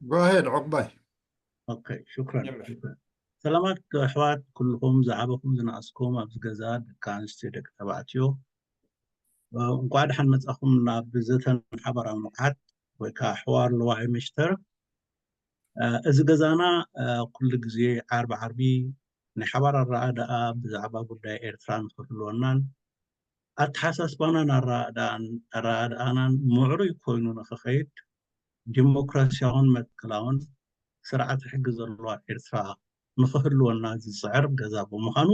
Go ahead, ዑቕባይ። ኦኬ፣ ሽክራን። ሰላማት ኣሕዋት ኩልኹም፣ ዝዓበኹም ዝነኣስኩም፣ ኣብዚ ገዛ ደቂ ኣንስትዮ፣ ደቂ ተባዕትዮ፣ እንኳዕ ደሓን መጻኹም ናብ ዘተን ሓባራዊ ንቕሓት ወይ ከዓ ሕዋር ልዋዒ ምሽተር። እዚ ገዛና ኩሉ ግዜ ዓርቢ ዓርቢ ናይ ሓባር ኣረኣእዳኣ ብዛዕባ ጉዳይ ኤርትራ ንኽህልወናን ኣተሓሳስባናን ኣረኣእዳኣናን ምዕሩይ ኮይኑ ንኽኸይድ ዲሞክራሲያውን መትከላውን ስርዓተ ሕጊ ዘለዋ ኤርትራ ንኽህልወና ዝጽዕር ገዛ ብምዃኑ፣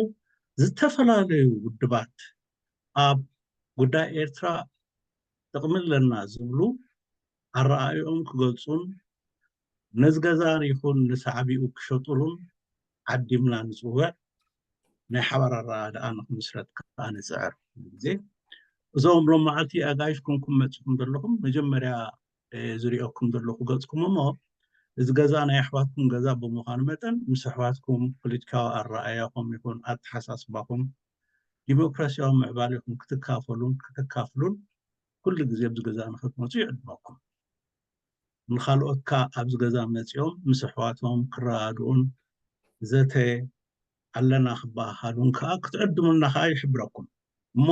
ዝተፈላለዩ ውድባት ኣብ ጉዳይ ኤርትራ ጥቕሚ ኣለና ዝብሉ ኣረኣእኦም ክገልጹን ነዚ ገዛ ይኹን ንሳዕቢኡ ክሸጡሉን ዓዲምና ንጽውዕ፣ ናይ ሓባር ኣረኣእዳኣ ንኽምስረት ከኣ ንጽዕር። ግዜ እዞም ሎም መዓልቲ ኣጋይሽ ኮንኩም መጺኹም ዘለኹም መጀመርያ ዝሪኦኩም ዘለኹ ገጽኩም እሞ፣ እዚ ገዛ ናይ ኣሕዋትኩም ገዛ ብምዃኑ መጠን ምስ ኣሕዋትኩም ፖለቲካዊ ኣረኣእያኹም ይኹን ኣተሓሳስባኹም ዲሞክራሲያዊ ምዕባሌኹም ክትካፈሉን ከተካፍሉን ኩሉ ግዜ ኣብዚ ገዛ ንኽትመፁ ይዕድመኩም። ንኻልኦት ከኣ ኣብዚ ገዛ መፂኦም ምስ ኣሕዋቶም ክረዳድኡን ዘተ ኣለና ክበሃሃሉን ከኣ ክትዕድሙልና ከኣ ይሕብረኩም። እሞ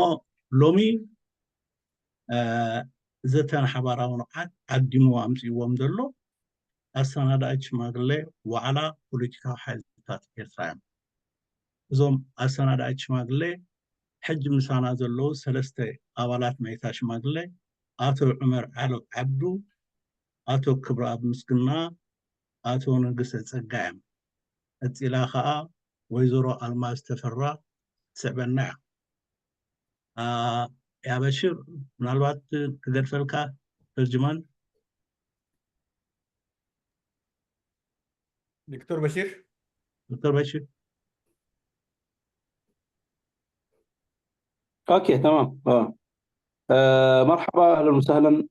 ሎሚ ዘተን ሓባራዊ ንቕሓት ዓዲሙ ኣምፂእዎም ዘሎ ኣሰናዳኢት ሽማግሌ ዋዕላ ፖለቲካዊ ሓይልታት ኤርትራ እዮም። እዞም ኣሰናዳኢት ሽማግሌ ሕጂ ምሳና ዘለዉ ሰለስተ ኣባላት ናይታ ሽማግሌ፣ ኣቶ ዑመር ዓሎ ዓብዱ፣ ኣቶ ክብረኣብ ምስግና፣ ኣቶ ንግሰ ጸጋ እዮም። ቀጺላ ከኣ ወይዘሮ ኣልማዝ ተፈራ ትስዕበና እያ። ያ በሽር፣ ምናልባት ክገድፈልካ ተርጅማን። دكتور بشير. دكتور بشير. اوكي، تمام. آه. آه، مرحبا، اهلا وسهلا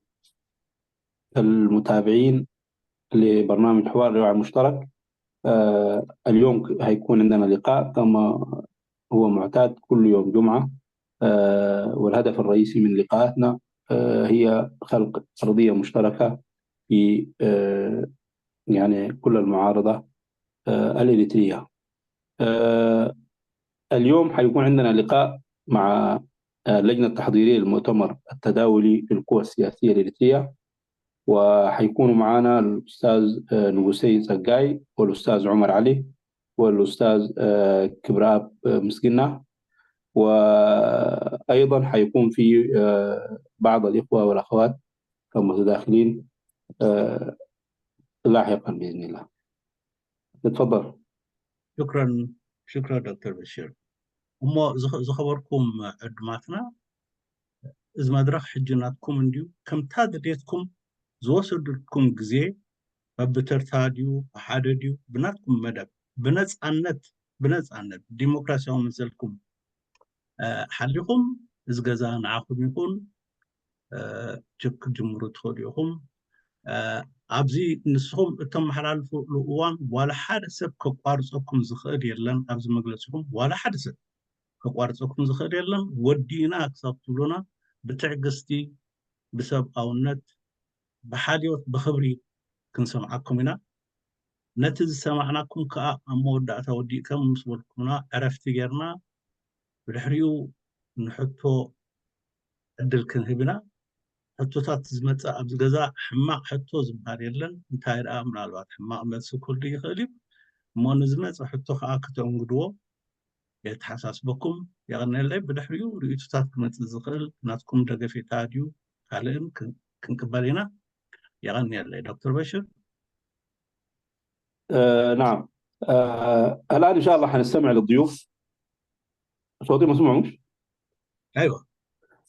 المتابعين لبرنامج حوار الوعي المشترك. آه، اليوم هيكون عندنا لقاء كما هو معتاد كل يوم جمعة. آه، والهدف الرئيسي من لقاءاتنا آه، هي خلق أرضية مشتركة في آه، يعني كل المعارضة آه، الإريترية. آه، اليوم حيكون عندنا لقاء مع آه، اللجنة التحضيرية للمؤتمر التداولي للقوى السياسية الإريترية، وحيكونوا معنا الأستاذ آه، نقوسي زقاي والأستاذ عمر علي والأستاذ آه، كبراب آه، مسقنة، وأيضا حيكون في آه، بعض الإخوة والأخوات كمتداخلين آه، لاحقا بإذن الله. تفضل. ሽክረን ሽክረን ዶክተር በሽር። እሞ ዝኸ- ዝኸበርኩም ዕዱማትና፣ እዚ መድረኽ ሕጂ ናትኩም እንድዩ። ከምታ ድሌትኩም ዝወሰደልኩም ግዜ በብተርታ ድዩ ብሓደ ድዩ ብናትኩም መደብ ብነፃነት ብነፃነት ዲሞክራሲያዊ መሰልኩም ሓሊኹም እዚ ገዛ ንዓኹም ይኹን ክትጅምሩ ትኽእሉ ኢኹም። ኣብዚ ንስኹም እተመሓላልፉሉ እዋን ዋላ ሓደ ሰብ ከቋርፀኩም ዝኽእል የለን። ኣብዚ መግለፂኹም ዋላ ሓደ ሰብ ከቋርፀኩም ዝኽእል የለን። ወዲእና ክሳብ ትብሉና ብትዕግስቲ ብሰብኣውነት ብሓልዮት ብኽብሪ ክንሰምዓኩም ኢና። ነቲ ዝሰማዕናኩም ከኣ ኣብ መወዳእታ ወዲእከም ምስ በልኩምና ዕረፍቲ ጌርና ብድሕሪኡ ንሕቶ ዕድል ክንህብ ኢና። ሕቶታት ዝመጽእ ኣብዚ ገዛ ሕማቕ ሕቶ ዝበሃል የለን። እንታይ ደኣ ምናልባት ሕማቕ መልሲ ክህሉ ይኽእል እዩ። እሞ ንዝመጽእ ሕቶ ከኣ ከተእንግድዎ የተሓሳስበኩም። የቐንየለይ። ብድሕሪኡ ርእይቶታት ክመጽእ ዝኽእል ናትኩም ደገፌታ ድዩ ካልእን ክን- ክንቅበል ኢና። የቐንየለይ ዶክተር በሽር። آه نعم. آه الآن إن شاء الله حنستمع للضيوف. صوتي مسموع مش؟ ايوه.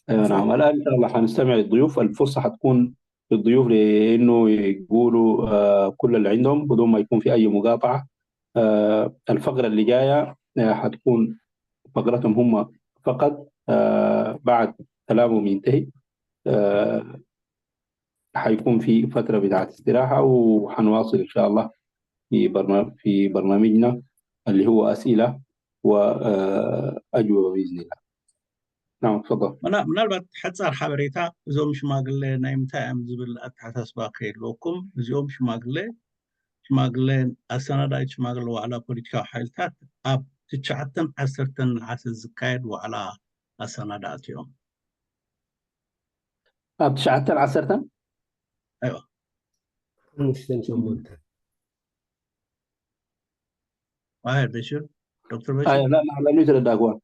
آه نعم، الآن إن شاء الله حنستمع للضيوف. الفرصة حتكون للضيوف لأنه يقولوا آه كل اللي عندهم بدون ما يكون في أي مقاطعة. آه الفقرة اللي جاية آه حتكون فقرتهم هم فقط. آه بعد كلامهم ينتهي آه حيكون في فترة بتاعت استراحة، وحنواصل إن شاء الله في برنامج في برنامجنا اللي هو أسئلة وأجوبة بإذن الله. نعم، تفضل. ምና- ምናልባት ሓፃር ሓበሬታ፣ እዞም ሽማግለ ናይ ምንታይ እዮም ዝብል ኣተሓሳስባ ከይህልወኩም፣ እዚኦም ሽማግለ ሽማግለ ኣሰናዳኢት ሽማግለ ዋዕላ ፖለቲካዊ ሓይልታት ኣብ ትሽዓተን ዓሰርተን ነሓሰ ዝካየድ ዋዕላ ኣሰናዳእቲ እዮም። ኣብ ትሽዓተን ዓሰርተን ኣይዋ ሓሙሽተን ሸሞንተን ዋሄር በሽር ዶክተር ኣይ በሽር لا لا لا ليس لدى أقوال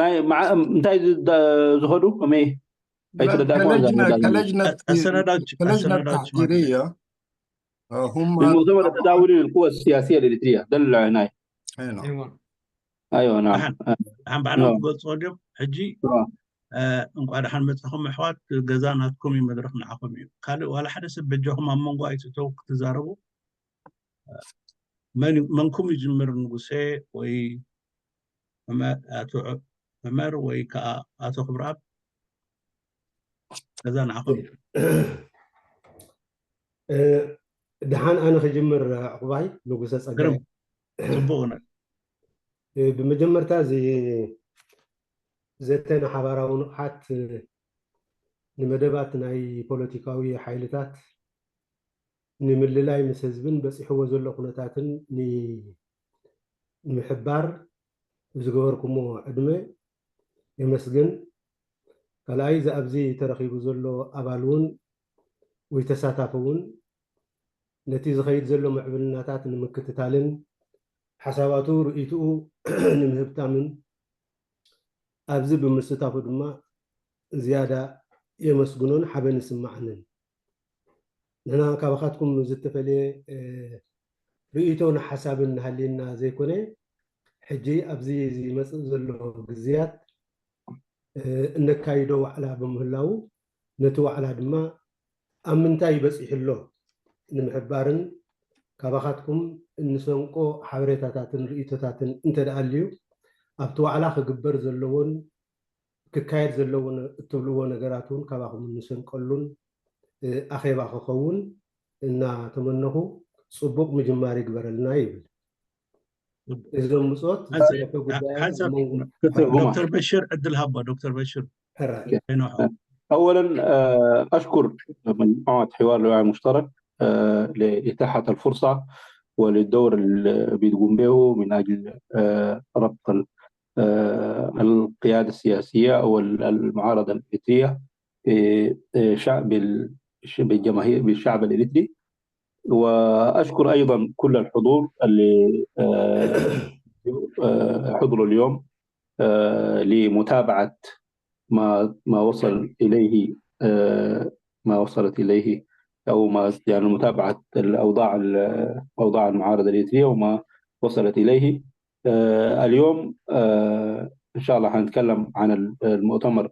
ናይ መዓ እንታይ ዝኸዱ ከመይ ኣይተረዳእኩ ከለጅነት ኣሰናዳት ከለጅነት ኣሰናዳት ታሕዲርያ هم المؤتمر التداولي للقوى السياسية الإريترية ده اللي هناك هنا ኣይዋ أيوة نعم ሓን ባዕሎም ክገልፅዎ ድዮም ሕጂ آه. እ፣ እንኳዕ ደሓን መፃኹም ኣሕዋት። ገዛ ናትኩም እዩ፣ መድረክ ንዓኹም እዩ። ካልእ ዋላ ሓደ ሰብ በጃኹም ኣብ መንጎ ኣይትእተው ክትዛረቡ። መን መንኩም ይጅምር ንጉሴ ወይ ዑመ- ኣቶ ዑ- ዑመር ወይ ከዓ ኣቶ ክብረኣብ? ገዛ ንዓኹም እዩ። እ፣ ደሓን ኣነ ክጅምር ዕቑባይ ንጉሰ ጸጋይ ግርም ጽቡቕ ነ እ፣ ብመጀመርታ እዚ ዘተ ንሓባራዊ ንቕሓት እ፣ ንመደባት ናይ ፖለቲካዊ ሓይልታት ንምልላይ ምስ ህዝብን በፂሕዎ ዘሎ ኩነታትን ን- ንምሕባር ዝገበርኩሞ ዕድመ የመስግን። ካልኣይ እዚ ኣብዚ ተረኺቡ ዘሎ ኣባል እውን ወይ ተሳታፊ እውን ነቲ ዝኸይድ ዘሎ ምዕብልናታት ንምክትታልን ሓሳባቱ ርእይትኡ ንምህብታምን ኣብዚ ብምስታፉ ድማ ዝያዳ የመስግኖን ሓበን ይስማዓንን። ንሕና ካባኻትኩም ዝተፈለየ እ፣ ርእይቶን ሓሳብን ሃልየና ዘይኮነ ሕጂ ኣብዚ ዝመፅእ ዘሎ ግዝያት እ፣ እነካይዶ ዋዕላ ብምህላው ነቲ ዋዕላ ድማ ኣብ ምንታይ በፂሑ ኣሎ ንምሕባርን ካባኻትኩም እንሰንቆ ሓበሬታታትን ርእይቶታትን እንተደኣልዩ ኣብቲ ዋዕላ ክግበር ዘለዎን ክካየድ ዘለዎ ነ- እትብልዎ ነገራት እውን ካባኹም እንሰንቀሉን እ፣ ኣኼባ ክኸውን እናተመነኹ ፅቡቕ ምጅማር ይግበረልና ይብል። እዞም ብፆት ሓንሳብ- ዝፀረፈ ጉዳይ ሓንሳብ ኣብ መንጎ ክትርጉማ ዶክተር በሽር ዕድል ሃባ። ዶክተር በሽር ሕራይ ኣይንውሖ أولا آه، أشكر مجموعة حوار الوعي المشترك آه، لإتاحة الفرصة وللدور اللي بتقوم به من أجل آه، ربط ال- آه، القيادة السياسية والمعارضة الإريترية آه، آه، شعب ال- بالجماهير بالشعب الإريتري. وأشكر أيضا كل الحضور اللي آه، آه، حضروا اليوم آه، لمتابعة ما ما وصل إليه آه، ما وصلت إليه أو ما يعني متابعة الأوضاع ال- أوضاع المعارضة الإريترية وما وصلت إليه آه، اليوم آه، إن شاء الله حنتكلم عن ال- المؤتمر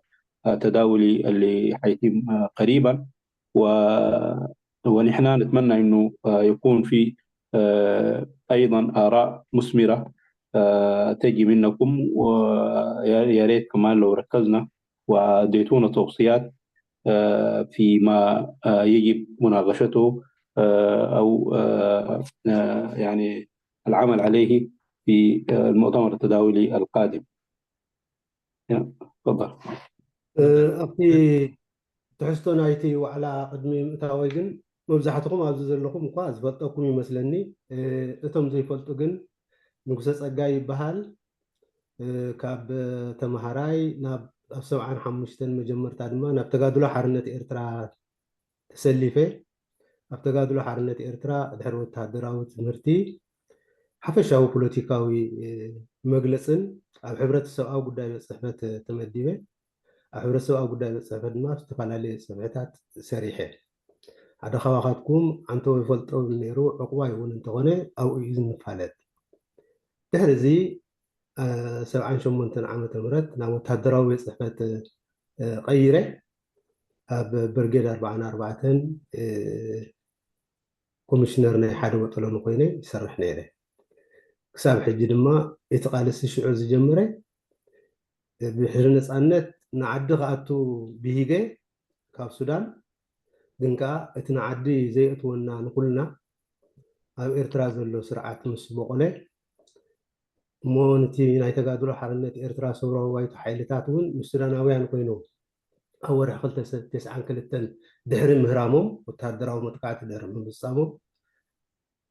التداولي اللي حيتم آه، قريبا و ونحن نتمنى إنه آه، يكون في آه، أيضا آراء مثمرة آه، تجي منكم، ويا يا ريت كمان لو ركزنا واديتونا توصيات آه، فيما آه، يجب مناقشته آه، أو آه، آه، يعني العمل عليه في آه، المؤتمر التداولي القادم. يا، تفضل. እ፣ ኣብቲ ትሕዝቶ ናይቲ ዋዕላ ቅድሚ ምእታወይ ግን መብዛሕትኹም ኣብዚ ዘለኹም እኳ ዝፈልጠኩም ይመስለኒ። እ፣ እቶም ዘይፈልጡ ግን ንጉሰ ጸጋይ ይበሃል። እ፣ ካብ ተመሃራይ ናብ ኣብ ሰብዓን ሓሙሽተን መጀመርታ ድማ ናብ ተጋድሎ ሓርነት ኤርትራ ተሰሊፈ። ኣብ ተጋድሎ ሓርነት ኤርትራ ድሕሪ ወተሃደራዊ ትምህርቲ ሓፈሻዊ ፖለቲካዊ እ፣ መግለጽን ኣብ ሕብረተሰብኣዊ ጉዳይ ቤት ጽሕፈት ተመዲበ። ኣብ ሕብረተሰብኣዊ ጉዳይ ቤት ጽሕፈት ድማ ኣብ ዝተፈላለዩ ጽፍሕታት ሰሪሐ። ሓደ ካባኻትኩም ዓንተቦ ይፈልጦ ነይሩ፣ ዕቑባይ እውን እንተኾነ ኣብኡ እዩ ዝንፋለጥ። ድሕሪ እዚ እ፣ ሰብዓን ሸሞንተን ዓመተ ምህረት ናብ ወተሃደራዊ ቤት ጽሕፈት እ፣ ቀይረ ኣብ ብርጌድ ኣርባዓን ኣርባዕተን እ፣ ኮሚሽነር ናይ ሓደ ወጠሎኒ ኮይነ ይሰርሕ ነይረ። ክሳብ ሕጂ ድማ እቲ ቃልሲ ሽዑ ዝጀመረ እ፣ ብድሕሪ ነፃነት ንዓዲ ክኣቱ ብሂገ ካብ ሱዳን ግን ከዓ እቲ ንዓዲ ዘየእትወና ንኩልና ኣብ ኤርትራ ዘሎ ስርዓት ምስ በቆለ እሞ ነቲ ናይ ተጋድሎ ሓርነት ኤርትራ ሰውራዊ ባይቶ ሓይልታት እውን ምስ ሱዳናውያን ኮይኖም ኣብ ወርሒ ክልተ ሰነ ተስዓን ክልተን ድሕሪ ምህራሞም፣ ወተሃደራዊ መጥቃዕቲ ድሕሪ ምፍጻሞም፣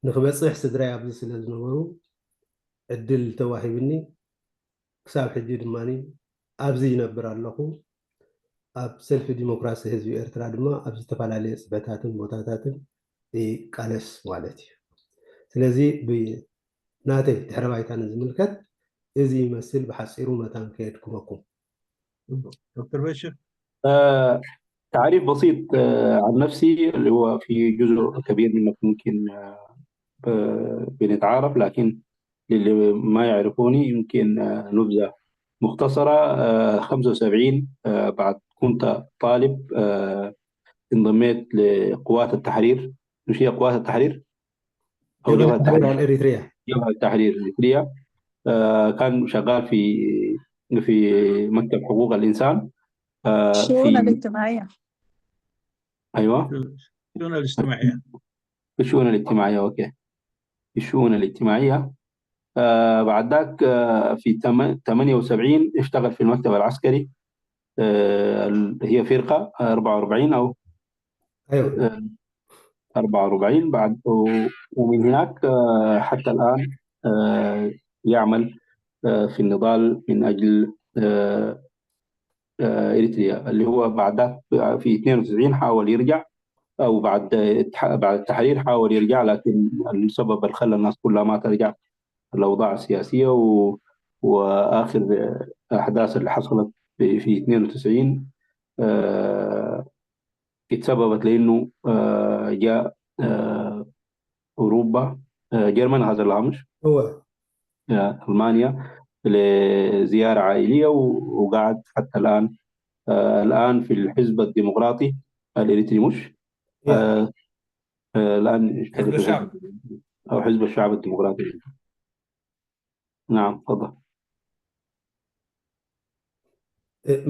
ንክበጽሕ ስድራይ ኣብዚ ስለ ዝነበሩ ዕድል ተዋሂብኒ። ክሳብ ሕጂ ድማ ኣብዚ ይነብር ኣለኹ። ኣብ ሰልፊ ዲሞክራሲ ህዝቢ ኤርትራ ድማ ኣብ ዝተፈላለየ ጽፈታትን ቦታታትን ይቃለስ ማለት እዩ። ስለዚ ብናተይ ድሕረ ባይታ ንዝምልከት እዚ ይመስል ብሓጺሩ መታን ከየድክመኩም። دكتور بشر آه، تعريف بسيط آه، عن نفسي، اللي هو في جزء كبير منكم ممكن آه، ب- بنتعارف، لكن للي ما يعرفوني يمكن آه، نبذة مختصرة. آه، خمسة وسبعين آه، بعد كنت طالب آه، انضميت لقوات التحرير، مش هي قوات التحرير؟ أو جبهة جبهة التحرير التحرير، الإريترية. جبهة التحرير الإريترية. آه، كان شغال في في مكتب حقوق الإنسان آه، الشؤون في الاجتماعية. أيوة الشؤون الاجتماعية في الشؤون الاجتماعية، أوكي، في الشؤون الاجتماعية. آه، بعد ذاك آه، في تم- ثمانية وسبعين اشتغل في المكتب العسكري، آه، ال- هي فرقة أربعة وأربعين أو أيوة. آه، أربعة وأربعين بعد و- ومن هناك آه، حتى الآن آه، يعمل آه، في النضال من أجل آه، آه، إريتريا، اللي هو بعد ذاك في اثنين وتسعين حاول يرجع، أو بعد التح- بعد التحرير حاول يرجع، لكن السبب اللي خلى الناس كلها ما ترجع الأوضاع السياسية و- وآخر أحداث اللي حصلت في في اثنين وتسعين آه، اتسببت لأنه آه، جاء آه، أوروبا، آه، جرمن هذا اللي مش هو آه، ألمانيا لزيارة عائلية و- وقعد حتى الآن آه، الآن في الحزب الديمقراطي الإريتري، مش؟ يا. آه، آه، الآن حزب الشعب. أو حزب الشعب الديمقراطي. نعم، تفضل.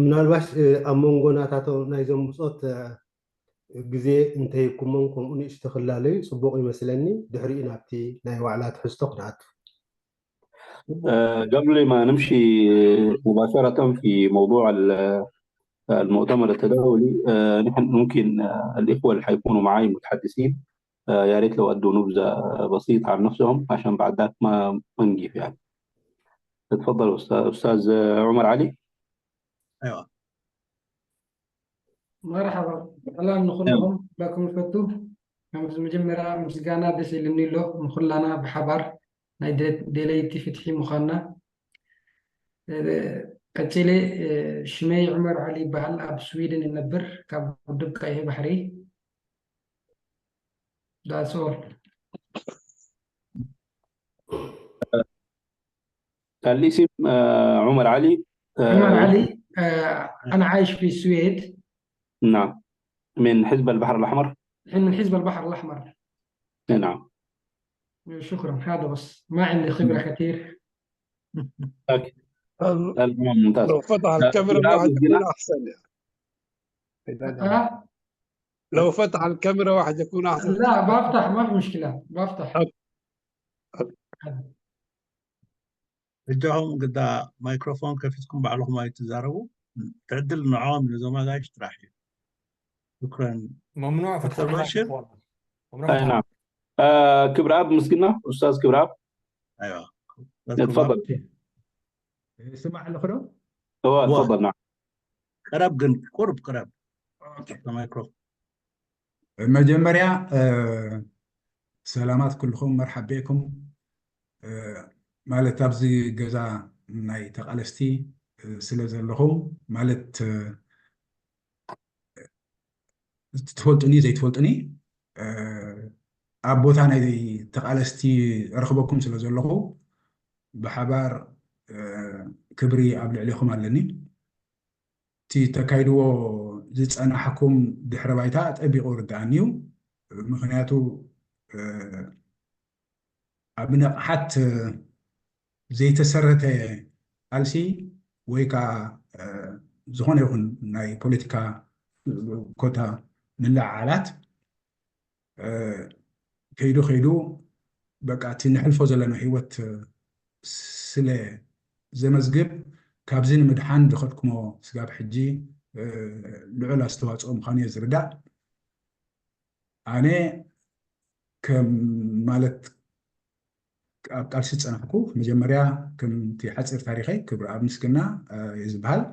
ምናልባሽ ኣብ መንጎ ናታቶም ናይዞም ብጾት ግዜ እንተሂብኩሞም ከምኡ ንእሽቶ ክላለዩ ጽቡቕ ይመስለኒ። ድሕሪኡ ናብቲ ናይ ዋዕላ ትሕዝቶ ክንኣቱ። آه، قبل ما نمشي مباشرة في موضوع ال- المؤتمر التداولي، آه، نحن ممكن آه، الإخوة اللي حيكونوا معي متحدثين آه، يا ريت لو أدوا نبذة بسيطة عن نفسهم عشان بعد ذاك ما ما نجيب يعني. تفضل أستاذ أستاذ عمر علي. أيوة. መርሓባ ሰላም ንኹልኹም። ላኩም ፈቱ ከም መጀመርያ ምስጋና ደስ ኢልኒ ኣሎ ንኹላና ብሓባር ናይ ደለ- ደለይቲ ፍትሒ ምዃንና። እ፣ ቀጺለ እ፣ ሽመይ ዑመር ዓሊ ይበሃል። ኣብ ስዊድን እነብር። ካብ ውድብ ቀይሕ ባሕሪ። That's all. الاسم آه، عمر علي. آه، عمر علي، آه، أنا عايش في السويد. نعم، من حزب البحر الأحمر. الحين من حزب البحر الأحمر. نعم. شكرا، هذا بس، ما عندي خبرة كثير. أوكي. تمام، ممتاز. لو فتح آه، الكاميرا كبر أب واحد يكون مسكينة. احسن يعني. ها؟ لو فتح الكاميرا واحد يكون احسن. لا، بفتح، ما في مشكلة، بفتح. እጃኹም ግዳ ማይክሮፎን ከፊትኩም ባዕልኹም ኣይትዛረቡ። ትዕድል ንዕኦም ንዞም ኣጋይሽ ጥራሕ እዩ። ሽክረን ممنوع فتح دكتور بشر؟ الميكروفون. ممنوع أي فتح نعم. آه، ክብረኣብ ምስግና፣ أستاذ ክብረኣብ. ኣይዋ تفضل. ስማዕ ኣለኹ ዶ? هو وا. تفضل، نعم. ቅረብ ግን ቁርብ ቅረብ ማይክሮፎን። መጀመርያ እ፣ ሰላማት ኩልኹም መርሓብ ቤኩም እ፣ ማለት ኣብዚ ገዛ ናይ ተቓለስቲ እ፣ ስለ ዘለኹም ማለት እ፣ ትፈልጡኒ ዘይትፈልጡኒ እ፣ ኣብ ቦታ ናይ ተቓለስቲ ረኽበኩም ስለ ዘለኹ ብሓባር እ፣ ክብሪ ኣብ ልዕሌኹም ኣለኒ። እቲ ተካይድዎ ዝጸናሕኩም ድሕረ ባይታ ጠቢቑ ርድኣኒ እዩ። ምኽንያቱ እ፣ ኣብ ንቕሓት ዘይተሰረተ ቃልሲ ወይ ከዓ እ፣ ዝኾነ ይኹን ናይ ፖለቲካ ኮታ ምልዕዓላት እ፣ ከይዱ ከይዱ በቃ እቲ ንሕልፎ ዘለና ህይወት እ፣ ስለ ዘመዝግብ፣ ካብዚ ንምድሓን ዝኸድኩሞ ስጋብ ሕጂ ልዑል ኣስተዋፅኦ ምዃኑ እየ ዝርዳእ። ኣነ ከም ማለት ኣብ ቃልሲ ዝፀናሕኩ፣ መጀመርያ ከምቲ ሓፂር ታሪኸይ ክብረኣብ ምስግና እዩ ዝበሃል።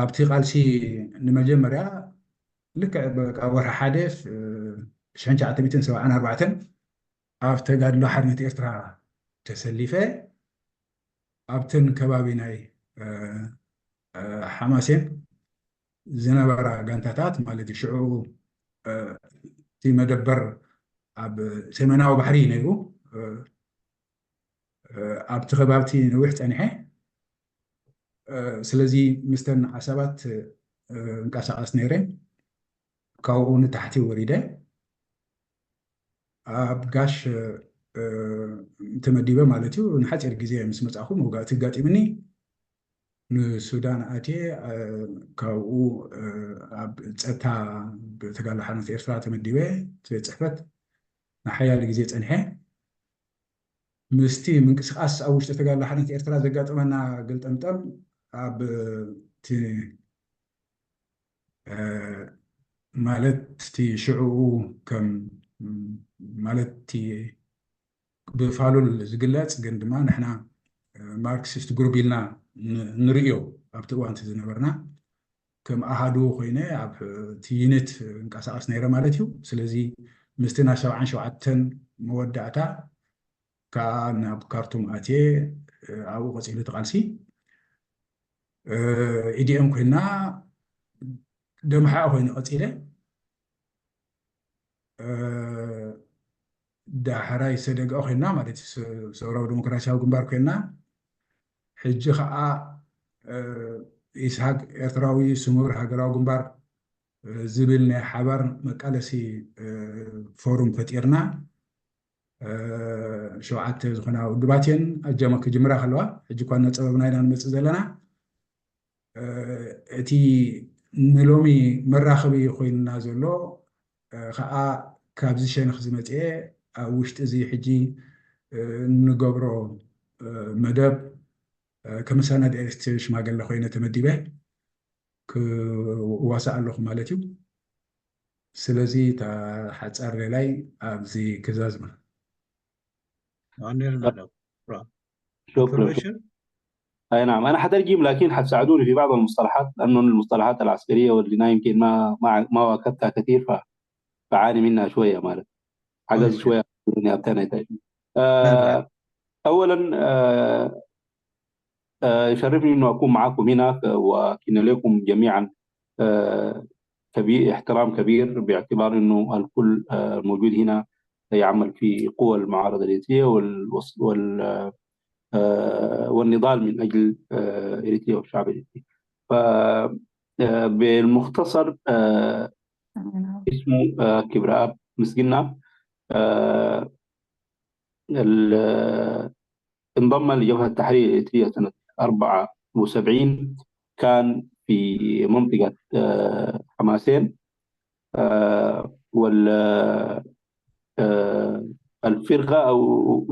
ኣብቲ ቃልሲ ንመጀመርያ ልክዕ በቃ ወርሒ ሓደ ሽሕን ትሽዓተ ሚእትን ሰብዓን ኣርባዕተን ኣብ ተጋድሎ ሓርነት ኤርትራ ተሰሊፈ። ኣብተን ከባቢ ናይ ሓማሴን ዝነበራ ጋንታታት ማለት እዩ። ሽዑ እቲ መደበር ኣብ ሰሜናዊ ባሕሪ እዩ ነይሩ። ኣብቲ ከባብቲ ነዊሕ ፀኒሐ። ስለዚ ምስተን ዓሳባት እንቀሳቐስ ነይረ። ካብኡ ንታሕቲ ወሪደ ኣብ ጋሽ ተመዲበ ማለት እዩ። ንሓፂር ግዜ ምስ መፃኹ መውጋእቲ ኣጋጢምኒ። ንሱዳን ኣትየ። ካብኡ ኣብ ፀጥታ ብተጋድሎ ሓርነት ኤርትራ ተመዲበ። ቤት ፅሕፈት ንሓያለ ግዜ ፀኒሐ። ምስቲ ምንቅስቃስ ኣብ ውሽጢ ተጋድሎ ሓርነት ኤርትራ ዘጋጠመና ገልጠምጠም ኣብ እቲ ማለት እቲ ሽዕኡ ከም ማለት እቲ ብፋሉል ዝግለጽ ግን ድማ ንሕና ማርክሲስት ግሩፕ ኢልና ንርእዮ ኣብቲ እዋንቲ ዝነበርና ከም ኣሃዱ ኮይነ ኣብ እቲ ዩኒት እንቀሳቀስ ነይረ ማለት እዩ። ስለዚ ምስቲ ናይ ሰብዓን ሸውዓተን መወዳእታ ከዓ ናብ ካርቱም ኣትየ ኣብኡ ቀፂሉ እቲ ቃልሲ ኢዲኤም ኮይና ደምሓ ኮይነ ቀፂለ። ዳሕራይ ሰደግኦ ኮይና ማለት ሰውራዊ ዲሞክራሲያዊ ግንባር ኮይና ሕጂ ከዓ ኢስሃቅ ኤርትራዊ ስሙር ሃገራዊ ግንባር ዝብል ናይ ሓባር መቃለሲ ፎሩም ፈጢርና። ሸውዓተ ዝኾና ውድባት እየን ኣጀማ ክጅምራ ከለዋ ሕጂ እኳ እናፀበብና ኢና ንመፅእ ዘለና። እቲ ንሎሚ መራኸቢ ኮይንና ዘሎ ከዓ ካብዚ ሸነኽ ዝመፅአ ኣብ ውሽጢ እዚ ሕጂ እንገብሮ መደብ ከመሳናዲ ሽማገለ ኮይነ ተመዲበ ክዋሳእ ኣለኹ ማለት እዩ። ስለዚ እታ ሓፃር ሌላይ ኣብዚ ክዛዝማ عندنا المدى شكرا شكرا. اي نعم، انا حترجم لكن حتساعدوني في بعض المصطلحات، لانه المصطلحات العسكريه والجنايه يمكن ما ما ما واكبتها كثير، فبعاني منها شويه مالك. حجز شويه يعني ابتنى. آه اولا آه آه يشرفني انه اكون معاكم هنا، وكنا لكم جميعا آه كبير، احترام كبير، باعتبار انه الكل آه الموجود هنا يعمل في قوى المعارضه الاريتريه وال وال آه والنضال من اجل آه اريتريا والشعب الاريتري. ف آه بالمختصر آه اسمه آه كبراب مسجنا. آه انضم لجبهة التحرير الإريترية سنة أربعة وسبعين، كان في منطقة حماسين. وال الفرقة أو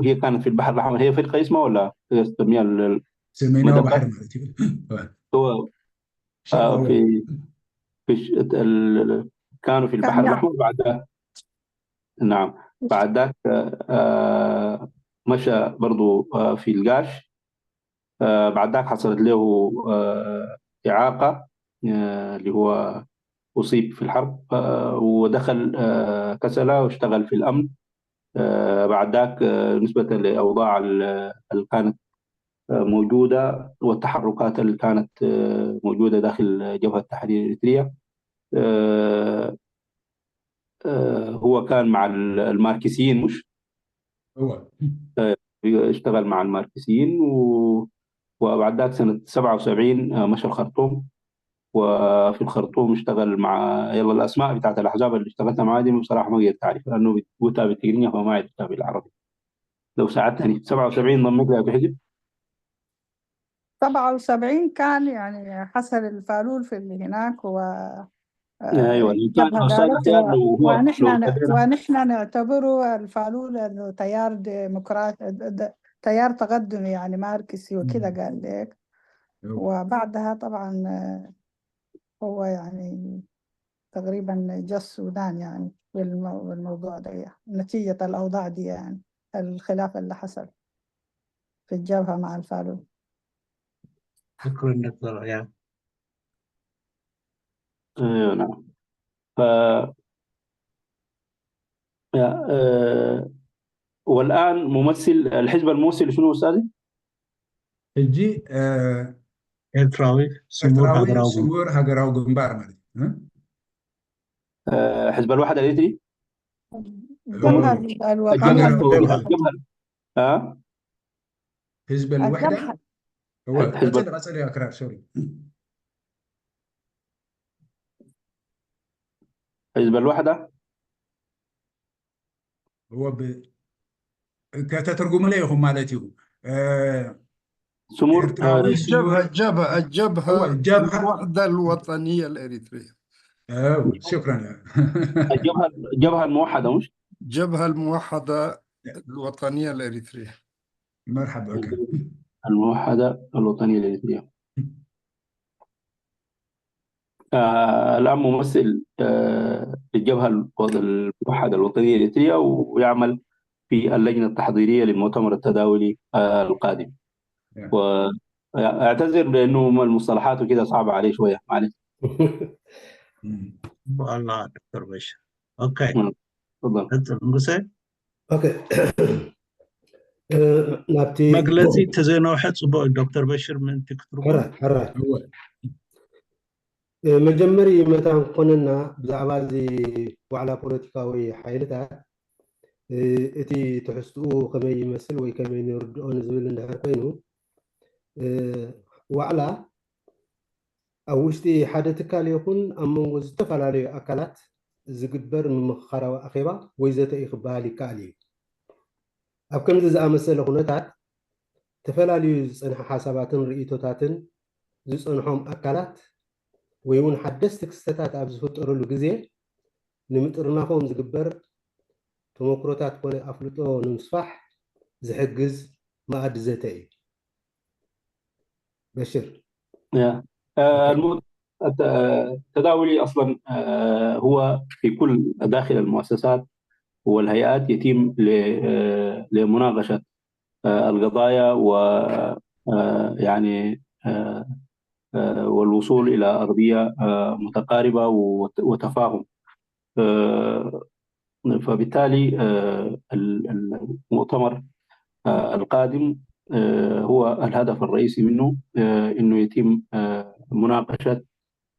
هي كانت في البحر الأحمر، هي فرقة اسمها ولا تسميها سميناها بحر مالتي. هو آه في في ال... كانوا في البحر الأحمر بعد. نعم، بعد ذاك آه مشى برضو آه في الجاش. آه بعد ذاك حصلت له آه إعاقة آه اللي هو أصيب في الحرب آه ودخل آه كسلا واشتغل في الأمن. آه بعد ذاك آه نسبة لأوضاع اللي كانت آه موجودة والتحركات اللي كانت آه موجودة داخل جبهة تحرير إريتريا. آه آه هو كان مع الماركسيين، مش؟ هو اشتغل مع الماركسيين و... وبعد ذاك سنة سبعة وسبعين آه مشى الخرطوم، وفي الخرطوم اشتغل مع، يلا الأسماء بتاعت الأحزاب اللي اشتغلت معاها دي بصراحة ما قدرت أعرف، لأنه قلتها بالتقنية فما عرفتها بالعربي. لو ساعدتني، سبعة وسبعين ضمت لها في حزب؟ سبعة وسبعين كان يعني حصل الفالول في اللي هناك و ايوه، ونحن ونحن نعتبره الفالول انه تيار ديمقراطي تيار تقدمي، يعني ماركسي وكده، مم. قال لك. أيوة. وبعدها طبعا آه، هو يعني تقريبا جاء السودان يعني بالمو- بالموضوع ده، يعني نتيجة الأوضاع دي، يعني الخلاف اللي حصل في الجبهة مع الفالو. شكرا دكتور عياد. ايوه، نعم. ف يا آه، والان ممثل الحزب الممثل شنو استاذي؟ ሕጂ ኤርትራዊ ስሙር ኤርትራዊ ሃገራዊ ስሙር ሃገራዊ ግንባር ማለት እዩ። آه، حزب الوحده الاريتري. الجبهة الوطنية. الجبهه الجبهه اه ህዝብ ልውሕዳ الجبهة እወ ህዝብ- ቀፅል ቀፅል እዩ ኣክራር ሶሪ። حزب الوحده. እወ ብ- ከተትርጉምለ ኢኹም ማለት እዩ። እ፣ سمور ኤርትራዊ آه، ስሙር الجبهة الجبهة الجبهة እወ ጀብሃ الوحدة الوطنية الإريترية. እወ ሽክራን። الجبهه الجبهه الموحده مش؟ الجبهة الموحدة الوطنية الإريترية. መርሓባ ኦኬ። الموحده الوطنيه الاريتريه. آه، الآن ممثل آه، للجبهة الوط- الموحدة الوطنية الإريترية، ويعمل في اللجنة التحضيرية للمؤتمر التداولي آه، القادم. Yeah. وأعتذر لأنه المصطلحات وكده صعبة علي شوية، معلش. مم. والله دكتور بشر. اوكي. مم. تفضل. ቀፅል ንጉሰ። ኦኬ። እ፣ ናብቲ መግለፂ ተዘይነውሐ ፅቡቅ እዩ። ዶክተር በሽር ምእንቲ ክትርጉም። ሕራይ ሕራይ እወ እ፣ መጀመሪ መታን ክኾነና ብዛዕባ እዚ ዋዕላ ፖለቲካዊ ሓይልታት እ፣ እቲ ትሕዝትኡ ከመይ ይመስል ወይ ከመይ ንርድኦ ንዝብል እንድሕር ኮይኑ እ፣ ዋዕላ ኣብ ውሽጢ ሓደ ትካል ይኹን ኣብ መንጎ ዝተፈላለዩ ኣካላት ዝግበር ምምኽኻራዊ ኣኼባ ወይ ዘተ እዩ ክበሃል ይከኣል እዩ። ኣብ ከምዚ ዝኣመሰለ ኩነታት ተፈላለዩ ዝጸንሐ ሓሳባትን ርእይቶታትን ዝጸንሖም ኣካላት ወይ እውን ሓደስቲ ክስተታት ኣብ ዝፍጠረሉ ግዜ ንምጥርናፎም ዝግበር ተመክሮታት ኮነ ኣፍልጦ ንምስፋሕ ዝሕግዝ መኣዲ ዘተ እዩ። በሽር يا. آه، المو- الت- آه، التداولي أصلا آه، هو في كل داخل المؤسسات والهيئات يتم ل- آه، لمناقشة آه، القضايا و آه، يعني آه، آه، والوصول إلى أرضية آه، متقاربة وت- وتفاهم. آه، فبالتالي آه، ال- ال- المؤتمر آه، القادم آه، هو الهدف الرئيسي منه آه، إنه يتم آه، مناقشة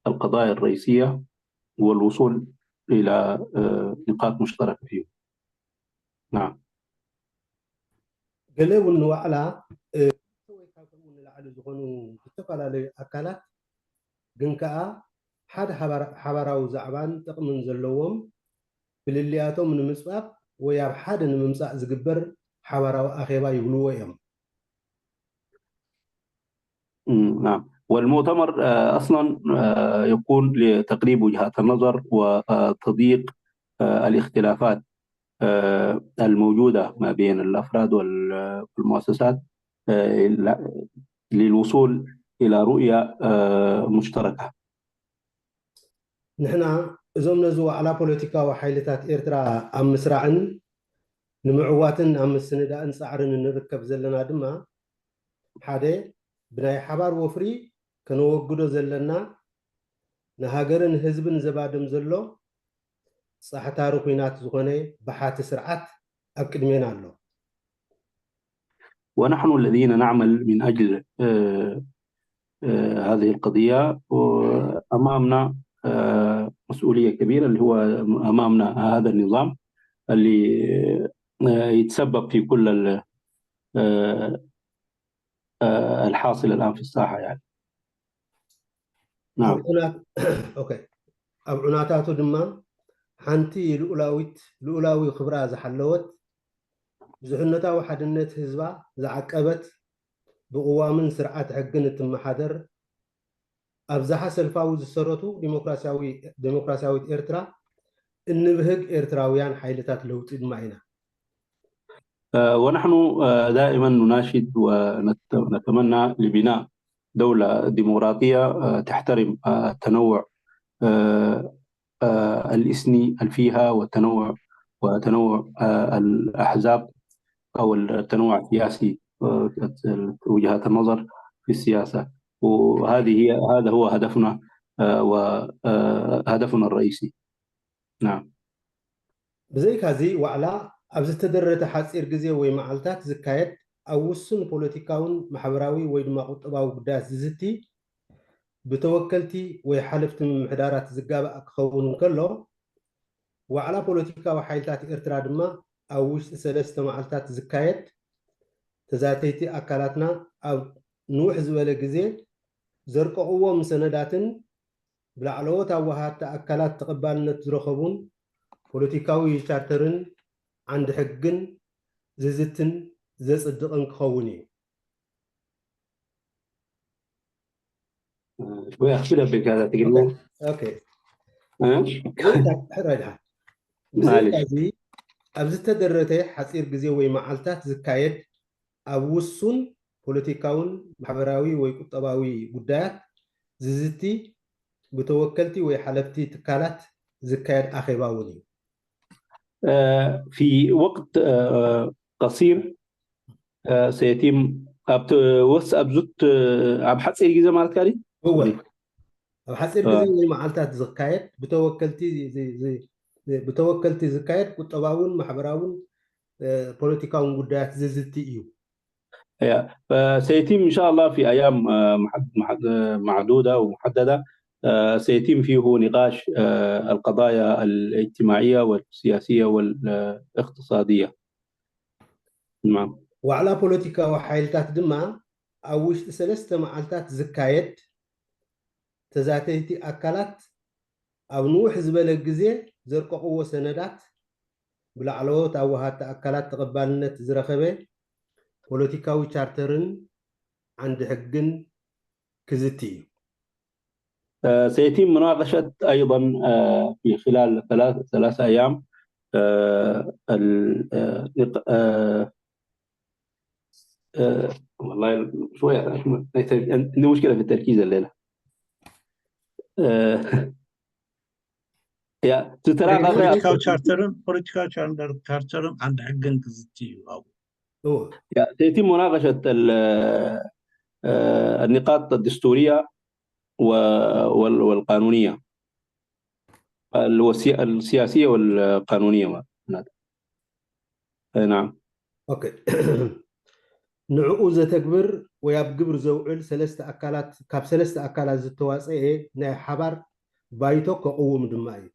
القضايا الرئيسية والوصول إلى آه، نقاط مشتركة فيه. نعم. ገለ እውን ንዋዕላ እ፣ ወይ ካብ ከምኡ ንላዕሊ ዝኾኑ ዝተፈላለዩ ኣካላት ግን ከኣ ሓደ ሓባራ- ሓባራዊ ዛዕባን ጥቕምን ዘለዎም ፍልልያቶም ንምፅባብ ወይ ኣብ ሓደ ንምምፃእ ዝግበር ሓባራዊ ኣኼባ ይብልዎ እዮም። مم، نعم. والمؤتمر آه، أصلا آه، يكون لتقريب وجهات النظر وتضييق آه، الاختلافات آه، الموجودة ما بين الأفراد وال- والمؤسسات آه، ل- للوصول إلى رؤية آه، مشتركة. ንሕና እዞም ነዚ ዋዕላ ፖለቲካዊ ሓይልታት ኤርትራ ኣብ ምስራዕን ንምዕዋትን ኣብ ምስንዳእን ፃዕርን እንርከብ ዘለና ድማ ሓደ ብናይ ሓባር ወፍሪ ከነወግዶ ዘለና ንሃገርን ህዝብን ዘባድም ዘሎ ፃሕታሪ ኲናት ዝኾነ ብሓቲ ስርዓት ኣብ ቅድሜና ኣሎ። ونحن الذين نعمل من أجل آه، آه، هذه القضية وأمامنا آه، مسؤولية كبيرة اللي هو أمامنا هذا النظام اللي آه، يتسبب في كل ال- آه، آه، الحاصل الآن في الساحة يعني. نعم. ኣብ ዑናት- ኦኬ። ኣብ ዑናታቱ ድማ ሓንቲ ልኡላዊት ልኡላዊ ክብራ ዝሓለወት ብዙሕነታዊ ሓድነት ህዝባ ዝዓቀበት ብቅዋምን ስርዓት ሕግን እትመሓደር ኣብዝሓ ሰልፋዊ ዝሰረቱ ዲሞክራሲያዊ ዲሞክራሲያዊት ኤርትራ እንብህግ ኤርትራውያን ሓይልታት ለውጢ ድማ ኢና። آه، ونحن، آه، دائمًا نناشد ونتمنى لبناء دولة ديمقراطية، آه، تحترم، آه، التنوع، آه، آه، الإثني فيها، والتنوع، وتنوع، آه، الأحزاب، أو التنوع السياسي، آه، وجهات النظر في السياسة. وهذه هي، هذا هو هدفنا، آه، وهدفنا الرئيسي. نعم. ብዘይካዚ፣ ዋዕላ ኣብ ዝተደረተ ሓጺር ግዜ ወይ መዓልታት ዝካየድ፣ ኣብ ውሱን ፖለቲካውን ማሕበራዊ ወይ ድማ ቁጠባዊ ጉዳያት ዝዝቲ፣ ብተወከልቲ ወይ ሓለፍቲ ምምሕዳራት ዝጋባእ ክኸውን እንከሎ፣ ዋዕላ ፖለቲካዊ ሓይልታት ኤርትራ ድማ ኣብ ውሽጢ ሰለስተ መዓልታት ዝካየድ፣ ተዛተይቲ ኣካላትና ኣብ ንውሕ ዝበለ ግዜ ዘርቀቕዎም ሰነዳትን ብላዕለዎት ኣዋሃድቲ ኣካላት ተቐባልነት ዝረኸቡን ፖለቲካዊ ቻርተርን ዓንዲ ሕግን ዝዝትን ዘጽድቕን ክኸውን እዩ። ወይ ኣኽብል ኣቢልካ እዛ ትግርኛ። ኦኬ። እ? ብዘይካ-፣ ሕራይ ድሓን። ማለሽ። ብዘይካዚ ኣብ ዝተደረተ ሓጺር ግዜ ወይ መዓልታት ዝካየድ ኣብ ውሱን ፖለቲካውን ማሕበራዊ ወይ ቁጠባዊ ጉዳያት ዝዝቲ ብተወከልቲ ወይ ሓለፍቲ ትካላት ዝካየድ ኣኼባ እውን እዩ። آه، في وقت، آه، قصير، آه، سيتم ኣብ ት-፣ ወስ-፣ ኣብ ዙት፣ ኣብ ሓፂር ግዜ ማለት ካሊ እወ፣ ኣብ ሓፂር ግዜ አ። ወይ መዓልታት ዝካየድ ብተወከልቲ ዚ-፣ ዚ-፣ ዚ-፣ ብተወከልቲ ዝካየድ ቁጠባውን ማሕበራውን፣ እ፣ ፖለቲካውን ጉዳያት ዝዝቲ እዩ። يا، فسيتم إن شاء الله في أيام، آه، محد-، محد-، آه، معدودة ومحددة، آه، سيتم فيه نقاش، آه، القضايا الاجتماعية والسياسية والاقتصادية. نعم. ዋዕላ ፖለቲካዊ ሓይልታት ድማ ኣብ ውሽጢ ሰለስተ መዓልታት ዝካየድ፣ ተዛተይቲ ኣካላት ኣብ ንውሕ ዝበለ ግዜ ዘርቀቕዎ ሰነዳት ብላዕለዎት ኣዋሃድቲ ኣካላት ተቐባልነት ዝረኸበ ፖለቲካዊ ቻርተርን ዓንዲ ሕግን ክዝቲ እዩ። آه، سيتم مناقشة أيضًا، آه، في خلال ثلاث، ثلاثة أيام، آه، ال-، آه، نق-، آه، آه، والله شوية، عندي مشكلة في التركيز الليلة. آه، يا، تتراخى ፖለቲካዊ ቻርተርን ፖለቲካዊ ቻርተር-፣ ቻርተርን ዓንዲ ሕግን ክዝቲ እዩ ኣብኡ። እወ። يا، سيتم مناقشة ال-، آه، النقاط الدستورية و-، وال-، والقانونية. الوسي-، السياسية والقانونية ما-، نعم. ኦኬ። ንዕኡ ዘተግብር ወይ ኣብ ግብር ዘውዕል ሰለስተ ኣካላት፣ ካብ ሰለስተ ኣካላት ዝተዋፀኤ ናይ ሓባር ባይቶ ከቕውም ድማ እዩ።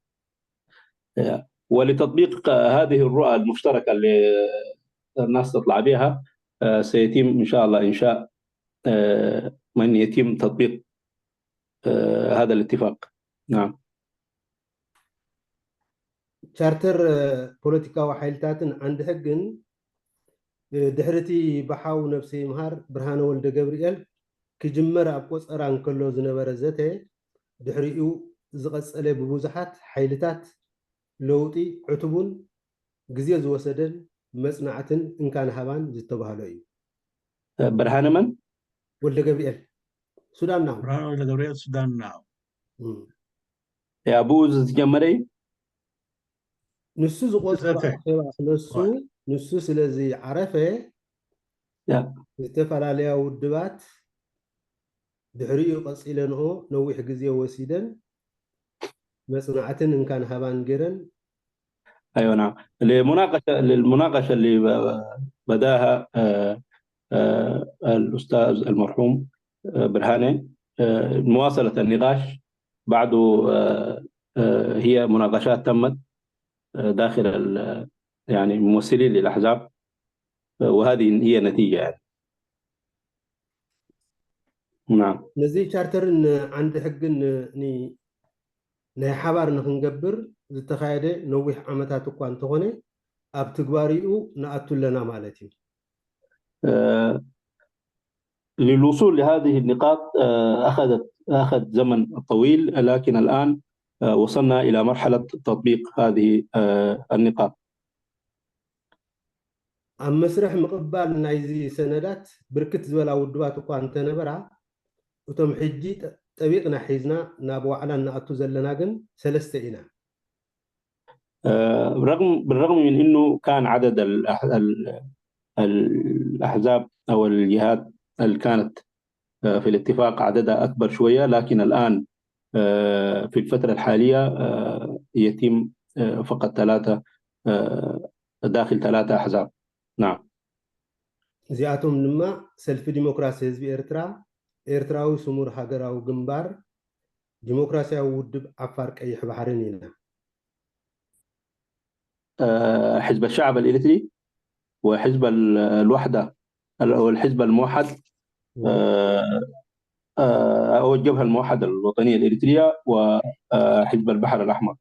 ولتطبيق هذه الرؤى المشتركة اللي الناس تطلع بها، آه، سيتم إن شاء الله إنشاء، آه، من يتم تطبيق، آه، هذا الاتفاق. نعم. ቻርተር ፖለቲካዊ ሓይልታትን ዓንዲ ሕግን ድሕሪቲ ብሓው ነብሲ ይምሃር ብርሃነ ወልደ ገብርኤል ክጅመር ኣብ ቆፀራ እንከሎ ዝነበረ ዘተ፣ ድሕሪኡ ዝቐፀለ ብብዙሓት ሓይልታት ለውጢ ዕቱቡን ግዜ ዝወሰደን መፅናዕትን እንካን ሃባን ዝተባህሎ እዩ። ብርሃነ መን? ወልደ ገብርኤል ሱዳን ናሁ። ብርሃነ ወልደ ገብርኤል ሱዳን ናሁ። እም። ያ ብኡ ዝተጀመረ እዩ። ንሱ ዝቆፅሮ ዘተ። ኣኼባ ክነሱ፣ ንሱ ስለ ዝዓረፈ፣ ያ። ዝተፈላለያ ውድባት ድሕሪኡ ቀፂለንኦ ነዊሕ ግዜ ወሲደን መፅናዕትን እንካን ሃባን ገይረን أيوة، نعم. لمناقشة، للمناقشة اللي ب-، بداها، آه، آه، الأستاذ المرحوم، آه، برهاني، آه، مواصلة النقاش بعد، آه، آه، هي مناقشات تمت، آه، داخل ال-، يعني ممثلين للأحزاب، آه، وهذه هي النتيجة يعني. نعم. ነዚ ቻርተርን ዓንዲ ሕግን ን-፣ ናይ ሓባር ንክንገብር ዝተኻየደ ነዊሕ ዓመታት እኳ እንተኾነ፣ ኣብ ትግባሪኡ ንኣቱ ኣለና ማለት እዩ። آه، للوصول لهذه النقاط، آه، أخذت، أخذ زمن طويل، لكن الآن، آه، وصلنا إلى مرحلة تطبيق هذه، آه، النقاط. ኣብ መስርሕ ምቕባል ናይዚ ሰነዳት ብርክት ዝበላ ውድባት እኳ እንተነበራ፣ እቶም ሕጂ ጠ- ጠቢቕና ሒዝና ናብ ዋዕላ እንኣቱ ዘለና ግን ሰለስተ ኢና። آه، بالرغم بالرغم من انه كان عدد الأح- ال- الاحزاب او الجهات اللي كانت آه، في الاتفاق عددها اكبر شويه، لكن الان آه، في الفتره الحاليه آه، يتم آه، فقط ثلاثه آه، داخل ثلاثه احزاب. نعم. እዚኣቶም ድማ ሰልፊ ዲሞክራሲ ህዝቢ ኤርትራ፣ ኤርትራዊ ስሙር ሃገራዊ ግንባር፣ ዲሞክራሲያዊ ውድብ ዓፋር ቀይሕ ባሕርን ኢና። آه، حزب الشعب الإريتري وحزب ال- الوحدة ال- والحزب الموحد آه، آه، أو الجبهة الموحدة الوطنية الإريترية وحزب البحر الأحمر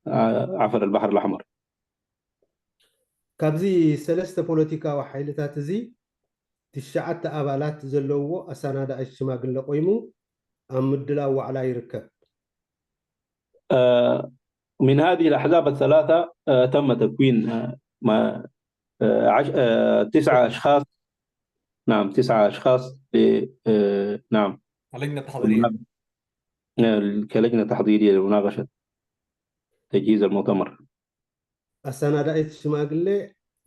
آه، عفر البحر الأحمر. ካብዚ ሰለስተ ፖለቲካዊ ሓይልታት እዚ ትሽዓተ ኣባላት ዘለውዎ ኣሰናዳኢት ሽማግለ ቆይሙ ኣብ ምድላው ዋዕላ ይርከብ። آه، من هذه الأحزاب الثلاثة آه، تم تكوين آه، ما آه، عش... آه، تسعة أشخاص. نعم، تسعة أشخاص ل... آه، نعم، لجنة تحضيرية. آه، كلجنة تحضيرية لمناقشة تجهيز المؤتمر. ኣሰናዳኢት ሽማግለ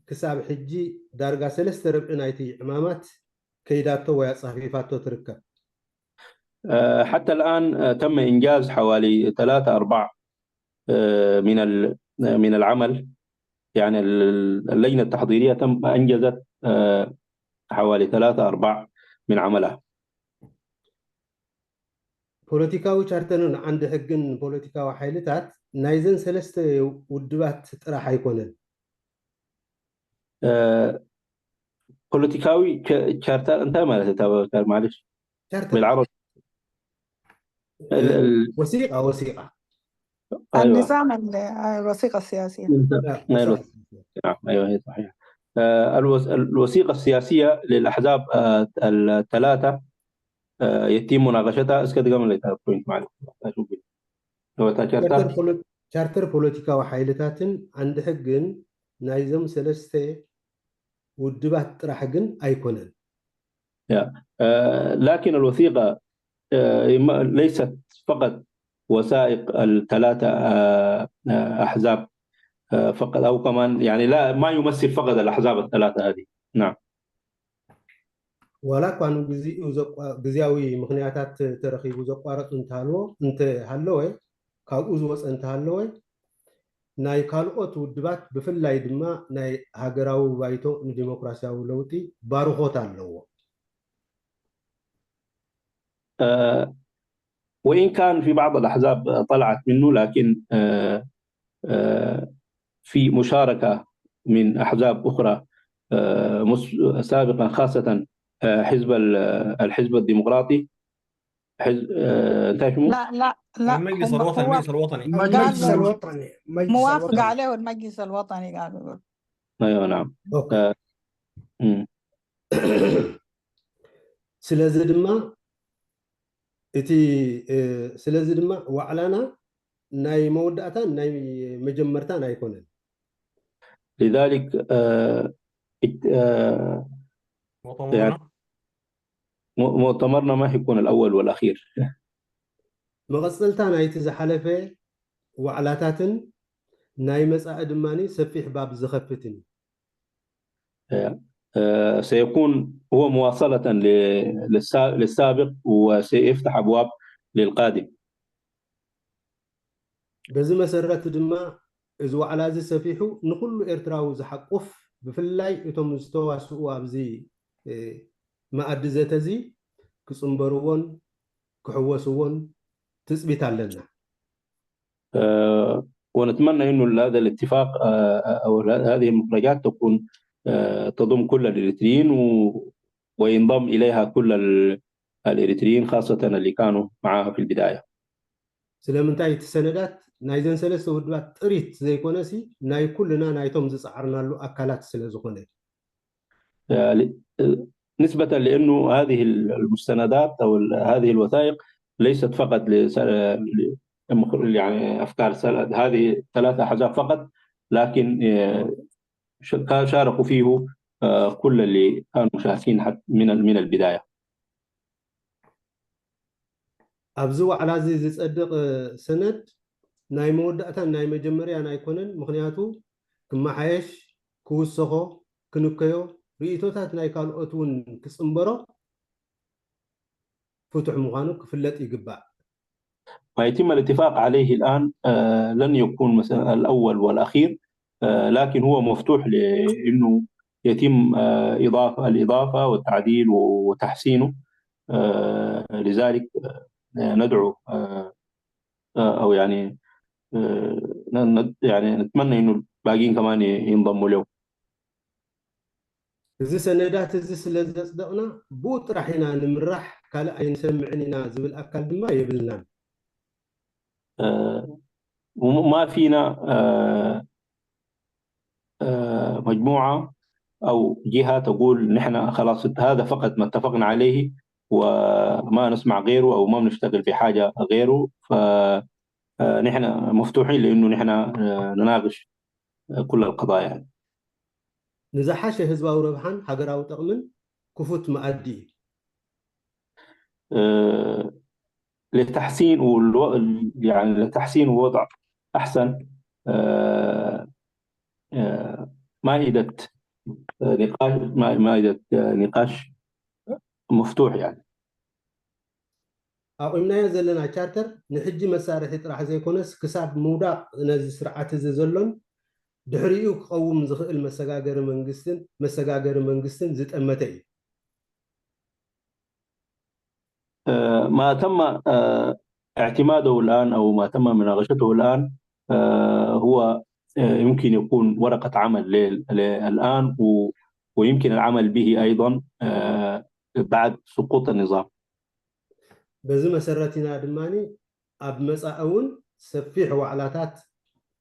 ክሳብ ሕጂ ዳርጋ ሰለስተ ርብዒ ናይቲ ዕማማት ከይዳቶ ወይ ኣጻፊፋቶ ትርከብ። آه، حتى الآن آه، تم إنجاز حوالي ثلاثة أرباع آه، من ال... من العمل. يعني ال- اللجنة التحضيرية تم أنجزت آه، حوالي ثلاثة أرباع من عملها. ፖለቲካዊ ቻርተርን ዓንዲ ሕግን ፖለቲካዊ ሓይልታት ናይዘን ሰለስተ ውድባት ጥራሕ ኣይኮነን። آه، ፖለቲካዊ ቻርተር እንታይ ማለት እዩ? ማለሽ ቻርተር بالعربي ال- ال- ወሲቃ ወሲቃ أيوة. النظام ال- الوثيقة السياسية. نعم، أيوة، هي صحيح. آه، الوث- الوثيقة السياسية للأحزاب آه، الثلاثة آه، يتم مناقشتها. እስከ ድገምለይ እታ ፖይንት ማለት ነው። أشوف. هو تشارتر ቻርተር ፖለ- ቻርተር ፖለቲካዊ ሓይልታትን ዓንዲ ሕግን ናይዞም ሰለስተ ውድባት ጥራሕ ግን ኣይኮነን። آه، لكن الوثيقة آه، ما- ليست فقط وثائق الثلاثة آه، آه، أحزاب آه، فقط، أو كمان يعني لا، ما يمثل فقط الأحزاب الثلاثة هذه. نعم. ዋላ እኳ ንግዚኡ ዘቋ- ግዝያዊ ምኽንያታት ተረኺቡ ዘቋረጡ እንተሃለወ እንተሃለወ ካብኡ ዝወፀ እንተሃለወ ናይ ካልኦት ውድባት ብፍላይ ድማ ናይ ሃገራዊ ባይቶ ንዲሞክራሲያዊ ለውጢ ባርኾት ኣለዎ። آه، وإن كان في بعض الأحزاب طلعت منه، لكن آه، آه، في مشاركة من أحزاب أخرى آه، مس- سابقا، خاصة آه، حزب ال- الحزب الديمقراطي، حزب آه، እንታይ ሽሙ؟ لا لا لا المجلس هم- الوطني هو المجلس الوطني المجلس قال الوطني، المجلس موافق الوطني. عليه المجلس الوطني، قالوا. أيوة، نعم. ኦኬ። آه، مم. ስለዚ ድማ እቲ እ፣ ስለዚ ድማ ዋዕላና ናይ መወዳእታን ናይ መጀመርታን ኣይኮነን። لذلك آه، ات- آه، مؤتمرنا م- مؤتمرنا ما حيكون الأول والأخير. መቐፀልታ ናይቲ ዝሓለፈ ዋዕላታትን ናይ መፃኢ ድማ ሰፊሕ ባብ ዝኸፍትን እዩ። آه، سيكون هو مواصلة ل- للسا- للسابق، وسيفتح أبواب للقادم. በዚ መሰረት ድማ እዚ ዋዕላ እዚ ሰፊሑ ንኩሉ ኤርትራዊ ዝሓቁፍ፣ ብፍላይ እቶም ዝተዋስኡ ኣብዚ እ፣ መኣዲ ዘተ እዚ ክፅንበርዎን ክሕወስዎን ትፅቢት ኣለና። آه، ونتمنى إنه هذا الاتفاق آه، أو هذه المخرجات تكون آه، تضم كل الإريتريين و- وينضم إليها كل ال- الإريتريين، خاصة اللي كانوا معها في البداية. ስለምንታይ እቲ ሰነዳት ናይዘን ሰለስተ ውድባት ጥሪት ዘይኮነሲ ናይ ኩልና ናይቶም ዝፀዓርናሉ ኣካላት ስለ ዝኾነ። آه، ل- آه، نسبة لأنه هذه المستندات أو ال- هذه الوثائق ليست فقط لس- ل- يعني أفكار سل- هذه ثلاثة أحزاب فقط، لكن آه، ش- كان شاركوا فيه آه، كل اللي كانوا مشاركين حت- من ال- من البداية. ኣብዚ ዋዕላ እዚ ዝጸድቕ ሰነድ ናይ መወዳእታን ናይ መጀመርያን ኣይኮነን። ምኽንያቱ ክመሓየሽ፣ ክውሰኾ፣ ክንከዮ፣ ርእይቶታት ናይ ካልኦት እውን ክጽንበሮ ፍቱሕ ምዃኑ ክፍለጥ ይግባእ። ما يتم الاتفاق عليه الآن آه، لن يكون مثلا الأول والأخير، آه، لكن هو مفتوح لأنه يتم آه، إضافة الإضافة والتعديل وتحسينه. آه، لذلك آه، ندعو آه، آه، أو يعني آه، ن- ن- يعني نتمنى إنه الباقيين كمان ي- ينضموا له. እዚ ሰነዳት እዚ ስለ ዘጽደቕና ብኡ ጥራሕ ኢና ንምራሕ፣ ካልእ ኣይንሰምዕን ኢና ዝብል ኣካል ድማ የብልናን። آه، وما فينا آه، آه، مجموعة أو جهة تقول: "نحن خلاص هذا فقط ما اتفقنا عليه وما نسمع غيره أو ما بنشتغل في حاجة غيره"، فنحن مفتوحين لأنه نحن آه، نناقش كل القضايا يعني. ንዝሓሸ ህዝባዊ ረብሓን ሃገራዊ ጥቕምን ክፉት መኣዲ እዩ። آه، لتحسين والو... يعني لتحسين وضع أحسن آه، آه، مائدة آه، نقاش ما- مائدة آه، نقاش مفتوح يعني. ኣቑምናዮ ዘለና ቻርተር ንሕጂ መሳርሒ ጥራሕ ዘይኮነስ ክሳብ ምውዳቕ ነዚ ስርዓት እዚ ዘሎን ድሕሪኡ ክቐውም ዝኽእል መሰጋገሪ መንግስትን መሰጋገሪ መንግስትን ዝጠመተ እዩ። آه، ما تم آه، اعتماده الآن أو ما تم مناقشته الآن آه، هو آه، يمكن يكون ورقة عمل لل- للآن و- ويمكن العمل به أيضا آه، بعد سقوط النظام. በዚ መሰረት ኢና ድማ ኣብ መጻኢ እውን ሰፊሕ ዋዕላታት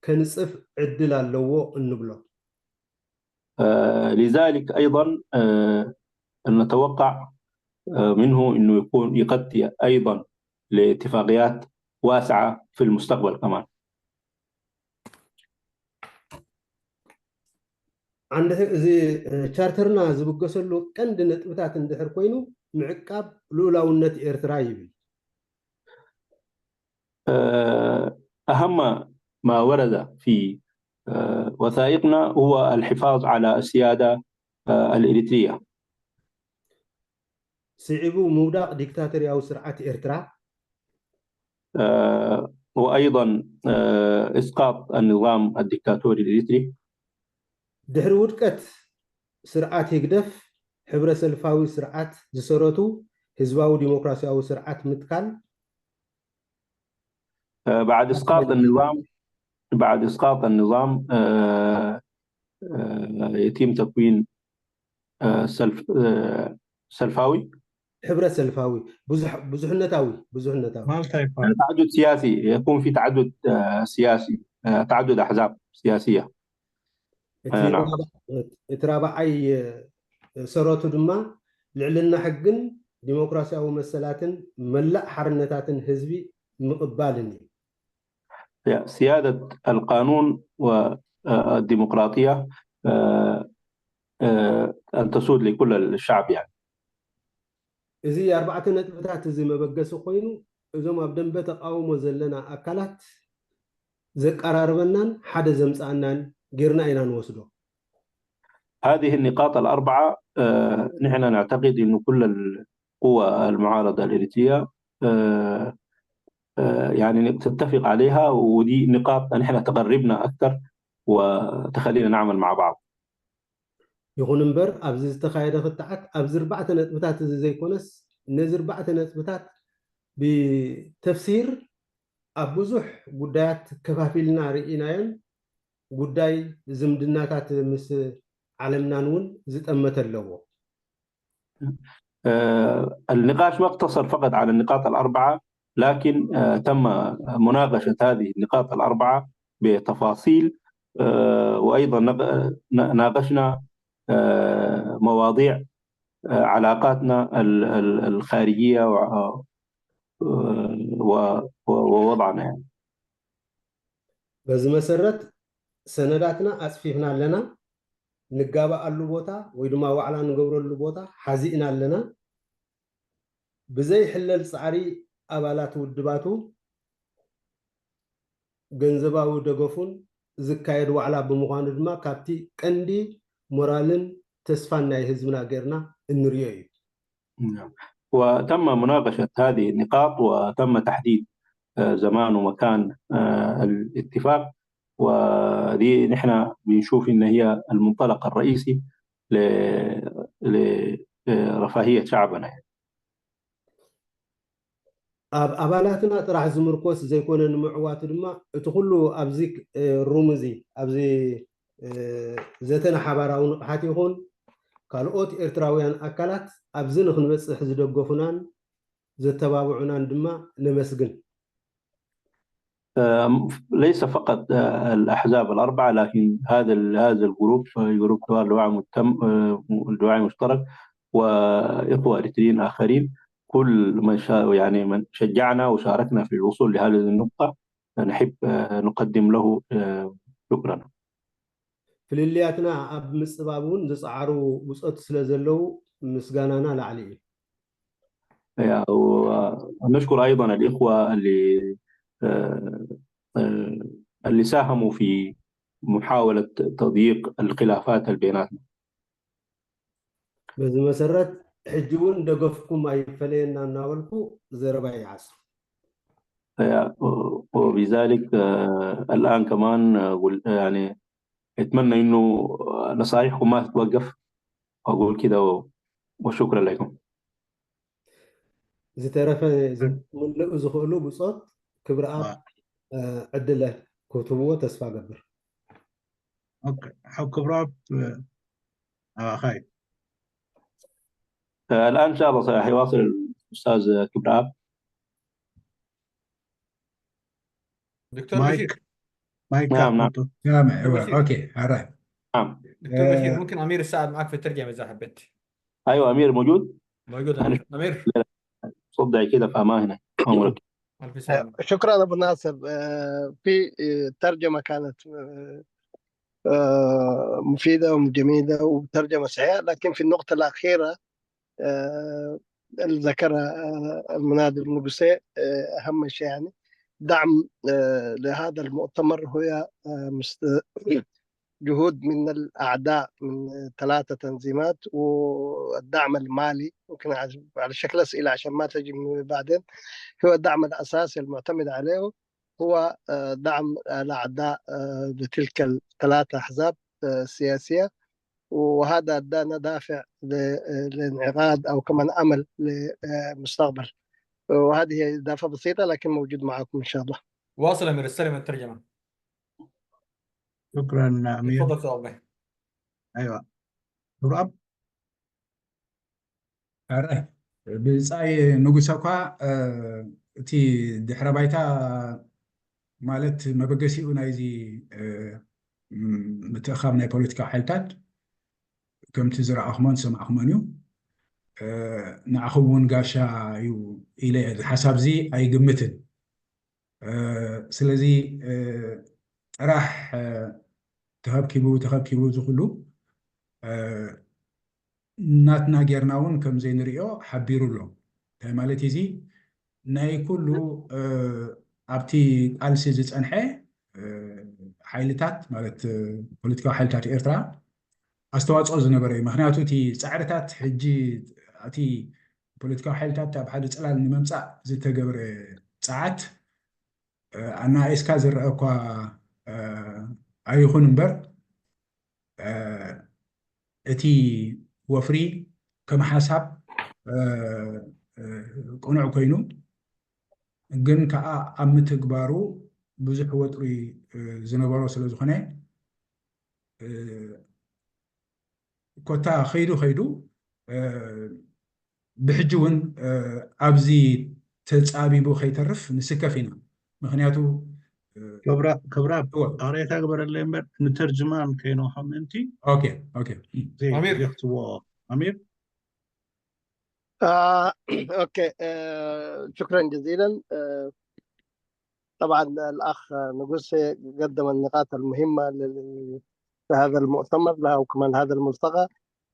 ከንጽፍ ዕድል ኣለዎ እንብሎ። آه، لذلك أيضا آه، نتوقع آه، منه أنه يكون يغطي أيضا لاتفاقيات واسعة في المستقبل كمان. ዓንዲ እዚ እ፣ ቻርተርና ዝብገሰሉ ቀንዲ ነጥብታት እንድሕር ኮይኑ ምዕቃብ ልኡላውነት ኤርትራ ይብል። آه، أهم ما ورد في آه، وثائقنا هو الحفاظ على السيادة آه، الإريترية. ስዒቡ ምውዳቕ ዲክታቶርያዊ ስርዓት ኤርትራ آه، وأيضا آه، إسقاط النظام الدكتاتوري الإريتري. ድሕሪ ውድቀት ስርዓት ህግደፍ ሕብረ ሰልፋዊ ስርዓት ዝሰረቱ ህዝባዊ ዲሞክራሲያዊ ስርዓት ምትካል آه، بعد إسقاط النظام بعد إسقاط النظام آه، آه، يتم تكوين آه، سلف آه، سلفاوي ሕብረ ሰልፋዊ ብዙሕ- ብዙሕነታዊ ብዙሕነታዊ Multi-party. يعني تعدد سياسي، يكون في تعدد آه، سياسي آه، تعدد أحزاب سياسية. እቲ آه، نعم. ራብዓ- እቲ ራብዓይ እ፣ ሰረቱ ድማ ልዕልና ሕግን ዲሞክራሲያዊ መሰላትን መላእ ሓርነታትን ህዝቢ ምቕባልን እዩ። سيادة القانون والديمقراطية آه، آه، أن تسود لكل الشعب يعني. እዚ ኣርባዕተ ነጥብታት እዚ መበገሲ ኮይኑ እዞም ኣብ ደንበ ተቃውሞ ዘለና ኣካላት ዘቀራርበናን ሓደ ዘምፃኣናን ጌርና ኢና ንወስዶ። هذه النقاط الأربعة آه، نحن نعتقد أن كل القوى المعارضة الإريترية آه، آه، يعني تتفق عليها، ودي نقاط نحن تقربنا أكثر وتخلينا نعمل مع بعض. ይኹን እምበር ኣብዚ ዝተኻየደ ክትዓት ኣብዚ ኣርባዕተ ነጥብታት እዚ ዘይኮነስ ነዚ ኣርባዕተ ነጥብታት ብተፍሲር ኣብ ብዙሕ ጉዳያት ከፋፊልና ርኢናዮን ጉዳይ ዝምድናታት ምስ ዓለምናን እውን ዝጠመተ ኣለዎ። آه، النقاش ما اقتصر فقط على النقاط الأربعة، لكن آه، تم مناقشة هذه النقاط الأربعة بتفاصيل آه، وأيضا ناقشنا آه، مواضيع آه، علاقاتنا الخارجية ووضعنا يعني. በዚ መሰረት ሰነዳትና ኣፅፊፍና ኣለና። ንጋባኣሉ ቦታ ወይ ድማ ዋዕላ ንገብረሉ ቦታ ሓዚእና ኣለና። ብዘይሕለል ፃዕሪ ኣባላት ውድባቱ ገንዘባዊ ደገፉን ዝካየድ ዋዕላ ብምዃኑ ድማ ካብቲ ቀንዲ ሞራልን ተስፋን ናይ ህዝብና ጌርና እንሪኦ እዩ። نعم. وتم مناقشة هذه النقاط وتم تحديد آه، زمان ومكان آه، الاتفاق، ودي نحن بنشوف إن هي المنطلق الرئيسي ل- لرفاهية شعبنا يعني. ኣብ ኣባላትና ጥራሕ ዝምርኮስ ዘይኮነ ንምዕዋቱ ድማ እቲ ኩሉ ኣብዚ ሩም እዚ ኣብዚ ዘተና ሓባራዊ ንቕሓት ይኹን ካልኦት ኤርትራውያን ኣካላት ኣብዚ ንክንበፅሕ ዝደገፉናን ዘተባብዑናን ድማ ነመስግን። ليس فقط الأحزاب الأربعة، لكن هذا هذا الجروب، جروب دوار دواعي متم دواعي مشترك، وإخوة إريتريين آخرين، كل من شا يعني من شجعنا وشاركنا في الوصول لهذه النقطة، نحب نقدم له شكرنا. ፍልልያትና ኣብ ምፅባብ እውን ዝፀዓሩ ብፆት ስለ ዘለዉ ምስጋናና ላዕሊ እዩ። ونشكر أيضا الإخوة اللي اللي ساهموا في محاولة تضييق الخلافات اللي بيناتنا. በዚ መሰረት ሕጂ እውን ደገፍኩም ኣይፈለየና እናበልኩ ዘረባ ይዓጽ። وبذلك الآن كمان يعني أتمنى إنه نصائحكم ما تتوقف. أقول كده وشكرا لكم. ዝተረፈ ዝምልኡ ዝኽእሉ ብጾት ክብረኣብ ዕድለ ክትህብዎ ተስፋ ገብር። ሓው ክብረኣብ ኣባኻይ الآن إن شاء الله سيواصل الأستاذ كبراب. دكتور بشير. مايك نعم نعم. سامع ايوه اوكي. All right. نعم. دكتور بشير، ممكن امير السعد معك في الترجمه اذا حبيت. ايوه امير موجود؟ موجود امير. امير. صدعي كده فما هنا. امرك. الف سلامه. شكرا ابو ناصر. في ترجمه كانت مفيده وجميله وترجمه صحيحه، لكن في النقطه الاخيره اللي ذكرها المناضل نقصي اهم شيء، يعني دعم لهذا المؤتمر هو جهود من الاعداء من ثلاثه تنظيمات، والدعم المالي ممكن على شكل اسئله عشان ما تجي بعدين. هو الدعم الاساسي المعتمد عليه هو دعم الاعداء لتلك الثلاثه احزاب السياسيه، وهذا ادانا دافع للانعقاد او كمان امل للمستقبل. وهذه اضافه بسيطه لكن موجود معكم ان شاء الله. واصل امير، استلم الترجمه. شكرا امير. تفضل استاذ عبد الله. ايوه. تراب. ኣረ ብጻይ ንጉሰ እኳ እቲ ድሕረ ባይታ ማለት መበገሲኡ ናይዚ ምትእኻብ ናይ ፖለቲካዊ ሓይልታት ከምቲ ዝረኣኹሞን ዝሰማዕኹሞን እዩ። ንዓኹም እውን ጋሻ እዩ ኢለ እዚ ሓሳብ እዚ ኣይግምትን። ስለዚ ጥራሕ ተኸብኪቡ ተኸብኪቡ ዝኽሉ ናትና ጌርና እውን ከም ዘይንሪኦ ሓቢሩ ኣሎ። እንታይ ማለት እዚ ናይ ኩሉ ኣብቲ ቃልሲ ዝፀንሐ ሓይልታት ማለት ፖለቲካዊ ሓይልታት ኤርትራ ኣስተዋፅኦ ዝነበረ እዩ። ምክንያቱ እቲ ፃዕርታት ሕጂ እቲ ፖለቲካዊ ሓይልታት ኣብ ሓደ ፅላል ንምምፃእ ዝተገብረ ፀዓት ኣናኢስካ ዝረአ እኳ ኣይኹን እምበር እቲ ወፍሪ ከም ሓሳብ ቅኑዕ ኮይኑ ግን ከዓ ኣብ ምትግባሩ ብዙሕ ወጥሪ ዝነበሮ ስለ ዝኾነ ኮታ ከይዱ ከይዱ ብሕጂ እውን ኣብዚ ተፃቢቡ ከይተርፍ ንስከፍ ኢና። ምክንያቱ ክብራ ክብራ ኣቕሬታ ግበረለይ እምበር ንተርጅማን ከይንውሃብ ምእንቲ ኦኬ ኦኬ ዘይክትዎ ኣሚር اوكي شكرا جزيلا. طبعا الاخ نقصي قدم النقاط المهمه لل في هذا المؤتمر أو كمان هذا الملتقى.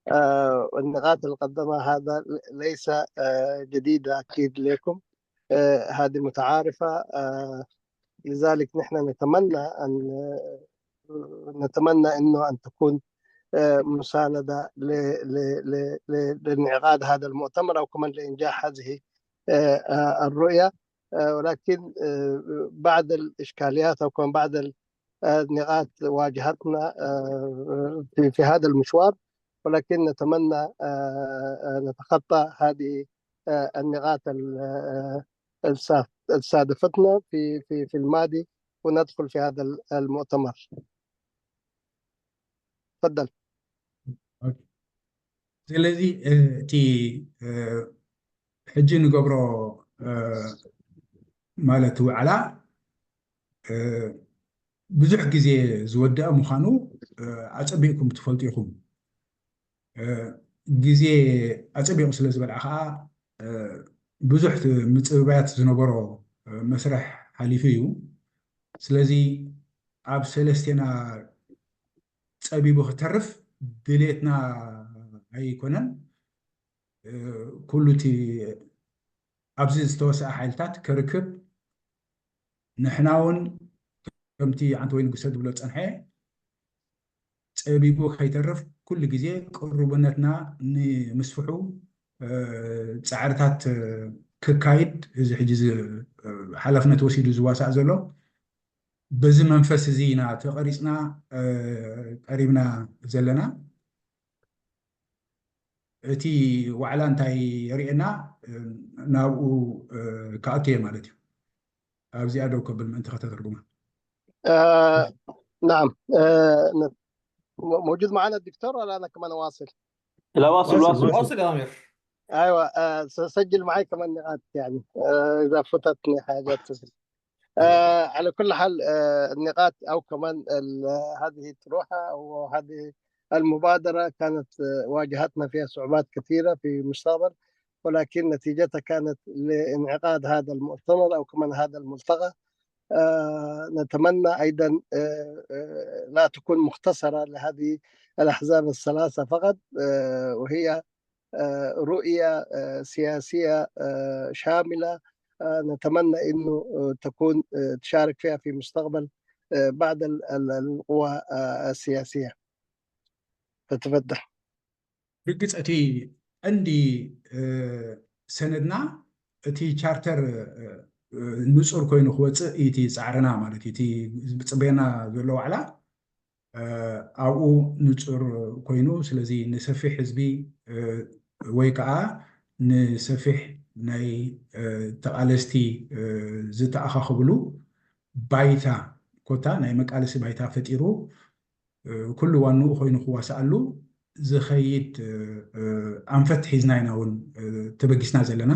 آه، النقاط القدمة هذا ليس آه، جديدة أكيد لكم. آه، هذه متعارفة. آه، لذلك نحن نتمنى أن نتمنى أنه أن تكون آه، مساندة ل- ل- ل- ل- لانعقاد هذا المؤتمر أو كمان لإنجاح هذه آه، آه، الرؤية. آه، ولكن آه، بعض الإشكاليات أو كمان بعض ال- آه، النقاط واجهتنا آه، في في هذا المشوار، ولكن نتمنى آه، آه، نتخطى هذه آه، النقاط ال- آه، السا- السادفتنا في في في الماضي، وندخل في هذا ال- المؤتمر. تفضل. ስለዚ እቲ ሕጂ ንገብሮ ማለት ዋዕላ ብዙሕ ግዜ ዝወደአ ምዃኑ ኣጸቢቕኩም ትፈልጡ ኢኹም። ግዜ ኣጸቢቑ ስለ ዝበልዓ ከዓ ብዙሕ ምጽብባያት ዝነበሮ መስርሕ ሓሊፉ እዩ። ስለዚ ኣብ ሰለስቴና ጸቢቡ ክተርፍ ድሌትና ኣይኮነን። ኩሉ እቲ ኣብዚ ዝተወሰኣ ሓይልታት ከርክብ ንሕና እውን ከምቲ ዓንተወይ ንጉሰ ዝብሎ ዝጸንሐ ጸቢቡ ከይተርፍ ኩሉ ግዜ ቅሩብነትና ንምስፍሑ ጻዕርታት ክካይድ እዚ ሕጂ ሓላፍነት ወሲዱ ዝዋሳእ ዘሎ በዚ መንፈስ እዚ ኢና ተቐሪፅና ቀሪብና ዘለና። እቲ ዋዕላ እንታይ የርእየና ናብኡ ክኣቱ እየ ማለት እዩ። ኣብዚኣ ደው ከብል ምእንቲ ከተተርጉማ። نعم. موجود معنا الدكتور ولا أنا كمان واصل؟ لا، واصل، واصل. واصل يا أمير. أيوة. سجل معي كمان نقاط يعني إذا فتتني حاجات. على كل حال، النقاط أو كمان هذه الطروحة أو هذه المبادرة كانت واجهتنا فيها صعوبات كثيرة في المستقبل، ولكن نتيجتها كانت لانعقاد هذا المؤتمر أو كمان هذا الملتقى. نتمنى أيضا لا تكون مختصرة لهذه الأحزاب الثلاثة فقط، وهي رؤية سياسية شاملة. نتمنى أنه تكون تشارك فيها في مستقبل بعض القوى السياسية. فتفضل. ብግፅ እቲ ቀንዲ ሰነድና እቲ ቻርተር ንፁር ኮይኑ ክወፅእ እቲ ፃዕርና ማለት እዩ። እቲ ዝፅበየና ዘሎ ዋዕላ ኣብኡ ንፁር ኮይኑ፣ ስለዚ ንሰፊሕ ህዝቢ ወይ ከዓ ንሰፊሕ ናይ ተቓለስቲ ዝተኣኻኸብሉ ባይታ ኮታ ናይ መቃለሲ ባይታ ፈጢሩ ኩሉ ዋንኡ ኮይኑ ክዋስኣሉ ዝኸይድ ኣንፈት ሒዝና ኢና እውን ተበጊስና ዘለና።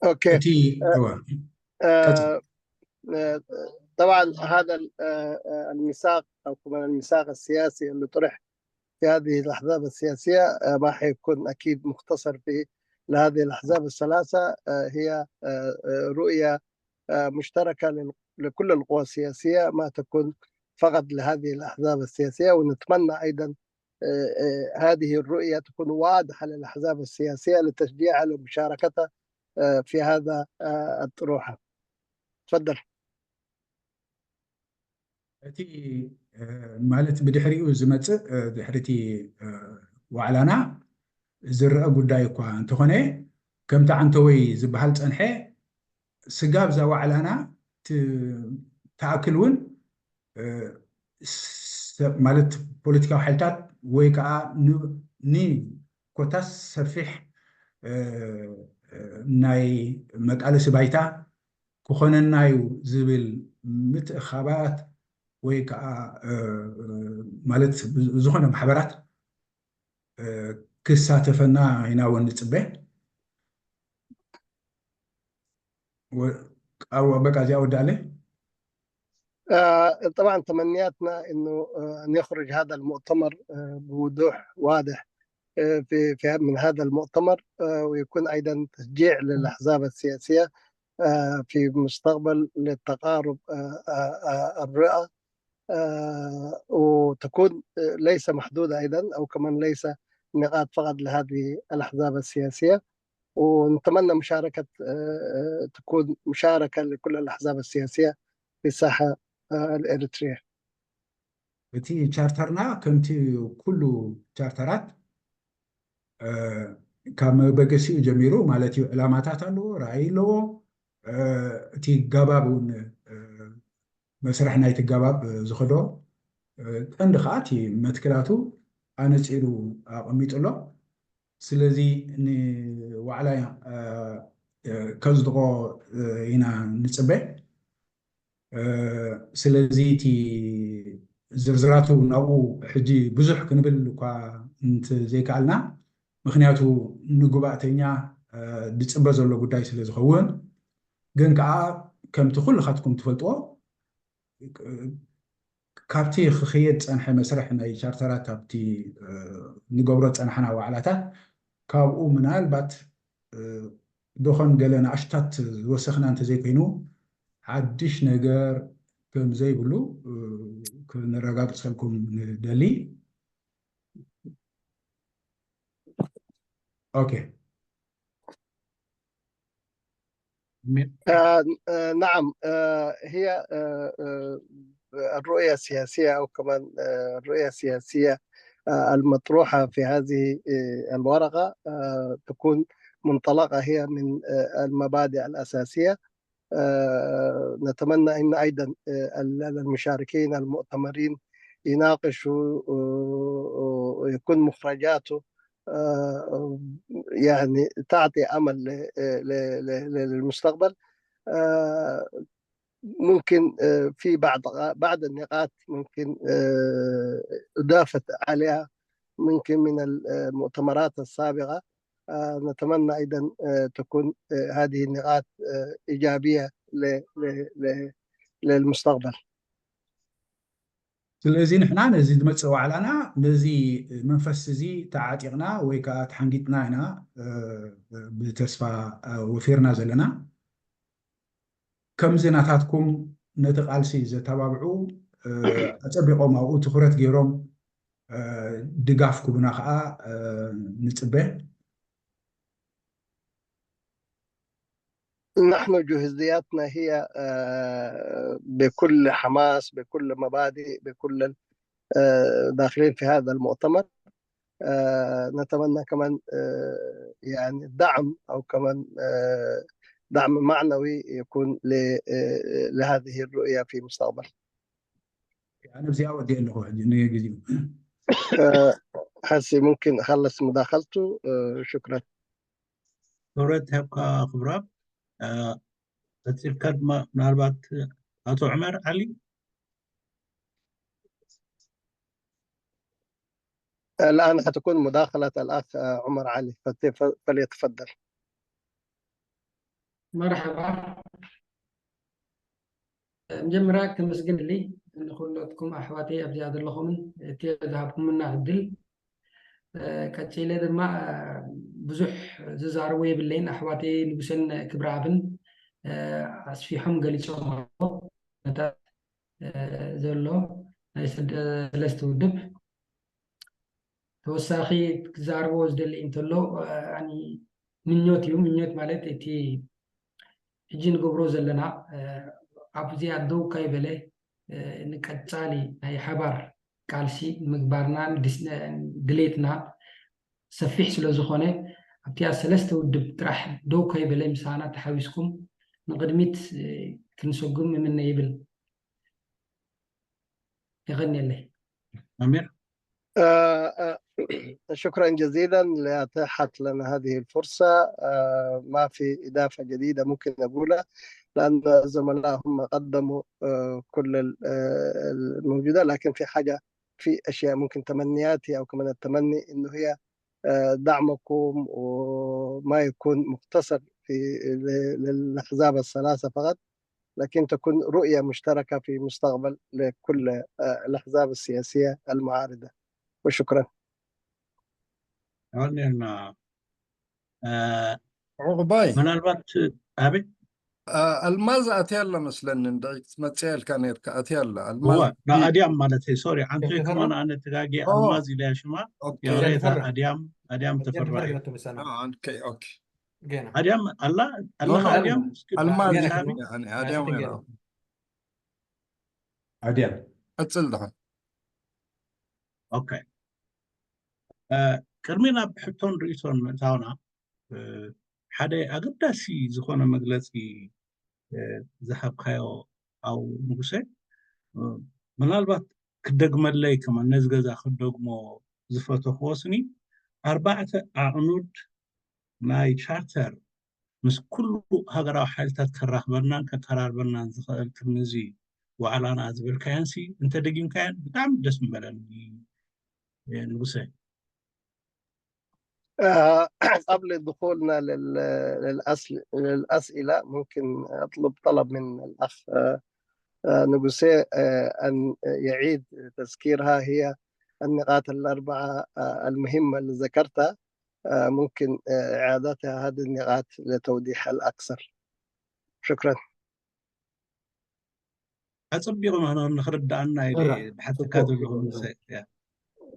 اوكي. እቲ طبعا هذا الميثاق او كمان الميثاق السياسي اللي طرح في هذه الاحزاب السياسيه ما حيكون اكيد مختصر في لهذه الاحزاب الثلاثه. هي رؤيه مشتركه لكل القوى السياسيه، ما تكون فقط لهذه الاحزاب السياسيه، ونتمنى ايضا هذه الرؤيه تكون واضحه للاحزاب السياسيه لتشجيعها لمشاركتها في هذا الطروحه. تفضل. እቲ ማለት ብድሕሪኡ ዝመፅእ ድሕሪ እቲ ዋዕላና ዝረአ ጉዳይ እኳ እንተኾነ፣ ከምቲ ዓንተወይ ዝበሃል ፀንሐ፣ ስጋብ እዛ ዋዕላና ትኣክል እውን ማለት ፖለቲካዊ ሓይልታት ወይ ከዓ ንኮታስ ሰፊሕ ናይ መቃለሲ ባይታ ክኾነና እዩ ዝብል ምትእኻባት ወይ ከዓ ማለት ዝኾነ ማሕበራት ክሳተፈና ኢና እውን ንፅበ። በቃ እዚኣ ወዳለ طبعا تمنياتنا انه نخرج هذا المؤتمر بوضوح واضح في في من هذا المؤتمر، ويكون ايضا تشجيع للاحزاب السياسيه في مستقبل للتقارب الرؤى آه، وتكون، آه، ليس محدودة أيضًا، أو كمان ليس نقاط فقط لهذه الأحزاب السياسية. ونتمنى مشاركة، آه، آه، تكون مشاركة لكل الأحزاب السياسية في الساحة، آه، الإريترية. እቲ ቻርተርና ከምቲ ኩሉ ቻርተራት፣ እ፣ ካብ መበገሲኡ ጀሚሩ ማለት እዩ፣ ዕላማታት ኣለዎ፣ ራእይ ኣለዎ። እ፣ እቲ ጋባብ እውን፣ እ፣ መስርሕ ናይቲ ጋባብ ዝኸዶ፣ እ፣ ቀንዲ ከዓ እቲ መትክላቱ ኣነፂሩ ኣቐሚጡ ኣሎ። ስለዚ ንዋዕላ፣ እ፣ እ፣ ከጽድቖ፣ እ፣ ኢና ንጽበ። እ፣ ስለዚ እቲ ዝርዝራቱ ናብኡ ሕጂ ብዙሕ ክንብል እኳ እንተዘይከኣልና፣ ምኽንያቱ ንጉባእተኛ፣ እ፣ ዝጽበ ዘሎ ጉዳይ ስለ ዝኸውን፣ ግን ከኣ ከምቲ ኩልኻትኩም ትፈልጥዎ፣ ካብቲ ክኽየድ ጸንሐ መስርሕ ናይ ቻርተራት፣ ኣብቲ፣ እ፣ ንገብሮ ጸናሕና ዋዕላታት፣ ካብኡ ምናልባት፣ እ፣ ደኾን ገለ ንኣሽታት ዝወሰኽና እንተዘይኮይኑ፣ ሓድሽ ነገር ከም ዘይብሉ፣ እ፣ ክነረጋግጸልኩም ንደሊ። ኦኬ። آه، آه، نعم، آه، هي، آه، آه، الرؤية السياسية، أو كمان، آه، الرؤية السياسية، آه، المطروحة في هذه، آه، الورقة، آه، تكون منطلقة هي من، آه، المبادئ الأساسية. آه، نتمنى أن أيضًا، آه، ال-، المشاركين المؤتمرين يناقشوا، آه، آه، ويكون مخرجاته، آه، يعني تعطي أمل ل-، ل-، ل-، ل-، للمستقبل. آه، ممكن، آه، في بعض، بعض النقاط ممكن، آه، أضافت عليها ممكن من المؤتمرات السابقة. آه، نتمنى أيضًا، آه، تكون، آه، هذه النقاط، آه، إيجابية ل-، ل-، ل-، للمستقبل. ስለዚ ንሕና ነዚ ዝመጽእ ዋዕላና ነዚ መንፈስ እዚ ተዓጢቕና ወይ ከዓ ተሓንጊጥና ኢና፣ እ፣ ብተስፋ፣ እ፣ ወፊርና ዘለና። ከምዚ ናታትኩም ነቲ ቃልሲ ዘተባብዑ፣ እ፣ ኣጸቢቖም ኣብኡ ትኹረት ገይሮም፣ እ፣ ድጋፍ ክቡና ከዓ፣ እ፣ ንጽበ። نحن جهوزياتنا هي، آه، بكل حماس، بكل مبادئ، بكل ال-، آه، داخلين في هذا المؤتمر. آه، نتمنى كمان، آه، يعني دعم أو كمان، آه، دعم معنوي يكون ل-، آه، لهذه الرؤية في مستقبل. ኣነ እዚኣ ወዲአ ኣለኹ ሕጂ ንግዜኡ። آه، حسي ممكن أخلص مداخلته. آه، شكرًا. ክብረት ይሃብካ ክቡራብ። እ፣ ቀጺልካ ድማ ምናልባት ኣቶ ዑመር ዓሊ። الآن حتكون مداخلة الأخ، آه، عمر علي، فت-، فليتفضل. መርሓባ። መጀመርያ ከመስግን እሊ ንኩለትኩም ኣሕዋተይ ኣብዚኣ ዘለኹምን እቲ ዝሃብኩምና ዕድል። እ፣ ቀጺለ ድማ፣ እ፣ ብዙሕ ዝዛረቦ የብለይን። ኣሕዋተይ ንጉሰን ክብረኣብን፣ እ፣ ኣስፊሖም ገሊጾም ኣለዉ። ነታ፣ እ፣ ዘሎ ናይ ሰደ-፣ ሰለስተ ውድብ ተወሳኺ ክዛረቦ ዝደሊ እንተሎ፣ እ፣ ኣኒ ምኞት እዩ። ምኞት ማለት እቲ ሕጂ ንገብሮ ዘለና፣ እ፣ ኣብዚኣ ደው ካይበለ፣ እ፣ ንቀጻሊ ናይ ሓባር ቃልሲ ምግባርና ንድስ-፣ ድሌትና ሰፊሕ ስለ ዝኾነ፣ ኣብቲኣ ሰለስተ ውድብ ጥራሕ ደው ካይበለ ምሳና ተሓዊስኩም ንቕድሚት፣ እ፣ ክንሰጉም እምነ ይብል። የቐንየለይ። ኣሚር። آه، آه، شكرًا جزيلًا لإتاحة لنا هذه الفرصة. آه، ما في إضافة جديدة ممكن أقولها، لأن الزملاء هم قدموا، آه، كل ال-، آه، الموجودة، لكن في حاجة، في أشياء ممكن تمنياتي أو كمان التمني إنه هي، آه، دعمكم وما يكون مقتصر في، ل-، للأحزاب الثلاثة فقط، لكن تكون رؤية مشتركة في مستقبل لكل، آه، الأحزاب السياسية المعارضة. وشكرًا. ኣዋኒና ዑቕባይ ምናልባት ኣቤት ኣልማዝ ኣትያ ኣላ መስለኒ። እንድዒ ክትመፅያ ኢልካ ነርካ። ኣትያ ኣላ ኣልማዝ። ንኣድያም ማለት እዩ። ሶሪ፣ ዓንቶይ ከማን ኣነ ተጋጊ ኣልማዝ ኢለያ ሽማ። የቕሬታ። ኣድያም ኣድያም ተፈራ። ኣድያም ኣለኻ? ኣድያም ኣልማዝ። ኣድያም። ኣድያም። ቀፅል ድኻ። ኦኬ። ቅድሚ ናብ ሕቶን ርእይቶን ምእታውና ሓደ ኣገዳሲ ዝኾነ መግለፂ ዝሃብካዮ ኣው ንጉሰ፣ ምናልባት ክደግመለይ ከማን ነዚ ገዛ ክደግሞ ዝፈተኽዎ ስኒ ኣርባዕተ ኣዕኑድ ናይ ቻርተር ምስ ኩሉ ሃገራዊ ሓይልታት ከራኽበናን ከቀራርበናን ዝኽእል ቅድሚ እዚ ዋዕላና ዝበልካየንሲ እንተደጊምካየን ብጣዕሚ ደስ ምበለኒ ንጉሰ። قبل دخولنا للأسئلة ممكن أطلب طلب من الأخ نقوسي أن يعيد تذكيرها هي النقاط الأربعة المهمة اللي ذكرتها ممكن إعادتها هذه النقاط لتوضيح الأكثر. شكرا. ኣፀቢቑ ንኽርዳኣና ብሓተካ ዘለኹ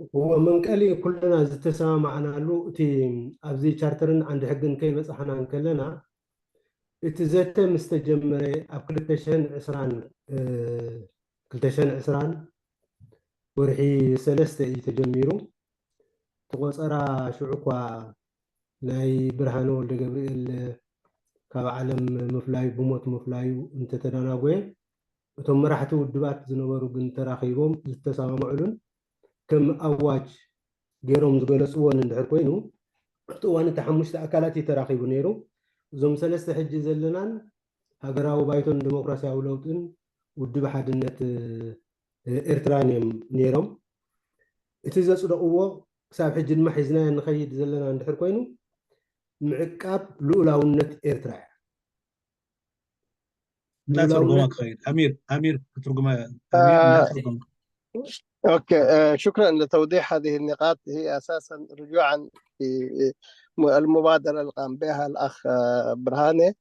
እዎ መንቀሊ ኩልና ዝተሰማማዕናሉ እቲ ኣብዚ ቻርተርን ዓንዲ ሕግን ከይበፃሕና እንከለና እቲ ዘተ ምስ ተጀመረ ኣብ ክልተ ሽሕን ዕስራን ክልተ ሽሕን ዕስራን ወርሒ ሰለስተ እዩ ተጀሚሩ። እቲ ቆፀራ ሽዑ እኳ ናይ ብርሃነ ወልደ ገብርኤል ካብ ዓለም ምፍላዩ ብሞት ምፍላዩ እንተተዳናጎየ እቶም መራሕቲ ውድባት ዝነበሩ ግን ተራኺቦም ዝተሰማምዕሉን ከም ኣዋጅ ገይሮም ዝገለፅዎን እንድሕር ኮይኑ ኣብቲ እዋን እቲ ሓሙሽተ ኣካላት እዩ ተራኺቡ ነይሩ። እዞም ሰለስተ ሕጂ ዘለናን ሃገራዊ ባይቶን ዲሞክራሲያዊ ለውጥን ውድብ ሓድነት ኤርትራን እዮም ነይሮም። እቲ ዘፅደቕዎ ክሳብ ሕጂ ድማ ሒዝናዮ ንኸይድ ዘለና እንድሕር ኮይኑ ምዕቃብ ልኡላውነት ኤርትራ እያ። እንዳተርጎማ ክኸይድ ኣሚር ኣሚር ክትርጉመ ኣሚር እንዳተርጎም أوكي، آه، شكرا لتوضيح هذه النقاط. هي أساسا رجوعا في المبادرة اللي قام بها الأخ آه، برهانة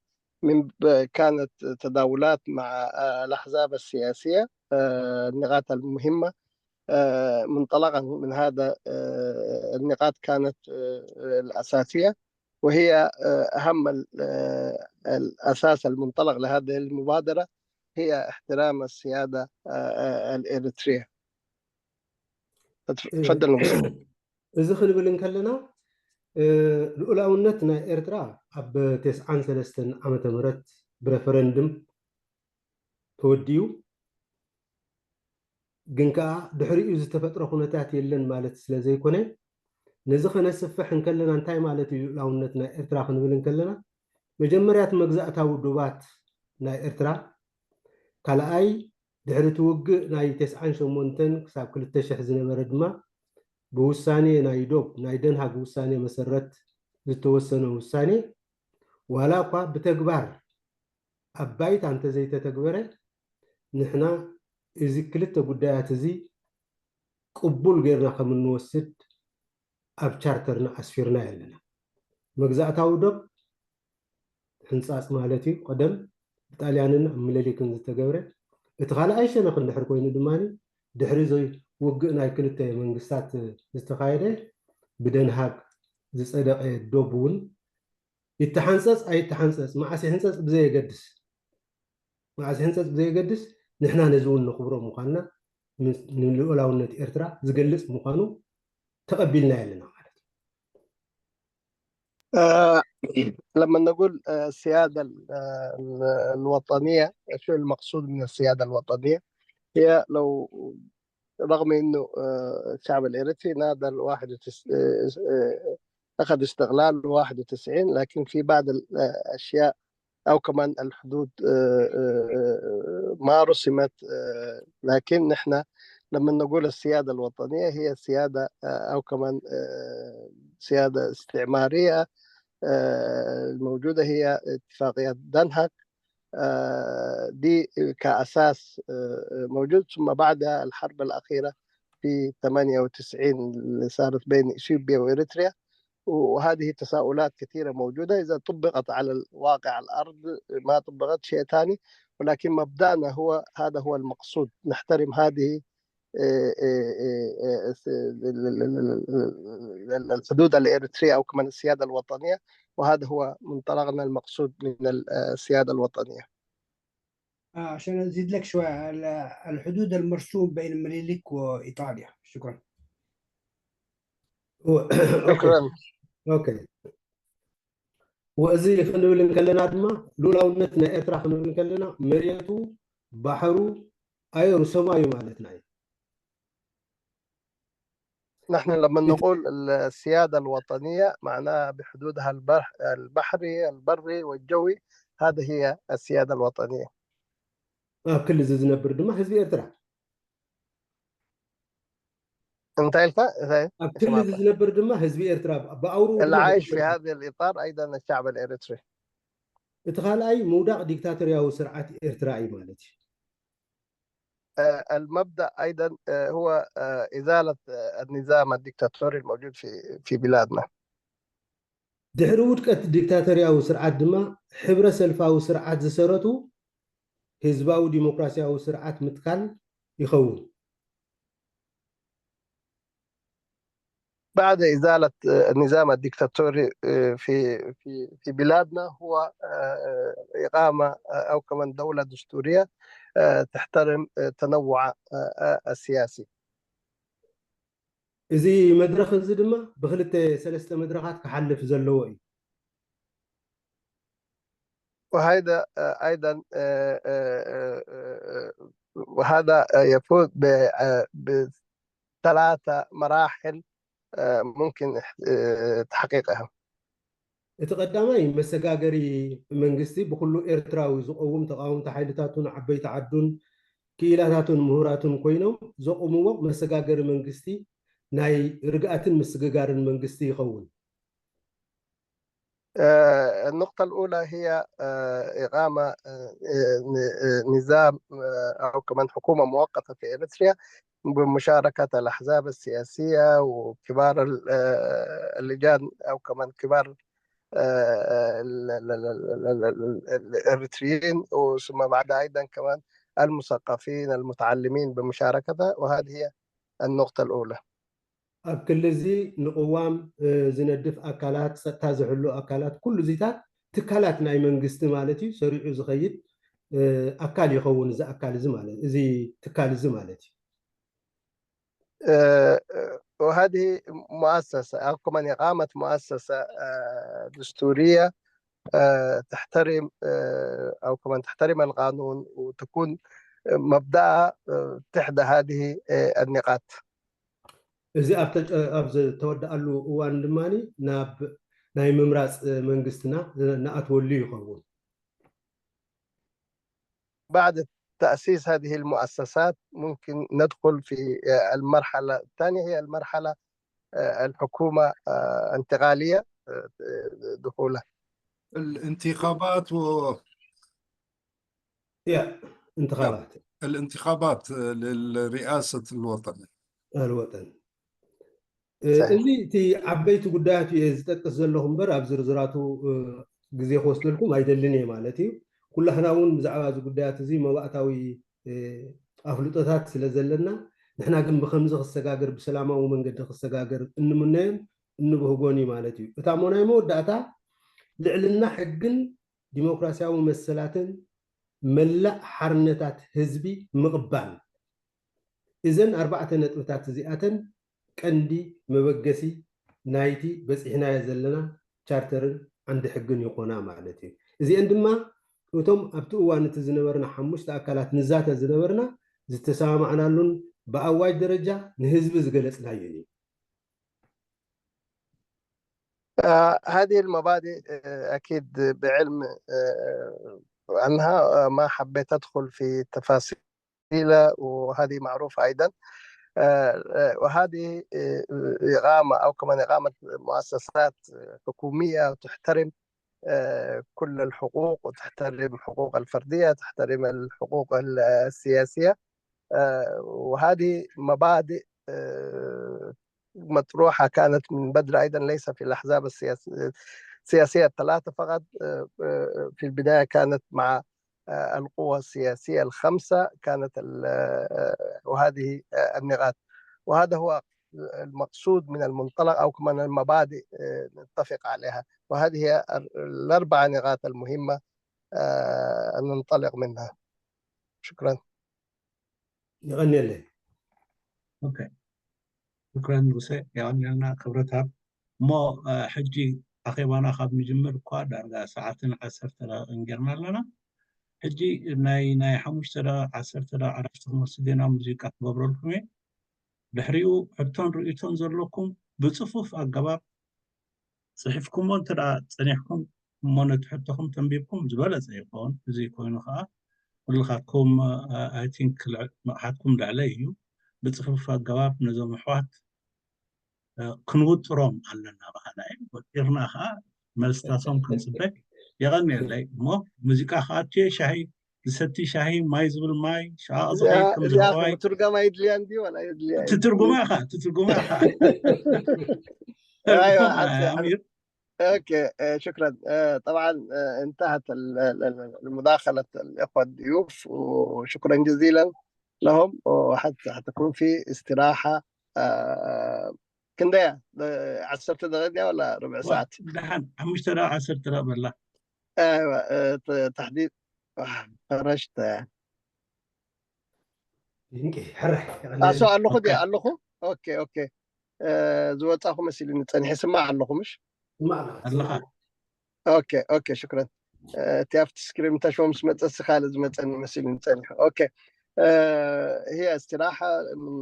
من ب- كانت تداولات مع آه، الأحزاب السياسية، آه، النقاط المهمة. آه، منطلقا من هذا آه، النقاط كانت آه، الأساسية، وهي آه، أهم ال- آه، الأساس المنطلق لهذه المبادرة هي احترام السيادة آه، آه، الإريترية. تفضل نقول. እዚ ክንብል እንከለና ልኡላውነት ናይ ኤርትራ ኣብ ተስዓን ሰለስተን ዓመተ ምህረት ብረፈረንድም ተወዲኡ ግን ከዓ ድሕሪኡ ዝተፈጥረ ኩነታት የለን ማለት ስለ ዘይኮነ ነዚ ከነስፍሕ እንከለና እንታይ ማለት እዩ ልኡላውነት ናይ ኤርትራ ክንብል እንከለና መጀመርያ እቲ መግዛእታዊ ዶባት ናይ ኤርትራ ካልኣይ ድሕሪ እቲ ውግእ ናይ ተስዓን ሸሞንተን ክሳብ ክልተ ሽሕ ዝነበረ ድማ ብውሳኔ ናይ ዶብ ናይ ደንሃግ ውሳኔ መሰረት ዝተወሰነ ውሳኔ ዋላ እኳ ብተግባር ኣብ ባይታ እንተዘይተተግበረ ንሕና እዚ ክልተ ጉዳያት እዚ ቅቡል ጌርና ከም እንወስድ ኣብ ቻርተርና ኣስፊርና ኣለና። መግዛእታዊ ዶብ ሕንፃፅ ማለት እዩ። ቀደም ብጣልያንን ኣብ ምለሊክን ዝተገብረ እቲ ካልኣይ ሸነኽ እንድሕር ኮይኑ ድማ ድሕሪ ውግእ ናይ ክልተ መንግስታት ዝተኻየደ ብደንሃግ ዝፀደቐ ዶብ እውን ይተሓንፀፅ ኣይተሓንፀፅ መዓስ ይሕንፀፅ ብዘየገድስ መዓስ ይሕንፀፅ ብዘየገድስ ንሕና ነዚ እውን ነኽብሮ ምዃንና ንልኡላውነት ኤርትራ ዝገልፅ ምዃኑ ተቐቢልና ኣለና ማለት እዩ። آه، لما نقول آه، السيادة ال- آه، ال- الوطنية، شو المقصود من السيادة الوطنية؟ هي لو رغم انه آه، الشعب الاريتري نادى ال واحد وتسعين، آه، آه، اخذ استقلال واحد وتسعين، لكن في بعض الاشياء او كمان الحدود آه، آه، آه، ما رسمت، آه، لكن نحن لما نقول السيادة الوطنية هي سيادة آه، او كمان آه، سيادة استعمارية آه، الموجودة هي اتفاقية دنهاك، آه، دي كأساس آه، موجود. ثم بعدها الحرب الأخيرة في ثمانية وتسعين اللي صارت بين إثيوبيا وإريتريا، وهذه تساؤلات كثيرة موجودة إذا طبقت على الواقع الأرض. ما طبقت شيء ثاني، ولكن مبدأنا هو، هذا هو المقصود، نحترم هذه الحدود الإريترية أو كمان السيادة الوطنية. وهذا هو منطلقنا المقصود من السيادة الوطنية. عشان أزيد لك شوية، الحدود المرسوم بين منيلك وإيطاليا. شكرا. شكرا. ኦኬ። ወዚ ክንብል እንከለና ድማ ሉላውነት ናይ ኤርትራ ክንብል እንከለና መሬቱ፣ ባሕሩ፣ ኣየሩ፣ ሰማዩ ማለትና እዩ። نحن لما نقول السيادة الوطنية معناها بحدودها البحري، البري والجوي، هذه هي السيادة الوطنية. ኣብ ክሊ እዚ ዝነብር ድማ ህዝቢ ኤርትራ እንታይ ኢልካ? ኣብ ክሊ እዚ ዝነብር ድማ ህዝቢ ኤርትራ ብኣውሩ العايش في هذا الإطار أيضا الشعب الإريتري. እቲ ካልኣይ ምውዳቕ ዲክታቶርያዊ ስርዓት ኤርትራ እዩ ማለት እዩ። المبدأ أيضا هو إزالة النظام الدكتاتوري الموجود في في بلادنا. ድሕሪ ውድቀት ዲክታቶርያዊ ስርዓት ድማ ሕብረ ሰልፋዊ ስርዓት ዝሰረቱ ህዝባዊ ዲሞክራሲያዊ ስርዓት ምትካል ይኸውን። بعد إزالة النظام الدكتاتوري في في في بلادنا هو إقامة أو كمان دولة دستورية تحترم تنوع السياسي. እዚ መድረኽ እዚ ድማ ብክልተ ሰለስተ መድረኻት ክሓልፍ ዘለዎ እዩ። وهذا أيضا وهذا يفوت بثلاثة مراحل ممكن تحقيقها. እቲ ቀዳማይ መሰጋገሪ መንግስቲ ብኩሉ ኤርትራዊ ዝቐውም ተቓወምቲ ሓይልታቱን ዓበይቲ ዓዱን ክኢላታቱን ምሁራቱን ኮይኖም ዘቑምዎ መሰጋገሪ መንግስቲ ናይ ርግኣትን ምስግጋርን መንግስቲ ይኸውን። النقطة الأولى هي إقامة نظام أو كمان حكومة مؤقتة في إريتريا بمشاركة الأحزاب السياسية وكبار اللجان أو كمان كبار الإريتريين، ثم بعد أيضا كمان المثقفين المتعلمين بمشاركتها. وهذه هي النقطة الأولى. ኣብ ክሊ እዚ ንቅዋም ዝነድፍ ኣካላት፣ ጸጥታ ዝሕሉ ኣካላት፣ ኩሉ እዚታት ትካላት ናይ መንግስቲ ማለት እዩ። ሰሪዑ ዝኸይድ ኣካል ይኸውን እዚ ኣካል እዚ ማለት፣ እዚ ትካል እዚ ማለት እዩ። وهذه مؤسسة أو كمان إقامة مؤسسة دستورية تحترم أو كمان تحترم القانون وتكون مبدأها تحدى هذه النقاط. እዚ ኣብ ዝተወደኣሉ እዋን ድማ ናብ ናይ ምምራፅ መንግስትና ንኣትወሉ ይኸውን። بعد تأسيس هذه المؤسسات ممكن ندخل في المرحلة الثانية، هي المرحلة الحكومة انتقالية دخولها. الانتخابات و يا انتخابات الانتخابات للرئاسة الوطن. الوطن እዚ እቲ ዓበይቲ ጉዳያት እየ ዝጠቅስ ዘለኹ እምበር ኣብ ዝርዝራቱ ግዜ ክወስደልኩም ኣይደልን እየ ማለት እዩ። ኩላህና እውን ብዛዕባ እዚ ጉዳያት እዚ መባእታዊ ኣፍልጦታት ስለ ዘለና ንሕና ግን ብከምዚ ክሰጋገር ብሰላማዊ መንገዲ ክሰጋገር እንምነዮን እንብህጎን እዩ ማለት እዩ። እታ ሞ ናይ መወዳእታ ልዕልና ሕግን ዲሞክራሲያዊ መሰላትን መላእ ሓርነታት ህዝቢ ምቕባል እዘን ኣርባዕተ ነጥብታት እዚኣተን ቀንዲ መበገሲ ናይቲ በፂሕናዮ ዘለና ቻርተርን ዓንዲ ሕግን ይኾና ማለት እዩ። እዚአን ድማ እቶም ኣብቲ እዋን እቲ ዝነበርና ሓሙሽተ ኣካላት ንዛተ ዝነበርና ዝተሰማማዕናሉን ብኣዋጅ ደረጃ ንህዝቢ ዝገለፅናዮን እዩ። هذه المبادئ أكيد بعلم عنها، ما حبيت أدخل في تفاصيل، وهذه معروفة أيضا. وهذه إقامة أو كمان إقامة مؤسسات حكومية تحترم كل الحقوق وتحترم حقوق الفردية، تحترم الحقوق السياسية. وهذه مبادئ مطروحة كانت من بدري أيضًا، ليس في الأحزاب السياسية، السياسية الثلاثة فقط. آه، آه، في البداية كانت مع، آه، القوى السياسية الخمسة كانت ال-، آه، وهذه، آه، النقاط، وهذا هو المقصود من المنطلق أو من المبادئ، آه، نتفق عليها، وهذه هي ال-، الأربع نقاط المهمة، آه، أن ننطلق منها. شكرًا. የቐንየለይ። ኦኬ፣ ሽክረን ንጉሰ፣ የቐንየልና ክብረት ሃብ። እሞ፣ እ፣ ሕጂ ኣኼባና ካብ ንጅምር እኳ ዳርጋ ሰዓትን ዓሰርተ ደቂቕን ጌርና ኣለና። ሕጂ ናይ፣ ናይ ሓሙሽተ ደቂቕ፣ ዓሰርተ ደቂቕ ዕረፍቲ ክወስድ ኢና፣ ሙዚቃ ክገብረልኩም እየ። ድሕሪኡ ሕቶን ርእይቶን ዘለኩም ብጽፉፍ ኣገባብ ጽሒፍኩሞ እንተ ደኣ ጸኒሕኩም፣ እሞ ነቲ ሕቶኹም ተንቢብኩም ዝበለጸ ይኸውን። እዚ ኮይኑ ከኣ ኩልኻትኩም፣ እ፣ I think ልዕ-፣ ንቕሓትኩም ልዕለይ እዩ። ብጽፉፍ ኣገባብ ነዞም ኣሕዋት፣ እ፣ ክንውጥሮም ኣለና በሃላይ። ወጢርና ከኣ መልስታቶም ክንጽበ። የቐንየለይ። እሞ ሙዚቃ ክኣቱ እየ፣ ሻሂ ዝሰቲ ሻሂ፣ ማይ ዝብል ማይ፣ ሸቓቕ ዝኸይድ ከም እዚኣ ዝረኸባይ። ትርጓም ኣየድልያን ድዩ ወላ የድልያ እዩ? ትትርጉማ ኢኻ፣ ትትርጉማ ኢኻ። ኣይዋ፣ ትርጉማ፣ ሓንቲ፣ ሓንቲ ኣሚር። أوكي، آه، شكرًا. آه، طبعًا، آه، انتهت ال-، ال-، ال-، المداخلة الإخوة الضيوف، وشكرًا جزيلًا لهم، وحت-، حتكون في استراحة، آه، ክንደያ? ዓሰርተ ደቂቕ ድያ ወላ ርብዒ ዋ፣ ሰዓት? ደሓን፣ ሓሙሽተ ደቂቕ፣ ዓሰርተ ደቂቕ በላ። أيوة، آه، ت-، تحديد. آه، خرجت يعني. ድንቂ፣ ሕራሕ፣ ኣሶ ኣለኹ ድያ? ኦኬ። ኣለኹ? ኦኬ፣ ኦኬ። እ፣ ዝወጻኹ መሲሉኒ ጸኒሐ። ይስማዕ ኣለኹ ምሽ? ይስማዕ ኣለኻ፣ ኣለኻ። ይስማዕ። ኦኬ፣ ኦኬ፣ ሽክረን። እ፣ እቲ ኣብቲ ስክሪን ተሾም ምስ መጸ፣ እስኻ ካልእ ዝመጸኒ መሲሉኒ ጸኒሑ። ኦኬ። እ፣ هي استراحة من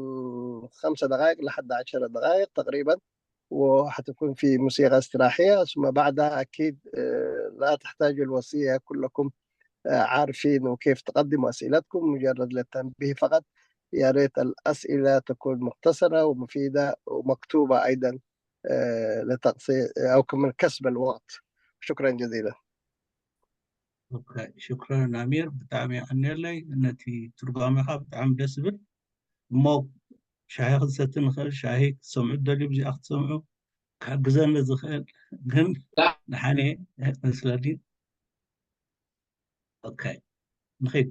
خمسة دقائق لحد عشر دقائق تقريبًا، وحتكون في موسيقى استراحية، ثم بعدها أكيد، آه، لا تحتاج الوصية، كلكم، آه، عارفين وكيف تقدموا أسئلتكم، مجرد للتنبيه فقط. يا ريت الأسئلة تكون مختصرة ومفيدة ومكتوبة أيضًا، آه، لتقصي-، أو كمان كسب الوقت. شكرًا جزيلًا. ኦኬ፣ ሽክረን ኣሚር፣ ብጣዕሚ የቐንየለይ። ነቲ ትርጓሜኻ ብጣዕሚ ደስ ዝብል። እሞ ሻሂ ክንሰቲ ንኽእል፣ ሻሂ ክትሰምዑ ትደልዩ፣ ብዚኣ ክትሰምዑ ክሕግዘኒ ዝኽእል ግን ደሓን እየ መስለኒ። ኦኬ፣ ንኺድ።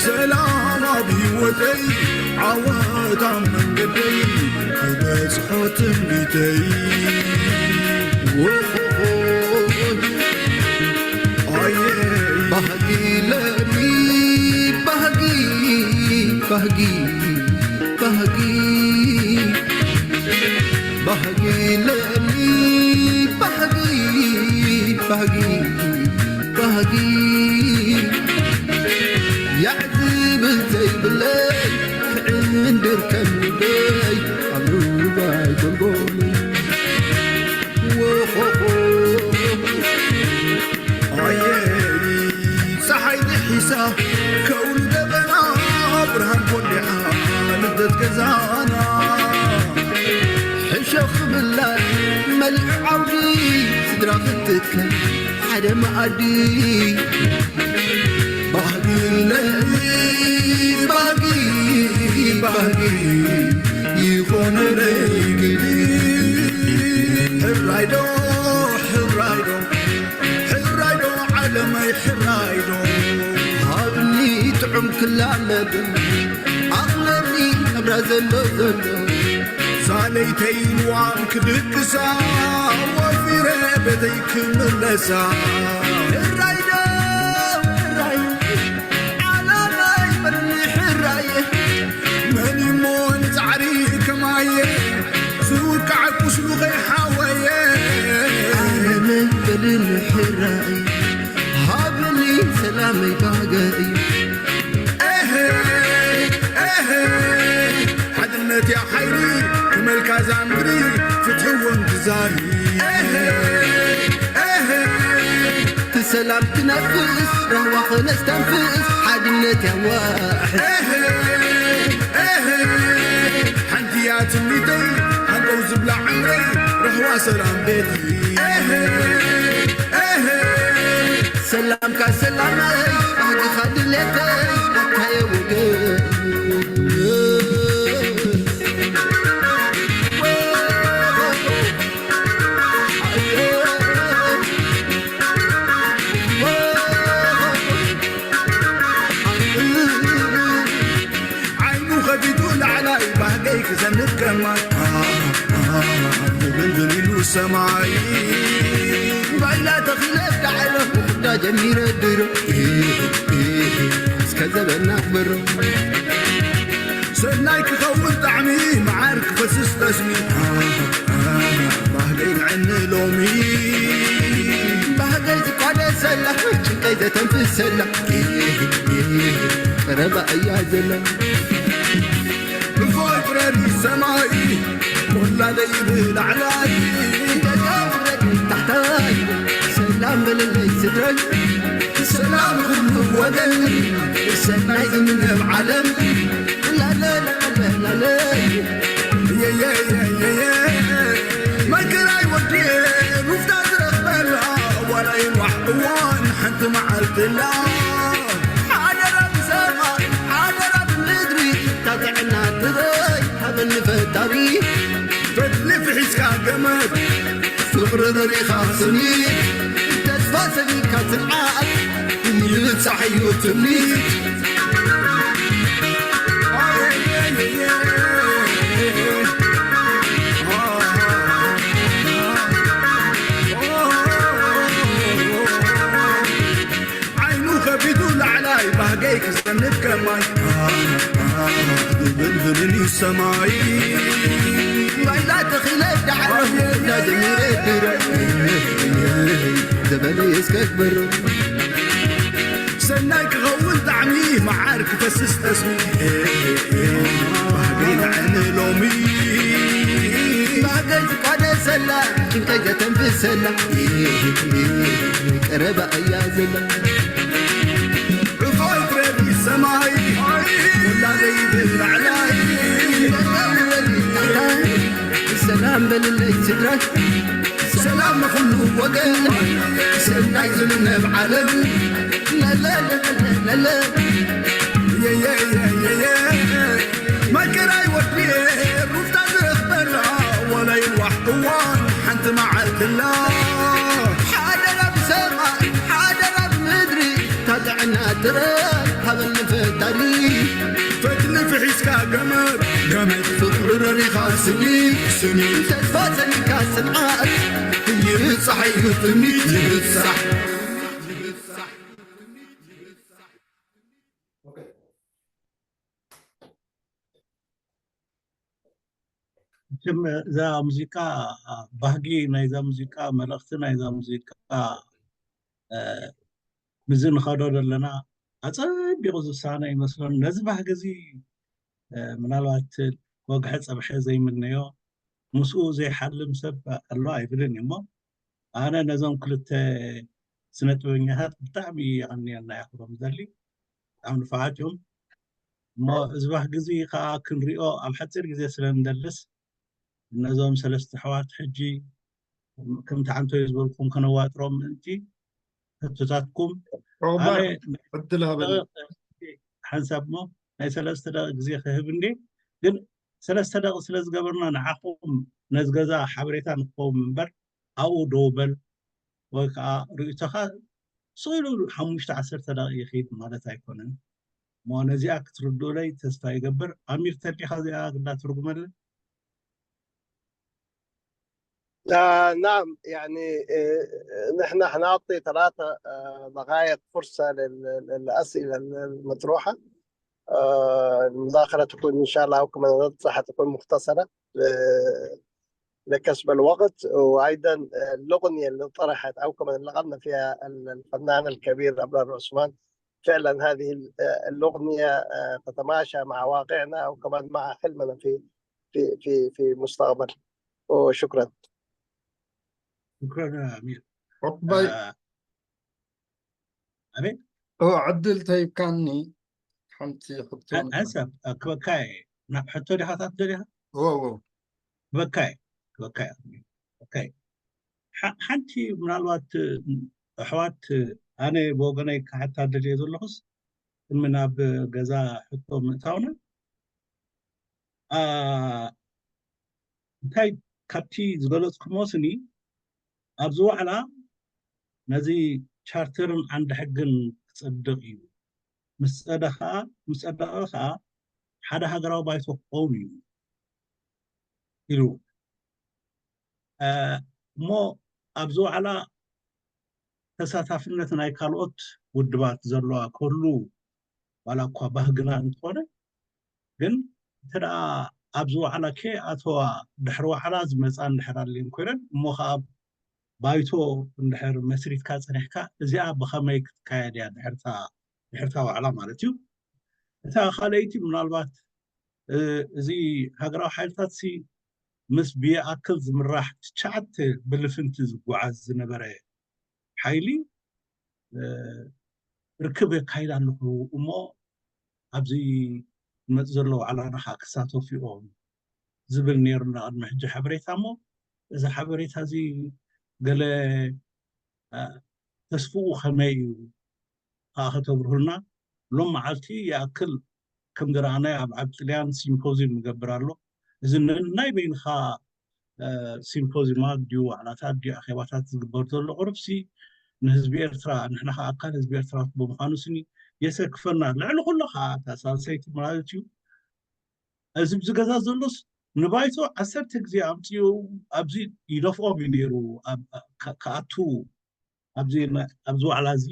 ሰላም ኣብ ህይወተይ፣ ዓወት ኣብ መንገደይ፣ ክበጽሖ ትምኒተይ። ወሆሆ፣ ኣየ፣ ባህጊ ለሚ፣ ባህጊ፣ ባህጊ፣ ባህጊ፣ ባህጊ ለሚ፣ ባህጊ፣ ባህጊ፣ ባህጊ። ያዕ ዝብል ዘይብለይ፣ ክዕንድር ከም ልበይ፣ ኣብ ሩባይ ጎልጎል። ወሆሆ፣ ኣየይ፣ ጸሓይ ድሒሳ፣ ከውሊ ደበና፣ ብርሃን ኮሊዓ፣ ልደት ገዛና። ሕሸኽ ብላይ መሊዑ ዓውዲ፣ ስድራ ክትከል ሓደ መኣዲ። ባህጊ ለሚ፣ ባህጊ፣ ባህጊ ይኾነለይ ግዲ። ሕራይ ዶ፣ ሕራይ ዶ፣ ሕራይ ዶ ዓለመይ፣ ሕራይ ዶ። ሃብኒ ጥዑም ክላመድ፣ ኣቕለኒ ናብራ ዘሎ ዘሎ። ሳለይተይ ንዋም ክድቅሳ፣ ወፊረ ቤተይ ክምለሳ። ሕራይ ዶ፣ ሕራይ፣ ዓለመይ በልኒ ሕራይ። መን እሞ ንጻዕሪ ከማየ፣ ዝውቃዕ ቁስሉ ከይሓወየ። ዓለመይ በልኒ ሕራይ። ሰላመይ ባህገ እዩ። ኤሄ፣ ኤሄ፣ ሓድነት ያ ሓይሊ ክመልካ ዛምሪ ፍትሕውን ግዛሪ። ኤሄ፣ ኤሄ፣ ትሰላም ትነፍስ ራህዋ ኸነስተንፍስ ሓድነት ያዋሕስ። ኤሄ፣ ኤሄ፣ ሓንቲ እያ ትምኒተይ ሃንቀው ዝብላ ዕምረይ ራህዋ ሰላም ቤት። ኤሄ፣ ኤሄ፣ ሰላምካ ሰላመይ ባህግኻ ድሌተይ ኣታየ ወገን። ዓይኑ ከፊቱ ላዕላይ ባህገይ ክዘንብ ከማይ ዝብልብል ኢሉ ሰማይ ባይላ ተኺለ ዳዕሎ ዳ ጀሚረ ድሮ እስከ ዘበና ክብሮ ሰናይ ክኸውን ጣዕሚ መዓር ክፈስስ ጠስሚ ባህገይ ንዕኒ ሎሚ ባህገይ ዝቋደሰላ ጭንቀይ ዘተንፍሰላ ቀረባ እያ ዘላ ብፎይ ፍረሪ ሰማይ ቆላ ደይብ ላዕላይ ደጋ ፍረሪ ታሕታይ ሰላም በለለይ ስድራይ ሰላም ኩሉ ወገን ሰናይ ዝምነብ ዓለም ላለላለላለይ የየየየየ መከራይ ወዲየ ሩፍታ ዝረኽበላ ዋላ ይንዋሕ እዋን ሓንቲ መዓልትላ ሓደራ ብሰማይ ሓደራ ብምድሪ ታጥዕና ትበይ ሃበኒ ፈጣሪ ፈትሊ ፍሒዝካ ገመድ ፍቕሪ በሪኻ ስኒት ተስፋ ሰቢካ ትልዓል ይብጻሕ እዩ ትምኒት ዓይኑ ከፊቱ ላዕላይ ባህገይ ክሰንድ ከማይ ዝብልብልን እዩ ሰማይ ባይላ ተኺለ ዳዕሮ ዳጀሚረ ድረ ዘበለ እስከ ክበሮ ሰናይ ክኸውን ጣዕሚ መዓር ክፈስስ ጠስሚ ባህገይ ንዕኒ ሎሚ ባህገይ ዝቋደሰላ ጭንቀይ ዘተንፍሰላ ቀረባ እያ ዘላ ዑፎይ ፍረዲ ሰማይ ወላ ዘይብል ላዕላይ ደጋምረዲ ታሕታይ ሰላም በልለይ ስድራይ ሰላም ንኹሉ ወገን ሰናይ ዝምነብ ዓለም ለለለለለ የየየየየ መከራይ ወድየ ሩፍታ ዝረኽበላ ወላ ይንዋሕ እዋን ሓንቲ መዓልትላ ሓደራ ብሰማይ ሓደራ ብምድሪ ታጥዕና ጥረ ሃበኒ ፈጣሪ ፈትሊ ፍሒዝካ ገመድ ገመድ ፍቕሪ ረሪኻ ስኒ ስኒ ተስፋ ሰኒካ ስምዓት ይብጻሕ እዩ ትምኒት ይብጻሕ መቸም እዛ ሙዚቃ ባህጊ ናይዛ ሙዚቃ መልእኽቲ ናይዛ ሙዚቃ ምዚ ንኸዶ ዘለና ኣፀቢቑ ዝሳነ ይመስለኒ ነዚ ባህጊ እዚ ምናልባት ወግሐ ፀብሐ ዘይምነዮ ምስኡ ዘይሓልም ሰብ ኣሎ ኣይብልን እዩ እሞ ኣነ ነዞም ክልተ ስነ ጥበበኛታት ብጣዕሚ የቐንየልና እየ ክብሎም ዘሊ ብጣዕሚ ንፋዓት እዮም እሞ እዚ ባህጊ እዚ ከዓ ክንሪኦ ኣብ ሓፂር ግዜ ስለ ንደልስ ነዞም ሰለስተ ኣሕዋት ሕጂ ከምቲ ዓንቶይ ዝበልኩም ከነዋጥሮም ምእንቲ ሕቶታትኩም ኣነ ዕድል ሃበኒ ሓንሳብ እሞ ናይ ሰለስተ ደቂ ግዜ ክህብ እንዲ ግን ሰለስተ ደቂ ስለ ዝገበርና ንዓኹም ነዚ ገዛ ሓበሬታ ንክኸውን እምበር ኣብኡ ደው በል ወይ ከዓ ርእይቶኻ ስቕ ኢሉ ሓሙሽተ ዓሰርተ ደቂ ይኽይድ ማለት ኣይኮነን እሞ ነዚኣ ክትርድኡለይ ተስፋ ይገብር ኣሚር ተዲኻ እዚኣ ግዳ ትርጉመለይ آه نعم يعني آه نحن حنعطي ثلاثة آه دقائق فرصة للأسئلة المطروحة آه المداخلة تكون إن شاء الله أو كمان حتكون مختصرة لكسب الوقت وأيضا الأغنية اللي طرحت أو كمان اللي غنى فيها الفنان الكبير أبرار عثمان فعلا هذه ال- آه، الأغنية آه، تتماشى مع واقعنا وكمان مع حلمنا في في في في المستقبل. وشكرا. شكرا يا أمير. عقباي آه، أمير اه عدل تيب كاني حمتي حطون أنسب كبكاي حتى لي حتى لي هو هو በካይ በካይ በካይ ሓንቲ ምናልባት ኣሕዋት ኣነ ብወገነይ ክሓታ ደልየ ዘለኹስ ቅድሚ ናብ ገዛ ሕቶ ምእታውና እንታይ ካብቲ ዝገለፅኩሞ ስኒ ኣብዚ ዋዕላ ነዚ ቻርተርን ዓንዲ ሕግን ክፀድቕ እዩ ምስ ጸደቐ ከዓ ሓደ ሃገራዊ ባይቶ ክኸውን እዩ ኢሉ እሞ ኣብዚ ዋዕላ ተሳታፍነት ናይ ካልኦት ውድባት ዘለዋ ክህሉ ዋላ እኳ ባህግና እንተኾነ ግን እንተ ደኣ ኣብዚ ዋዕላ ከይኣተዋ ድሕሪ ዋዕላ ዝመፃ እንድሕር ኣልየን ኮይነን እሞ ከዓ ባይቶ እንድሕር መስሪትካ ፀኒሕካ እዚኣ ብኸመይ ክትካየድ እያ ድሕርታ ዋዕላ ማለት እዩ። እታ ካልኣይቲ ምናልባት እዚ ሃገራዊ ሓይልታት ሲ ምስ ብየኣክል ዝምራሕ ትሽዓተ ብልፍንቲ ዝጓዓዝ ዝነበረ ሓይሊ ርክብ የካይድ ኣለኹ እሞ ኣብዚ ዝመፅ ዘሎ ዋዕላና ከዓ ክሳተፉ እዮም ዝብል ነይሩ ቅድሚ ሕጂ ሓበሬታ እሞ እዚ ሓበሬታ እዚ ገለ ተስፍኡ ከመይ እዩ ከዓ ከተብርሁልና ሎም መዓልቲ ይኣክል ከም ዝረኣናዮ ኣብ ዓብ ጥልያን ሲምፖዚም ይገብር ኣሎ እዚ ናይ በይንካ ሲምፖዚማት ድዩ ዋዕላታት ድዩ ኣኼባታት ዝግበር ዘሎ ቁርብሲ ንህዝቢ ኤርትራ ንሕና ከዓ ኣካል ህዝቢ ኤርትራ ብምዃኑ ስኒ የሰክፈና ልዕሊ ኩሉ ከዓ እታ ሳልሰይቲ ማለት እዩ እዚ ብዚ ገዛ ዘሎስ ንባይቶ ዓሰርተ ግዜ ኣምፅኡ ኣብዚ ይደፍኦም እዩ ነይሩ ክኣቱ ኣብዚ ዋዕላ እዚ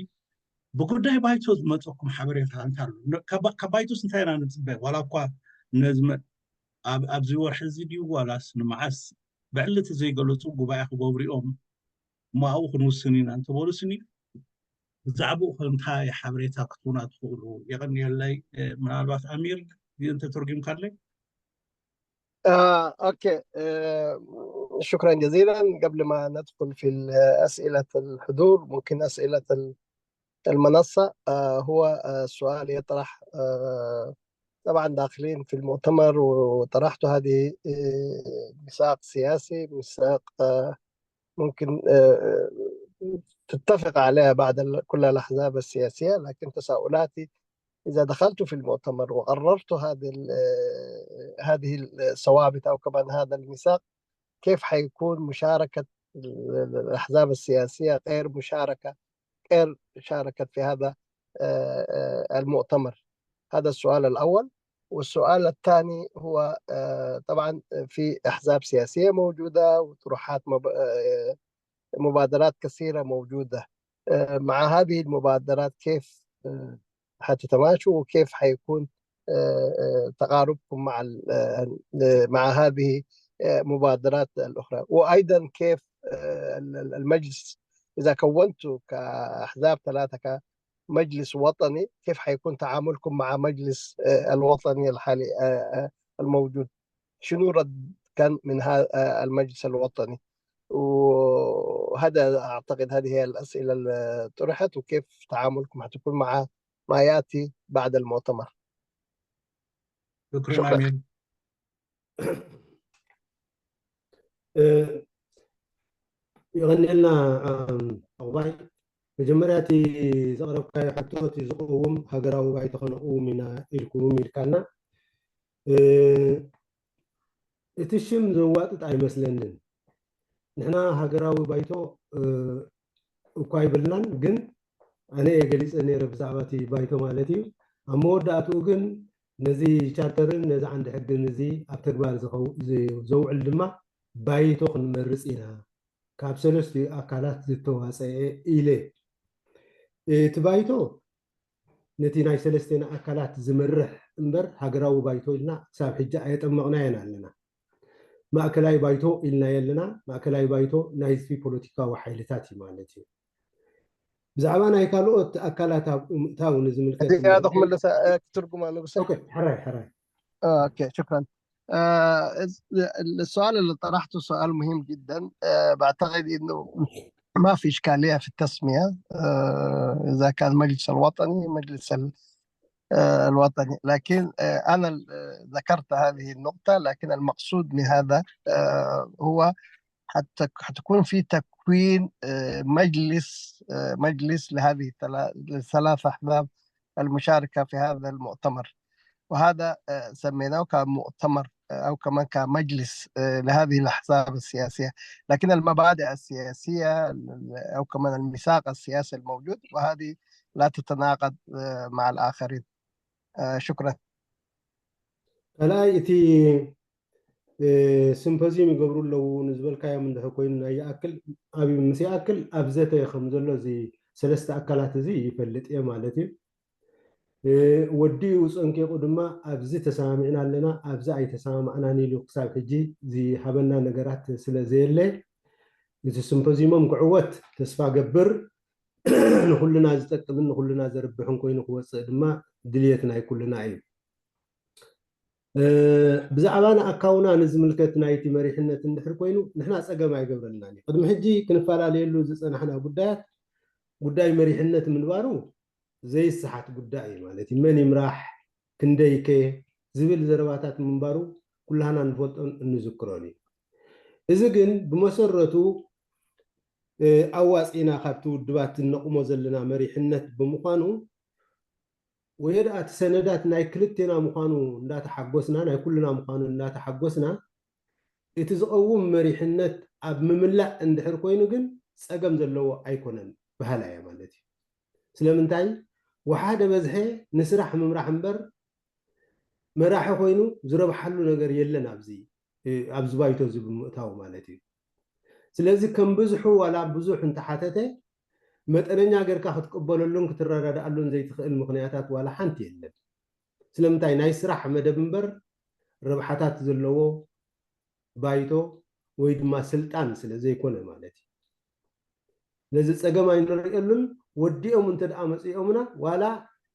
ብጉዳይ ባይቶ ዝመፀኩም ሓበሬታ እንታይ ኣሎ ካብ ባይቶስ እንታይ ኢና ንፅበ ዋላ እኳ ነዚ ኣብዚ ወርሒ እዚ ድዩ ዋላስ ንመዓስ ብዕሊ እቲ ዘይገለፁ ጉባኤ ክገብሩ እዮም እሞ ኣብኡ ክንውስን ኢና እንተበሉ ስኒ ብዛዕባኡ ከ እንታይ ሓበሬታ ክትህቡና ትኽእሉ የቐንየለይ ምናልባት ኣሚር እንተተርጉምካለይ آه، أوكي آه، شكرا جزيلا قبل ما ندخل في أسئلة الحضور ممكن أسئلة المنصة آه، هو آه، السؤال يطرح آه، طبعا داخلين في المؤتمر وطرحت هذه ميثاق سياسي ميثاق ممكن تتفق عليها بعض كل الأحزاب السياسية لكن تساؤلاتي إذا دخلت في المؤتمر وقررت هذه هذه الثوابت أو كمان هذا الميثاق كيف حيكون مشاركة الأحزاب السياسية غير مشاركة غير شاركت في هذا المؤتمر هذا السؤال الأول والسؤال الثاني هو طبعا في أحزاب سياسية موجودة وطروحات مبادرات كثيرة موجودة مع هذه المبادرات كيف حتتماشوا وكيف حيكون تقاربكم مع مع هذه المبادرات الأخرى وأيضا كيف المجلس إذا كونتوا كأحزاب ثلاثة كمجلس وطني كيف حيكون تعاملكم مع مجلس الوطني الحالي الموجود شنو رد كان من المجلس الوطني وهذا أعتقد هذه هي الأسئلة اللي طرحت وكيف تعاملكم حتكون مع ما يأتي بعد المؤتمر شكرا, شكرا. أمين የቐንየልና ኣቑባይ መጀመርያ እቲ ዘቕረብካዮ ሕቶ እቲ ዝቕውም ሃገራዊ ባይቶ ከነቕውም ኢና ኢልኩም ኢልካና እቲ ሽም ዘዋጥጥ ኣይመስለንን ንሕና ሃገራዊ ባይቶ እኳ ይብልናን ግን ኣነ እየ ገሊፀ ነይረ ብዛዕባ እቲ ባይቶ ማለት እዩ ኣብ መወዳእትኡ ግን ነዚ ቻርተርን ነዚ ዓንዲ ሕግን እዚ ኣብ ተግባር ዘውዕል ድማ ባይቶ ክንመርፅ ኢና ካብ ሰለስቲኡ ኣካላት ዝተዋፀአ ኢለ እቲ ባይቶ ነቲ ናይ ሰለስቴና ኣካላት ዝመርሕ እምበር ሃገራዊ ባይቶ ኢልና ክሳብ ሕጂ ኣየጠመቕናየን ኣለና ማእከላይ ባይቶ ኢልናዮ ኣለና ማእከላይ ባይቶ ናይ ህዝቢ ፖለቲካዊ ሓይልታት እዩ ማለት እዩ ብዛዕባ ናይ ካልኦት ኣካላት ኣብኡ ምእታው ንዝምልከት እዚኣ ዶ ክምልሳ ክትርጉማ ንጉሰ? ሕራይ ሕራይ اوكي شكرا. آه السؤال اللي طرحته سؤال مهم جدا. آه بعتقد انه ما في اشكاليه في التسميه، آه اذا كان مجلس الوطني مجلس آه الوطني، لكن آه انا ذكرت هذه النقطه، لكن المقصود من هذا آه هو حتى حتكون في تكوين مجلس مجلس لهذه الثلاث احزاب المشاركه في هذا المؤتمر، وهذا سميناه كمؤتمر او كمان كمجلس لهذه الاحزاب السياسيه، لكن المبادئ السياسيه او كمان الميثاق السياسي الموجود، وهذه لا تتناقض مع الاخرين. شكرا. ካልኣይ እቲ ሲምፖዚየም ይገብሩ ኣለዉ ንዝበልካዮም እንድሕር ኮይኑ ናይ ይኣክል ኣብ ምስ ይኣክል ኣብ ዘተ ከም ዘሎ እዚ ሰለስተ ኣካላት እዚ ይፈልጥ እየ ማለት እዩ። ወዲኡ ፀንቂቑ ድማ ኣብዚ ተሰማሚዕና ኣለና፣ ኣብዚ ኣይተሰማማዕናን ኢሉ ክሳብ ሕጂ ዝሃበና ነገራት ስለ ዘየለ እቲ ሲምፖዚየሞም ክዕወት ተስፋ ገብር። ንኩልና ዝጠቅምን ንኩልና ዘርብሕን ኮይኑ ክወፅእ ድማ ድልየት ናይ ኩልና እዩ። ብዛዕባ ንኣካውና ንዝምልከት ናይቲ መሪሕነት እንድሕር ኮይኑ ንሕና ፀገም ኣይገብረልናን እዩ። ቅድሚ ሕጂ ክንፈላለየሉ ዝፀናሕና ጉዳያት ጉዳይ መሪሕነት ምንባሩ ዘይሰሓት ጉዳይ እዩ ማለት እዩ። መን ይምራሕ፣ ክንደይከ ዝብል ዘረባታት ምንባሩ ኩላህና እንፈልጦን እንዝክሮን እዩ። እዚ ግን ብመሰረቱ ኣዋፂና ካብቲ ውድባት እነቕሞ ዘለና መሪሕነት ብምዃኑ ወይ ደኣ እቲ ሰነዳት ናይ ክልቴና ምዃኑ እንዳተሓጎስና ናይ ኩልና ምዃኑ እንዳተሓጎስና እቲ ዝቐውም መሪሕነት ኣብ ምምላእ እንድሕር ኮይኑ ግን ፀገም ዘለዎ ኣይኮነን በሃላ እየ ማለት እዩ። ስለምንታይ ወሓደ በዝሐ ንስራሕ ምምራሕ እምበር መራሒ ኮይኑ ዝረብሓሉ ነገር የለን ኣብዚ ኣብዚ ባይቶ እዚ ብምእታው ማለት እዩ። ስለዚ ከም ብዝሑ ዋላ ብዙሕ እንተሓተተ መጠነኛ ጌርካ ክትቅበለሉን ክትረዳድኣሉን ዘይትኽእል ምኽንያታት ዋላ ሓንቲ የለን። ስለምንታይ ናይ ስራሕ መደብ እምበር ረብሓታት ዘለዎ ባይቶ ወይ ድማ ስልጣን ስለ ዘይኮነ ማለት እዩ። ነዚ ፀገም ኣይንርእየሉን። ወዲኦም እንተ ደኣ መፂኦምና ዋላ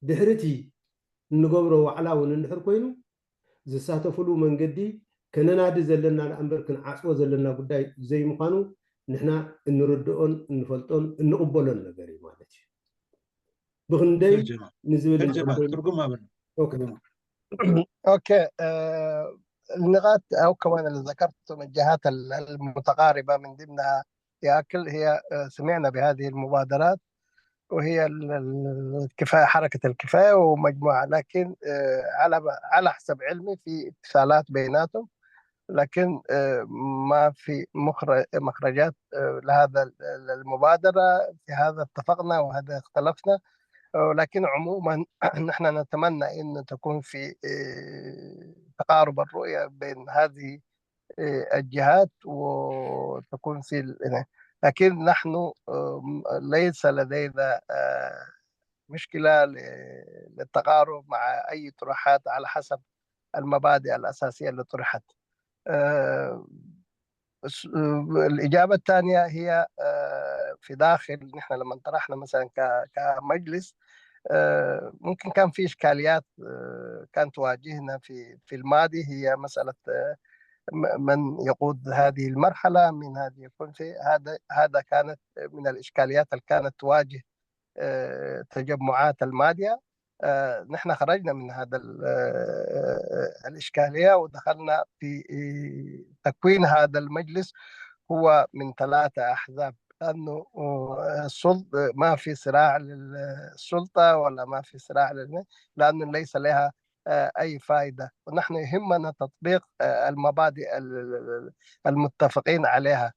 ድሕርቲ እንገብሮ ዋዕላ እውን እንድሕር ኮይኑ ዝሳተፍሉ መንገዲ ከነናዲ ዘለና ደኣ እምበር ክንዓፅዎ ዘለና ጉዳይ ዘይምዃኑ ንሕና እንርድኦን እንፈልጦን እንቕበሎን ነገር እዩ ማለት እዩ። ብክንደይ ንዝብል ትርጉም اوكي. النقاط او كمان اللي ذكرتم الجهات المتقاربه من ضمنها ياكل هي سمعنا بهذه المبادرات وهي الكفايه حركه الكفايه ومجموعه، لكن على على حسب علمي في اتصالات بيناتهم، لكن ما في مخرجات لهذا المبادره، في هذا اتفقنا وهذا اختلفنا. لكن عموما نحن نتمنى ان تكون في تقارب الرؤيه بين هذه الجهات وتكون في، لكن نحن ليس لدينا مشكله للتقارب مع اي طروحات على حسب المبادئ الاساسيه اللي طرحت. الاجابه الثانيه هي في داخل، نحن لما طرحنا مثلا كمجلس ممكن كان في اشكاليات كانت تواجهنا في في الماضي، هي مساله من يقود هذه المرحله، من هذه الكونفي. هذا هذا كانت من الاشكاليات اللي كانت تواجه تجمعات الماديا. نحن خرجنا من هذا الإشكالية ودخلنا في تكوين هذا المجلس، هو من ثلاثة أحزاب، لأنه السلطة ما في صراع للسلطة ولا ما في صراع لل-، لأنه ليس لها أي فائدة، ونحن يهمنا تطبيق المبادئ المتفقين عليها.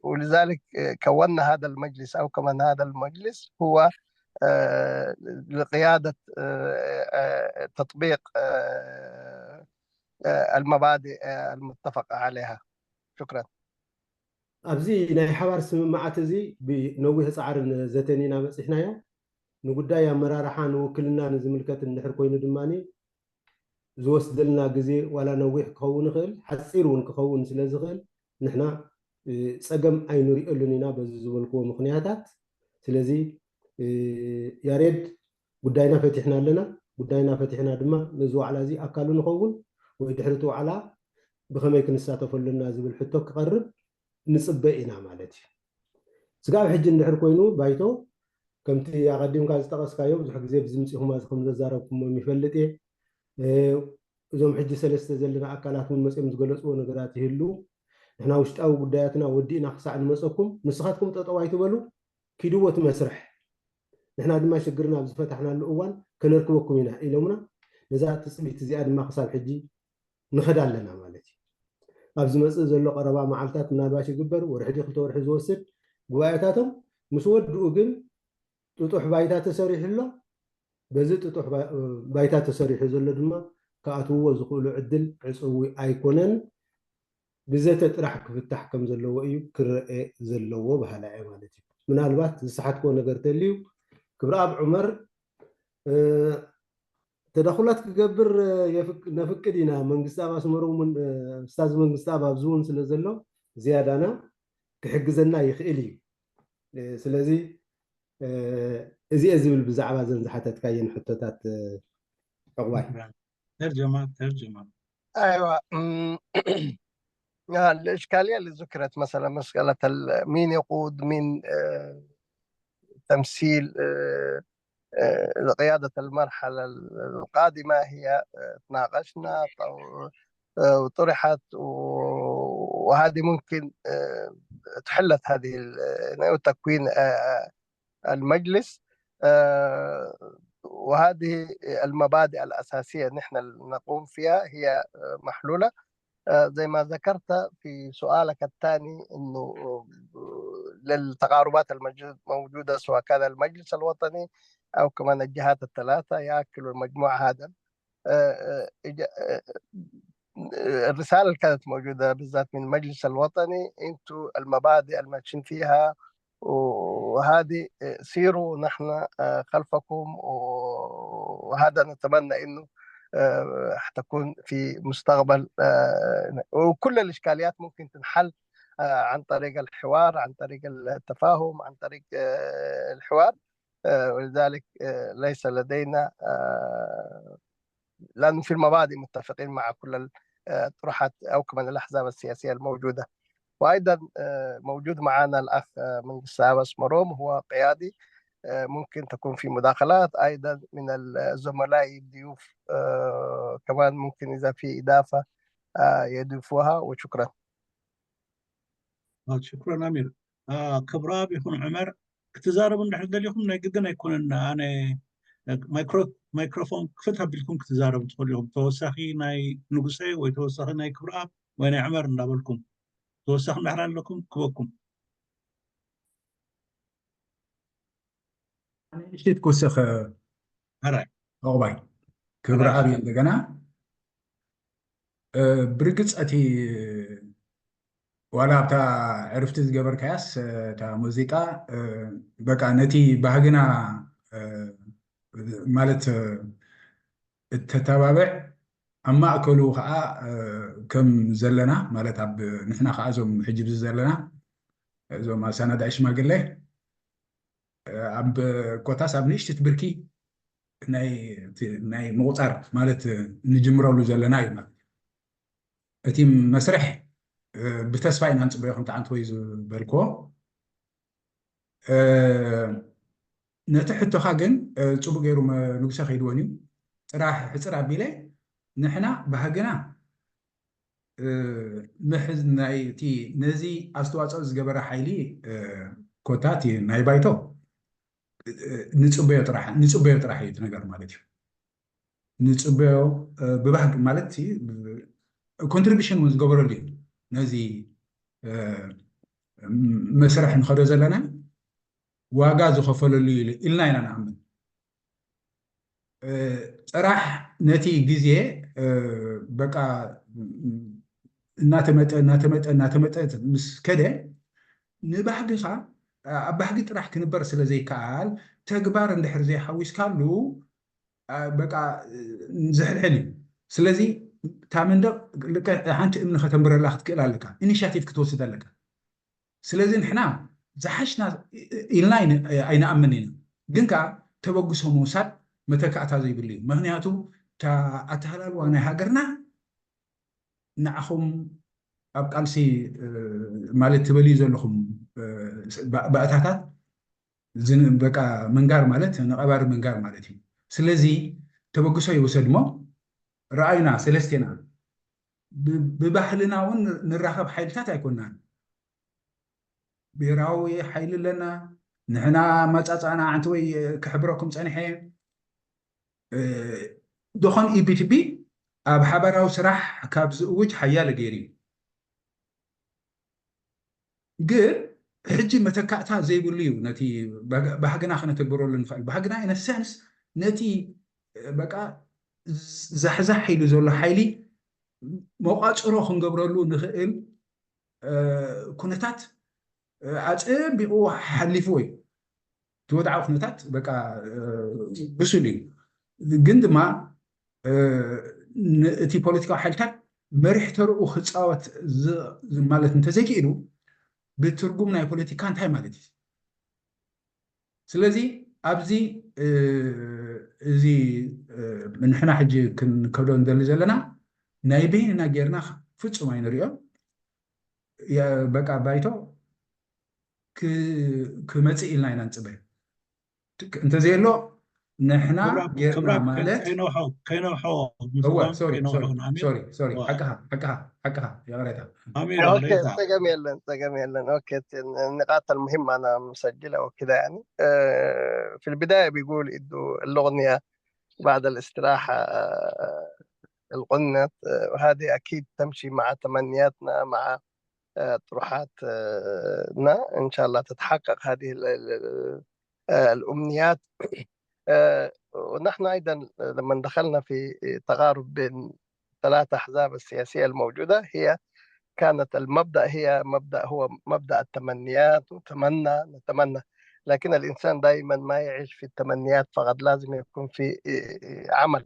ولذلك كونا هذا المجلس أو كمان هذا المجلس هو لقيادة تطبيق المبادئ المتفق عليها. شكرا. ኣብዚ ናይ ሓባር ስምምዓት እዚ ብነዊሕ ፃዕርን ዘተን ኢና በፂሕናዮ። ንጉዳይ ኣመራርሓ ንውክልና ንዝምልከት እንድሕር ኮይኑ ድማ ዝወስደልና ግዜ ዋላ ነዊሕ ክኸውን ይኽእል፣ ሓፂር እውን ክኸውን ስለ ዝኽእል ንሕና ፀገም ኣይንሪኦሉን ኢና። በዚ ዝበልክዎ ምኽንያታት ስለዚ ያሬድ፣ ጉዳይና ፈቲሕና ኣለና። ጉዳይና ፈቲሕና ድማ ነዚ ዋዕላ እዚ ኣካሉ ንኸውን ወይ ድሕሪ እቲ ዋዕላ ብኸመይ ክንሳተፈሉ ኣለና ዝብል ሕቶ ክቐርብ ንፅበ ኢና ማለት እዩ። ስጋብ ሕጂ እንድሕር ኮይኑ ባይቶ ከምቲ ኣቐዲምካ ዝጠቐስካዮ ብዙሕ ግዜ ብዝምፂኹም እዚ ከም ዘዛረብኩሞም ይፈልጥ እየ። እዞም ሕጂ ሰለስተ ዘለና ኣካላት እውን መፅኦም ዝገለፅዎ ነገራት ይህሉ። ንሕና ውሽጣዊ ጉዳያትና ወዲእና ክሳዕ ንመፀኩም ንስኻትኩም ጠጠው ኣይትበሉ፣ ኪድዎ እቲ መስርሕ፣ ንሕና ድማ ሽግርና ኣብ ዝፈታሕናሉ እዋን ከነርክበኩም ኢና ኢሎምና። ነዛ ትፅቢት እዚኣ ድማ ክሳብ ሕጂ ንኸዳ ኣለና ማለት እዩ። ኣብ ዝመፅእ ዘሎ ቀረባ መዓልታት ምናልባሽ ይግበር፣ ወርሒ ድዩ ክልተ ወርሒ ዝወስድ ጉባኤታቶም ምስ ወድኡ ግን ጥጡሕ ባይታ ተሰሪሑ ኣሎ። በዚ ጥጡሕ ባይታ ተሰሪሑ ዘሎ ድማ ክኣትውዎ ዝኽእሉ ዕድል ዕፅዊ ኣይኮነን። ብዘተ ጥራሕ ክፍታሕ ከም ዘለዎ እዩ ክረአ ዘለዎ በሃላ እየ ማለት እዩ። ምናልባት ዝሰሓትክዎ ነገር ተልዩ ክብረኣብ ዑመር ተዳኹላት ክገብር ነፍቅድ ኢና። መንግስቲ ኣብ ኣስመሮም እውን ስታዝ መንግስቲ ኣብ ኣብዚ እውን ስለ ዘሎ ዝያዳና ክሕግዘና ይኽእል እዩ። ስለዚ እዚ እየ ዝብል ብዛዕባ ዘን ዝሓተትካየን ሕቶታት ዕቑባይ። ተርጀማ ተርጀማ ايوه الاشكاليه اللي ذكرت مثلا مساله مين يقود مين تمثيل لقياده المرحله القادمه هي تناقشنا وطرحت وهذه ممكن تحلت هذه تكوين المجلس وهذه المبادئ الأساسية نحن نقوم فيها هي محلولة زي ما ذكرت في سؤالك الثاني أنه للتقاربات الموجودة سواء كان المجلس الوطني أو كمان الجهات الثلاثة يأكلوا المجموعة هذا الرسالة اللي كانت موجودة بالذات من المجلس الوطني، انتوا المبادئ اللي ماشيين فيها وهذه سيروا نحن خلفكم، وهذا نتمنى انه حتكون في مستقبل، وكل الاشكاليات ممكن تنحل عن طريق الحوار، عن طريق التفاهم، عن طريق الحوار. ولذلك ليس لدينا لأنه في المبادئ متفقين مع كل الطروحات أو كمان الأحزاب السياسية الموجودة. وأيضا موجود معنا الأخ من قساوس مروم، هو قيادي، ممكن تكون في مداخلات أيضا من الزملاء الضيوف، كمان ممكن إذا في إضافة يضيفوها. وشكرا. شكرا أمير. ክብረኣብ ይኹን ዑመር ክትዛረቡ እንድሕር ደሊኹም ናይ ግድን ኣይኮነን ኣነ ማይክሮፎን ክፍት ኣቢልኩም ክትዛረቡ ትኽእሉ ኢኹም። ተወሳኺ ናይ ንጉሰ ወይ ተወሳኺ ናይ ክብረኣብ ወይ ናይ ዑመር እንዳበልኩም ተወሳኺ እንድሕር ኣለኩም ክበኩም። ንእሽት ክውስኽ ሕራይ ዕቑባይ ክብረኣብ እየ እንደገና ብርግፅ እቲ ዋላ ኣብታ ዕርፍቲ ዝገበርካያስ እታ ሙዚቃ በቃ ነቲ ባህግና ማለት እተተባብዕ ኣብ ማእከሉ ከዓ ከም ዘለና ማለት ኣብ ንሕና ከዓ እዞም ሕጂ ብዚ ዘለና እዞም ኣሰናዳኢ ሽማግለ ኣብ ኮታስ ኣብ ንእሽትት ብርኪ ናይ ምቁፃር ማለት ንጅምረሉ ዘለና እዩ ማለት እቲ መስርሕ ብተስፋ ኢና ንፅበዮ ከምቲ ዓንተወይ ዝበልክዎ ነቲ ሕቶኻ ግን ፅቡቅ ገይሩ ንጉሰ ከይድወን እዩ ጥራሕ ሕፅር ኣቢለ ንሕና ባህግና ምሕዝ ናይ እቲ ነዚ ኣስተዋፅኦ ዝገበረ ሓይሊ ኮታ እቲ ናይ ባይቶ ንፅበዮ ጥራሕ ንፅበዮ ጥራሕ እዩ እቲ ነገር ማለት እዩ ንፅበዮ ብባህግ ማለት ኮንትሪቢሽን እውን ዝገበረሉ እዩ ነዚ መስርሕ ንኸዶ ዘለና ዋጋ ዝኸፈለሉ ኢልና ኢና ንኣምን ጥራሕ ነቲ ግዜ በቃ እናተመጠ እናተመጠ እናተመጠ ምስ ከደ ንባህግኻ ኣብ ባህጊ ጥራሕ ክንበር ስለ ዘይከኣል ተግባር እንድሕር ዘይሓዊስካሉ በቃ ዝሕልሕል እዩ ስለዚ እታ መንደቕ ልክዕ ሓንቲ እምኒ ከተንብረላ ክትክእል ኣለካ ኢኒሽቲቭ ክትወስድ ኣለካ ስለዚ ንሕና ዝሓሽና ኢልና ኣይንኣምን ኢና። ግን ከዓ ተበግሶ ምውሳድ መተካእታ ዘይብሉ እዩ። ምክንያቱ ኣተሃላልዋ ናይ ሃገርና ንዓኹም ኣብ ቃልሲ ማለት ትበልዩ ዘለኹም ባእታታት በቃ ምንጋር ማለት ንቐባሪ ምንጋር ማለት እዩ። ስለዚ ተበግሶ ይውሰድ እሞ ረኣዩና ሰለስቴና ብባህልና እውን ንራኸብ ሓይልታት ኣይኮናን። ብሄራዊ ሓይሊ ኣለና። ንሕና መጻጻእና ኣንቲ ወይ ክሕብረኩም ጸኒሐ ዶኾን ኢቢቲቢ ኣብ ሓበራዊ ስራሕ ካብ ዝእውጅ ሓያለ ገይሩ እዩ። ግን ሕጂ መተካእታ ዘይብሉ እዩ። ነቲ ባህግና ክነተግበረሉ ንኽእል ባህግና ኢነ ሰንስ ነቲ በቃ ዛሕዛሕ ኢሉ ዘሎ ሓይሊ መቋፅሮ ክንገብረሉ ንኽእል ኩነታት ኣፀቢቑ ሓሊፍዎ እዩ። እቲ ወድዓዊ ኩነታት በቃ ብሱል እዩ። ግን ድማ እቲ ፖለቲካዊ ሓይልታት መሪሕ ተርኡ ክፃወት ማለት እንተዘይክኢሉ ብትርጉም ናይ ፖለቲካ እንታይ ማለት እዩ? ስለዚ ኣብዚ እዚ ንሕና ሕጂ ክንከዶ ንደሊ ዘለና ናይ በይንና ጌርና ፍጹም ኣይንሪኦን። በቃ ባይቶ ክመፅእ ኢልና ኢና ንፅበ። እንተዘየሎ ንሕና ጌርና ማለት ከይነውሖ ሶሪ ሓቅኻ ሓቅኻ ሓቅኻ ይቕሬታ ጸገም የለን ጸገም የለን ኦኬ ንቃት المهم انا مسجله وكذا يعني في البدايه بيقول انه الاغنيه بعد الاستراحه الغنية وهذه اكيد تمشي مع تمنياتنا مع طروحاتنا ان شاء الله تتحقق هذه الامنيات ونحن ايضا لما دخلنا في تقارب بين ثلاث احزاب السياسيه الموجوده هي كانت المبدا هي مبدا هو مبدا التمنيات وتمنى نتمنى لكن الانسان دائما ما يعيش في التمنيات فقط لازم يكون في عمل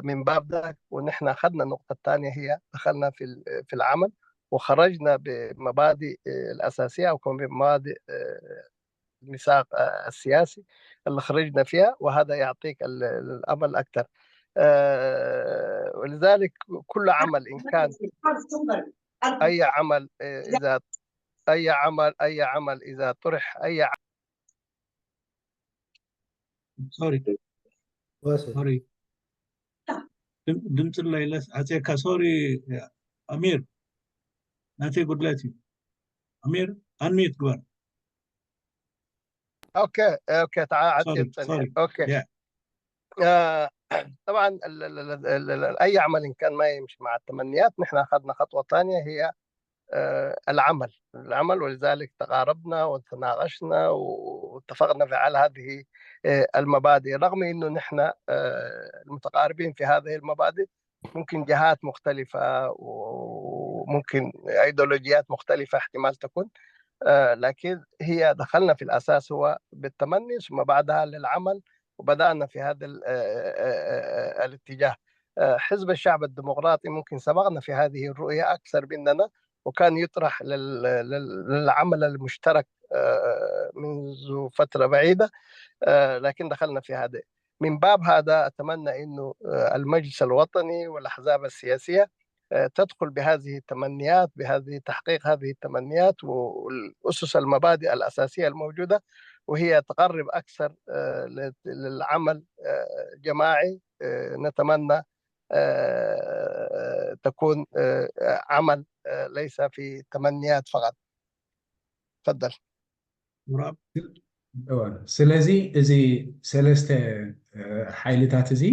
من باب ذلك ونحن اخذنا النقطه الثانيه هي دخلنا في في العمل وخرجنا بمبادئ الاساسيه او بمبادئ الميثاق السياسي اللي خرجنا فيها وهذا يعطيك الامل اكثر ولذلك كل عمل ان كان اي عمل اذا اي عمل اي عمل اذا طرح اي sorry sorry ድምፂ ላይ ለስ ኣፅየካ sorry ኣሚር ናተይ ጉድለት እዩ ኣሚር unmute ግበር okay okay تعال عاد اوكي طبعا اي عمل ان كان ما يمشي مع التمنيات نحن اخذنا خطوه ثانيه هي العمل العمل ولذلك تقاربنا وتناقشنا واتفقنا على هذه المبادئ رغم انه نحن المتقاربين في هذه المبادئ ممكن جهات مختلفة وممكن أيديولوجيات مختلفة احتمال تكون لكن هي دخلنا في الأساس هو بالتمني ثم بعدها للعمل وبدأنا في هذا الاتجاه حزب الشعب الديمقراطي ممكن سبقنا في هذه الرؤية أكثر مننا وكان يطرح للعمل المشترك منذ فترة بعيدة لكن دخلنا في هذا من باب هذا أتمنى أنه المجلس الوطني والأحزاب السياسية تدخل بهذه التمنيات بهذه تحقيق هذه التمنيات والأسس المبادئ الأساسية الموجودة وهي تقرب أكثر للعمل جماعي نتمنى تكون عمل ليس في تمنيات فقط تفضل ስለዚ እዚ ሰለስተ ሓይልታት እዚ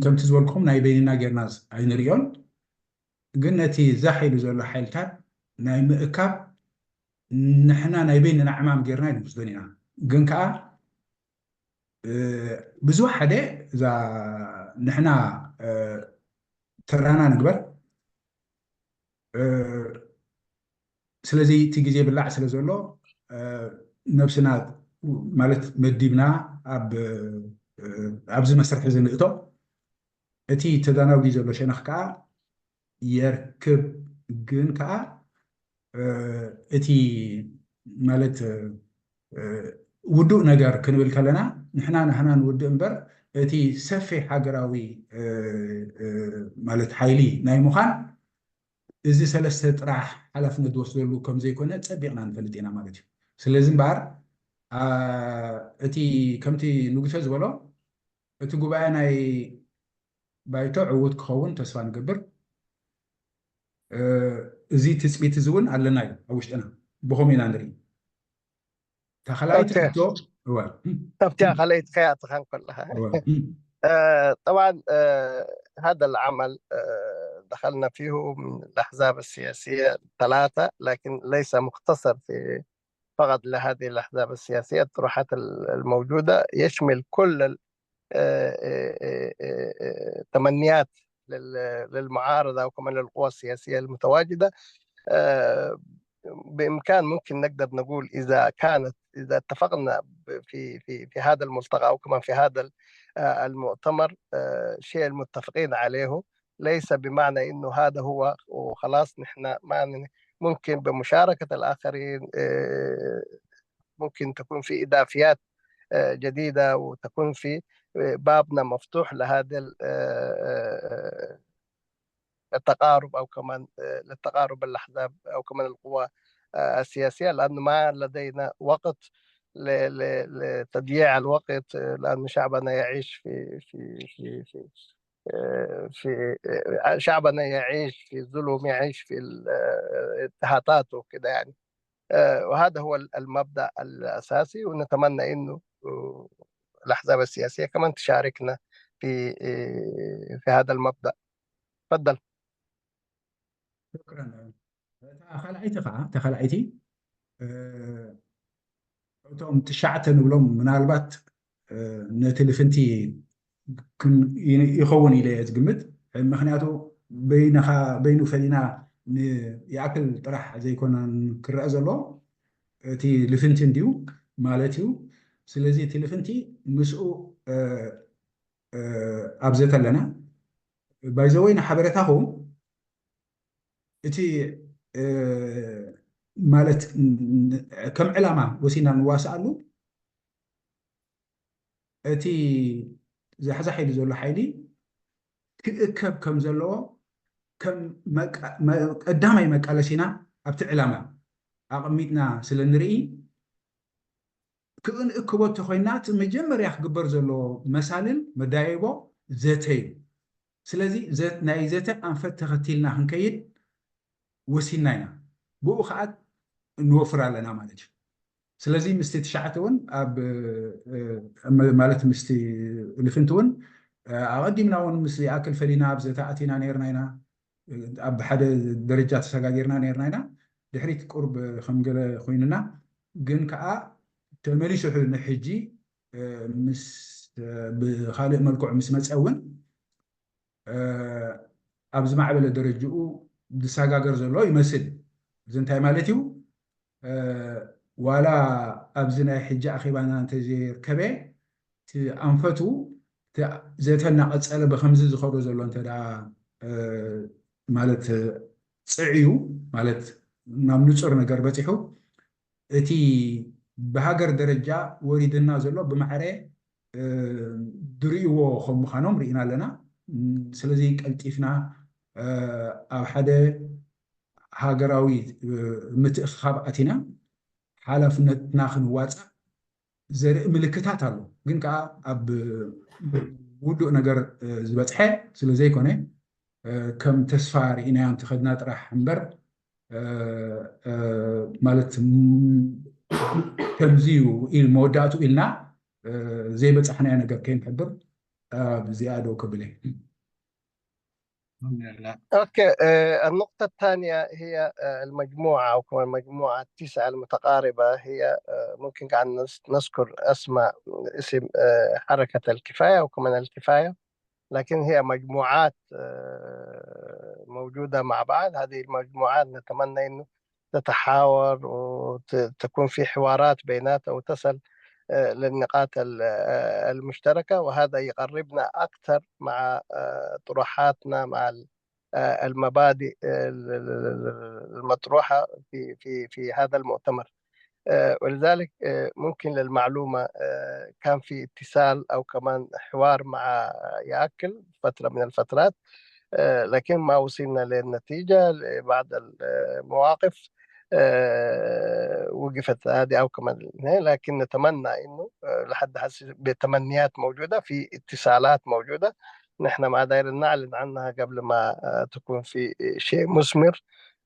ከምቲ ዝበልኩም ናይ በይንና ጌርና ኣይንሪኦን ግን ነቲ ዛሕ ኢሉ ዘሎ ሓይልታት ናይ ምእካብ ንሕና ናይ በይንና ዕማም ጌርና ኣይንወስዶን ኢና ግን ከዓ ብዙሕ ሓደ እዛ ንሕና ተራና ንግበር ስለዚ እቲ ግዜ ብላዕ ስለ ዘሎ ነብስና ማለት መዲብና ኣብዚ መስርሕ እዚ ንእቶ እቲ ተዳናጉ ዘሎ ሸነኽ ከዓ የርክብ ግን ከዓ እቲ ማለት ውዱእ ነገር ክንብል ከለና ንሕና ንሕና ንውድእ እምበር እቲ ሰፊሕ ሃገራዊ ማለት ሓይሊ ናይ ምዃን እዚ ሰለስተ ጥራሕ ሓላፍነት ዝወስደሉ ከም ዘይኮነ ጸቢቕና ንፈልጥ ኢና ማለት እዩ። ስለዚ እምበኣር እቲ ከምቲ ንጉሰ ዝበሎ እቲ ጉባኤ ናይ ባይቶ ዕዉት ክኸውን ተስፋ ንገብር። እዚ ትጽቢት እዚ እውን ኣለና እዩ ኣብ ውሽጥና ብኸምኡ ኢና ንርኢ። ተኸላይት ኣብቲያ ካልኣይቲ ከያትኻ እንከለኻ ጠብዓን هذا العمل دخلنا فيه من الأحزاب السياسية ثلاثة، لكن ليس مختصر في فقط لهذه الأحزاب السياسية، الطروحات الموجودة يشمل كل التمنيات للمعارضة وكمان للقوى السياسية المتواجدة. بإمكان ممكن نقدر نقول إذا كانت إذا اتفقنا في في في هذا الملتقى أو كمان في هذا المؤتمر شيء المتفقين عليه، ليس بمعنى إنه هذا هو وخلاص نحن ما ممكن بمشاركة الآخرين ممكن تكون في إضافيات جديدة وتكون في بابنا مفتوح لهذا التقارب أو كمان للتقارب الأحزاب أو كمان القوى السياسية، لأنه ما لدينا وقت لتضييع الوقت، لأن شعبنا يعيش في في في في في شعبنا يعيش في ظلم، يعيش في اضطهادات وكده يعني. وهذا هو المبدأ الأساسي، ونتمنى إنه الأحزاب السياسية كمان تشاركنا في في هذا المبدأ. تفضل. شكرا. እታ ካልኣይቲ ከዓ እታ ካልኣይቲ እቶም ትሽዓተ ንብሎም ምናልባት ነቲ ልፍንቲ ይኸውን ኢለ እየ ዝግምት። ምክንያቱ በይንኻ በይኑ ፈሊና ይኣክል ጥራሕ ዘይኮነን ክረአ ዘሎ እቲ ልፍንቲ እንድዩ ማለት እዩ። ስለዚ እቲ ልፍንቲ ምስኡ ኣብ ዘተ ኣለና። ባይዘወይ ንሓበሬታኹም እቲ ማለት ከም ዕላማ ወሲና ንዋስኣሉ እቲ ዛሕዛሕ ኢሉ ዘሎ ሓይሊ ክእከብ ከም ዘለዎ ከም ቀዳማይ መቃለሲና ኣብቲ ዕላማ ኣቐሚጥና ስለ ንርኢ ክእንእክቦ እንተኮይና እቲ መጀመርያ ክግበር ዘለዎ መሳልል መዳየቦ ዘተ እዩ። ስለዚ ናይ ዘተ ኣንፈት ተኸቲልና ክንከይድ ወሲንና ኢና። ብኡ ከዓ ንወፍር ኣለና ማለት እዩ። ስለዚ ምስቲ ትሽዓተ እውን ኣብ ማለት ምስቲ ልፍንቲ እውን ኣቐዲምና እውን ምስ ይኣክል ፈሊና ኣብ ዘተ ኣቲና ነርና ኢና። ኣብ ሓደ ደረጃ ተሰጋጊርና ነርና ኢና። ድሕሪት ቁርብ ከም ገለ ኮይንና ግን ከዓ ተመሊሱ ንሕጂ ምስ ብካልእ መልክዑ ምስ መፀ እውን ኣብ ዝማዕበለ ደረጅኡ ዝሰጋገር ዘሎ ይመስል። እዚ እንታይ ማለት እዩ? ዋላ ኣብዚ ናይ ሕጂ ኣኼባና እንተዘይርከበ እቲ ኣንፈቱ ዘተ እናቐፀለ ብከምዚ ዝኸዶ ዘሎ እንተ ማለት ፅዕዩ ማለት ናብ ንፁር ነገር በፂሑ እቲ ብሃገር ደረጃ ወሪድና ዘሎ ብማዕረ ድርእይዎ ከም ምዃኖም ርኢና ኣለና። ስለዚ ቀልጢፍና ኣብ ሓደ ሃገራዊ ምትእኽኻብ ኣቲና ሓላፍነትና ክንዋፃእ ዘርኢ ምልክታት ኣሎ። ግን ከዓ ኣብ ውዱእ ነገር ዝበፅሐ ስለ ዘይኮነ ከም ተስፋ ርኢናዮ እንተኸድና ጥራሕ እምበር ማለት ከምዚ እዩ ኢል መወዳእቱ ኢልና ዘይበፃሕናዮ ነገር ከይንሕብር ኣብዚኣ ደው ከብል እየ። اوكي. النقطة الثانية هي المجموعة أو كمان المجموعة التسعة المتقاربة هي ممكن كان نذكر أسماء اسم حركة الكفاية أو كمان الكفاية، لكن هي مجموعات موجودة مع بعض. هذه المجموعات نتمنى إنه تتحاور وتكون في حوارات بيناتها وتصل للنقاط المشتركة، وهذا يقربنا أكثر مع طروحاتنا مع آه، المبادئ، آه، ال- ال- ال- المطروحة في في في هذا المؤتمر. آه، ولذلك، آه، ممكن للمعلومة، آه، كان في اتصال أو كمان حوار مع ياكل فترة من الفترات، آه، لكن ما وصلنا للنتيجة لبعض المواقف. آه، وقفت هذه أو كمان، لكن نتمنى إنه، آه، لحد هسه بتمنيات موجودة، في اتصالات موجودة، نحن ما دايرين نعلن عنها قبل ما، آه، تكون في شيء مثمر.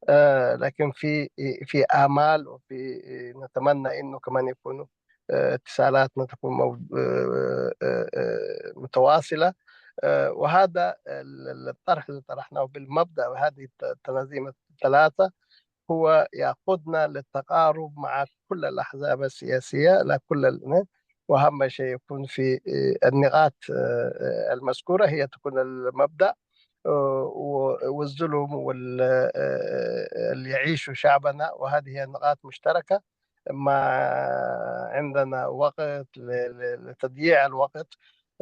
آه، لكن في في آمال، وفي، نتمنى إنه كمان يكونوا، آه، اتصالاتنا تكون مو- آه، آه، آه، متواصلة. آه، وهذا ال- ال- الطرح اللي طرحناه بالمبدأ، وهذه الت- التنظيم الثلاثة هو يقودنا للتقارب مع كل الأحزاب السياسية، لا كل ال- وأهم شيء يكون في، آه، النقاط، آه، آه، المذكورة هي تكون المبدأ، آه، و- والظلم وال- آه، اللي يعيشه شعبنا، وهذه هي نقاط مشتركة. ما عندنا وقت ل- ل- لتضييع الوقت.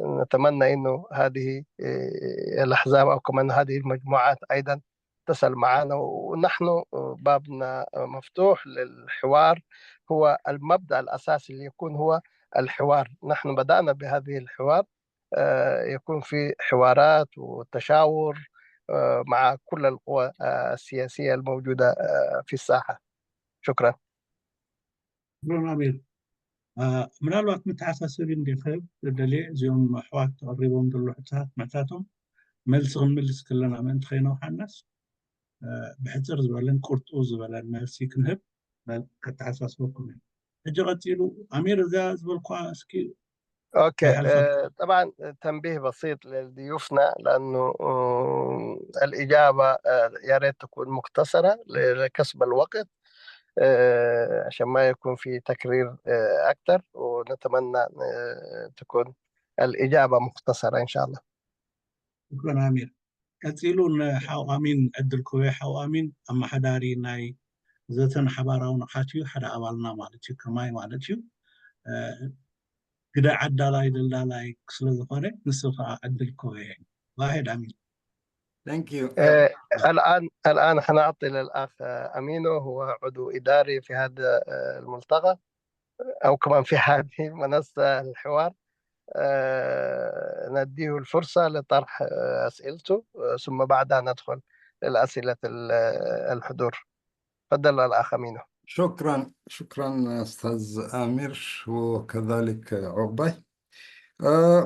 نتمنى إنه هذه، آه، الأحزاب أو كمان هذه المجموعات أيضًا تسأل معنا، ونحن بابنا مفتوح للحوار. هو المبدأ الأساسي اللي يكون هو الحوار. نحن بدأنا بهذه الحوار، آه، يكون في حوارات وتشاور، آه، مع كل القوى، آه، السياسية الموجودة، آه، في الساحة. شكرًا. شكرًا أمير. آه، ምናልባት መተሓሳሰቢ እንዲኽብ ዝደልየ፣ እዚኦም ኣሕዋት ተቐሪቦም ዘለዉ ሕቶታት ምሕታቶም መልሲ ክንምልስ ከለና ምእንቲ ከይነውሓናስ፣ እ፣ ብሕጽር ዝበለን ቁርጡ ዝበለን መልሲ ክንህብ መ- ከተሓሳስበኩም እየ። ሕጂ ቀጺሉ ኣሚር፣ እዛ ዝበልኳ እስኪ أوكي، ተሓሳስ- آه، طبعًا تنبيه بسيط لضيوفنا، لأنه، آه، الإجابة، آه، يا ريت تكون مختصرة ل- لكسب الوقت، آه، عشان ما يكون في تكرير، آه، أكتر، ونتمنى، آه، تكون الإجابة مختصرة إن شاء الله. ሽኩረን ኣሚር። ቀጺሉ ንሓው ኣሚን ዕድል ክህቦ። ሓው ኣሚን ኣመሓዳሪ ናይ ዘተን ሓባራዊ ንቕሓት እዩ፣ ሓደ ኣባልና ማለት እዩ፣ ከማይ ማለት እዩ። እ፣ ግደ ዓዳላይ ደልዳላይ ስለ ዝኾነ ንሱ ከዓ ዕድል ክህቦ እየ። ዋሄድ ኣሚን። Thank you. آه، الآن الآن حنعطي للأخ، آه، أمينو، هو عضو إداري في هذا، آه، الملتقى، أو كمان في هذه المنصة الحوار. آه، نديه الفرصة لطرح، آه، أسئلته، آه، ثم بعدها ندخل للأسئلة ال- آه، الحضور. تفضل الأخ أمينو. شكرا شكرا أستاذ أمير وكذلك عقبة. آه،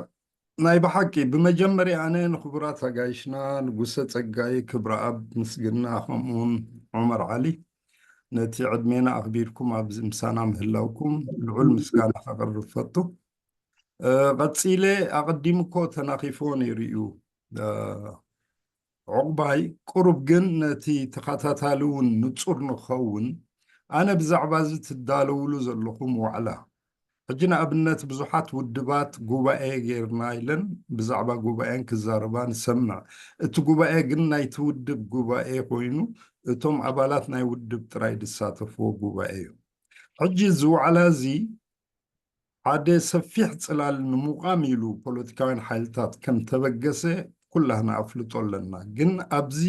ናይ ብሓቂ ብመጀመርያ ኣነ ንክቡራት ኣጋይሽና ንጉሰ ጸጋይ ክብረኣብ ምስግና ከምኡውን ዑመር ዓሊ ነቲ ዕድሜና ኣኽቢርኩም ኣብዚ ምሳና ምህላውኩም ልዑል ምስጋና ከቕርብ ፈቱ። እ፣ ቀጺለ ኣቐዲሙ እኮ ተናኺፎ ነይሩ እዩ። እ፣ ዑቕባይ ቁሩብ ግን ነቲ ተኸታታሊ እውን ንጹር ንኸውን ኣነ ብዛዕባ እዚ ትዳለውሉ ዘለኹም ዋዕላ ሕጂ ንኣብነት ብዙሓት ውድባት ጉባኤ ጌርና ኢለን ብዛዕባ ጉባኤን ክዛረባ ንሰምዕ። እቲ ጉባኤ ግን ናይቲ ውድብ ጉባኤ ኮይኑ እቶም ኣባላት ናይ ውድብ ጥራይ ዝሳተፍዎ ጉባኤ እዩ። ሕጂ እዚ ዋዕላ እዚ ሓደ ሰፊሕ ጽላል ንምቋም ኢሉ ፖለቲካውያን ሓይልታት ከም ተበገሰ ኩላህና ኣፍልጦ ኣለና። ግን ኣብዚ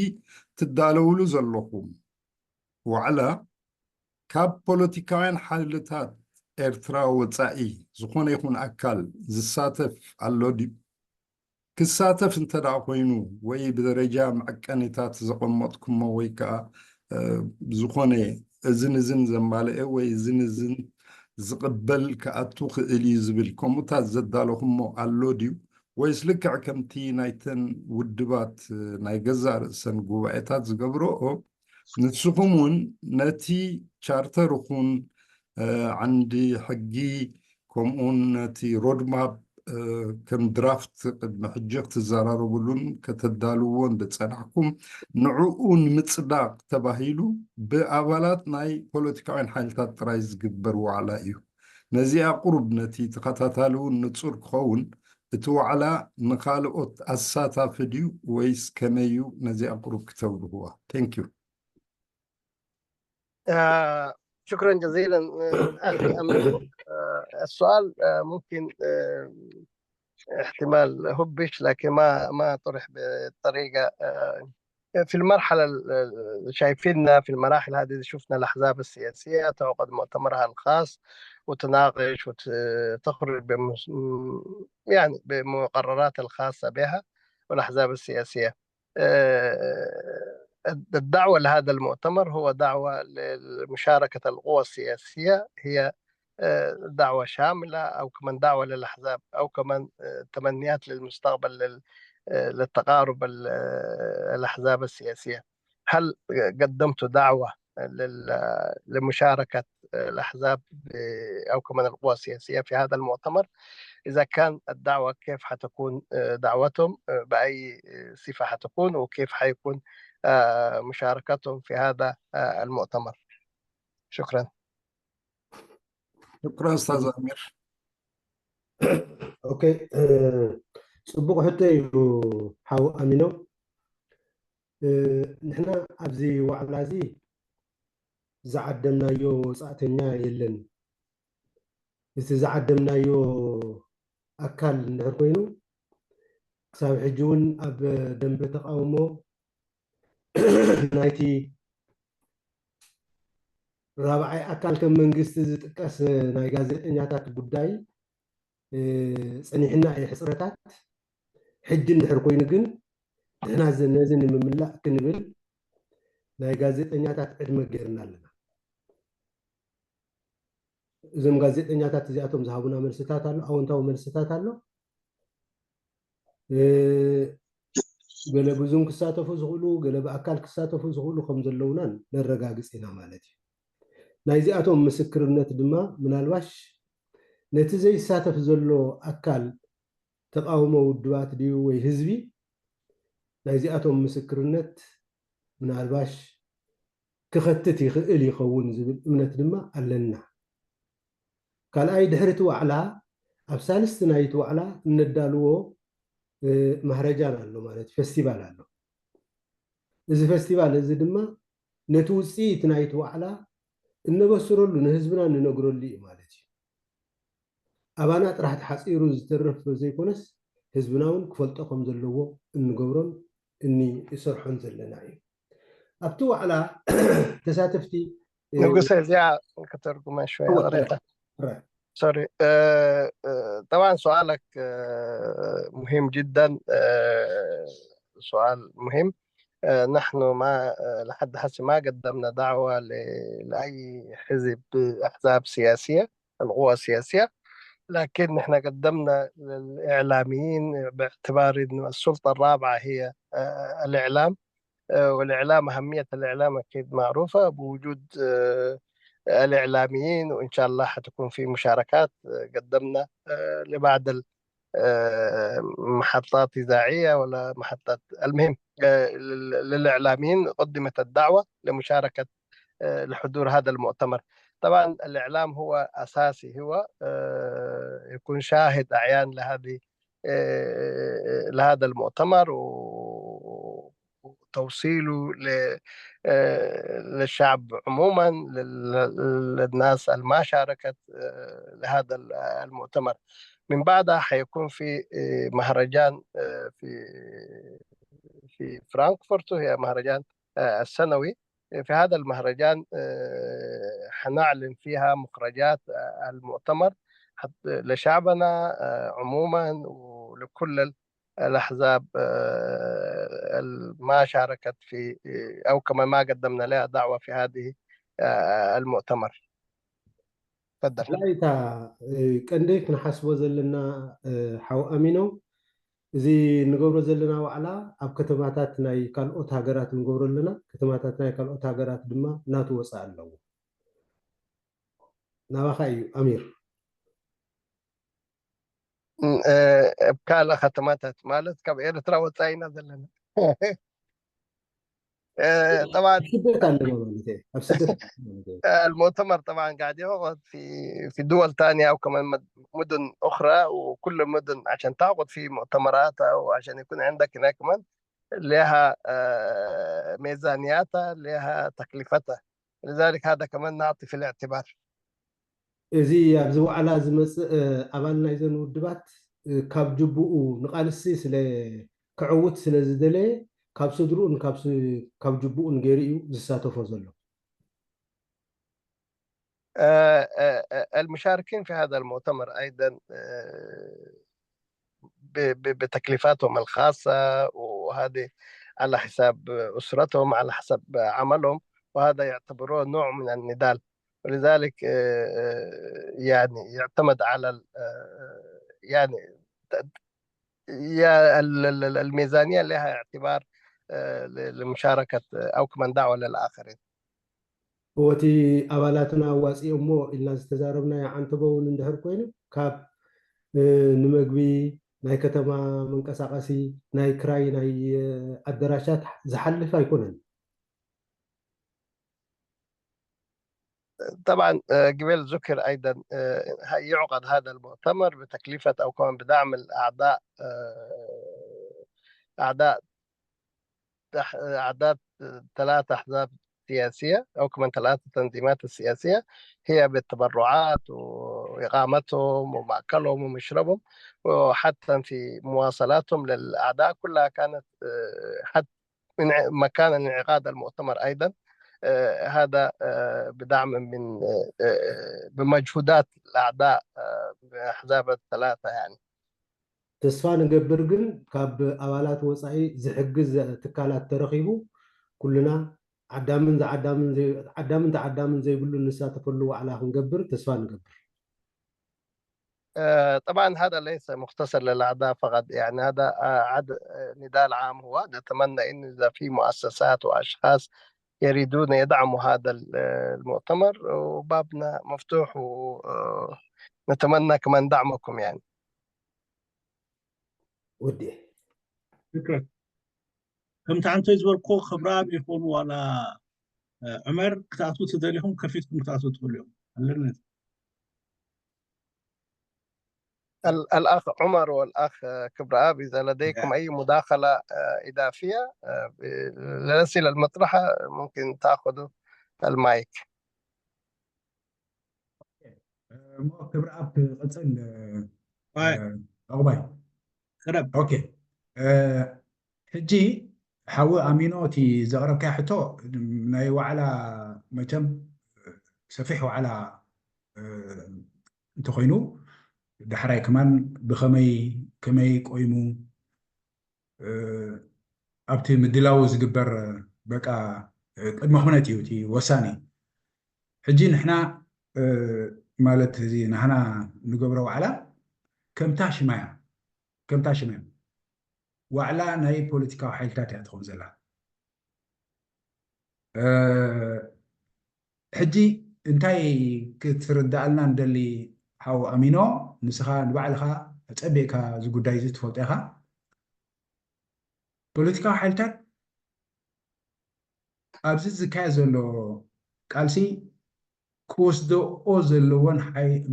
ትዳለውሉ ዘለኹም ዋዕላ ካብ ፖለቲካውያን ሓይልታት ኤርትራ ወጻኢ ዝኾነ ይኹን ኣካል ዝሳተፍ ኣሎ ድዩ? ክሳተፍ እንተ ደኣ ኮይኑ ወይ ብደረጃ መዐቀኒታት ዘቐመጥኩሞ ወይ ከኣ፣ እ፣ ዝኾነ እዝን እዝን ዘማልአ ወይ እዝን እዝን ዝቕበል ክኣቱ ክእል እዩ ዝብል ከምኡታት ዘዳለኹሞ ኣሎ ድዩ? ወይስ ልክዕ ከምቲ ናይተን ውድባት፣ እ፣ ናይ ገዛእ ርእሰን ጉባኤታት ዝገብረኦ ንስኹም እውን ነቲ ቻርተርኹን፣ እ፣ ዓንዲ ሕጊ ከምኡውን ነቲ ሮድማፕ፣ እ፣ ከም ድራፍት ቅድሚ ሕጂ ክትዘራረብሉን ከተዳልውዎን ዝጸናሕኩም ንዕኡ ንምጽዳቕ ተባሂሉ ብኣባላት ናይ ፖለቲካውያን ሓይልታት ጥራይ ዝግበር ዋዕላ እዩ። ነዚኣ ቁሩብ ነቲ ተኸታታሊ እውን ንጹር ክኸውን እቲ ዋዕላ ንኻልኦት ኣሳታፊ ድዩ ወይስ ከመይ እዩ? ነዚኣ ቁሩብ ክተብርህዋ። Thank you. آه، شكرا جزيلا، آه، أخي أمين. آه، السؤال، آه، ممكن، آه، احتمال هبش، لكن ما ما طرح بطريقة، آه، في المرحلة ال- شايفيننا في المراحل هذه، شفنا الأحزاب السياسية تعقد مؤتمرها الخاص وتناقش وتخرج بمس... يعني بمقررات الخاصة بها والأحزاب السياسية. آه، الدعوة لهذا المؤتمر هو دعوة لمشاركة القوى السياسية، هي آه، دعوة شاملة، أو كمان دعوة للأحزاب، أو كمان آه، تمنيات للمستقبل لل- آه، للتقارب ال- آه، الأحزاب السياسية. هل قدمت دعوة لل- لمشاركة الأحزاب ب- أو كمان القوى السياسية في هذا المؤتمر؟ إذا كان الدعوة، كيف حتكون آه، دعوتهم؟ آه، بأي صفة حتكون؟ وكيف حيكون آه، مشاركتهم في هذا آه، المؤتمر؟ شكرا. شكرا أستاذ أمير. ኦኬ፣ ጽቡቕ ሕቶ እዩ ሓው ኣሚኖ። ንሕና ኣብዚ ዋዕላ እዚ ዝዓደምናዮ ወፃእተኛ የለን። እቲ ዝዓደምናዮ ኣካል እንድሕር ኮይኑ፣ ክሳብ ሕጂ እውን ኣብ ደንበ ተቃውሞ ናይቲ ራብዓይ ኣካል ከም መንግስቲ ዝጥቀስ ናይ ጋዜጠኛታት ጉዳይ ፀኒሕና እዩ ሕፅረታት። ሕጂ እንድሕር ኮይኑ ግን ንሕና ነዚ ንምምላእ ክንብል ናይ ጋዜጠኛታት ዕድመ ገይርና ኣለና። እዞም ጋዜጠኛታት እዚኣቶም ዝሃቡና መልስታት ኣሎ፣ ኣወንታዊ መልስታት ኣሎ። ገለ ብዙም ክሳተፉ ዝኽእሉ፣ ገለ ብኣካል ክሳተፉ ዝኽእሉ ከም ዘለውናን ነረጋግፅ ኢና ማለት እዩ። ናይዚኣቶም ምስክርነት ድማ ምናልባሽ ነቲ ዘይሳተፍ ዘሎ ኣካል ተቃውሞ ውድባት ድዩ ወይ ህዝቢ ናይዚኣቶም ምስክርነት ምናልባሽ ክኸትት ይኽእል ይኸውን ዝብል እምነት ድማ ኣለና። ካልኣይ ድሕሪ እቲ ዋዕላ ኣብ ሳልስቲ ናይቲ ዋዕላ እነዳልዎ ማህረጃን ኣሎ ማለት ፈስቲቫል ኣሎ። እዚ ፈስቲቫል እዚ ድማ ነቲ ውፅኢት ናይቲ ዋዕላ እነበስረሉ ንህዝብና እንነግረሉ እዩ ማለት እዩ። ኣባና ጥራሕ ተሓፂሩ ዝተርፍ ዘይኮነስ ህዝብና እውን ክፈልጦ ከም ዘለዎ እንገብሮን እንሰርሖን ዘለና እዩ። ኣብቲ ዋዕላ ተሳተፍቲ ንጉሰ እዚኣ ከተርጉማ ሸወያ ቅሬታ ሶሪ ጠባን سؤالك مهم جدا سؤال مهم نحن ما لحد هسه ما قدمنا دعوة لأي حزب أحزاب سياسية القوى السياسية لكن نحن قدمنا للإعلاميين باعتبار أن السلطة الرابعة هي الإعلام والإعلام أهمية الإعلام أكيد معروفة بوجود الإعلاميين وإن شاء الله حتكون في مشاركات قدمنا لبعض محطات إذاعية ولا محطات المهم للإعلاميين قدمت الدعوة لمشاركة لحضور هذا المؤتمر. طبعا الإعلام هو أساسي، هو يكون شاهد أعيان لهذه لهذا المؤتمر وتوصيله للشعب عموما، للناس اللي ما شاركت لهذا المؤتمر. من بعدها حيكون في مهرجان في في فرانكفورت، وهي مهرجان السنوي. في هذا المهرجان حنعلن فيها مخرجات المؤتمر لشعبنا عموما ولكل الأحزاب ما شاركت في أو كما ما قدمنا لها دعوة في هذه المؤتمر. تفضل. ላይታ ቀንዲ ክንሓስቦ ዘለና ሓው ኣሚኖ፣ እዚ ንገብሮ ዘለና ዋዕላ ኣብ ከተማታት ናይ ካልኦት ሃገራት ንገብሮ ኣለና። ከተማታት ናይ ካልኦት ሃገራት ድማ ናቱ ወፃኢ ኣለዎ። ናባኻ እዩ ኣሚር። ኣብ ካልእ ከተማታት ማለት ካብ ኤርትራ ወፃኢ ኢና ዘለና። طبعا ስደት ኣለና ማለት እዩ። ኣብ ስደት المؤتمر طبعا قاعد يعقد في في دول ثانية أو كمان مدن أخرى، وكل المدن عشان تعقد في مؤتمراتها وعشان يكون عندك هناك كمان لها ميزانياتها، لها تكلفتها، لذلك هذا كمان نعطي في الاعتبار. እዚ ኣብዚ ዋዕላ ዝመፅእ ኣባል ናይዘን ውድባት ካብ ጅቡኡ ንቃልሲ ስለ ክዕውት ስለ ዝደለየ ካብ ስድርኡን ካብ ስ- ካብ ጅቡኡን ገይሩ እዩ ዝሳተፎ ዘሎ። آه، آه، آه، المشاركين في هذا المؤتمر أيضا، آه، ب- ب- بتكليفاتهم الخاصة، وهذه على حساب أسرتهم، على حسب عملهم، وهذا يعتبروه نوع من النضال. ولذلك آه، آه، يعني يعتمد على ال- آه، يعني ت- يا ال- ال- ال- الميزانية لها اعتبار آه، ل- لمشاركة آه، أو كمان دعوة للآخرين. እወቲ ኣባላትና ኣዋፂኦሞ ኢልና ዝተዛረብናዮ ዓንተቦ እውን እንድሕር ኮይኑ ካብ እ፣ ንመግቢ ናይ ከተማ መንቀሳቐሲ ናይ ክራይ ናይ እ፣ ኣደራሻት ዝሓልፍ ኣይኮነን። طبعا آه، قبل ذكر أيضا آه، يعقد هذا المؤتمر بتكلفة أو كمان بدعم الأعضاء آه، أعضاء تح- أعضاء ثلاث أحزاب سياسية أو كمان ثلاث تنظيمات سياسية، هي بالتبرعات وإقامتهم ومأكلهم ومشربهم، وحتى في مواصلاتهم للأعضاء كلها كانت آه، حتى من ع- مكان انعقاد المؤتمر أيضا آه، هذا آه، بدعم من آه، آه، بمجهودات الأعضاء آه، بأحزاب الثلاثة يعني. ተስፋ ንገብር ግን ካብ ኣባላት ወፃኢ ዝሕግዝ ትካላት ተረኺቡ ኩልና ዓዳምን ዝዓዳምን ዘይ- ዓዳምን ተዓዳምን ዘይብሉ እንሳተፈሉ ዋዕላ ክንገብር ተስፋ ንገብር። آه، طبعا هذا ليس مختصر للأعضاء فقط، يعني هذا آه، عد آه، نضال عام هو. نتمنى إنه إذا في مؤسسات وأشخاص يريدون يدعموا هذا ال- آه، المؤتمر، وبابنا مفتوح، ونتمنى كمان دعمكم يعني. ውዴ ሽክረን። ከምቲ ኣንቶይ ዝበልኩ ክብረኣብ ይኹን ዋላ ዑመር ክትኣትዉ ትደሊኹም ከፊትኩም ክትኣትዉ ትኽእሉ እዮም ኣለነ። الأخ عمر والأخ كبراب، إذا لديكم أي مداخلة إضافية للأسئلة المطرحة ممكن تأخذوا المايك. ክብረኣብ ክቕፅል። ዑቕባይ። ኦኬ፣ ሕጂ ሓዊ ኣሚኖ፣ እቲ ዘቕረብካዮ ሕቶ ናይ ዋዕላ፣ መቸም ሰፊሕ ዋዕላ እንተኾይኑ፣ ዳሕራይ ከማን ብኸመይ፣ ከመይ ቆይሙ፣ ኣብቲ ምድላው ዝግበር፣ በቃ፣ ቅድመ ኩነት እዩ እቲ ወሳኒ። ሕጂ ንሕና ማለት እዚ ናህና ንገብሮ ዋዕላ ከምታ ሽማያ ከምታ ሽማያ ዋዕላ ናይ ፖለቲካዊ ሓይልታት እያ ትኸውን ዘላ። ሕጂ እንታይ ክትርዳኣልና ንደሊ ሓው ኣሚኖ፣ ንስኻ ንባዕልኻ ኣጸቢቕካ እዚ ጉዳይ እዚ ትፈልጦ ኢኻ። ፖለቲካዊ ሓይልታት ኣብዚ ዝካየድ ዘሎ ቃልሲ ክወስደኦ ዘለዎን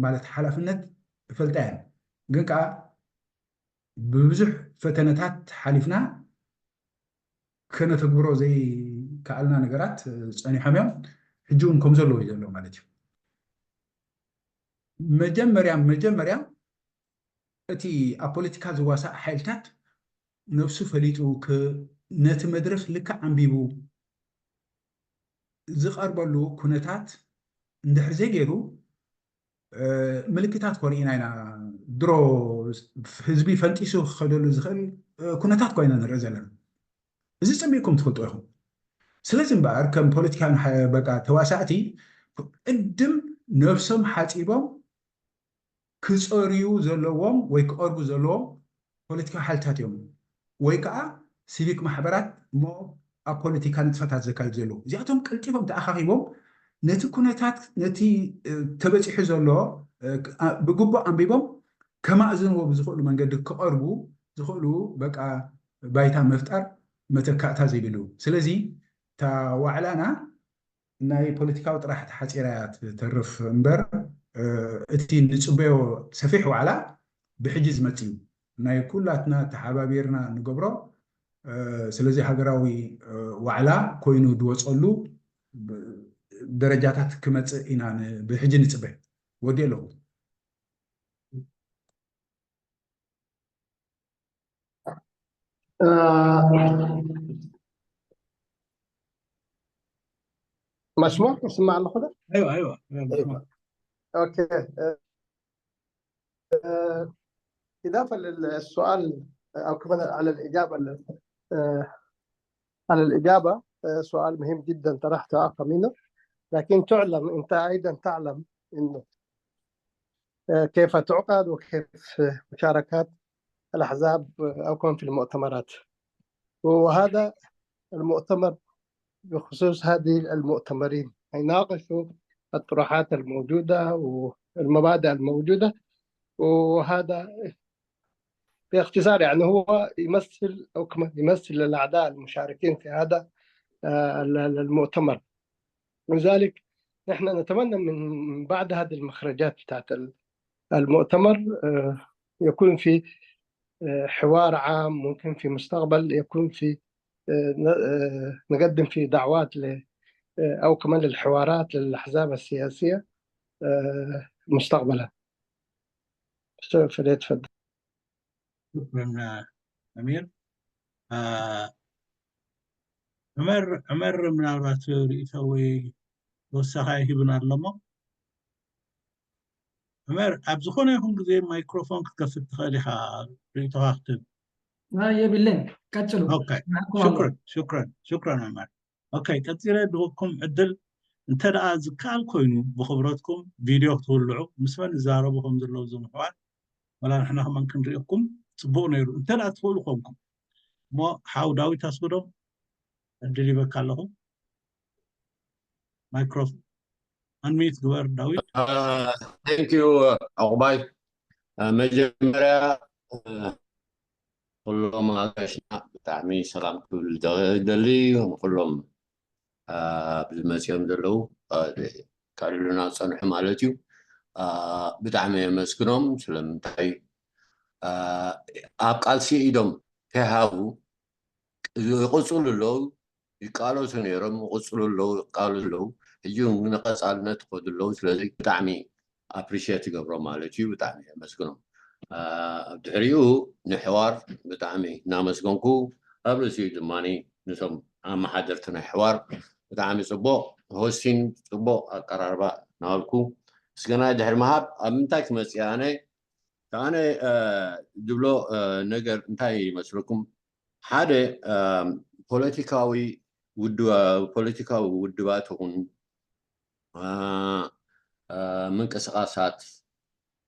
ማለት ሓላፍነት እፈልጣ እየን። ግን ከዓ ብብዙሕ ፈተነታት ሓሊፍና ከነተግብሮ ዘይከኣልና ነገራት ፀኒሖም እዮም። ሕጂ እውን ከም ዘለዉ እዩ ዘሎ ማለት እዩ። መጀመርያ መጀመርያ እቲ ኣብ ፖለቲካ ዝዋሳእ ሓይልታት ነብሱ ፈሊጡ፣ ነቲ መድረኽ ልክዕ ኣንቢቡ ዝቐርበሉ ኩነታት እንድሕር ዘይገይሩ፣ ምልክታት ኮሪእና ኢና። ድሮ ህዝቢ ፈንጢሱ ክኸደሉ ዝኽእል ኩነታት ኮይና ንርኢ ዘለና። እዚ ጸሚእኩም ትፈልጡ ኢኹም። ስለዚ እምበኣር ከም ፖለቲካን በቃ ተዋሳእቲ ቅድም ነብሶም ሓጺቦም ክጸርዩ ዘለዎም ወይ ክቐርቡ ዘለዎም ፖለቲካዊ ሓይልታት እዮም፣ ወይ ከዓ ሲቪክ ማሕበራት እሞ ኣብ ፖለቲካ ንጥፈታት ዘካይዱ ዘለዉ። እዚኣቶም ቀልጢፎም ተኣኻኺቦም ነቲ ኩነታት፣ ነቲ ተበፂሑ ዘሎ ብግቡእ ኣንቢቦም ከማእዝንዎ ብዝኽእሉ መንገዲ ክቐርቡ ዝኽእሉ በቃ ባይታ ምፍጣር መተካእታ ዘይብሉ። ስለዚ እታ ዋዕላና ናይ ፖለቲካዊ ጥራሕ ተሓፂራ እያ ትተርፍ እምበር፣ እቲ ንፅበዮ ሰፊሕ ዋዕላ ብሕጂ ዝመፅ እዩ። ናይ ኩላትና ተሓባቢርና ንገብሮ፣ ስለዚ ሃገራዊ ዋዕላ ኮይኑ ዝወፀሉ ደረጃታት ክመፅእ ኢና ብሕጂ ንፅበ። ወዲ ኣለኹ። مسموع؟ اسمع الله خذ. ايوه ايوه ايوه مسموع. اوكي. آه، آه، اضافه للسؤال، او كمان على الاجابه ال- آه، على الاجابه. آه، سؤال مهم جدا طرحته اخ مينا، لكن تعلم انت ايضا تعلم انه آه، كيف تعقد وكيف مشاركات الاحزاب، آه، او كمان في المؤتمرات. وهذا المؤتمر بخصوص هذه المؤتمرين، يناقشوا الطروحات الموجودة والمبادئ الموجودة. وهذا باختصار، يعني، هو يمثل، أو كما يمثل الأعضاء المشاركين في هذا، آه، ال- ال- المؤتمر. لذلك نحن نتمنى من بعد هذه المخرجات بتاعت ال- المؤتمر، آه، يكون في، آه، حوار عام، ممكن في مستقبل يكون في، آه، ن- آه، نقدم في دعوات ل آه، أو كمان للحوارات للأحزاب السياسية، آه، مستقبلا. فليتفضل. شكرا أمير. آه، عمر عمر ምናልባት ርእይቶ ወይ ተወሳኺ ኣይሂብን ኣለሞ። ዑመር፣ ኣብ ዝኾነ ይኹን ግዜ ማይክሮፎን ክትከፍት ትኽእል ኢኻ፣ ርእይቶኻ ክትህብ። የብለይን። ቀጽሉ። ኦኬ፣ ሽክረን ሽክረን ሽክረን ዑመር። ኦኬ፣ ቀጺለ ድወኩም ዕድል እንተ ደኣ ዝከኣል ኮይኑ ብኽብረትኩም ቪድዮ ክትውልዑ ምስ መን ይዛረቡ ከም ዘለዉ እዞም ኣሕዋት፣ ወላ ንሕና ከማን ክንርእየኩም ጽቡቕ ነይሩ። እንተ ደኣ ትኽእሉ ኮንኩም እሞ ሓው ዳዊት ኣስገዶም ዕድል ይበካ ኣለኹ። ማይክሮፎን ኣንሚት ግበር ዳዊት። Thank you ዕቑባይ። መጀመርያ ኩሎም ኣጋይሽና ብጣዕሚ ሰላም ክብል ደሊ፣ ኩሎም ኣብዚ መፅኦም ዘለዉ ካልሉና ፀንሑ ማለት እዩ። ብጣዕሚ የመስግኖም። ስለምንታይ ኣብ ቃልሲ ኢዶም ከይሃቡ ይቕፅሉ ኣለዉ፣ ይቃለሱ ነይሮም፣ ይቕፅሉ ኣለዉ፣ ይቃለሱ ኣለዉ። ሕጂ እውን ንቐፃልነት ይኸዱ ኣለዉ። ስለዚ ብጣዕሚ ኣፕሪሽት ይገብሮም ማለት እዩ። ብጣዕሚ የመስግኖም። ኣብ ድሕሪኡ ንሕዋር ብጣዕሚ እናመስገንኩ፣ ኣብ ርእሲኡ ድማ ንቶም ኣመሓደርቲ ናይ ሕዋር ብጣዕሚ ፅቡቕ ሆስቲን ፅቡቕ ኣቀራርባ እናበልኩ ምስጋና ድሕሪ ምሃብ ኣብ ምንታይ ክመፅእ ኣነ ኣነ ዝብሎ ነገር እንታይ ይመስለኩም? ሓደ ፖለቲካዊ ውድባ ፖለቲካዊ ውድባት ይኹን ምንቅስቃሳት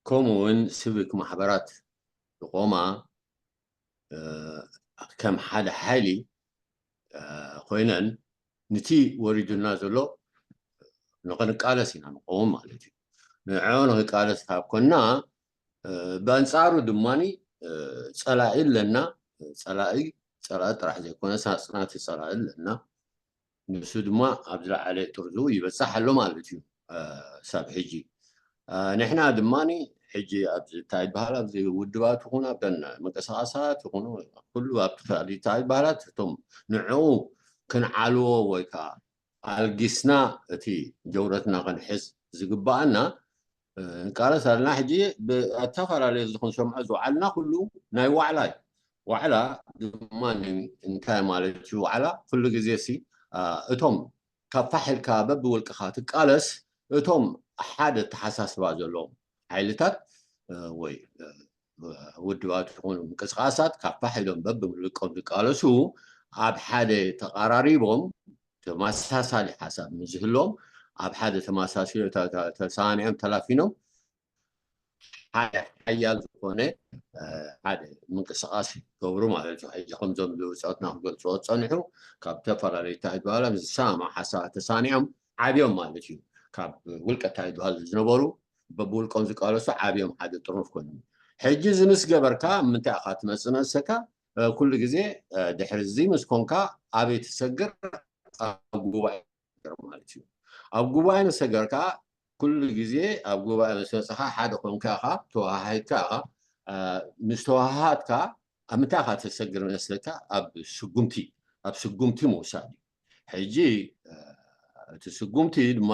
ከምኡ እውን ስቪክ ማሕበራት ዝቆማ ከም ሓደ ሓይሊ ኮይነን ንቲ ወሪዱና ዘሎ ንኽንቃለስ ኢና ንቆም ማለት እዩ። ንዕኦ ንኽቃለስ ካብ ኮና ብኣንፃሩ ድማ ፀላኢ ኣለና። ፀላኢ ፀላኢ ጥራሕ ዘይኮነ ሳፅናቲ ፀላኢ ኣለና። ንሱ ድማ ኣብ ዝለዓለ ጥርዙ ይበፅሕ ኣሎ ማለት እዩ። ሳብ ሕጂ ንሕና ድማ ሕጂ ኣብዚ እንታይ ይበሃል ኣብዚ ውድባት ይኹን ኣብተን ምንቅስቃሳት ይኹኑ ኩሉ ኣብቲ ካልእ እንታይ ይበሃላት እቶም ንዕኡ ክንዓልዎ ወይ ከዓ ኣልጊስና እቲ ጀውረትና ክንሕዝ ዝግባኣና ንቃለስ ኣለና። ሕጂ ብኣተፈላለየ እዚ ክንሰምዖ ዝወዓልና ኩሉ ናይ ዋዕላ እዩ። ዋዕላ ድማ እንታይ ማለት እዩ? ዋዕላ ኩሉ ግዜ ሲ እቶም ካብ ፋሕ ኢልካ በብውልቅኻ ትቃለስ እቶም ሓደ ኣተሓሳስባ ዘለዎም ሓይልታት ወይ ውድባት ይኹኑ ምንቅስቃሳት ካብ ፋሕ ኢሎም በብውልቆም ዝቃለሱ ኣብ ሓደ ተቐራሪቦም ተመሳሳሊ ሓሳብ ምስ ዝህሎም ኣብ ሓደ ተመሳሲሎ ተሳኒዖም ተላፊኖም ሓደ ሓያል ዝኾነ ሓደ ምንቅስቃስ ይገብሩ ማለት እዩ። ሕጂ ከምዞም ብጾትና ክገልፅዎ ዝፀንሑ ካብ ዝተፈላለዩ እንታይ ዝበሃላ ምስ ዝሰማማዕ ሓሳባት ተሳኒዖም ዓብዮም ማለት እዩ። ካብ ውልቀ እንታይ ዝበሃሉ ዝነበሩ በብውልቆም ዝቃለሱ ዓብዮም ሓደ ጥርኑፍ ኮይኑ ሕጂ እዚ ምስ ገበርካ ምንታይ ኢኻ ትመፅእ ነብሰካ ኩሉ ግዜ ድሕሪ እዚ ምስ ኮንካ ኣበይ ትሰግር ኣብ ጉባኤ ማለት እዩ። ኣብ ጉባኤ ምስ ሰገርካ ኩሉ ግዜ ኣብ ጉባኤ ምስ መፅኻ ሓደ ኮንካ ኢኻ ተወሃሂድካ ኢኻ ምስ ተወሃሃድካ ኣብ ምንታይ ኢኻ ተሰግር መስለካ ኣብ ስጉምቲ ኣብ ስጉምቲ ምውሳድ እዩ። ሕጂ እቲ ስጉምቲ ድማ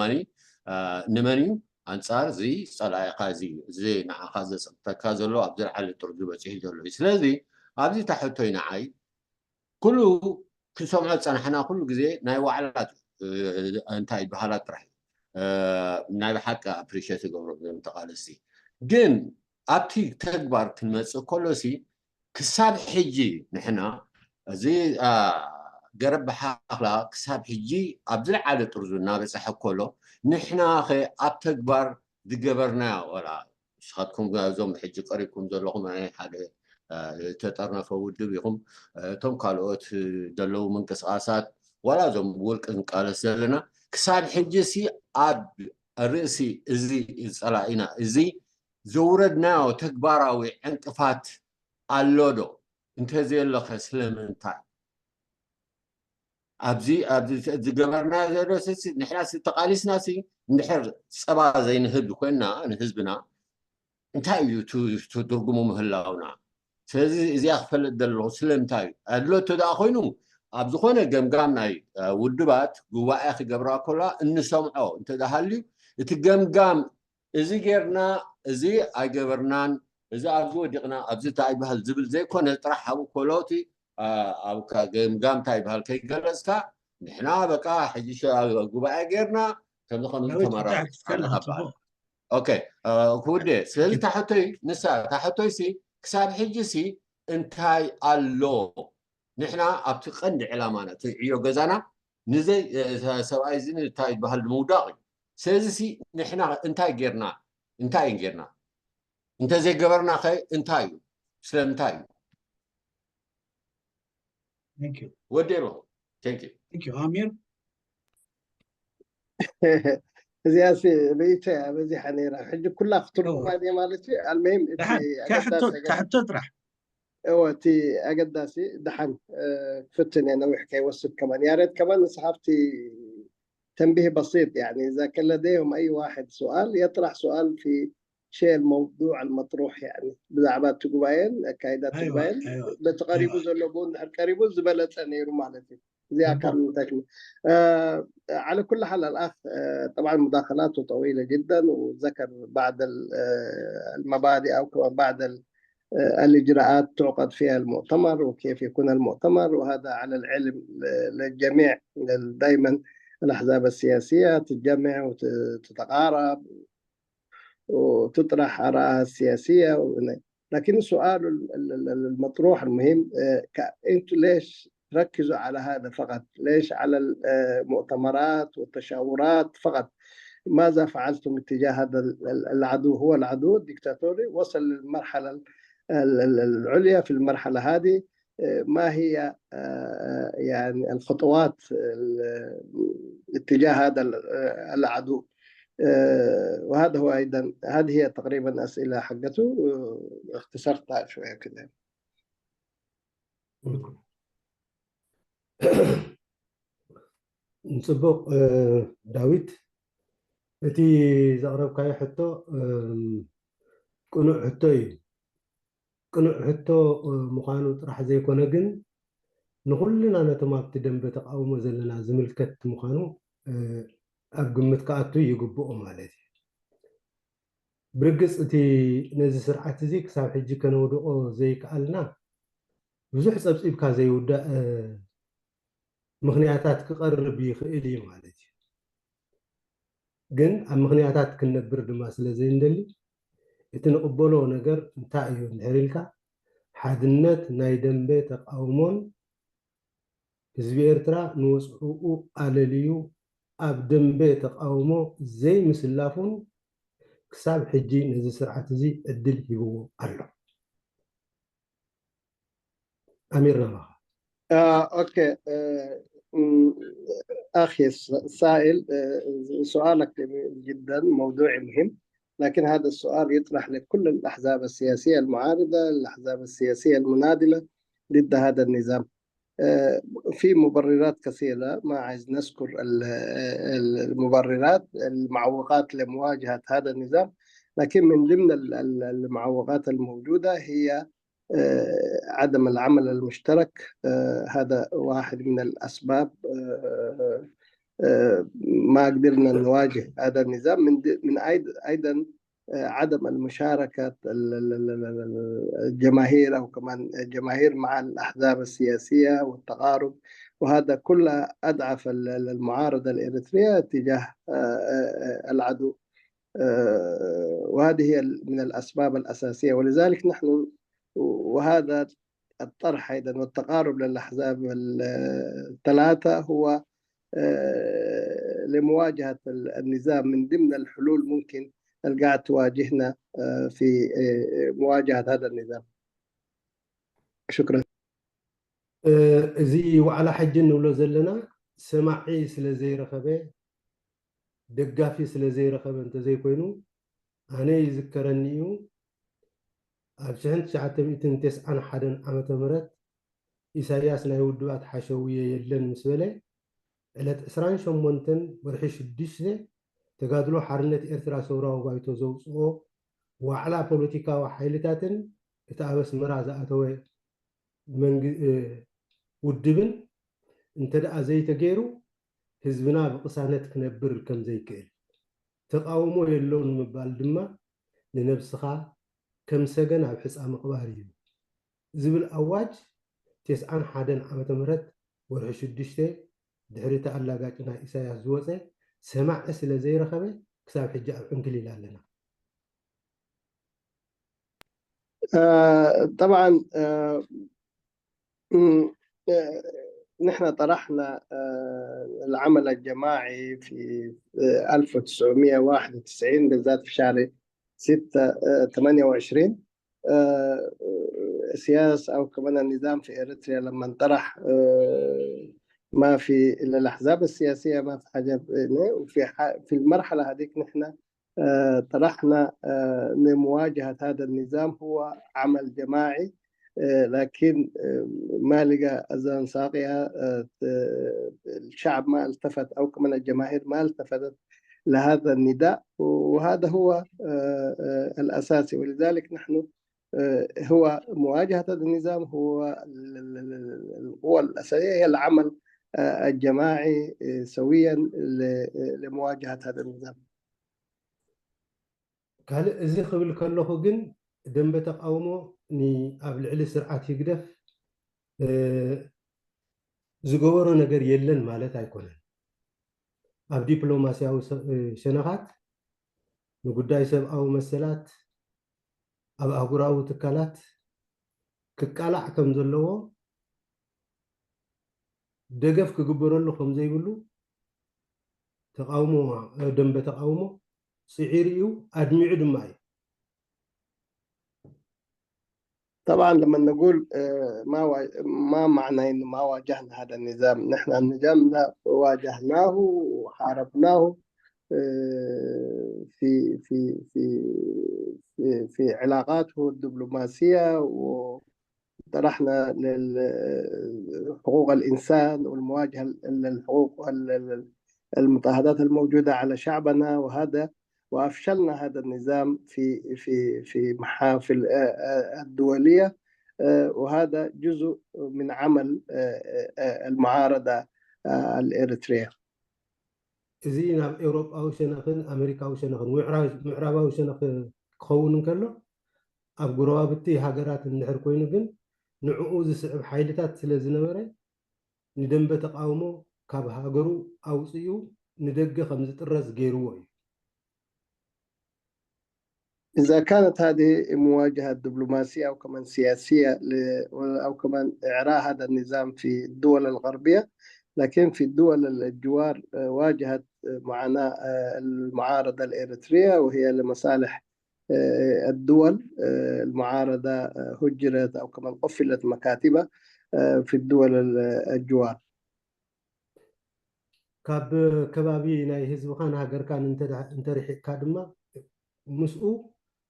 ንመን እዩ ኣንፃር እዚ ፀላኢኻ እዚ እዚ ንዓኻ ዘፅንተካ ዘሎ ኣብ ዝለዓለ ጥርዙ በፂሑ ዘሎ እዩ። ስለዚ ኣብዚ ታሕቶይ ንዓይ ኩሉ ክንሰምዖ ዝፀናሕና ኩሉ ግዜ ናይ ዋዕላት እንታይ ይበሃላ ጥራሕ ናይ ብሓቂ ኣፕሪሽት ይገብሮ ዞም ተቓለስቲ። ግን ኣብቲ ተግባር ክንመፅእ ከሎሲ ክሳብ ሕጂ ንሕና እዚ ገረብ ብሓኽላ ክሳብ ሕጂ ኣብ ዝለዓለ ጥርዙ እናበፅሐ ከሎ ንሕና ኸ ኣብ ተግባር ዝገበርናዮ ወላ ንስኻትኩም እዞም ሕጂ ቀሪብኩም ዘለኹም ናይ ሓደ ዝተጠርነፈ ውድብ ኢኹም። እቶም ካልኦት ዘለዉ ምንቅስቃሳት ዋላ እዞም ብውልቂ ንቃለስ ዘለና ክሳብ ሕጂ ሲ ኣብ ርእሲ እዚ ፀላኢና እዚ ዘውረድናዮ ተግባራዊ ዕንቅፋት ኣሎ ዶ? እንተዘየሎኸ ስለምንታይ? ኣብዚ ኣብዚ ዝገበርናዮ ዘሎ ንሕና ተቃሊስና ሲ እንድሕር ፀባ ዘይንህብ ኮይና ንህዝብና እንታይ እዩ ትርጉሙ ምህላውና? ስለዚ እዚኣ ክፈልጥ ዘለኹ ስለምንታይ እዩ ኣድሎ እተ ደኣ ኮይኑ ኣብ ዝኾነ ገምጋም ናይ ውድባት ጉባኤ ክገብራ ከላ እንሰምዖ እንተደሃልዩ እቲ ገምጋም እዚ ጌርና እዚ ኣይገበርናን እዚ ኣብዚ ወዲቕና ኣብዚ እንታይ ይበሃል ዝብል ዘይኮነ ጥራሕ ኣብኡ ከሎ እቲ ኣብ ገምጋም እንታይ ይበሃል ከይገለፅካ ንሕና በቃ ሕጂ ጉባኤ ጌርና ከምዚ ከምዚ ተመራርፅና ኦኬ ክውዴ ስለዚ ታሕቶይ ንሳ ታሕቶይ ሲ ክሳብ ሕጂ ሲ እንታይ ኣሎ ንሕና ኣብቲ ቀንዲ ዕላማና እቲ ዕዮ ገዛና ንዘይ ሰብኣይ እዚ እንታይ ይበሃል ንምውዳቕ እዩ ስለዚ ሲ ንሕና እንታይ ጌርና እንታይ ጌርና እንተዘይገበርና ኸ እንታይ እዩ ስለምንታይ እዩ Thank you. ወዴ ኣለኹ Thank you. Thank you. ኣሚር እዚኣሲ ርእይቶ እያ በዚሓ ነይራ ሕጂ ኩላ ክትርጉማ ድየ ማለት እዩ ኣልመሂም እቲ ኣገዳሲ ነገር ሕቶ ጥራሕ እወ እቲ ኣገዳሲ ደሓን ክፍትን እየ ነዊሕ ከይወስድ ከማን ያሬድ ከማን ንስኻ ኣብቲ ተንቢህ በሲጥ يعني إذا كان لديهم أي واحد سؤال يطرح سؤال في شيء الموضوع المطروح يعني ብዛዕባ እቲ ጉባኤን ኣካይዳ እቲ أيوة، ጉባኤን أيوة، በቲ ቀሪቡ أيوة. ዘሎ ብኡ እንድሕር ቀሪቡ ዝበለፀ ነይሩ ማለት እዩ እዚኣ ካብ ምንታይ ክም- እ፣ على كل حال الأخ እ፣ طبعا مداخلاته طويلة جدا وذكر بعض ال- እ፣ المبادئ أو كمان بعض ال- ال- الإجراءات تعقد فيها المؤتمر وكيف يكون المؤتمر وهذا على العلم ل- للجميع دائما الأحزاب السياسية تتجمع وتتقارب وتطرح آرائها السياسية و- لكن السؤال ال- ال- ال- المطروح المهم آه، ك- انتوا ليش تركزوا على هذا فقط؟ ليش على المؤتمرات والتشاورات فقط؟ ماذا فعلتم اتجاه هذا ال- ال- العدو؟ هو العدو الدكتاتوري وصل للمرحلة ال- ال- ال- العليا في المرحلة هذه آه، ما هي آه، يعني الخطوات ال- اتجاه هذا ال- آه، العدو؟ آه، وهذا هو أيضا هذه هي تقريبا أسئلة حقته آه، اختصرتها شوية كده ጽቡቕ ዳዊት እቲ ዘቕረብካዮ ሕቶ ቅኑዕ ሕቶ እዩ ቅኑዕ ሕቶ ምዃኑ ጥራሕ ዘይኮነ ግን ንኹልና ነቶም ኣብቲ ደንበ ተቃውሞ ዘለና ዝምልከት ምዃኑ ኣብ ግምት ክኣቱ ይግብኦ ማለት እዩ ብርግፅ እቲ ነዚ ስርዓት እዚ ክሳብ ሕጂ ከነውድቆ ዘይከኣልና ብዙሕ ፀብፂብካ ዘይውዳእ ምኽንያታት ክቐርብ ይኽእል እዩ ማለት እዩ ግን ኣብ ምኽንያታት ክንነብር ድማ ስለ ዘይንደሊ እቲ ንቕበሎ ነገር እንታይ እዩ እንድሕር ኢልካ ሓድነት ናይ ደንበ ተቃውሞን ህዝቢ ኤርትራ ንወፅዕኡ ኣለልዩ ኣብ ደንበ ተቃውሞ ዘይምስላፉን ክሳብ ሕጂ ነዚ ስርዓት እዚ ዕድል ሂብዎ ኣሎ ኣሚር ናባኻ آه، أوكي آه، م- أخي السائل آه، سؤالك جميل جدا موضوعي مهم لكن هذا السؤال يطرح لكل الأحزاب السياسية المعارضة الأحزاب السياسية المناضلة ضد هذا النظام آه، في مبررات كثيرة ما عايز نذكر ال- ال- المبررات المعوقات لمواجهة هذا النظام لكن من ضمن ال- ال- المعوقات الموجودة هي آه، عدم العمل المشترك آه، هذا واحد من الأسباب آه، آه، ما قدرنا نواجه هذا النظام من د- من أيض- أيضا آه، عدم المشاركة ال- ال- ال- ال- ال- الجماهير أو كمان الجماهير مع الأحزاب السياسية والتقارب وهذا كله أضعف المعارضة الإريترية تجاه العدو. وهذه هي من الأسباب الأساسية، ولذلك نحن، وهذا الطرح أيضا والتقارب للأحزاب الثلاثة هو لمواجهة النظام من ضمن الحلول ممكن القاعد تواجهنا في مواجهة هذا النظام. شكرا. እዚ ዋዕላ ሕጂ እንብሎ ዘለና ሰማዒ ስለ ዘይረኸበ፣ ደጋፊ ስለ ዘይረኸበ እንተዘይኮይኑ፣ ኣነ ይዝከረኒ እዩ፣ ኣብ ሽሕን ትሽዓተ ሚእትን ተስዓን ሓደን ዓመተ ምህረት ኢሳያስ ናይ ውድባት ሓሸውየ የለን ምስ በለ፣ ዕለት ዕስራን ሸሞንተን ወርሒ ሽዱሽተ ተጋድሎ ሓርነት ኤርትራ ሰውራዊ ባይቶ ዘውፅኦ ዋዕላ ፖለቲካዊ ሓይልታትን እቲ ኣብ ኣስመራ ዝኣተወ ውድብን እንተ ደኣ ዘይተገይሩ ህዝብና ብቕሳነት ክነብር ከም ዘይክእል፣ ተቓውሞ የሎን ምባል ድማ ንነብስኻ ከም ሰገን ኣብ ሕፃ ምቕባር እዩ ዝብል ኣዋጅ ተስዓን ሓደን ዓመተ ምህረት ወርሒ ሽዱሽተ ድሕሪ እቲ ኣላጋጭ ናይ ኢሳያስ ዝወፀ ሰማዒ ስለ ዘይረኸበ ክሳብ ሕጂ ኣብ ዕንክሊል ኣለና። طبعا نحن طرحنا العمل الجماعي في ألف وتسعمية وواحد وتسعين، بالذات في شهر ستة ثمانية وعشرين. سياسة أو كمان النظام في إريتريا لما انطرح، ما في إلا الأحزاب السياسية، ما في حاجة. وفي في المرحلة هذيك نحن طرحنا أن مواجهة هذا النظام هو عمل جماعي، لكن ما لقى أذان صاغية. الشعب ما التفت، أو كمان الجماهير ما التفتت لهذا النداء، وهذا هو الأساسي. ولذلك نحن هو مواجهة هذا النظام، هو القوة الأساسية هي العمل الجماعي سويا لمواجهة هذا النظام. ካልእ እዚ ክብል ከለኹ ግን ደንበ ተቃውሞ ኣብ ልዕሊ ስርዓት ህግደፍ ዝገበሮ ነገር የለን ማለት ኣይኮነን። ኣብ ዲፕሎማስያዊ ሸነኻት ንጉዳይ ሰብኣዊ መሰላት ኣብ ኣህጉራዊ ትካላት ክቃላዕ ከም ዘለዎ፣ ደገፍ ክግበረሉ ከም ዘይብሉ ተቃውሞ፣ ደንበ ተቃውሞ ጽዒሩ እዩ፣ ኣድሚዑ ድማ እዩ። طبعا لما نقول ما ما معنى انه ما واجهنا هذا النظام؟ نحن النظام ده واجهناه وحاربناه في في في في, في علاقاته الدبلوماسية، وطرحنا حقوق الإنسان والمواجهة للحقوق، المضاهدات الموجودة على شعبنا، وهذا وأفشلنا هذا النظام في في في محافل الدولية، وهذا جزء من عمل المعارضة الإريترية. እዚ ናብ ኤውሮጳዊ ሸነኽን ኣሜሪካዊ ሸነኽን ምዕራባዊ ሸነኽ ክኸውን እንከሎ፣ ኣብ ጎረባብቲ ሃገራት እንድሕር ኮይኑ ግን ንዕኡ ዝስዕብ ሓይልታት ስለ ዝነበረ ንደንበ ተቃውሞ ካብ ሃገሩ ኣውፅኡ ንደገ ከም ዝጥረዝ ገይርዎ እዩ። إذا كانت هذه مواجهة دبلوماسية أو كمان سياسية أو كمان إعراء هذا النظام في الدول الغربية، لكن في الدول الجوار واجهت معنا المعارضة الإريترية، وهي لمصالح الدول المعارضة هجرت أو كمان قفلت مكاتبها في الدول الجوار. ካብ ከባቢ ናይ ህዝብኻን ሃገርካን እንተርሒቕካ ድማ ምስኡ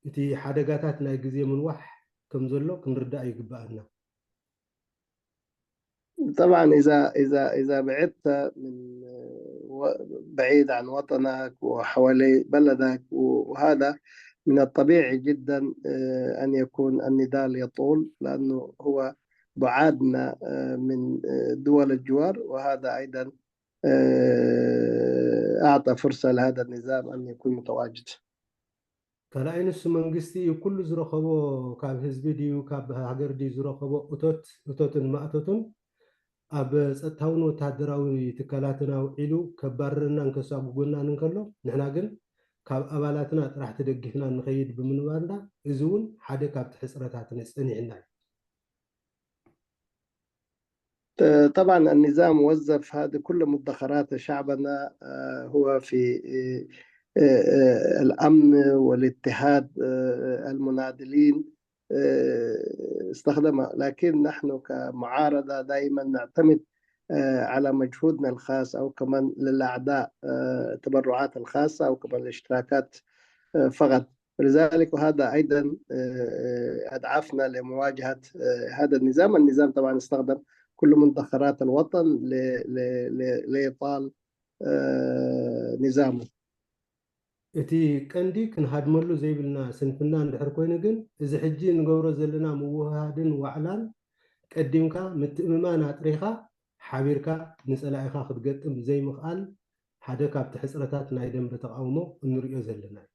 እቲ ሓደጋታት ናይ ግዜ ምንዋሕ ከም ዘሎ ክንርዳእ ይግብኣና። طبعا إذا إذا إذا بعدت من بعيد عن وطنك وحوالي بلدك، وهذا من الطبيعي جدا أن يكون النضال يطول، لأنه هو بعادنا من دول الجوار، وهذا أيضا أعطى فرصة لهذا النظام أن يكون متواجد. ካልኣይ ንሱ መንግስቲ እዩ ኩሉ ዝረኸቦ፣ ካብ ህዝቢ ድዩ ካብ ሃገር ድዩ ዝረኸቦ እቶት እቶትን ማእቶትን ኣብ ጸጥታውን ወተሃደራዊ ትካላትን ኣውዒሉ ከባርረናን ከሳጉጎናን እንከሎ፣ ንሕና ግን ካብ ኣባላትና ጥራሕ ተደጊፍና ንኸይድ ብምንባርና፣ እዚ እውን ሓደ ካብቲ ሕጽረታትና ጸኒሕና እዩ። طبعا النظام وظف هذه كل مدخرات شعبنا، آه، هو في، آه، آه، الأمن والاتحاد، آه، المناضلين، آه، استخدمها. لكن نحن كمعارضة دائما نعتمد، آه، على مجهودنا الخاص أو كمان للأعضاء، آه، تبرعات الخاصة أو كمان الاشتراكات، آه، فقط. ولذلك وهذا أيضا، آه، آه، أدعفنا لمواجهة، آه، هذا النظام. النظام طبعا استخدم كل مدخرات الوطن ل-، ل-، ل-، لإبطال، آه، نظامه. እቲ ቀንዲ ክንሃድመሉ ዘይብልና ስንፍና እንድሕር ኮይኑ ግን፣ እዚ ሕጂ ንገብሮ ዘለና ምውህሃድን ዋዕላን ቀዲምካ ምትእምማን ኣጥሪኻ ሓቢርካ ንጸላኢኻ ክትገጥም ዘይምኽኣል ሓደ ካብቲ ሕጽረታት ናይ ደንበ ተቓውሞ እንሪኦ ዘለና እዩ።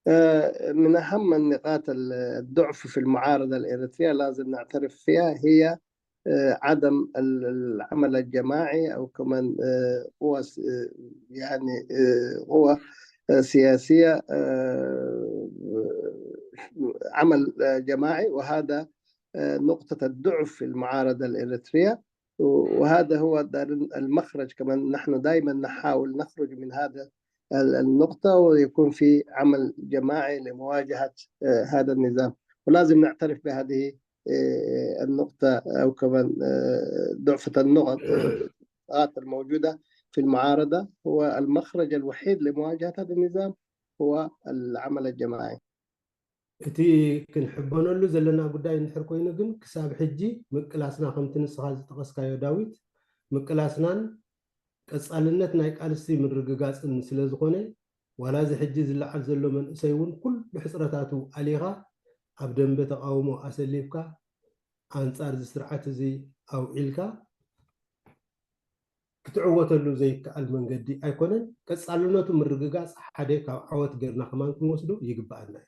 آه، من أهم النقاط ال-، الضعف في المعارضة الإريترية لازم نعترف فيها هي، آه، عدم ال-، العمل الجماعي أو كمان، آه، قوى س-، آه، يعني، آه، قوى، آه، سياسية، آه، عمل، آه، جماعي، وهذا، آه، نقطة الضعف في المعارضة الإريترية. وهذا هو دار المخرج. كمان نحن دائما نحاول نخرج من هذا ال-، النقطة، ويكون في عمل جماعي لمواجهة، آه، هذا النظام. ولازم نعترف بهذه، آه، النقطة أو كمان، آه، ضعفة النقط، آه، النقاط الموجودة في المعارضة. هو المخرج الوحيد لمواجهة هذا النظام هو العمل الجماعي. እቲ ክንሕበነሉ ዘለና ጉዳይ እንድሕር ኮይኑ ግን፣ ክሳብ ሕጂ ምቅላስና፣ ከምቲ ንስኻ ዝጠቐስካዮ ዳዊት፣ ምቅላስናን ቀጻልነት ናይ ቃልሲ ምርግጋጽን ስለ ዝኾነ፣ ዋላ እዚ ሕጂ ዝለዓል ዘሎ መንእሰይ እውን ኩሉ ሕጽረታቱ ኣሊኻ ኣብ ደንበ ተቓውሞ ኣሰሊፍካ ኣንጻር እዚ ስርዓት እዚ ኣውዒልካ ክትዕወተሉ ዘይከኣል መንገዲ ኣይኮነን። ቀጻልነቱ ምርግጋጽ ሓደ ካብ ዓወት ጌርና ከማን ክንወስዶ ይግብኣና እዩ።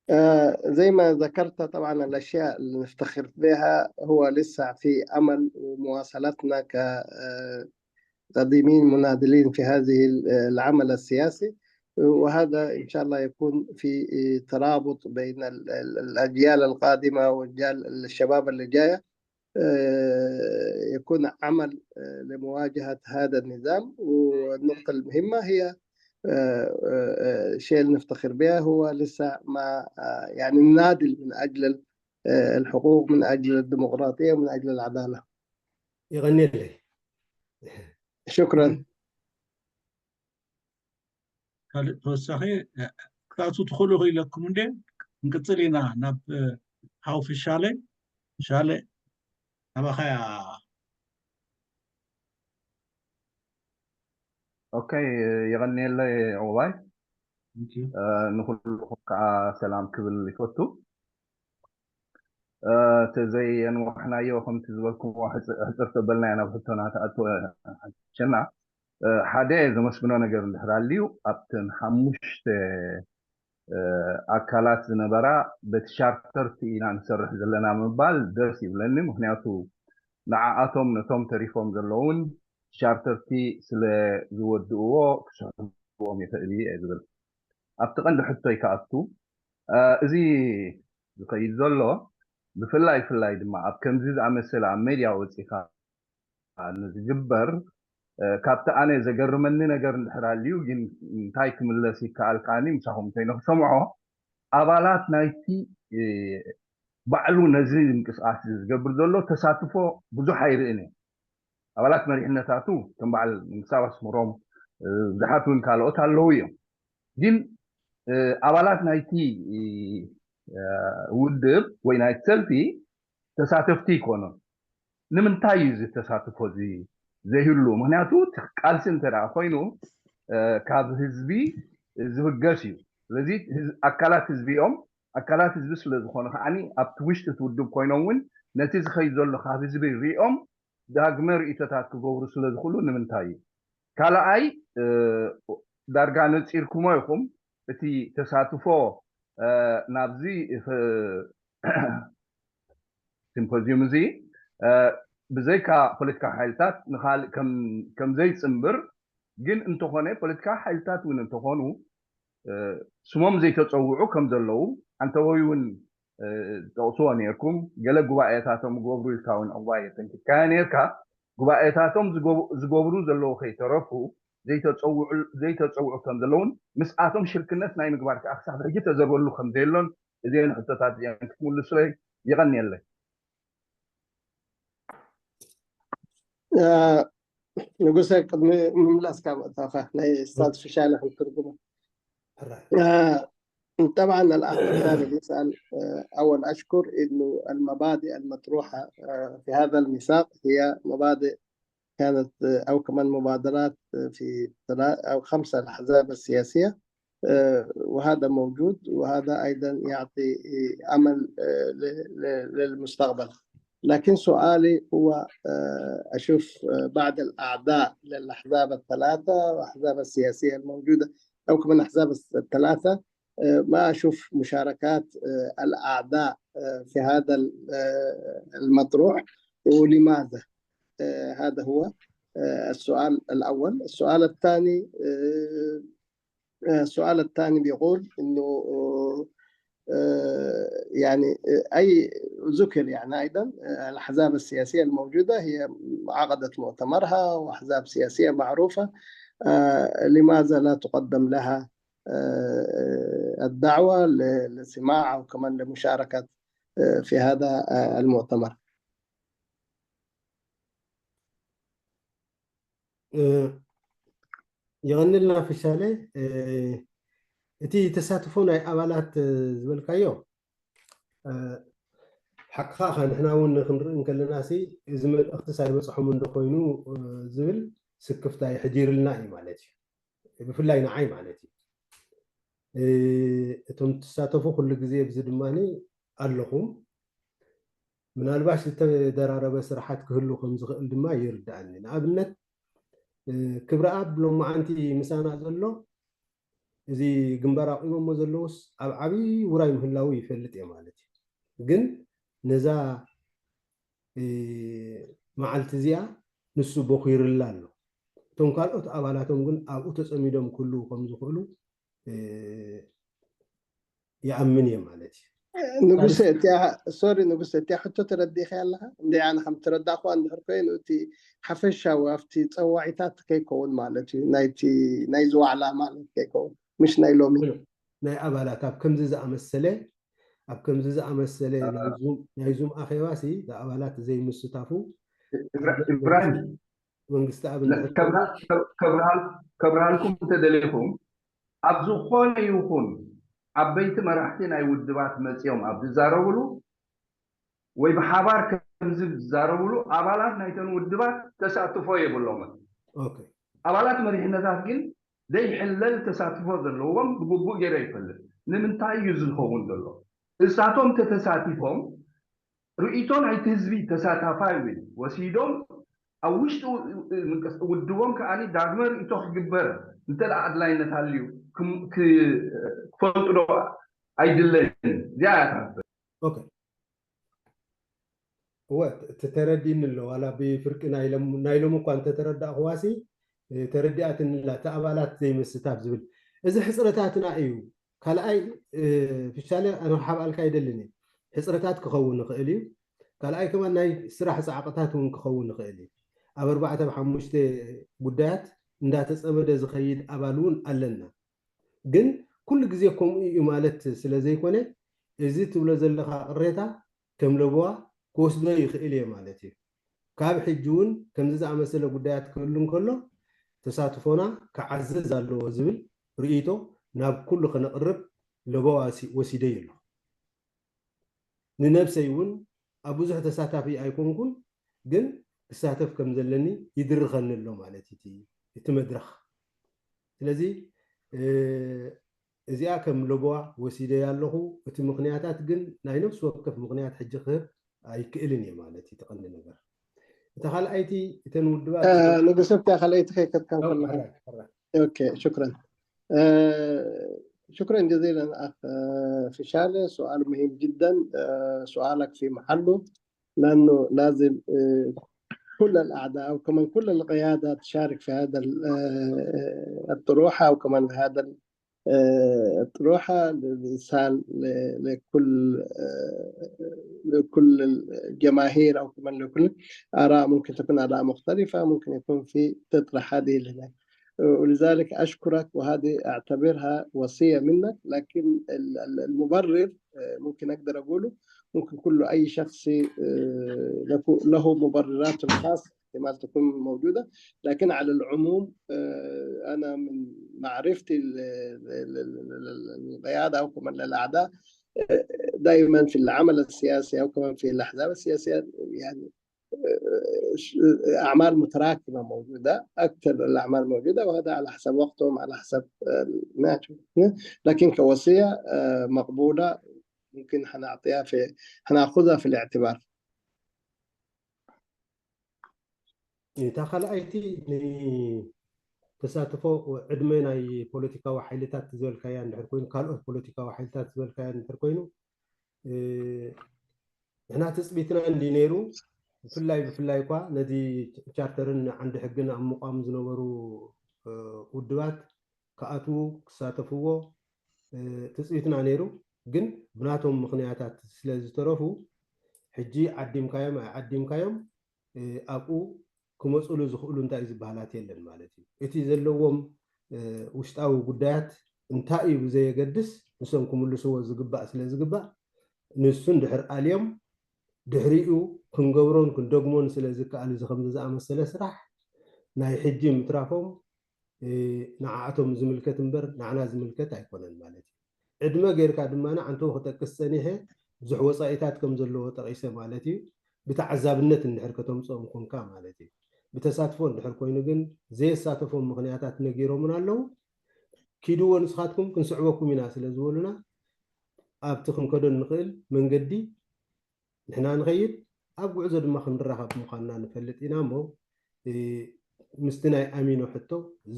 آه، زي ما ذكرت، طبعا الأشياء اللي نفتخر بها هو لسه في أمل، ومواصلتنا كقادمين مناضلين في هذه ال-، العمل السياسي، وهذا إن شاء الله يكون في ترابط بين ال-، ال-، الأجيال القادمة والجيل، الشباب اللي جاية، آه، يكون عمل، آه، لمواجهة هذا النظام. والنقطة المهمة هي، آه، آه، آه، الشيء اللي نفتخر بها هو لسه ما، آه، يعني نناضل من أجل ال-، آه، الحقوق، من أجل الديمقراطية، ومن أجل العدالة. የቐንየለይ። شكرا. ካልእ ተወሳኺ፣ እ፣ ክትኣትዉ ትኽእሉ ክኢለኩም እንዴ? ክንቅጽል ኢና ናብ፣ እ፣ ሓው ፍሻለ። ፍሻለ፣ ናባኻ እያ። ኦኬ፣ የቐንየለይ ዕቑባይ። Thank you። እ፣ ንኹልኹም ከዓ ሰላም ክብል ይፈቱ። እ፣ ተዘየንዋሕናዮ፣ ከምቲ ዝበልኩምዎ፣ ሕጽ-፣ ሕጽር ተበልናዮ ናብ ሕቶና ተኣትወ ሓሸና። እ፣ ሓደ ዘመስግኖ ነገር እንድሕር ኣልዩ፣ ኣብተን ሓሙሽተ፣ እ፣ ኣካላት ዝነበራ በቲ ቻርተር ቲ ኢና ንሰርሕ ዘለና ምባል ደስ ይብለኒ። ምኽንያቱ ንዓኣቶም፣ ነቶም ተሪፎም ዘለውን ቻርተር ቲ ስለ ዝወድእዎ ክስሕብዎም ይኽእል እየ ዝብል። ኣብቲ ቀንዲ ሕቶይ ክኣቱ፣ እ፣ እዚ ዝኸይድ ዘሎ ብፍላይ፣ ፍላይ ድማ ኣብ ከምዚ ዝኣመሰለ ኣብ ሜድያ ወጺኻ ንዝግበር፣ እ፣ ካብቲ ኣነ ዘገርመኒ ነገር እንድሕር ኣልዩ፣ ግን እንታይ ክምለስ ይከኣል ከኣኒ ምሳኹም እንተይነ ክሰምዖ፣ ኣባላት ናይቲ፣ እ፣ ባዕሉ ነዚ ምንቅስቃስ እዚ ዝገብር ዘሎ ተሳትፎ ብዙሕ ኣይርእን እየ። ኣባላት መሪሕነታቱ ከም በዓል መንግስታብ ኣስመሮም፣ እ፣ ብዙሓት እውን ካልኦት ኣለዉ እዮም። ግን፣ እ፣ ኣባላት ናይቲ፣ እ፣ ውድብ ወይ ናይቲ ሰልፊ ተሳተፍቲ ይኮኑን። ንምንታይ እዩ እዚ ተሳትፎ እዚ ዘይህሉ? ምኽንያቱ እቲ ቃልሲ እንተ ደኣ ኮይኑ፣ እ፣ ካብ ህዝቢ ዝብገስ እዩ። ስለዚ ህዝ-፣ ኣካላት ህዝቢ እዮም። ኣካላት ህዝቢ ስለ ዝኾኑ ከዓኒ ኣብቲ ውሽጢ እቲ ውድብ ኮይኖም እውን ነቲ ዝኸይድ ዘሎ ካብ ህዝቢ ሪኦም ዳግመ ርእይቶታት ክገብሩ ስለ ዝኽእሉ ንምንታይ እዩ? ካልኣይ፣ እ፣ ዳርጋ ነጺርኩሞ ኢኹም። እቲ ተሳትፎ፣ እ፣ ናብዚ፣ እ፣ ሲምፖዚዩም እዚ ብዘይካ ፖለቲካዊ ሓይልታት ንካልእ ከም ዘይፅምብር፣ ግን እንተኾነ ፖለቲካዊ ሓይልታት እውን እንተኾኑ ስሞም ዘይተፀውዑ ከም ዘለዉ፣ ኣንተወይ እውን ጠቕስዎ ነርኩም። ገለ ጉባኤታቶም ገብሩ ኢልካ እውን ዕቑባ የተንኪትካዮ ነርካ። ጉባኤታቶም ዝገብሩ ዘለዉ ከይተረፉ ዘይተፀውዑ ከም ዘለውን ምስኣቶም ሽርክነት ናይ ምግባር ከዓ ክሳብ ሕጂ ተዘርበሉ ከም ዘየሎን እዚአን ሕቶታት እዚአን ክትምልሱለይ የቐንየለይ። ንጉሰ ቅድሚ ምምላስካ ምእታውካ ናይ ስታትስ ፊሻለ ክንትርጉሞ طبعا الأخ الثاني بيسأل أول أشكر إنه المبادئ المطروحة في هذا الميثاق هي مبادئ كانت أو كمان مبادرات في ثلاث أو خمسة الأحزاب السياسية وهذا موجود وهذا أيضا يعطي أمل للمستقبل. لكن سؤالي هو أشوف بعض الأعضاء للأحزاب الثلاثة والأحزاب السياسية الموجودة أو كمان الأحزاب الثلاثة ما أشوف مشاركات الأعضاء في هذا المطروح ولماذا؟ هذا هو السؤال الأول. السؤال الثاني السؤال الثاني بيقول إنه يعني أي ذكر يعني أيضا الأحزاب السياسية الموجودة هي عقدت مؤتمرها وأحزاب سياسية معروفة لماذا لا تقدم لها الدعوة للسماع وكمان لمشاركة في هذا المؤتمر. የቐንልና ፍሻለ። እቲ ተሳትፎ ናይ ኣባላት ዝበልካዮ ሓቅኻ ኻ ንሕና እውን ክንርኢ እንከለና ሲ እዚ መልእኽቲ ሳይበፅሖም እንዶ ኮይኑ ዝብል ስክፍታ የሕዲርልና እዩ ማለት እዩ። ብፍላይ ንዓይ ማለት እዩ። እቶም ትሳተፉ ኩሉ ግዜ ኣብዚ ድማ ኣለኹም። ምናልባሽ ዝተደራረበ ስራሓት ክህሉ ከም ዝኽእል ድማ ይርዳኣኒ። ንኣብነት ክብረኣብ ሎማዓንቲ ምሳና ዘሎ እዚ ግንባር ኣቂሞሞ ዘለውስ ኣብ ዓብዪ ውራይ ምህላው ይፈልጥ እየ ማለት እዩ። ግን ነዛ መዓልቲ እዚኣ ንሱ ቦኺርላ ኣሎ። እቶም ካልኦት ኣባላቶም ግን ኣብኡ ተፀሚዶም ክህልዉ ከም ዝኽእሉ ይኣምን እየ ማለት እዩ። ንጉሰ እቲያ ሶሪ ንጉሰ እቲያ ሕቶ ተረዲእካ ኣለካ እንደ ኣነ ከም ተረዳእኳ እንድሕር ኮይኑ እቲ ሓፈሻዊ ኣብቲ ፀዋዒታት ከይከውን ማለት እዩ ናይቲ ናይ ዝዋዕላ ማለት ከይከውን ምሽ ናይ ሎሚ ናይ ኣባላት ኣብ ከምዚ ዝኣመሰለ ኣብ ከምዚ ዝኣመሰለ ናይ ዙም ኣኼባ ሲ ኣባላት ዘይምስታፉ ኢብራሂም መንግስቲ ኣብ ከብርሃልኩም እንተደሊኹም ኣብ ዝኾነ ይኹን ዓበይቲ መራሕቲ ናይ ውድባት መፂኦም ኣብ ዝዛረብሉ ወይ ብሓባር ከምዚ ዝዛረብሉ ኣባላት ናይተን ውድባት ተሳትፎ የብሎምን። ኣባላት መሪሕነታት ግን ዘይሕለል ተሳትፎ ዘለዎም ብግቡእ ገይረ ይፈልጥ። ንምንታይ እዩ ዝኸውን ዘሎ? እሳቶም ተተሳቲፎም ርእይቶ ናይቲ ህዝቢ ተሳታፋይ እውን ወሲዶም ኣብ ውሽጢ ውድቦም ከዓ ዳግመ ርእይቶ ክግበር እንተ ኣድላይነት ኣልዩ ክፈልጡ ዶ ኣይድለይን? እዚኣ እያ እታ እወ ተተረዲእኒ ኣሎ ዋላ ብፍርቂ ናይ ሎሚ እኳ እንተተረዳእኽዋሲ ተረዲኣትኒ ኣላ እቲ ኣባላት ዘይምስታፍ ዝብል እዚ ሕፅረታትና እዩ። ካልኣይ ፍሻለ ኣነሓብኣልካ ኣይደልን እየ። ሕፅረታት ክኸውን ይኽእል እዩ። ካልኣይ ከማን ናይ ስራሕ ፃዕቕታት እውን ክኸውን ይኽእል እዩ። ኣብ ኣርባዕተ ኣብ ሓሙሽተ ጉዳያት እንዳተፀመደ ዝኸይድ ኣባል እውን ኣለና። ግን ኩሉ ግዜ ከምኡ እዩ ማለት ስለ ዘይኮነ እዚ ትብሎ ዘለኻ ቅሬታ ከም ለበዋ ክወስዶ ይኽእል እየ ማለት እዩ። ካብ ሕጂ እውን ከምዚ ዝኣመሰለ ጉዳያት ክህሉ እንከሎ ተሳትፎና ክዓዝዝ ኣለዎ ዝብል ርእይቶ ናብ ኩሉ ከነቕርብ ለበዋ ወሲደይ ኣለኹ። ንነብሰይ እውን ኣብ ብዙሕ ተሳታፊ ኣይኮንኩን፣ ግን ክሳተፍ ከም ዘለኒ ይድርኸኒ ኣሎ ማለት እዩ እቲ መድረኽ። ስለዚ እዚኣ ከም ለበዋ ወሲደያ ኣለኹ። እቲ ምኽንያታት ግን ናይ ነፍሲ ወከፍ ምኽንያት ሕጂ ክህብ ኣይክእልን እየ ማለት እዩ። እቲ ቀንዲ ነገር እታ ካልኣይቲ እተን ውድባት ንጉሰ እታ ካልኣይቲ ከይከትካን ከለካ ሽክረን ሽክረን ጀዚለን ኣኽ ፊሻለ። سؤال مهم جدا سؤالك في محله. لأنه لازم آه، كل الأعضاء أو كمان كل القيادة تشارك في هذا ال- آه، الطروحة أو كمان في هذا ال- آه، الطروحة للإرسال ل- لكل آه، لكل الجماهير أو كمان لكل آراء، ممكن تكون آراء مختلفة، ممكن يكون في تطرح هذه لهناك. ولذلك أشكرك، وهذه أعتبرها وصية منك، لكن ال- ال- المبرر آه، ممكن أقدر أقوله، ممكن كل أي شخص آه، له له مبررات الخاصة احتمال تكون موجودة، لكن على العموم آه، أنا من معرفتي ال- ال- ال- ال- ال- القيادة أو كمان الأعداء دائما في العمل السياسي أو كمان في الأحزاب السياسية، يعني آه، أعمال متراكمة موجودة، أكثر الأعمال موجودة، وهذا على حسب وقتهم، على حسب آه، نهجهم. لكن كوصية آه، مقبولة، ممكن حنعطيها في حناخذها في الاعتبار. እታ ካልኣይቲ ንተሳትፎ ዕድመ ናይ ፖለቲካዊ ሓይልታት ዝበልካያ እንድሕር ኮይኑ፣ ካልኦት ፖለቲካዊ ሓይልታት ዝበልካያ እንድሕር ኮይኑ፣ እ፣ ንሕና ትፅቢትና እንዲ ነይሩ፣ ብፍላይ ብፍላይ እኳ ነዚ ቻርተርን ዓንዲ ሕግን ኣብ ምቋም ዝነበሩ እ፣ ውድባት ክኣትዉ ክሳተፍዎ እ፣ ትፅቢትና ነይሩ። ግን ብናቶም ምኽንያታት ስለ ዝተረፉ፣ ሕጂ ዓዲምካዮም ኣይዓዲምካዮም እ፣ ኣብኡ ክመፁሉ ዝኽእሉ እንታይ ዝበሃላት የለን ማለት እዩ። እቲ ዘለዎም እ፣ ውሽጣዊ ጉዳያት እንታይ እዩ ብዘየገድስ፣ ንሶም ክምልስዎ ዝግባእ ስለ ዝግባእ፣ ንሱ እንድሕር ኣልዮም ድሕሪኡ ክንገብሮን ክንደግሞን ስለ ዝከኣል፣ እዚ ከምዚ ዝኣመሰለ ስራሕ ናይ ሕጂ ምትራፎም እ፣ ንዓኣቶም ዝምልከት እምበር ንዓና ዝምልከት ኣይኮነን ማለት እዩ። ዕድመ ጌርካ ድማ ንዓንተው ክጠቅስ ጸኒሐ ብዙሕ ወጻኢታት ከም ዘለዎ ጠቒሰ ማለት እዩ። ብተዓዛብነት እንድሕር ከተምጽኦም ኮንካ ማለት እዩ። ብተሳትፎ እንድሕር ኮይኑ ግን ዘየሳተፎም ምኽንያታት ነጊሮምን ኣለዉ። ኪድዎ ንስኻትኩም ክንስዕበኩም ኢና ስለ ዝበሉና ኣብቲ ክንከዶ እንኽእል መንገዲ ንሕና ንኸይድ፣ ኣብ ጉዕዞ ድማ ክንራኸብ ምዃንና ንፈልጥ ኢና እሞ እ፣ ምስቲ ናይ ኣሚኖ ሕቶ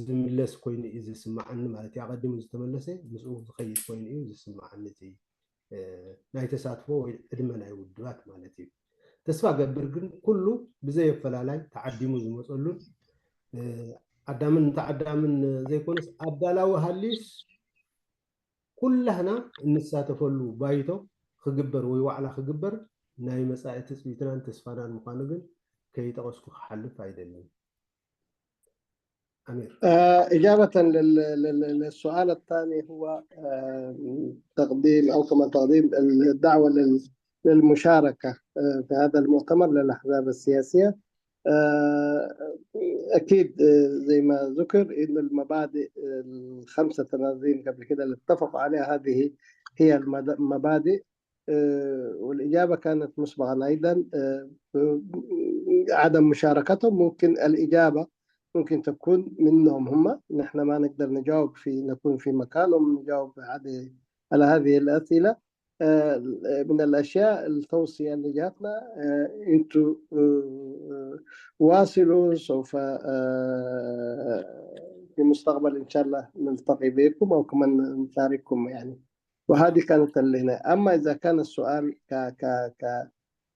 ዝምለስ ኮይኑ እዩ ዝስማዓኒ ማለት እዩ። ኣቐዲሙ ዝተመለሰ ምስኡ ዝኸይድ ኮይኑ እዩ ዝስማዓኒ እቲ እ፣ ናይ ተሳትፎ ወይ ዕድመ ናይ ውድባት ማለት እዩ። ተስፋ ገብር ግን ኩሉ ብዘየፈላላይ ተዓዲሙ ዝመፀሉን እ፣ ዓዳምን ተዓዳምን ዘይኮነስ ኣዳላዊ ሃልዩስ ኩላህና እንሳተፈሉ ባይቶ ክግበር ወይ ዋዕላ ክግበር ናይ መጻኢ ትጽቢትናን ተስፋናን ምዃኑ ግን ከይጠቐስኩ ክሓልፍ ኣይደልን። ኣሚር። آه، إجابة لل- لل- للسؤال الثاني هو آه، تقديم أو كما تقديم الدعوة لل- للمشاركة آه، في هذا المؤتمر للأحزاب السياسية. آه، أكيد آه، زي ما ذكر إن المبادئ الخمسة تنازين قبل كده اللي اتفقوا عليها، هذه هي المد- المبادئ آه، والإجابة كانت مسبقا أيضا آه، عدم مشاركتهم. ممكن الإجابة ممكن تكون منهم هم، نحن ما نقدر نجاوب في نكون في مكانهم نجاوب على على هذه الأسئلة. آه، من الأشياء التوصية اللي جاتنا آه، انتوا آه، واصلوا، سوف آه، في المستقبل إن شاء الله نلتقي بكم أو كمان نشارككم يعني. وهذه كانت اللي هنا. أما إذا كان السؤال ك ك ك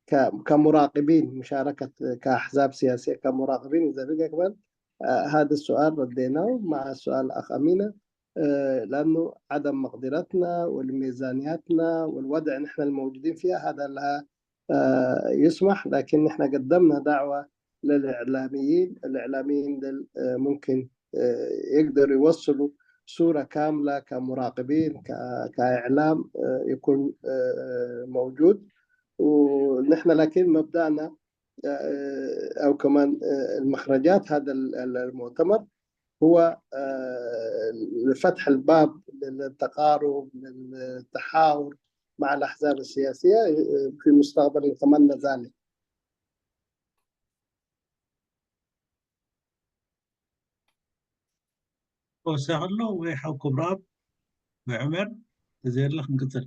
ك كمراقبين مشاركة كأحزاب سياسية كمراقبين إذا بقى كمان آه، هذا السؤال رديناه مع سؤال أخ أمينة آه، لأنه عدم مقدرتنا والميزانياتنا والوضع نحن الموجودين فيها هذا لا آه، يسمح، لكن نحن قدمنا دعوة للإعلاميين. الإعلاميين دل آه، ممكن آه، يقدروا يوصلوا صورة كاملة كمراقبين ك- كإعلام آه، يكون آه، موجود. ونحن لكن مبدأنا آه، أو كمان آه، المخرجات هذا ال- ال- المؤتمر هو آه، لفتح الباب للتقارب، للتحاور مع الأحزاب السياسية آه، في المستقبل نتمنى ذلك. ተወሳኺ ኣሎ ወይ ሓው ክብረኣብ ወይ ዑመር ተዘየለ ክንቅፅል።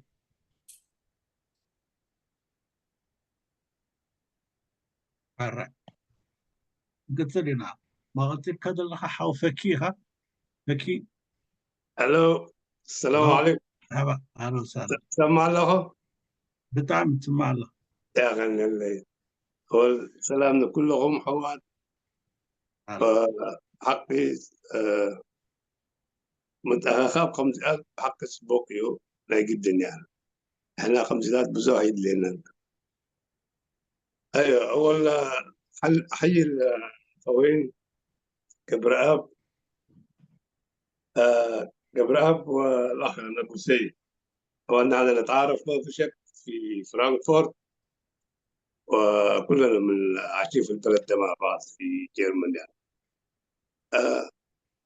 ኣራይ ክንቅፅል ኢና። መቐፂልካ ዘለኻ ሓው ፈኪ ኢኻ። ፈኪ ሄሎ ሰላም ዓለይኩም። ሃባ ኣሎ ሳላ ሰማ ኣለኹ። ብጣዕሚ ትማ ኣሎ። ያኸንለይ ወል ሰላም ንኩልኹም ኣሕዋት። ሓቂ ምትእኻኻብ ከምዚኣ ብሓቂ ጽቡቕ እዩ፣ ናይ ግድን እያ። ንሕና ከምዚታት ብዙሕ ኣይድልየናን። ኣዮ ኣወል ሓይል ተወይን ገብረኣብ ገብረኣብ ወላኸ ነጉሰይ ዋና ነተዓረፍ መፍሸክ في فرانكفورت وكلنا من عايشين في البلد ده مع بعض في جيرمانيا. أه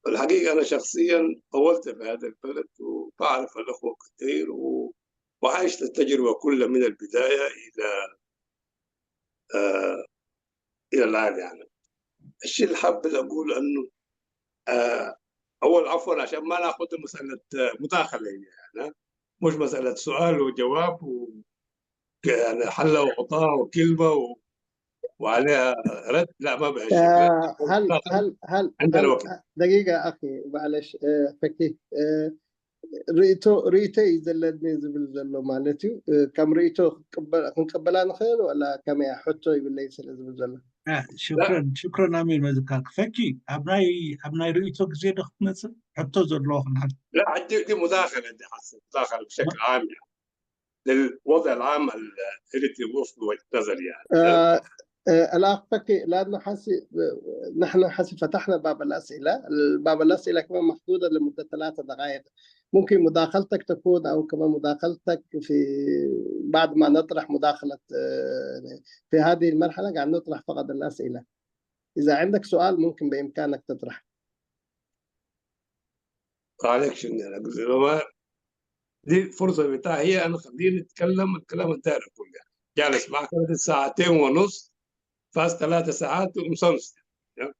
الحقيقة أنا شخصيا طولت في هذا البلد وبعرف الأخوة كثير و... وعايش التجربة كلها من البداية إلى أه إلى الآن يعني. الشيء اللي حاب أقول أنه أه أول عفوا عشان ما ناخذ مسألة مداخلة يعني مش مسألة سؤال وجواب و يعني حل وغطاء وكلمة و... وعليها رد. لا، ما بهالشكل. آه، هل هل هل عندنا هل وقت. دقيقة أخي، معلش، آه، فكي، آه، ርእይቶ ርእይቶ እዩ ዘለኒ ዝብል ዘሎ ማለት እዩ። ከም ርእይቶ ክንቀበላ ንኽእል ወላ ከመያ ሕቶ ይብለይ ስለ ዝብል ዘሎ። ሽክረን ሽክረን ኣሚር መዝካር ክፈኪ ኣብ ናይ ኣብ ናይ ርእይቶ ግዜ ዶ ክትመፅእ ሕቶ ዘለዎ ክንሓት لا عندي دي مداخلة دي حسن مداخلة بشكل عام يعني للوضع العام الإريتري وفق وجهة نظري يعني الأخ فكي لأنه حسي نحن حسي فتحنا باب الأسئلة. باب الأسئلة كمان محدودة لمدة ثلاثة دقائق. ممكن مداخلتك تكون أو كمان مداخلتك في بعد ما نطرح مداخلة في هذه المرحلة قاعد نطرح فقط الأسئلة. إذا عندك سؤال ممكن بإمكانك تطرح. عليك شنو أنا قلت له ما دي فرصة بتاعي هي أنا خليني أتكلم الكلام الداير أقوله. جالس معك هذه ساعتين ونص، فاز ثلاثة ساعات ومسمس.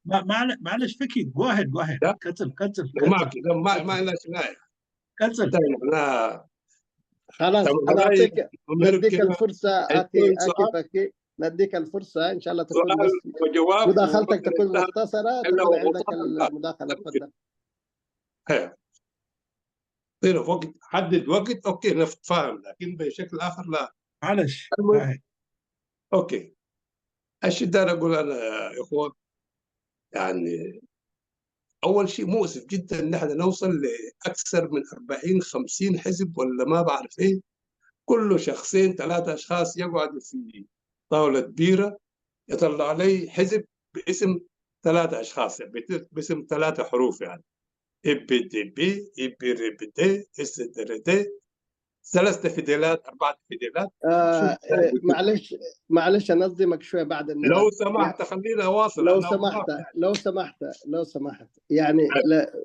ما ما معلش فكي، جو اهيد جو اهيد. كتل كتل ما في لا ما ما لنا شناية. كتل انتهينا. لا خلاص طب أنا هاي أعطيك أمير نديك كده الفرصة هيكون أكي سؤال. أكي فكي نديك الفرصة إن شاء الله تكون سؤال بس وجواب مداخلتك وممكن تكون انتهى. مختصرة إلا تكون عندك ومطلقا. المداخلة. تفضل. هي. طيب وقت، حدد وقت، اوكي نتفاهم، لكن بشكل اخر لا. معلش المهم. هاي. اوكي. ايش داير اقول انا يا اخوان؟ يعني اول شيء مؤسف جدا ان احنا نوصل لاكثر من أربعين خمسين حزب ولا ما بعرف ايه، كل شخصين ثلاثة اشخاص يقعدوا في طاولة بيرة يطلع لي حزب باسم ثلاثة اشخاص، يعني بت- باسم ثلاثة حروف يعني. اي بي دي بي، اي بي ري بي دي، اس دي ري دي، ثلاثة فيديلات، أربعة فيديلات. آه آه، معلش، معلش أنظمك شوية بعد المداخلة. لو سمحت خليني اواصل. لو أنا سمحت أوضح. لو سمحت لو سمحت يعني لا،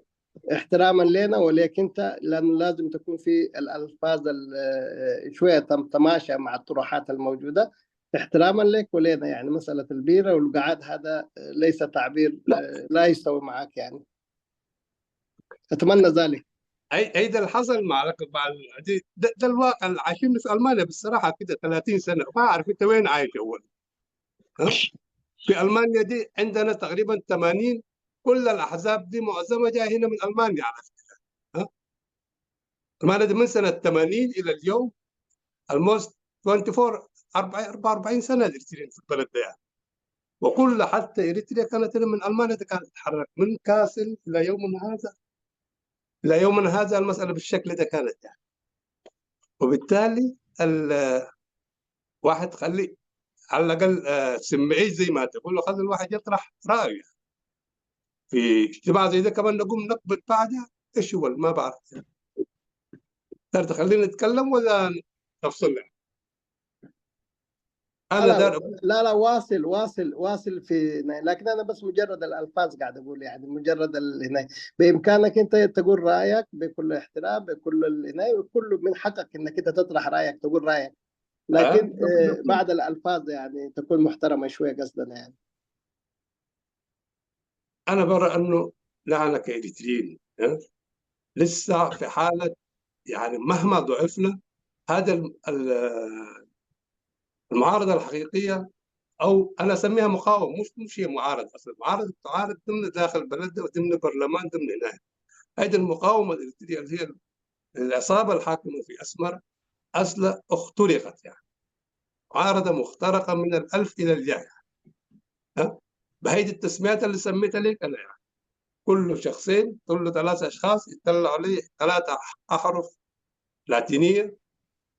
احتراما لنا ولك انت، لانه لازم تكون في الالفاظ ال- شويه تم- تماشى مع الطروحات الموجوده، احتراما لك ولنا. يعني مساله البيره والقعاد هذا ليس تعبير، لا يستوي معك يعني. اتمنى ذلك. اي اي ده اللي حصل مع مع ال- دي- ده, ده الواقع اللي عايشين في المانيا بالصراحه كده ثلاثين سنه، ما اعرف انت وين عايش اول. ها؟ في المانيا دي عندنا تقريبا ثمانين، كل الاحزاب دي معظمها جايه هنا من المانيا على فكره. ها؟ المانيا دي من سنه ثمانين الى اليوم almost أربعة وأربعين سنه الاريتريين في البلد ده يعني. وكل حتى اريتريا كانت هنا من المانيا دي كانت تتحرك من كاسل الى يومنا هذا. الى يومنا هذا المساله بالشكل ده كانت يعني. وبالتالي ال- واحد خلي على الاقل آه، سمعيه زي ما تقول، وخلي الواحد يطرح رايه. في اجتماع زي ده كمان نقوم نقبل بعدها، ايش هو ما بعرف. تقدر تخلينا نتكلم ولا تفصلنا؟ انا لا، دار لا لا واصل واصل واصل في، لكن انا بس مجرد الالفاظ قاعد اقول، يعني مجرد ال- هنا بامكانك انت تقول رايك بكل احترام، بكل ال- هنا وكل من حقك انك انت تطرح رايك، تقول رايك، لكن آه، آه، بعد الالفاظ يعني تكون محترمه شويه قصدنا يعني. انا برى انه نحن كاريتريين، ها؟ لسه في حاله، يعني مهما ضعفنا، هذا ال- ال- المعارضه الحقيقيه، او انا اسميها مقاومه، مش مش هي معارضه اصلا، معارضه تعارض ضمن داخل بلدها وضمن برلمان ضمن هناك. هذه المقاومه الاريتريه اللي هي العصابه الحاكمه في اسمر اصلا اخترقت يعني. معارضة مخترقة من الألف إلى الياء. ها؟ بهيدي التسميات اللي سميتها لك أنا، يعني. كل شخصين، كل ثلاثة أشخاص يطلعوا لي ثلاثة أح-، أحرف لاتينية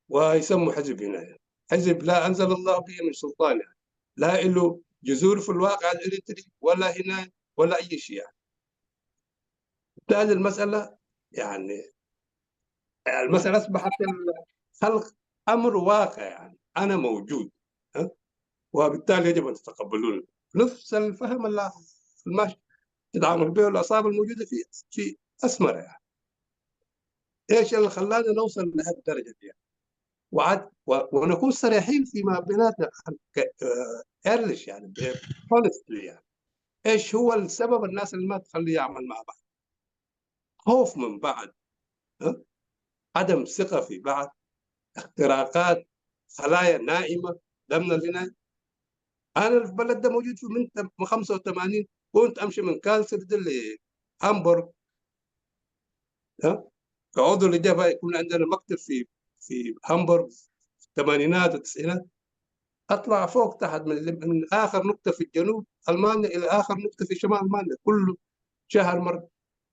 ويسموا حزب هنا. حزب لا أنزل الله به من سلطان، يعني. لا له جذور في الواقع الإريتري، ولا هنا، ولا أي شيء، يعني. بالتالي المسألة، يعني، المسألة أصبحت الخلق أمر واقع، يعني، أنا موجود، ها؟ وبالتالي يجب أن تتقبلوني. نفس الفهم اللي ما تتعامل به العصابة الموجودة في، في أسمرة، يعني. إيش اللي خلانا نوصل لهذه الدرجة دي؟ وعد، و-، ونكون صريحين فيما بيناتنا، ك-، آه، early، يعني، ب-، honestly، يعني. إيش هو السبب الناس اللي ما تخليه يعمل مع بعض؟ خوف من بعض، ها؟ عدم ثقة في بعض، اختراقات، خلايا نائمة، لم نلنا. أنا في البلد ده موجود في من تم-، من خمسة وثمانين، كنت أمشي من كالسرد لهامبورغ، ها؟ كعضو للجبهة يكون عندنا مكتب في، في هامبورغ في الثمانينات والتسعينات. أطلع فوق تحت من، من آخر نقطة في الجنوب ألمانيا إلى آخر نقطة في شمال ألمانيا، كله شهر مرة.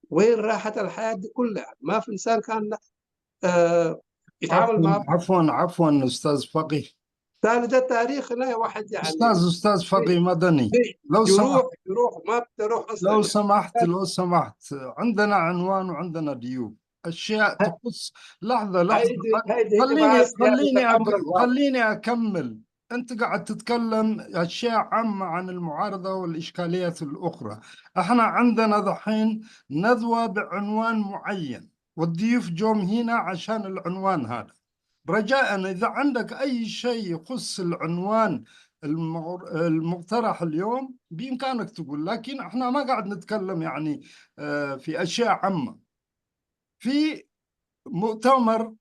وين راحت الحياة دي كلها؟ ما في إنسان كان، آه، يتعامل مع عفوا، عفوا، أستاذ فقيه. تالي ده تاريخ لا واحد، يعني. أستاذ، أستاذ فقيه مدني، لو سمحت. جروح، جروح ما بتروح أصلًا، لو يعني. سمحت، لو سمحت، عندنا عنوان وعندنا ضيوف. أشياء ه-، تخص، لحظة، لحظة. هيدي، خل-، هيدي خليني، خليني أك-، خليني أكمل. أنت قاعد تتكلم أشياء عامة عن المعارضة والإشكاليات الأخرى. إحنا عندنا دحين ندوة بعنوان معين، والضيوف جوم هنا عشان العنوان هذا. رجاء، إذا عندك أي شيء يخص العنوان المغر-، المقترح اليوم، بإمكانك تقول، لكن إحنا ما قاعد نتكلم، يعني، آه، في أشياء عامة. في مؤتمر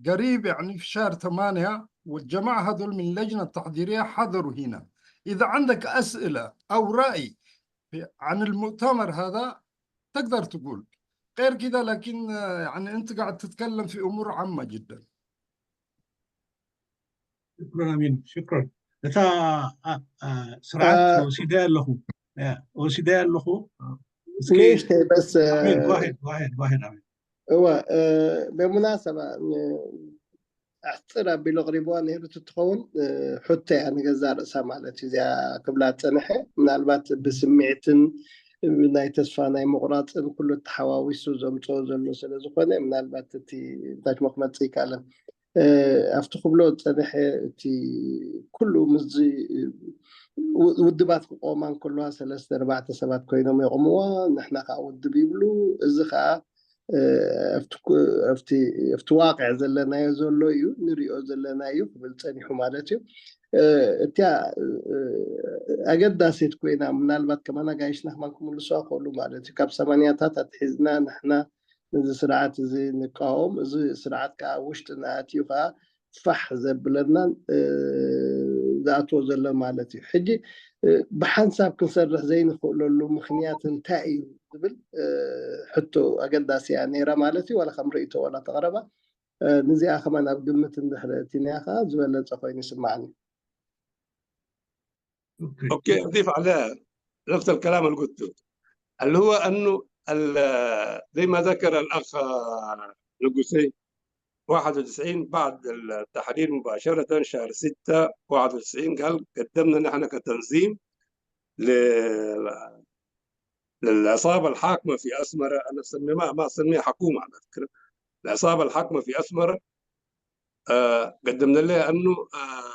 قريب، يعني في شهر ثمانية، والجماعة هذول من اللجنة التحضيرية حضروا هنا. إذا عندك أسئلة أو رأي عن المؤتمر هذا تقدر تقول، غير كده لكن، آه، يعني أنت قاعد تتكلم في أمور عامة جدًا. ሽክራን ኣሚን፣ ሽክራን። እታ፣ ኣ፣ ኣ፣ ስርዓት፣ ኣ፣ ወሲደ ኣለኹ። ያ፣ ወሲደ ኣለኹ። እስኪ ንእሽተይ በስ፣ ኣ፣ ኣሚን፣ ጓሄድ፣ ጓሄድ፣ ጓሄድ፣ ኣሚን። እወ፣ እ፣ ብሙናሰባ፣ ን-፣ ኣሕጽር ኣቢሉ ኣቕሪብዋ ነይሩ ትኸውን፣ እ፣ ሕቶ እያ ንገዛእ ርእሳ ማለት እዩ። እዚኣ ክብላ ዝጸንሐ፣ ምናልባት ብስምዒትን ብናይ ተስፋ ናይ ምቑራጽን ኩሉ ተሓዋዊሱ ዘምጽኦ ዘሎ ስለ ዝኾነ፣ ምናልባት እቲ ታች መኽመጺ ይከኣለን። እ፣ ኣብቲ ክብሎ ዝጸንሐ፣ እቲ ኩሉ ምስዚ ው-፣ ውድባት ክቆማ እንከለዋ ሰለስተ ኣርባዕተ ሰባት ኮይኖም የቑምዋ፣ ንሕና ከዓ ውድብ ይብሉ። እዚ ከዓ፣ እ፣ ኣብቲ ኩ-፣ ኣብቲ፣ ኣብቲ ዋቅዕ ዘለናዮ ዘሎ እዩ፣ ንሪኦ ዘለና እዩ ክብል ጸኒሑ ማለት እዩ። እ፣ እቲያ፣ እ፣ ኣገዳሲት ኮይና፣ ምናልባት ከማን ኣጋይሽና ከማን ክምልሱዋ ክኽእሉ ማለት እዩ። ካብ ሰማንያታት ኣትሒዝና ንሕና ነዚ ስርዓት እዚ ንቃወም። እዚ ስርዓት ከዓ ኣብ ውሽጥና ኣትዩ ከዓ ፋሕ ዘብለናን፣ እ፣ ዝኣትዎ ዘሎ ማለት እዩ። ሕጂ፣ እ፣ ብሓንሳብ ክንሰርሕ ዘይንኽእለሉ ምኽንያት እንታይ እዩ ዝብል፣ እ፣ ሕቶ ኣገዳሲ እያ ነይራ ማለት እዩ። ዋላ ከም ርእይቶ ዋላ ተቕረባ፣ እ፣ ንዚኣ ከማን ኣብ ግምት እንድሕሪ ኣእቲናያ ከዓ ዝበለጸ ኮይኑ ይስማዓኒ። أوكي، أضيف على نفس الكلام اللي قلته، اللي هو أنه ال-، زي ما ذكر الأخ نقوسي، واحد وتسعين بعد التحرير مباشرة، شهر ستة واحد وتسعين، قال: قدمنا نحن كتنظيم ل-، للعصابة الحاكمة في أسمرة. أنا أسمي، ما، ما أسميها حكومة على فكرة، العصابة الحاكمة في أسمرة. آه، قدمنا لها أنه، آه،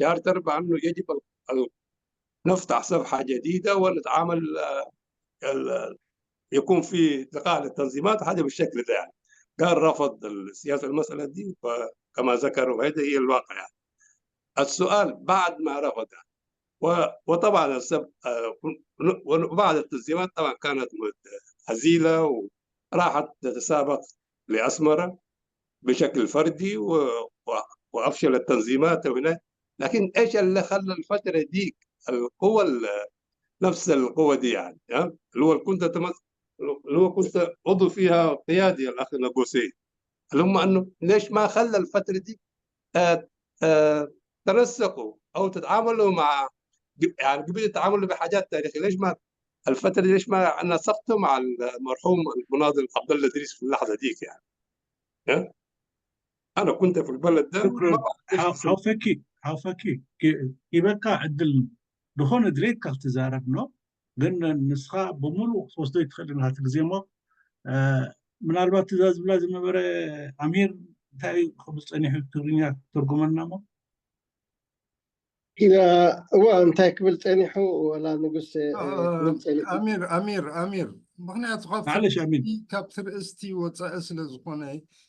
شهر تربع أنه يجب ال-، ال-، نفتح صفحة جديدة ونتعامل، آه، ال-، يكون في لقاء للتنظيمات وحاجة بالشكل ده، يعني. قال رفض السياسة المسألة دي، وكما ذكروا هذه هي الواقع، يعني. السؤال بعد ما رفض، و-، وطبعًا السب-، آه، وبعض التنظيمات طبعًا كانت مت-، هزيلة وراحت تتسابق لأسمرة بشكل فردي و-، و-، وأفشلت تنظيماته هناك. لكن إيش اللي خلى الفترة ديك القوة ال-، نفس القوة دي، يعني، ها؟ اللي هو كنت تمس-، اللي هو كنت عضو فيها قيادي، الأخ ناقوسي، اللي هم أنه ليش ما خلى الفترة دي، آه، آه، تنسقوا أو تتعاملوا مع، يعني قبل تتعاملوا بحاجات تاريخية، ليش ما الفترة دي، ليش ما نسقتوا مع المرحوم المناضل عبد الله إدريس في اللحظة ديك يعني؟ ها؟ أنا كنت في البلد ده، شكرا. ما بعرف إيش حصل. ሓውፈኪ ሓውፈኪ ይበካ ዕድል ዝኾነ ድሌትካ ክትዛረብ ነው። ግን ንስኻ ብምሉእ ክትወስዶ ይትኽእል ኢኻ እቲ ግዜ እሞ፣ እ፣ ምናልባት እዛ ዝብላ ዝነበረ ኣሚር እንታይ እዩ ክብል ጸኒሑ ትግርኛ ትርጉመልና እሞ? እዋ እንታይ ክብል ጸኒሑ? ወላ ንጉስ እ፣ ክብል ጸኒሑ? ኣሚር ኣሚር ኣሚር ምክንያቱ ካብቲ ማዕለሽ ኣሚር። ርእስቲ- ካብቲ ርእስቲ ወፃኢ ስለ ዝኾነ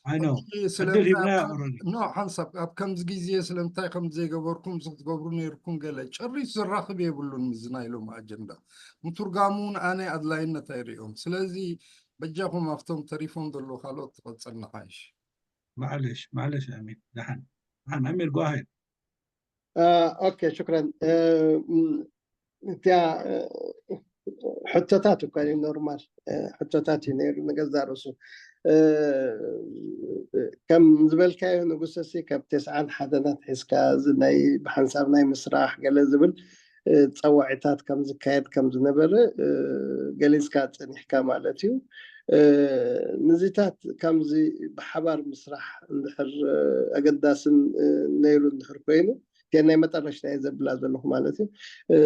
ኣይ ነው ሕጂ ስለ ዕድል እንታይ ሂብና ኣብ ከም- ኦረዲ ኖ ሓንሳብ ኣብ ከምዚ ግዜ ስለምንታይ ከምዚ ዘይገበርኩም እዚ ክትገብሩ ነይርኩም ገለ ጭሪሽ ዝራኽብ የብሉን ምስዚ ናይ ሎም ኣጀንዳ ምትርጋሙ እውን ኣነ ኣድላይነት ኣይርእዮም ስለዚ በጃኹም ኣብቶም ተሪፎም ዘለዉ ካልኦት ትቐፅል ንሓይሽ ማዕለሽ ማዕለሽ ኣሚር ደሓን ደሓን ኣሚር ጓሃይ آه، أوكي شكرا آه، م- እቲያ እ፣ ሕቶታት እኳ እዩ ኖርማል እ፣ ሕቶታት እዩ ነይሩ ንገዛ ርእሱ እ፣ ከም ዝበልካዮ ንጉሰሲ ካብ ተስዓን ሓደን ኣትሒዝካ እዚ ናይ ብሓንሳብ ናይ ምስራሕ ገለ ዝብል እ፣ ጸዋዒታት ከም ዝካየድ ከም ዝነበረ እ፣ ገሊጽካ ጸኒሕካ ማለት እዩ እ፣ ንዚታት ከምዚ ብሓባር ምስራሕ እንድሕር እ፣ ኣገዳስን እ፣ ነይሩ እንድሕር ኮይኑ እቲአን ናይ መጠረሽታ እየ ዘብላ ዘለኹ ማለት እዩ እ፣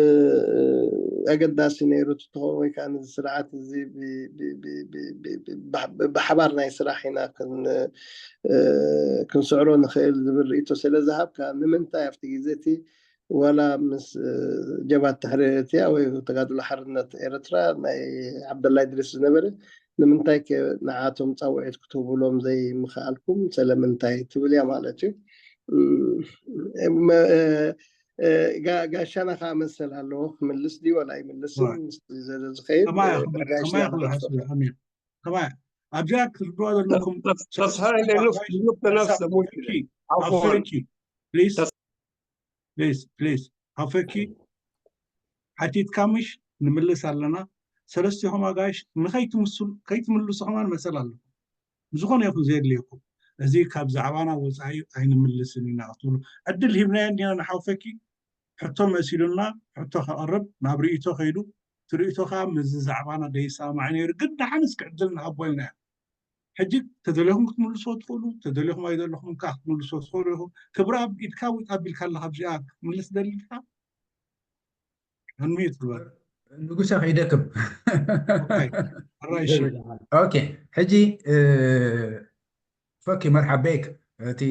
ኣገዳሲ ነይሩ ትትኾን ወይ ከዓ ነዚ ስርዓት እዚ ብ- ብ- ብ- ብ- ብ- ብ- ብሓ- ብሓባር ናይ ስራሕ ኢና ክን- እ፣ ክንስዕሮ ንኽእል ዝብል ርእቶ ስለ ዝሃብካ ንምንታይ ኣብቲ ግዜ እቲ ዋላ ምስ እ፣ ጀብሃት ተሕሪር ኤርትራ ወይ ተጋድሎ ሓርነት ኤርትራ ናይ ዓብደላ ኢድሪስ ዝነበረ ንምንታይ ከ ንዓቶም ጻውዒት ክትህቡሎም ዘይምኽኣልኩም ስለምንታይ ትብል እያ ማለት እዩ ም- እ፣ እ፣ ጋ- ጋሻና ከዓ መሰል ኣለዎ ክምልስ ድዩ ወላ ኣይምልስን ዋ- ምስቲ ዘሎ ዝኸይድ ከማይ እ፣ ክብል ጋሽና ከማይ ክብል ክመልሶ ሓስብ ኣሚር ከማይ ኣብዚኣ ክትርድዋ ዘለኩም بس هاي اللي نقطة نفسها مشكلة عفوا ሓፈኪ ፕሊዝ ፕሊዝ ፕሊዝ ሓፈኪ ሓቲትካ ምሽ ንምልስ ኣለና ሰለስቲኹም ኣጋይሽ ንኸይትምስሉ ከይትምልሱ ከማን መሰል ኣለኩም ዝኾነ ይኹን ዘየድልየኩም እዚ ካብ ዛዕባና ወፃኢ ኣይንምልስን ኢና ክትብሉ ዕድል ሂብናዮ እንዲና ንሓውፈኪ ሕቶ መሲሉና ሕቶ ከቕርብ ናብ ርእይቶ ከይዱ እቲ ርእይቶ ከዓ ምስዚ ዛዕባና ደይሰማማዕ ነይሩ ግን ደሓን እስኪ ዕድል ንሃቦ ኢልና ሕጂ ተደሊኹም ክትምልስዎ ትኽእሉ ተደሊኹም ኣይደለኹም ከዓ ክትምልስዎ ትኽእሉ ኢኹም ክብሪ ኣብ ኢድካ ወይ ኣቢልካ ኣለካ ኣብዚኣ ክትምልስ ደሊልካ ኣንሚት ግበር ንጉሰ ከይደክም ኦራይሽ ኦኬ ሕጂ ፈኪ መርሓበይክ እቲ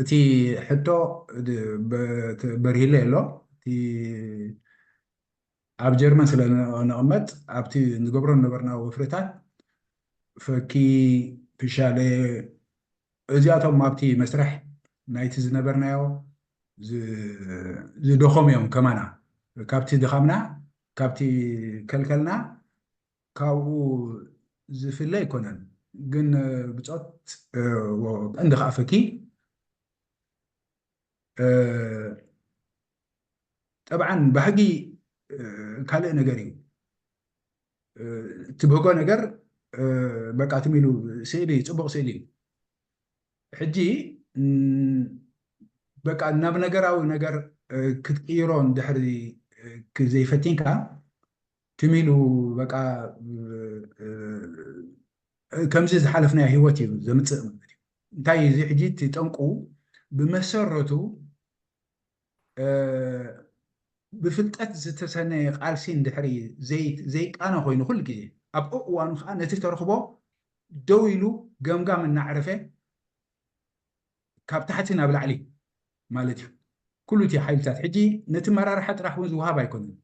እቲ ሕቶ በርሂለ ኣሎ እቲ ኣብ ጀርመን ስለ ንቕመጥ ኣብቲ ንገብሮ ነበርና ወፍርታት ፈኪ ፊሻለ እዚኣቶም ኣብቲ መስርሕ ናይቲ ዝነበርናዮ ዝደኸሙ እዮም ከማና ካብቲ ድኻምና ካብቲ ከልከልና ካብኡ ዝፍለ ኣይኮነን ግን ብፆት ቀንዲ ከዓ ፈኪ ጠብዓን ባህጊ ካልእ ነገር እዩ ትብህጎ ነገር በቃ ትም ኢሉ ስእሊ እዩ ፅቡቅ ስእሊ እዩ ሕጂ በቃ ናብ ነገራዊ ነገር ክትቅይሮ እንድሕሪ ዘይፈቲንካ ትም ኢሉ በቃ ከምዚ ዝሓለፍናዮ ህይወት እዩ ዘምፅእ ማለት እዩ እንታይ እዚ ሕጂ እቲ ጠንቁ ብመሰረቱ ብፍልጠት ዝተሰነየ ቃልሲ እንድሕሪ ዘይቃነ ኮይኑ ኩሉ ግዜ ኣብ እዋኑ ከዓ ነቲ ተረኽቦ ደው ኢሉ ገምጋም እናዕረፈ ካብ ታሕቲ ናብ ላዕሊ ማለት እዩ ኩሉ እቲ ሓይልታት ሕጂ ነቲ መራርሓ ጥራሕ እውን ዝወሃብ ኣይኮነን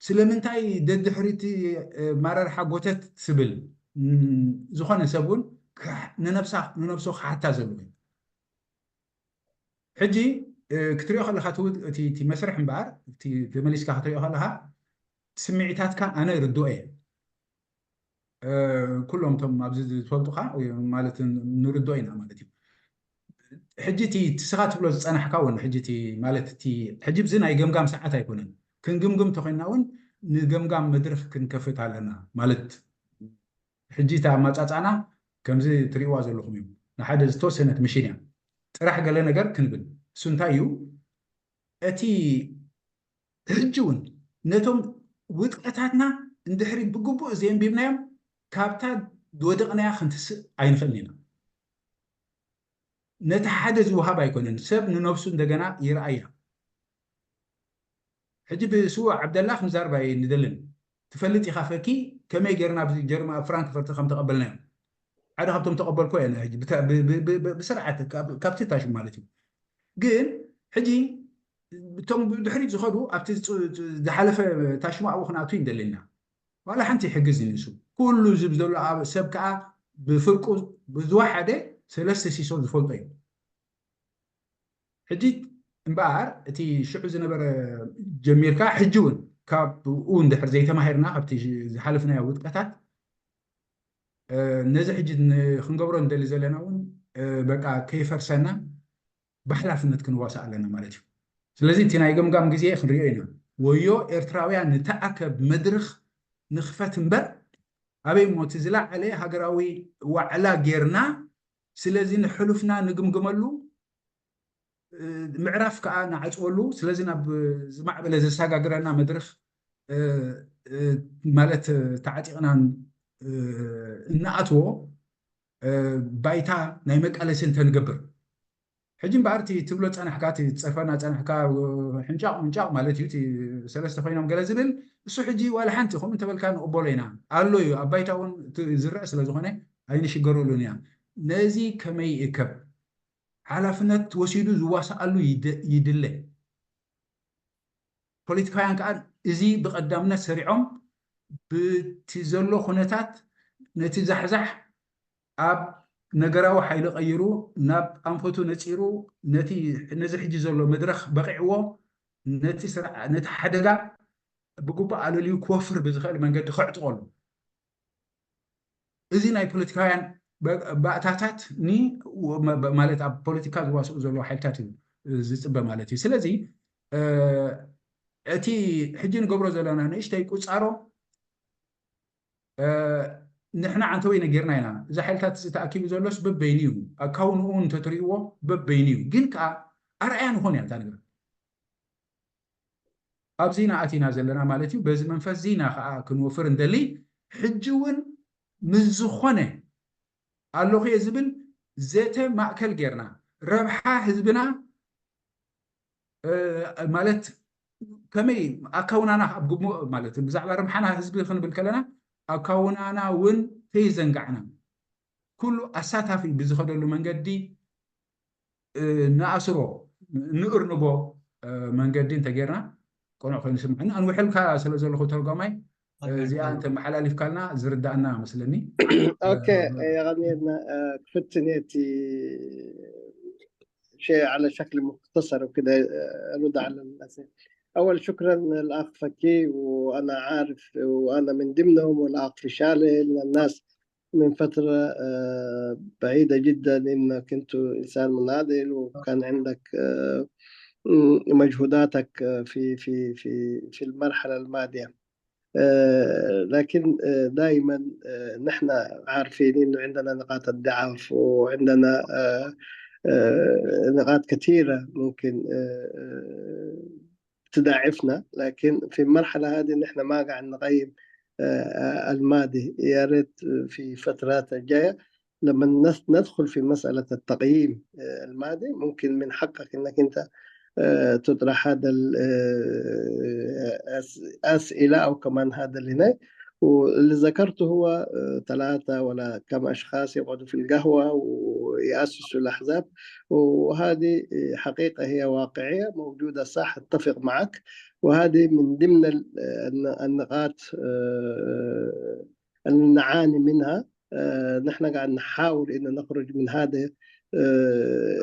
ስለምንታይ ደድሕሪቲ መራርሓ ጎተት ትብል ዝኾነ ሰብ እውን ንነብሱ ክሓታ ዘለዎ እዩ ሕጂ ክትሪኦ ከለካ እቲ መስርሕ እምበኣር ተመሊስካ ክትሪኦ ከለካ ስምዒታትካ ኣነ ርድኦ እየ ኩሎም ቶም ኣብዚ ዝፈልጡካ ማለት ንርድኦ ኢና ማለት እዩ ሕጂ እቲ ስኻ ትብሎ ዝፀናሕካ እውን ሕጂ ማለት እቲ ሕጂ ብዚ ናይ ገምጋም ሰዓት ኣይኮነን ክንግምግም ተኮይንና እውን ንገምጋም መድረክ ክንከፍት ኣለና ማለት ሕጂ እቲ ኣመፃፃና ከምዚ ትሪእዋ ዘለኹም እዩ ንሓደ ዝተወሰነት ምሽን እያ ጥራሕ ገለ ነገር ክንብል እሱ እንታይ እዩ? እቲ ሕጂ እውን ነቶም ውድቀታትና እንድሕሪ ብግቡእ ዘየንቢብናዮም፣ ካብታ ዝወደቕናያ ክንትስእ ኣይንኽእልን ኢና። ነቲ ሓደ ዝወሃብ ኣይኮነን። ሰብ ንነብሱ እንደገና ይርኣያ። ሕጂ ብስዉእ ዓብደላ ክንዛርብ ኣይንደልን። ትፈልጥ ኢኻ ፈኪ፣ ከመይ ጌርና ኣብዚ ጀርመን ኣብ ፍራንክፈርት ከም ተቐበልናዮም። ሓደ ካብቶም ተቐበልኩ እየ ሕጂ ብተ- ብ- ብ- ብ- ብ- ብስርዓት ካብ- ካብቲ ታሽም ማለት እዩ። ግን ሕጂ እቶም ብድሕሪት ዝኸዱ ኣብቲ ዝፅ- ዝሓለፈ ታሽማ ኣብኡ ክንኣቱ ይንደለና። ዋላ ሓንቲ ይሕግዝ እዩ ንሱ። ኩሉ ዝብ ዘሎ ኣብ ሰብ ከዓ ብፍርቁ ብዝወሓደ ሰለስተ ሲሶ ዝፈልጦ እዩ። ሕጂ እምበኣር እቲ ሽዑ ዝነበረ ጀሚርካ ሕጂ እውን ካብኡ እንድሕር ዘይተማሂርና ካብቲ ዝሓለፍናዮ ውድቀታት ነዚ ሕጂ ክንገብሮ እንደሊ ዘለና እውን በቃ ከይፈርሰና ብሓላፍነት ክንዋሳእ ኣለና ማለት እዩ። ስለዚ እቲ ናይ ገምጋም ግዜ ክንሪኦ ኢና። ወዮ ኤርትራውያን ንተኣከብ መድርኽ ንኽፈት እምበር ኣበይ ሞ እቲ ዝለዓለ ሃገራዊ ዋዕላ ጌርና ስለዚ ንሕሉፍና ንግምግመሉ ምዕራፍ ከዓ ንዓፅወሉ። ስለዚ ናብ ዝማዕበለ ዘሰጋግረና መድረኽ ማለት ተዓጢቕና እንኣትዎ ባይታ ናይ መቃለሲ እንተንገብር። ሕጂ እምበኣር እቲ ትብሎ ፀናሕካ እቲ ትፀርፈና ፀናሕካ ሕንጫቕ ምንጫቕ ማለት እዩ። እቲ ሰለስተ ኮይኖም ገለ ዝብል እሱ ሕጂ ዋላ ሓንቲ ከምኡ እንተበልካ ንቕበሎ ኢና ኣሎ እዩ ኣብ ባይታ እውን ዝረአ ስለ ዝኾነ ኣይንሽገረሉን ኢና። ነዚ ከመይ ይእከብ ሓላፍነት ወሲዱ ዝዋሳኣሉ ይድለ። ፖለቲካውያን ከዓ እዚ ብቐዳምነት ሰሪዖም ብቲ ዘሎ ኩነታት ነቲ ዛሕዛሕ ኣብ ነገራዊ ሓይሊ ቀይሩ ናብ ኣንፈቱ ነፂሩ ነዚ ሕጂ ዘሎ መድረኽ በቂዕዎ ነቲ ሓደጋ ብግቡእ ኣለልዩ ክወፍር ብዝኽእል መንገዲ ከዕጥቐሉ እዚ ናይ ፖለቲካውያን ባእታታት ማለት ኣብ ፖለቲካ ዝዋስኡ ዘለዉ ሓይልታት እዩ ዝፅበ ማለት እዩ። ስለዚ እቲ ሕጂ ንገብሮ ዘለና ንእሽተይ ቁፃሮ ንሕና ዓንተወይ ነጊርና ኢና። እዚ ሓይልታት እዚ ተኣኪቡ ዘሎስ በበይኑ እዩ። ኣካውንኡ እንተትርእይዎ በበይኑ እዩ። ግን ከዓ ኣርኣያ ንኾን እያ እታ ነገር። ኣብዚ ኢና ኣቲና ዘለና ማለት እዩ። በዚ መንፈስ እዚ ኢና ከዓ ክንወፍር እንደሊ። ሕጂ እውን ምስ ዝኾነ ኣለኹ እየ ዝብል ዘተ ማእከል ጌርና ረብሓ ህዝብና ማለት ከመይ ኣካውናና ኣብ ግሞ ማለት ብዛዕባ ረብሓና ህዝቢ ክንብል ከለና ኣካውናና እውን ተይዘንጋዕና ኩሉ ኣሳታፊ ብዝኸደሉ መንገዲ ንኣስሮ ንእርንቦ መንገዲ እንተጌርና ቅኑዕ ኮይኑ ስምዐኒ። ኣንውሐልካ ስለ ዘለኹ ተርጓማይ እዚኣ እንተመሓላሊፍካልና ዝርዳእና መስለኒ። ኦኬ የቐንየልና ክፍትን እቲ شيء على شكل مختصر وكده أرد على الأسئلة. أول شكرا الأخ فكي، وأنا عارف وأنا من ضمنهم، والأخ فشالي، من الناس من فترة بعيدة جدا إنك كنت إنسان مناضل وكان عندك مجهوداتك في في في في المرحلة الماضية. لكن دائما نحن عارفين إنه عندنا نقاط الضعف وعندنا نقاط كثيرة ممكن تضعفنا، لكن في المرحلة هذه نحن ما قاعد نقيم الماضي. يا ريت في فترات الجاية لما ندخل في مسألة التقييم الماضي ممكن من حقك إنك أنت تطرح هذا الأسئلة أو كمان هذا اللي هناك. واللي ذكرته هو ثلاثة ولا كم أشخاص يقعدوا في القهوة ويأسسوا الأحزاب، وهذه حقيقة هي واقعية موجودة، صح، أتفق معك. وهذه من ضمن النقاط اللي نعاني منها. نحن قاعد نحاول إنه نخرج من هذا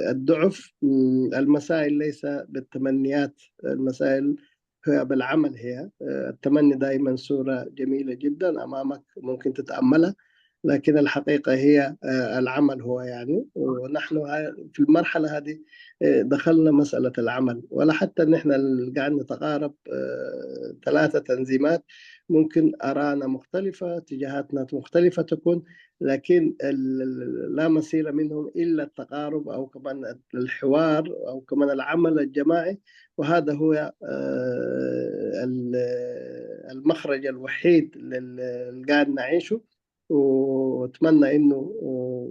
الضعف. المسائل ليس بالتمنيات، المسائل هي بالعمل. هي التمني دائما صورة جميلة جدا أمامك ممكن تتأملها، لكن الحقيقة هي العمل هو، يعني. ونحن في المرحلة هذه آه، دخلنا مسألة العمل، ولا حتى نحن اللي قاعد نتقارب، آه، ثلاثة تنظيمات، ممكن آراءنا مختلفة، اتجاهاتنا مختلفة تكون، لكن ال-، ال-، لا مثيل منهم إلا التقارب أو كمان الحوار أو كمان العمل الجماعي. وهذا هو، آه، ال-، المخرج الوحيد لل-، اللي قاعد نعيشه. وأتمنى إنه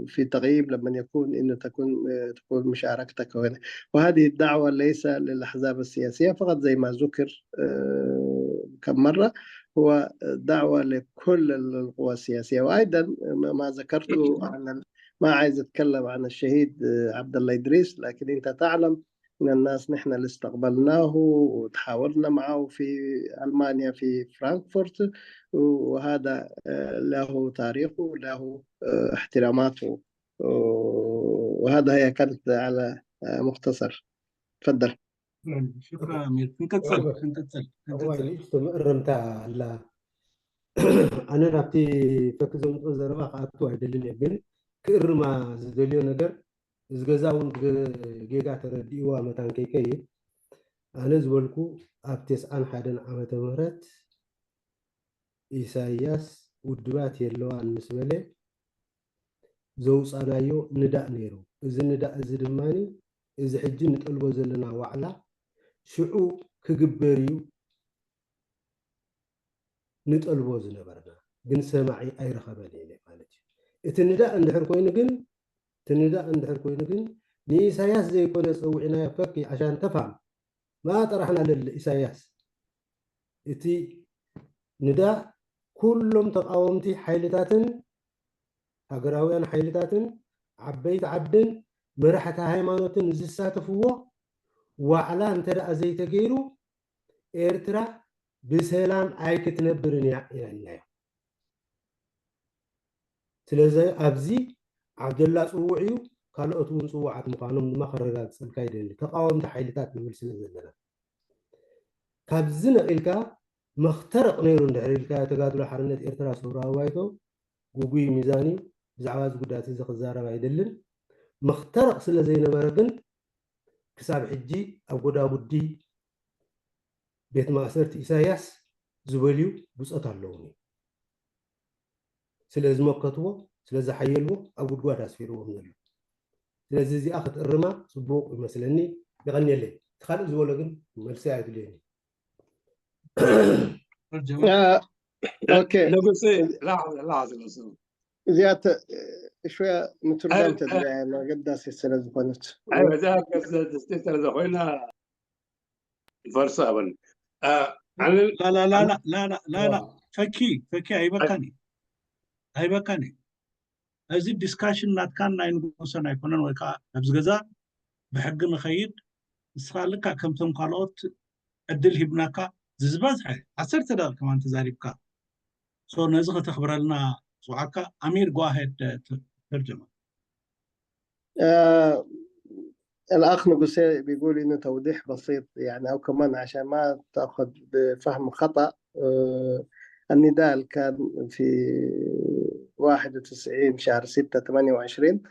في تغييب لما يكون، إنه تكون، آه، تكون مشاركتك هنا. وهذه الدعوة ليس للأحزاب السياسية فقط، زي ما ذكر، آه، كم مرة، هو دعوة لكل القوى السياسية. وأيضًا ما ما ذكرته عن ال-، ما عايز أتكلم عن الشهيد، آه، عبد الله إدريس، لكن أنت تعلم من الناس نحن اللي استقبلناه وتحاورنا معه في ألمانيا، في فرانكفورت، وهذا، آه، له تاريخه، له، آه، احتراماته. وهذا هي كانت على، آه، مختصر. تفضل. شكرا أمير. ክንቀጽል ክንቀጽል እዋይ ክንቀጽል ንእሽቶ ምእርምታ ኣላ። ኣነ ናብቲ ፈኪ ዘምፅኦ ዘረባ ክኣቱ ኣይደልን እየ፣ ግን ክእርማ ዝደልዮ ነገር እዚ ገዛ እውን ብጌጋ ተረዲእዋ መታን ከይከይድ ኣነ ዝበልኩ ኣብ ተስዓን ሓደን ዓመተ ምህረት ኢሳያስ ውድባት የለዋን ምስ በለ ዘውፃናዮ ንዳእ ነይሩ። እዚ ንዳእ እዚ ድማ እዚ ሕጂ ንጠልቦ ዘለና ዋዕላ ሽዑ ክግበር እዩ ንጠልቦ ዝነበርና፣ ግን ሰማዒ ኣይረኸበን ኢለ ማለት እዩ። እቲ ንዳእ እንድሕር ኮይኑ ግን እቲ ንዳእ እንድሕር ኮይኑ ግን ንኢሳያስ ዘይኮነ ፀዊዕናዮ ፈኪ ዓሻን ተፋም ما طرحنا للإساياس እቲ ንዳእ ኩሎም ተቃወምቲ ሓይልታትን ሃገራውያን ሓይልታትን ዓበይቲ ዓድን መራሕቲ ሃይማኖትን ዝሳተፍዎ ዋዕላ እንተ ደኣ ዘይተገይሩ ኤርትራ ብሰላም ኣይክትነብርን እያ ኢናዮ። ስለዚ ኣብዚ ዓብደላ ፅዉዕ እዩ፣ ካልኦት እውን ፅዉዓት ምዃኖም ድማ ከረጋግፀልካ ይደሊ። ተቃወምቲ ሓይልታት ንብል ስለ ዘለና ካብዚ ነቒልካ መኽተረቕ ነይሩ እንድሕር ኢልካ ተጋድሎ ሓርነት ኤርትራ ሰውራዊ ባይቶ ጉጉይ ሚዛን እዩ። ብዛዕባ እዚ ጉዳያት እዚ ክዛረብ ኣይደልን። መኽተረቕ ስለ ዘይነበረ ግን ክሳብ ሕጂ ኣብ ጎዳጉዲ ቤት ማእሰርቲ ኢሳያስ ዝበልዩ ብፆት ኣለውኒ። ስለ ዝመከትዎ ስለ ዝሓየልዎ ኣብ ጉድጓድ ኣስፊርዎም ዘሎ። ስለዚ እዚኣ ክትእርማ ፅቡቕ ይመስለኒ። የቐንየለይ። እቲ ካልእ ዝበሎ ግን መልሲ ኣይድልየኒ። آه، أوكي. ንጉሴ ላዕለ ላዕለ ዝመስሉ እዚኣ ተ-፣ ሽወያ ምትርጓም أيوة. ተድልያ ኣገዳሲ ስለ ዝኾነት أيوة، እዚኣ ገስ ስለ ዝኾይና ፈርሳ በል ኣነ ላላ ላላ ላላ ላላ ፈኪ ፈኪ ኣይበቃኒ ኣይበቃኒ። እዚ ዲስካሽን ናትካን ናይ ንጉሰን ኣይኮነን፣ ወይ ከዓ ኣብዚ ገዛ ብሕጊ ንኸይድ ንስኻ ልካ ከምቶም ካልኦት ዕድል ሂብናካ ዝበዝሐ ዓሰርተ ደቂቕ ከማን ተዛሪብካ። ሶ ነዚ ከተኽብረልና ስውዓካ ኣሚር ጓሄድ ተርጀማ آه، الأخ نقوسي بيقول إنه توضيح بسيط، يعني، أو كمان عشان ما تأخذ بفهم خطأ. آه، النداء اللي كان في واحد وتسعين شهر ستة ثمانية وعشرين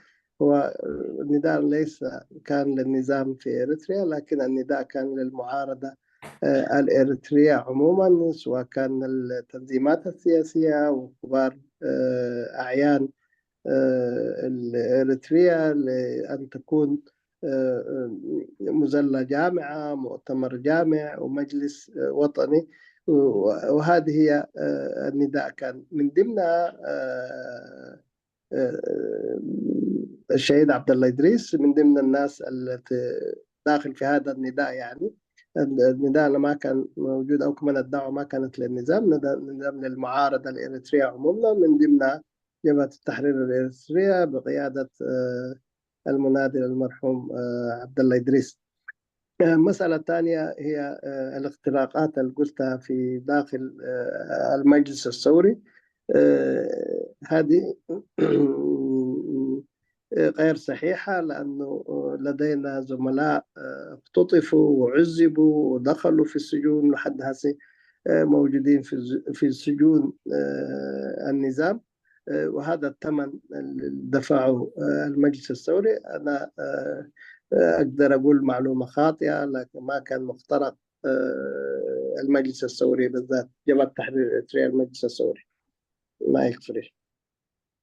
هو النداء ليس كان للنظام في إريتريا، لكن النداء كان للمعارضة، آه، الإريترية عموما، سواء كان التنظيمات السياسية وكبار، آه، أعيان، آه، الإريترية، لأن تكون، آه، مظلة جامعة، مؤتمر جامع ومجلس، آه، وطني. و-، وهذه هي، آه، النداء كان من ضمنها، آه، آه، الشهيد عبد الله إدريس من ضمن الناس التي داخل في هذا النداء، يعني. النداء ما كان موجود، أو كمان الدعوة ما كانت للنظام، نداء، نداء للمعارضة الإريترية عموما، من ضمنها جبهة التحرير الإريترية بقيادة، آه، المناضل المرحوم، آه، عبد الله إدريس. آه، مسألة ثانية هي، آه، الاختراقات اللي قلتها في داخل، آه، المجلس الثوري. آه، هذه غير صحيحة، لأنه لدينا زملاء، آه، اختطفوا وعذبوا ودخلوا في السجون لحد هسه، آه، موجودين في الز-، في سجون، آه، النظام. آه، وهذا الثمن اللي دفعه، آه، المجلس الثوري. أنا، آه، أقدر أقول معلومة خاطئة، لكن ما كان مخترق، آه، المجلس الثوري بالذات، جبهة تحرير إريتريا، المجلس الثوري. ما يكفري.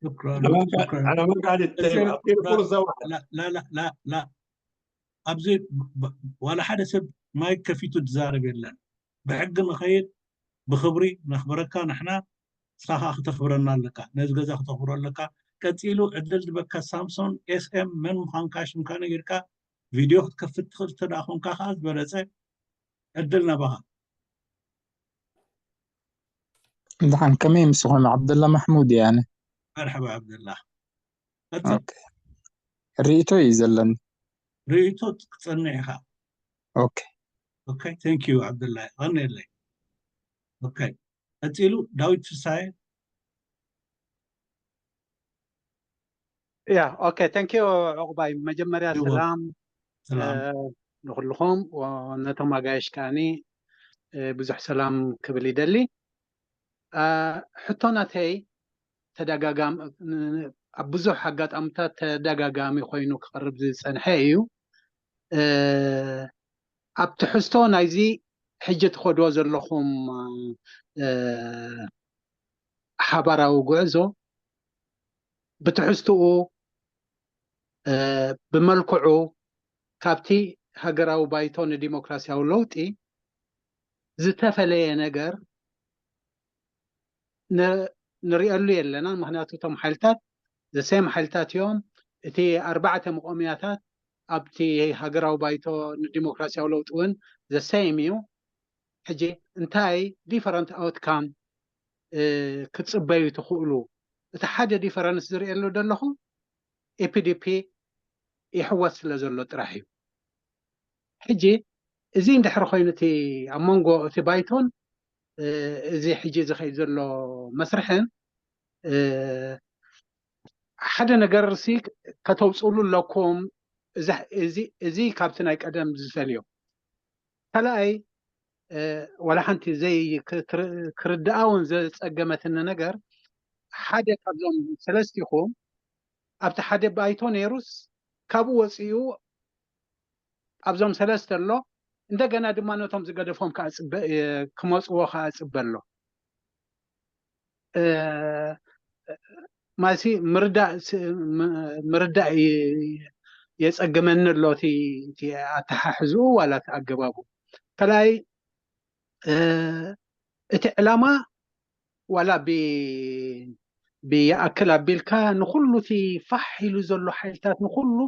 شكرا أنا ما قاعد شكرا أنا ما قاعد أتكلم، أسئلة أعطيني كثيرة. فرصة واحدة. لا لا لا لا لا ኣብዚ ብ- ዋላ ሓደ ሰብ ማይክ ከፊቱ ዝዛረብ የለን። ብሕጊ ንኸይድ፣ ብኽብሪ ነኽብረካ ንሕና፣ ንስኻ ከዓ ክተኽብረና ኣለካ፣ ነዚ ገዛ ክተኽብሮ ኣለካ። ቀፂሉ ዕድል ዝበካ ሳምሶን ኤስኤም መን ምዃንካ ሽምካ ነጊርካ ቪድዮ ክትከፍት ትኽእል እንተ ደኣ ኮንካ ከዓ ዝበለፀ ዕድል ናባኻ። ደሓን ከመይ ምስኹም? ዓብደላ ማሕሙድ እየ ኣነ። መርሐባ ዓብደላ። ቀፅል። ኦኬ። ርእይቶ እዩ ዘለኒ። ርእይቶ ክትፀንዕ ኢኻ። ኦኬ። ኦኬ፣ thank you ዓብደላ፣ ቀንየለይ። ኦኬ፣ ቀፂሉ ዳዊት ፍሳየ። ያ ኦኬ፣ thank you ዑቕባይ። መጀመርያ ይወ- ሰላም ሰላም። እ፣ ንኹልኹም ወ- ነቶም ኣጋይሽ ከዓኒ እ፣ ብዙሕ ሰላም ክብል ይደሊ። እ፣ ሕቶ ናተይ ተደጋጋሚ ን- ኣብ ብዙሕ ኣጋጣሚታት ተደጋጋሚ ኮይኑ ክቐርብ ዝጸንሐ እዩ። እ፣ ኣብ ትሕዝቶ ናይዚ ሕጂ ትኸድዎ ዘለኹም እ፣ ሓባራዊ ጉዕዞ ብትሕዝትኡ እ፣ ብመልክዑ ካብቲ ሃገራዊ ባይቶ ንዲሞክራሲያዊ ለውጢ ዝተፈለየ ነገር ን- ንሪኤሉ የለናን። ምኽንያቱ እቶም ሓይልታት ዘሰም ሓይልታት እዮም። እቲ ኣርባዕተ መቆምያታት ኣብቲ ሃገራዊ ባይቶ ንዲሞክራሲያዊ ለውጢ እውን ዘሰም እዩ። ሕጂ እንታይ ዲፈረንት ኣውትካም ክትፅበዩ ትኽእሉ? እቲ ሓደ ዲፈረንስ ዝርእየሉ ዘለኹ ኤፒዲፒ ይሕወስ ስለ ዘሎ ጥራሕ እዩ። ሕጂ እዚ እንድሕር ኮይኑ እቲ ኣብ መንጎ እቲ ባይቶን እ፣ እዚ ሕጂ ዝኸይድ ዘሎ መስርሕን እ፣ ሓደ ነገር ሲ ከተውፅሉ ኣለኩም። እዚ- እዚ እዚ ካብቲ ናይ ቀደም ዝፈልዮ ካልኣይ እ፣ ዋላ ሓንቲ ዘይ ክር- ክርድኣ እውን ዘፀገመትኒ ነገር ሓደ ካብዞም ሰለስቲኹም ኣብቲ ሓደ ባይቶ ነይሩስ ካብኡ ወፂኡ ኣብዞም ሰለስተ ኣሎ። እንደገና ድማ ነቶም ዝገደፎም ከዓ ፅበ- እ፣ ክመፅዎ ከዓ ፅበ ኣሎ። እ፣ ማለትሲ ምርዳእ ስ- ም- ምርዳእ ይ- የፀግመኒ ኣሎ እቲ እቲ ኣተሓሕዝኡ ዋላ እቲ ኣገባቡ። ካልኣይ እ፣ እቲ ዕላማ ዋላ ብ- ብይኣክል ኣቢልካ ንኹሉ እቲ ፋሕ ኢሉ ዘሎ ሓይልታት ንኹሉ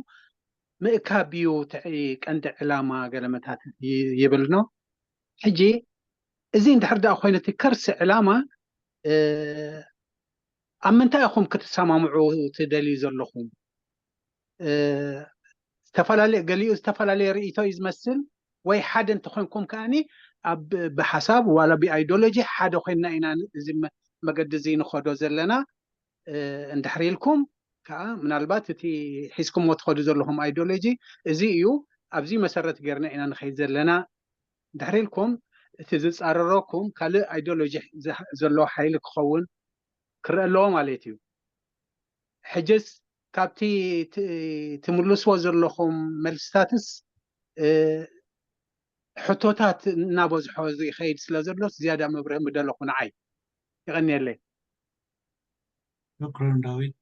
ምእካብ እዩ እቲ ዕ- ቀንዲ ዕላማ ገለመታት ይ- ይብል ነው። ሕጂ እዚ እንድሕር ደኣ ኮይኑ እቲ ከርሲ ዕላማ እ፣ ኣብ ምንታይ ኢኹም ክትሰማምዑ ትደልዩ ዘለኹም? እ፣ ዝተፈላለየ ገሊኡ ዝተፈላለየ ርእይቶ እዩ ዝመስል ወይ ሓደ እንተኾንኩም ከኣኒ ኣብ ብሓሳብ ዋላ ብኣይዲዮሎጂ ሓደ ኮይንና ኢና እዚ መ- መገዲ እዚ ንኸዶ ዘለና እ፣ እንድሕር ኢልኩም ከዓ ምናልባት እቲ ሒዝኩምዎ ትኸዱ ዘለኹም ኣይዲዮሎጂ እዚ እዩ፣ ኣብዚ መሰረት ጌርና ኢና ንኸይድ ዘለና እንድሕር ኢልኩም እቲ ዝፃረረኩም ካልእ ኣይዲዮሎጂ ዝሃ- ዘለዎ ሓይሊ ክኸውን ክረአ ኣለዎ ማለት እዩ። ሕጅስ ካብቲ ት- ትምልስዎ ዘለኹም መልስታትስ እ፣ ሕቶታት እናበዝሖ ይኸይድ ስለ ዘሎ ዝያዳ መብርሂ ምደለኹ ንዓይ። የቐንየለይ። شكرا داوود.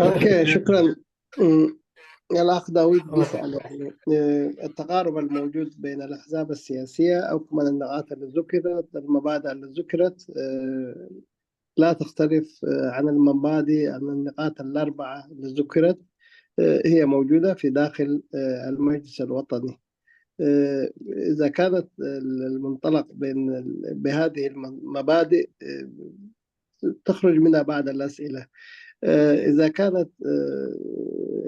ኦኬ شكرا. الأخ داوود بيسأل يعني التقارب الموجود بين الأحزاب السياسية أو كمان النقاط اللي ذكرت، المبادئ اللي ذكرت، لا تختلف عن المبادئ، عن النقاط الأربعة اللي ذكرت، هي موجودة في داخل المجلس الوطني. إذا كانت المنطلق بين بهذه المبادئ تخرج منها بعض الأسئلة. إذا كانت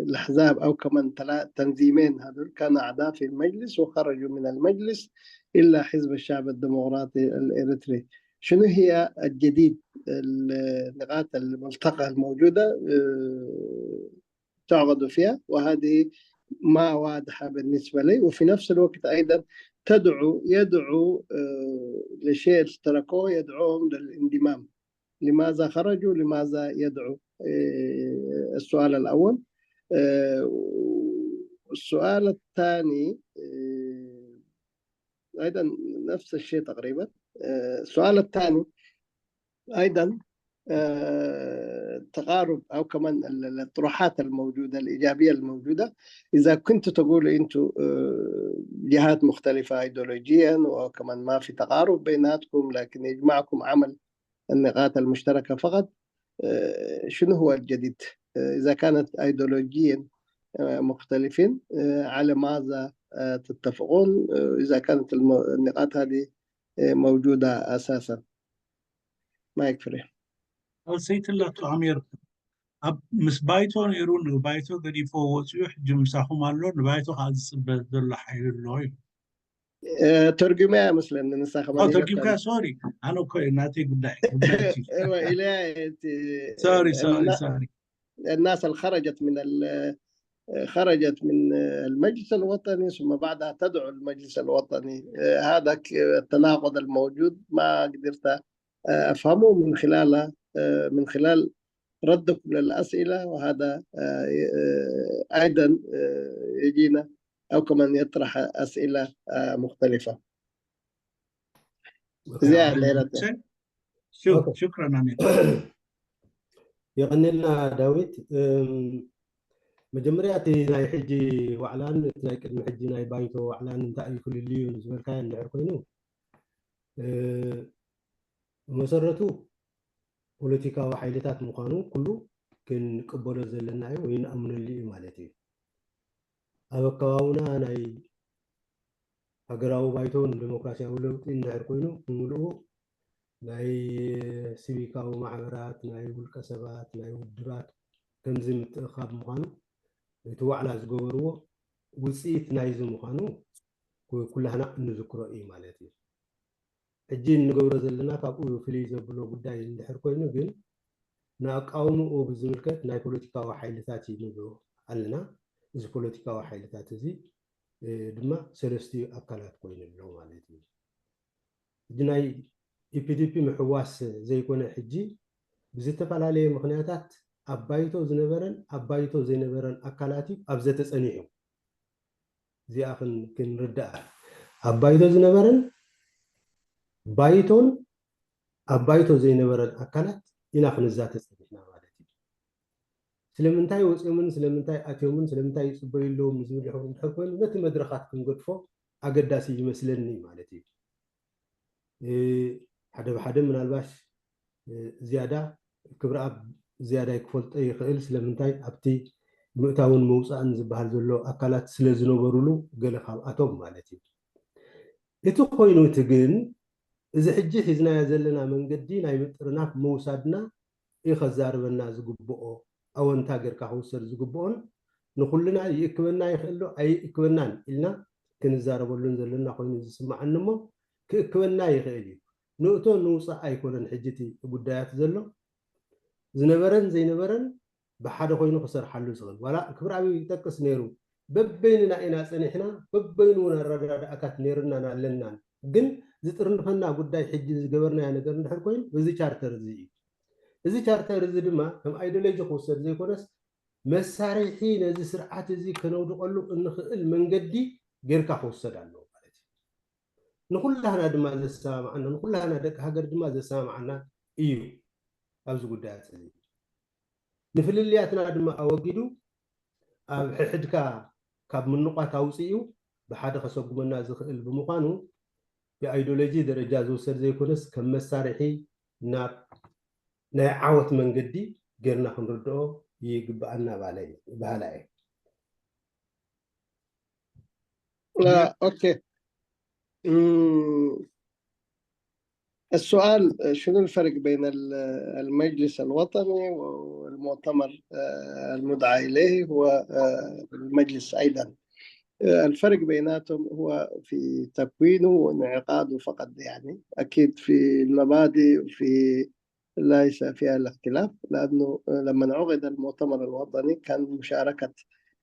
الأحزاب أو كمان تنظيمين هذول كانوا أعضاء في المجلس وخرجوا من المجلس إلا حزب الشعب الديمقراطي الإريتري، شنو هي الجديد، النقاط الملتقى الموجودة تعقدوا فيها، وهذه ما واضحة بالنسبة لي. وفي نفس الوقت أيضا تدعو يدعو لشيء تركوه، يدعوهم للانضمام. لماذا خرجوا؟ لماذا يدعو السؤال الأول. آه، والسؤال الثاني، آه، أيضًا نفس الشيء تقريبًا. آه، السؤال الثاني أيضًا، آه، تقارب أو كمان ال-، ال-، الطروحات الموجودة، الإيجابية الموجودة. إذا كنت تقول أنتوا، آه، جهات مختلفة أيديولوجيًا، وكمان ما في تقارب بيناتكم، لكن يجمعكم عمل النقاط المشتركة فقط، آه، شنو هو الجديد؟ آه، إذا كانت أيديولوجيًا، آه، مختلفين، آه، على ماذا، آه، تتفقون؟ آه، إذا كانت الم-، النقاط هذه، آه، موجودة أساسًا. ما يكفي. ኣልሰይትላቱ ኣሜሪካ ኣብ ምስ ባይቶ ነይሩ፣ ንባይቶ ገዲፎ ወፂኡ፣ ሕጂ ምሳኹም ኣሎ። ንባይቶ ከዓ ዝፅበ ዘሎ ሓይሊ ኣሎ እዩ። آه، ترجمة مثلًا نسخة اه ترجمة كان سوري. انا كوي ناتي قداي قداي ايوه، الى سوري سوري سوري. الناس اللي خرجت من ال-، خرجت من المجلس الوطني، ثم بعدها تدعو المجلس الوطني. آه، هذا ك-، التناقض الموجود ما قدرت، آه، أفهمه من خلال، آه، من خلال ردكم للأسئلة، وهذا، آه، آه، أيضًا، آه، يجينا أو كمان يطرح أسئلة، آه، مختلفة. زياد، شكرًا أمين. የቐንየልና ዳዊት። እም፣ መጀመርያ እቲ ናይ ሕጂ ዋዕላን እቲ ናይ ቅድሚ ሕጂ ናይ ባይቶ ዋዕላን እንታይ እዩ ፍልልዩ ዝበልካዮ እንድሕር ኮይኑ፣ እ፣ ብመሰረቱ ፖለቲካዊ ሓይልታት ምዃኑ ኩሉ ክንቅበሎ ዘለና እዩ ወይ ንኣምነሉ እዩ ማለት እዩ። ኣብ ኣከባብና ናይ ሃገራዊ ባይቶ ንዴሞክራሲያዊ ለውጢ እንድሕር ኮይኑ፣ ብምልኡ ናይ ሲቪካዊ ማሕበራት፣ ናይ ውልቀ ሰባት፣ ናይ ውድባት ከምዚ ምትእኻብ ምዃኑ፣ እቲ ዋዕላ ዝገበርዎ ውፅኢት ናይዚ ምዃኑ ኩ-፣ ኩላህና እንዝክሮ እዩ ማለት እዩ። ሕጂ እንገብሮ ዘለና ካብኡ ፍልይ ዘብሎ ጉዳይ እንድሕር ኮይኑ ግን፣ ንኣቃውምኡ ብዝምልከት ናይ ፖለቲካዊ ሓይልታት እዩ ንብሎ ኣለና። እዚ ፖለቲካዊ ሓይልታት እዚ፣ እ፣ ድማ ሰለስቲኡ ኣካላት ኮይኑ ኣሎ ማለት እዩ። ሕጂ ናይ ኢፒዲፒ ምሕዋስ ዘይኮነ፣ ሕጂ ብዝተፈላለየ ምኽንያታት ኣብ ባይቶ ዝነበረን ኣብ ባይቶ ዘይነበረን ኣካላት እዩ ኣብ ዘተ ጸኒሑ። እዚኣ ክን-፣ ክንርዳኣ፣ ኣብ ባይቶ ዝነበረን ባይቶን ኣብ ባይቶ ዘይነበረን ኣካላት ኢና ክንዛተ ጸኒሕና ማለት እዩ። ስለምንታይ ወፂኦምን ስለምንታይ ኣትዮምን ስለምንታይ ይፅበዩ ኣለዎም ዝብል ይኸውን እንድሕር ኮይኑ፣ ነቲ መድረኻት ክንገድፎ ኣገዳሲ ይመስለኒ ማለት እዩ። እ፣ ሓደ ብሓደ ምናልባሽ፣ እ፣ ዝያዳ ክብረኣብ ዝያዳ ክፈልጦ ይኽእል፣ ስለምንታይ ኣብቲ ምእታውን መውፃእን ዝበሃል ዘሎ ኣካላት ስለ ዝነበሩሉ፣ ገለ ካብኣቶም ማለት እዩ። እቲ ኮይኑ እቲ ግን፣ እዚ ሕጂ ሒዝናዮ ዘለና መንገዲ ናይ ምጥርናፍ ምውሳድና እዩ ከዛርበና ዝግብኦ፣ ኣወንታ ጌርካ ክውሰድ ዝግብኦን፣ ንኹልና ይእክበና ይኽእል ዶ ኣይእክበናን ኢልና ክንዛረበሉን ዘለና ኮይኑ ዝስምዓኒ እሞ፣ ክእክበና ይኽእል እዩ። ንእቶ ንውፃእ ኣይኮነን ሕጂ እቲ ጉዳያት ዘሎ። ዝነበረን ዘይነበረን ብሓደ ኮይኑ ክሰርሓሉ ዝኽእል። ዋላ ክብረኣብ ይጠቅስ ነይሩ፣ በበይንና ኢና ጸኒሕና፣ በበይኑ እውን ኣረዳድኣታት ነይርናን ኣለናን። ግን ዝጥርንፈና ጉዳይ ሕጂ ዝገበርናዮ ነገር እንድሕር ኮይኑ፣ እዚ ቻርተር እዚ እዩ። እዚ ቻርተር እዚ ድማ ከም ኣይዲዮሎጂ ክውሰድ ዘይኮነስ፣ መሳርሒ ነዚ ስርዓት እዚ ከነውድቐሉ እንኽእል መንገዲ ጌርካ ክውሰድ ኣለዎ ማለት እዩ። ንኹላህና ድማ ዘሰማምዓና፣ ንኹላህና ደቂ ሃገር ድማ ዘሰማምዓና እዩ ኣብዚ ጉዳያት እዚ። ንፍልልያትና ድማ ኣወጊዱ ኣብ ሕድሕድካ ካብ ምንቋት ኣውፂኡ ብሓደ ከሰጉመና ዝኽእል ብምዃኑ፣ ብኣይዲዮሎጂ ደረጃ ዝውሰድ ዘይኮነስ፣ ከም መሳርሒ ናብ ናይ ዓወት መንገዲ ጌርና ክንርድኦ ይግብኣና ባለ-፣ በሃላይ እየ። لا، أوكي. مم. السؤال، شنو الفرق بين ال-، المجلس الوطني والمؤتمر، آه، المدعى إليه هو، آه، المجلس أيضًا؟ آه، الفرق بيناتهم هو في تكوينه وانعقاده فقط، يعني. أكيد في المبادئ وفي ليس فيها الاختلاف، لأنه لما عقد المؤتمر الوطني كان مشاركة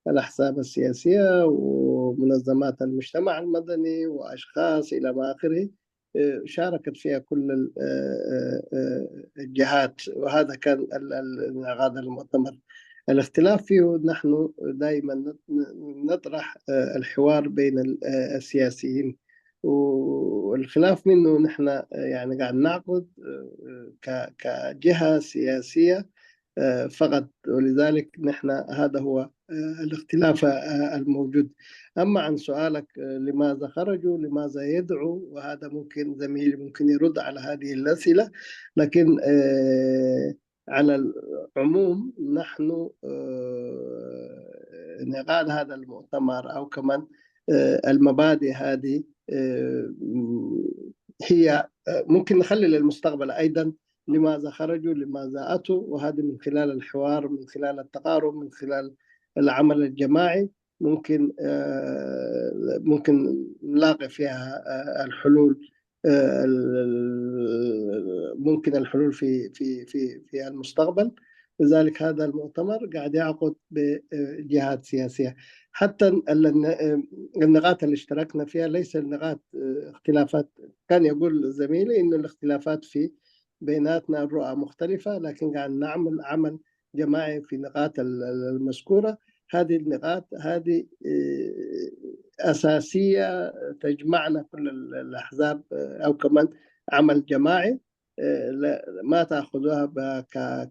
الأحزاب السياسية ومنظمات المجتمع المدني وأشخاص إلى ما آخره، آه، شاركت فيها كل ال-، آه، آه، آه، الجهات، وهذا كان ال-، ال-، انعقاد المؤتمر. الاختلاف فيه نحن دائما نطرح الحوار بين السياسيين، والخلاف منه نحن يعني قاعد نعقد كجهة سياسية فقط. ولذلك نحن هذا هو الاختلاف الموجود. أما عن سؤالك لماذا خرجوا، لماذا يدعوا، وهذا ممكن زميلي ممكن يرد على هذه الأسئلة، لكن على العموم نحن نقاد هذا المؤتمر أو كمان المبادئ هذه هي ممكن نخلي للمستقبل أيضا لماذا خرجوا، لماذا أتوا، وهذا من خلال الحوار، من خلال التقارب، من خلال العمل الجماعي ممكن ممكن نلاقي فيها الحلول، ممكن الحلول في في في في المستقبل. لذلك هذا المؤتمر قاعد يعقد بجهات سياسية. حتى النقاط اللي اشتركنا فيها ليس النقاط اختلافات. كان يقول زميلي إنه الاختلافات في بيناتنا الرؤى مختلفة، لكن قاعد نعمل عمل جماعي في نقاط المذكورة. هذه النقاط هذه أساسية تجمعنا كل الأحزاب، أو كمان عمل جماعي. ما تأخذوها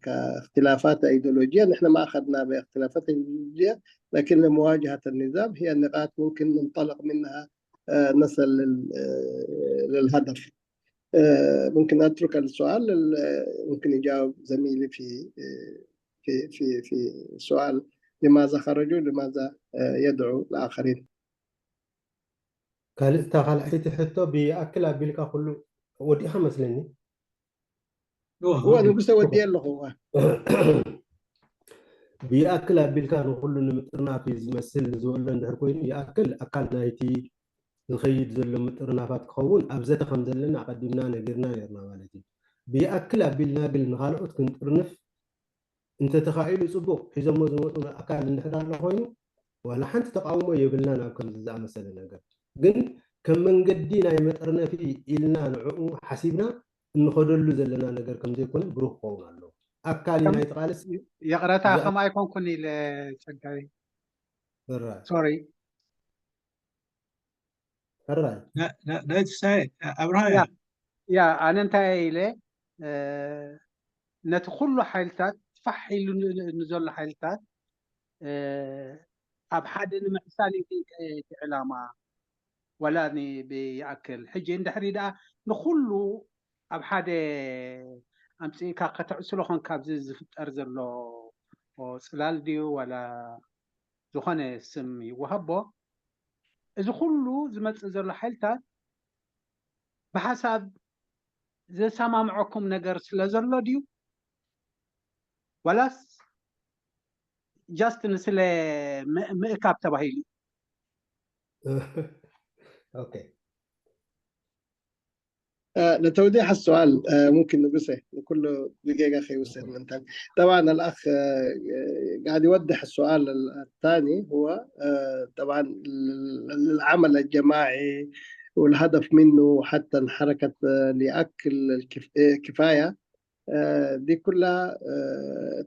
كاختلافات أيديولوجية. نحن ما أخذنا باختلافات أيديولوجية، لكن لمواجهة النظام هي نقاط ممكن ننطلق منها نصل للهدف. ممكن أترك السؤال، ممكن يجاوب زميلي في في في في سؤال لماذا خرجوا، لماذا يدعوا الآخرين. ካልእ እታ ካልኣይቲ ሕቶ ብኣክል ኣቢልካ ኩሉ ወዲእኻ መስለኒ። እዋ ንጉሰ ወዲእ ኣለኹ። እዋ ብኣክል ኣቢልካ ንኩሉ ንምጥርናፍ እዩ ዝመስል ዝበሎ እንድሕር ኮይኑ ይኣክል ኣካል ናይቲ ዝኸይድ ዘሎ ምጥርናፋት ክኸውን ኣብ ዘተ ከም ዘለና ኣቐዲምና ነጊርና ነርና ማለት እዩ። ብኣክል ኣቢልና ግን ንኻልኦት ክንጥርንፍ እንተተኻኢሉ ጽቡቕ፣ ሒዞሞ ዝመጹ ኣካል እንድሕር ኣሎ ኮይኑ ዋላ ሓንቲ ተቃውሞ የብልናን ኣብ ከምዚ ዝኣመሰለ ነገር። ግን ከም መንገዲ ናይ መጠርነፊ ኢልና ንዕኡ ሓሲብና እንኸደሉ ዘለና ነገር ከም ዘይኮነ ብሩህ ክኸውን ኣለዎ። ኣካል እዩ ናይቲ ቃልሲ። ይቕረታ ከም ኣይኮንኩን ኢለ ጸጋይ። ሕራይ ሶሪ ሕራይ ዳዊት ፍስሃየ ኣብርሃ ያ ያ ኣነ እንታይ ኢለ ነቲ ኩሉ ሓይልታት ፋሕ ኢሉ ንዘሎ ሓይልታት ኣብ ሓደ ንምዕሳል እዩ እቲ ዕላማ ወላ ብይኣክል ሕጂ እንድሕሪ ደኣ ንኩሉ ኣብ ሓደ ኣምፅእካ ከተዕስሎ ኮንካ ኣብዚ ዝፍጠር ዘሎ ፅላል ድዩ ዋላ ዝኾነ ስም ይወሃቦ እዚ ኩሉ ዝመፅእ ዘሎ ሓይልታት ብሓሳብ ዘሰማምዐኩም ነገር ስለ ዘሎ ድዩ ዋላስ just ንስለ ምእካብ ተባሂሉ okay لتوضيح السؤال ممكن نقصه لكل دقيقة خيوسن من تاني. طبعا الأخ قاعد يوضح السؤال الثاني هو طبعا العمل الجماعي والهدف منه حتى حركة لأكل الكفاية دي كلها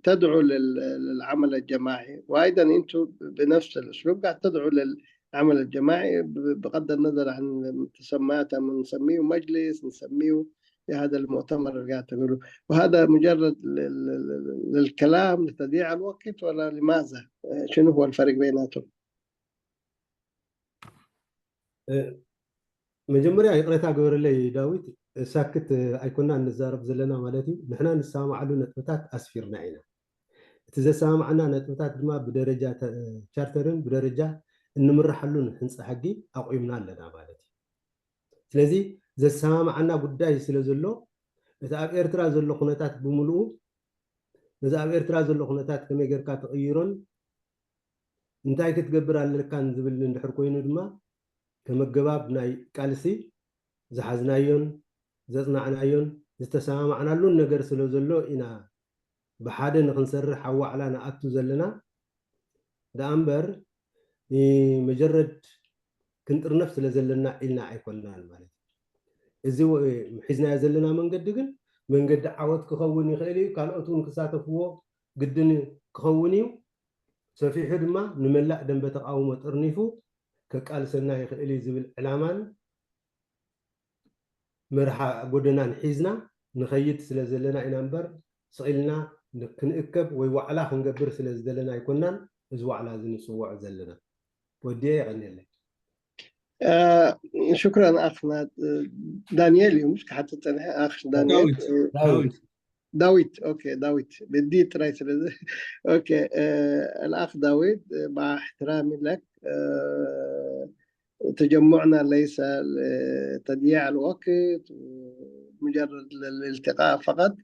تدعو للعمل الجماعي. وأيضا أنتم بنفس الأسلوب قاعد تدعو للعمل الجماعي بغض النظر عن مسمياته، نسميه مجلس، نسميه هذا المؤتمر اللي قاعد تقوله، وهذا مجرد للكلام لتضييع الوقت ولا لماذا؟ شنو هو الفرق بيناتهم؟ መጀመርያ ይቕረታ ግበረለይ ዳዊት፣ ሳክት ኣይኮና እንዛረብ ዘለና ማለት እዩ። ንሕና ንሰማማዓሉ ነጥብታት ኣስፊርና ኢና። እቲ ዘሰማማዓና ነጥብታት ድማ ብደረጃ ቻርተርን ብደረጃ እንምርሓሉን ህንፃ ሕጊ ኣቑምና ኣለና ማለት እዩ። ስለዚ ዘሰማማዓና ጉዳይ ስለ ዘሎ እቲ ኣብ ኤርትራ ዘሎ ኩነታት ብምልኡ ነዚ ኣብ ኤርትራ ዘሎ ኩነታት ከመይ ጌርካ ትቕይሮን እንታይ ክትገብር ኣለካን ዝብል እንድሕር ኮይኑ ድማ ከም ኣገባብ ናይ ቃልሲ ዝሓዝናዮን ዘጽናዕናዮን ዝተሰማማዕናሉን ነገር ስለ ዘሎ ኢና ብሓደ ንኽንሰርሕ ኣብ ዋዕላ ንኣቱ ዘለና። ደኣ እምበር ንመጀረድ ክንጥርነፍ ስለ ዘለና ኢልና ኣይኮንናን ማለት እዩ። እዚ ሒዝናዮ ዘለና መንገዲ ግን መንገዲ ዓወት ክኸውን ይኽእል እዩ። ካልኦት እውን ክሳተፍዎ ግድን ክኸውን እዩ። ሰፊሑ ድማ ንመላእ ደንበ ተቓውሞ ጥርኒፉ ከቃልሰና ይኽእል እዩ ዝብል ዕላማን መርሓ ጎደናን ሒዝና ንኸይድ ስለ ዘለና ኢና እምበር፣ ስቕ ኢልና ን-፣ ክንእከብ ወይ ዋዕላ ክንገብር ስለ ዝደለና ኣይኮናን እዚ ዋዕላ እዚ ንጽውዖ ዘለና። ወዲየ፣ የቐንየለይ። ሽኩራን ኣኽ ዳንኤል እዩ፣ ምሽ ክሓትት ጸኒሐ። ኣኽ ዳንኤል ዳዊት ዳዊት ዳዊት ኦኬ ዳዊት ብዲ ጥራይ ስለ ኦኬ። الأخ داوود، مع احترامي لك، تجمعنا ليس لتضييع الوقت مجرد للالتقاء فقط.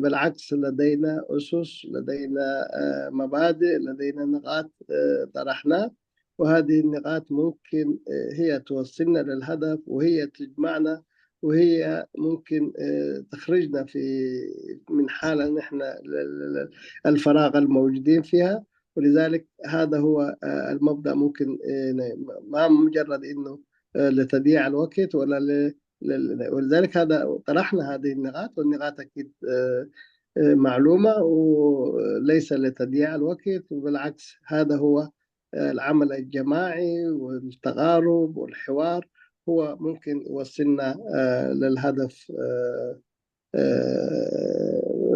بالعكس، لدينا أسس، لدينا مبادئ، لدينا نقاط طرحناها، وهذه النقاط ممكن هي توصلنا للهدف، وهي تجمعنا، وهي ممكن تخرجنا في من حالة نحن الفراغ الموجودين فيها. ولذلك هذا هو المبدأ، ممكن ما مجرد إنه لتضييع الوقت ولا ل... ولذلك هذا طرحنا هذه النقاط، والنقاط أكيد معلومة وليس لتضييع الوقت، بالعكس هذا هو العمل الجماعي والتقارب والحوار هو ممكن يوصلنا للهدف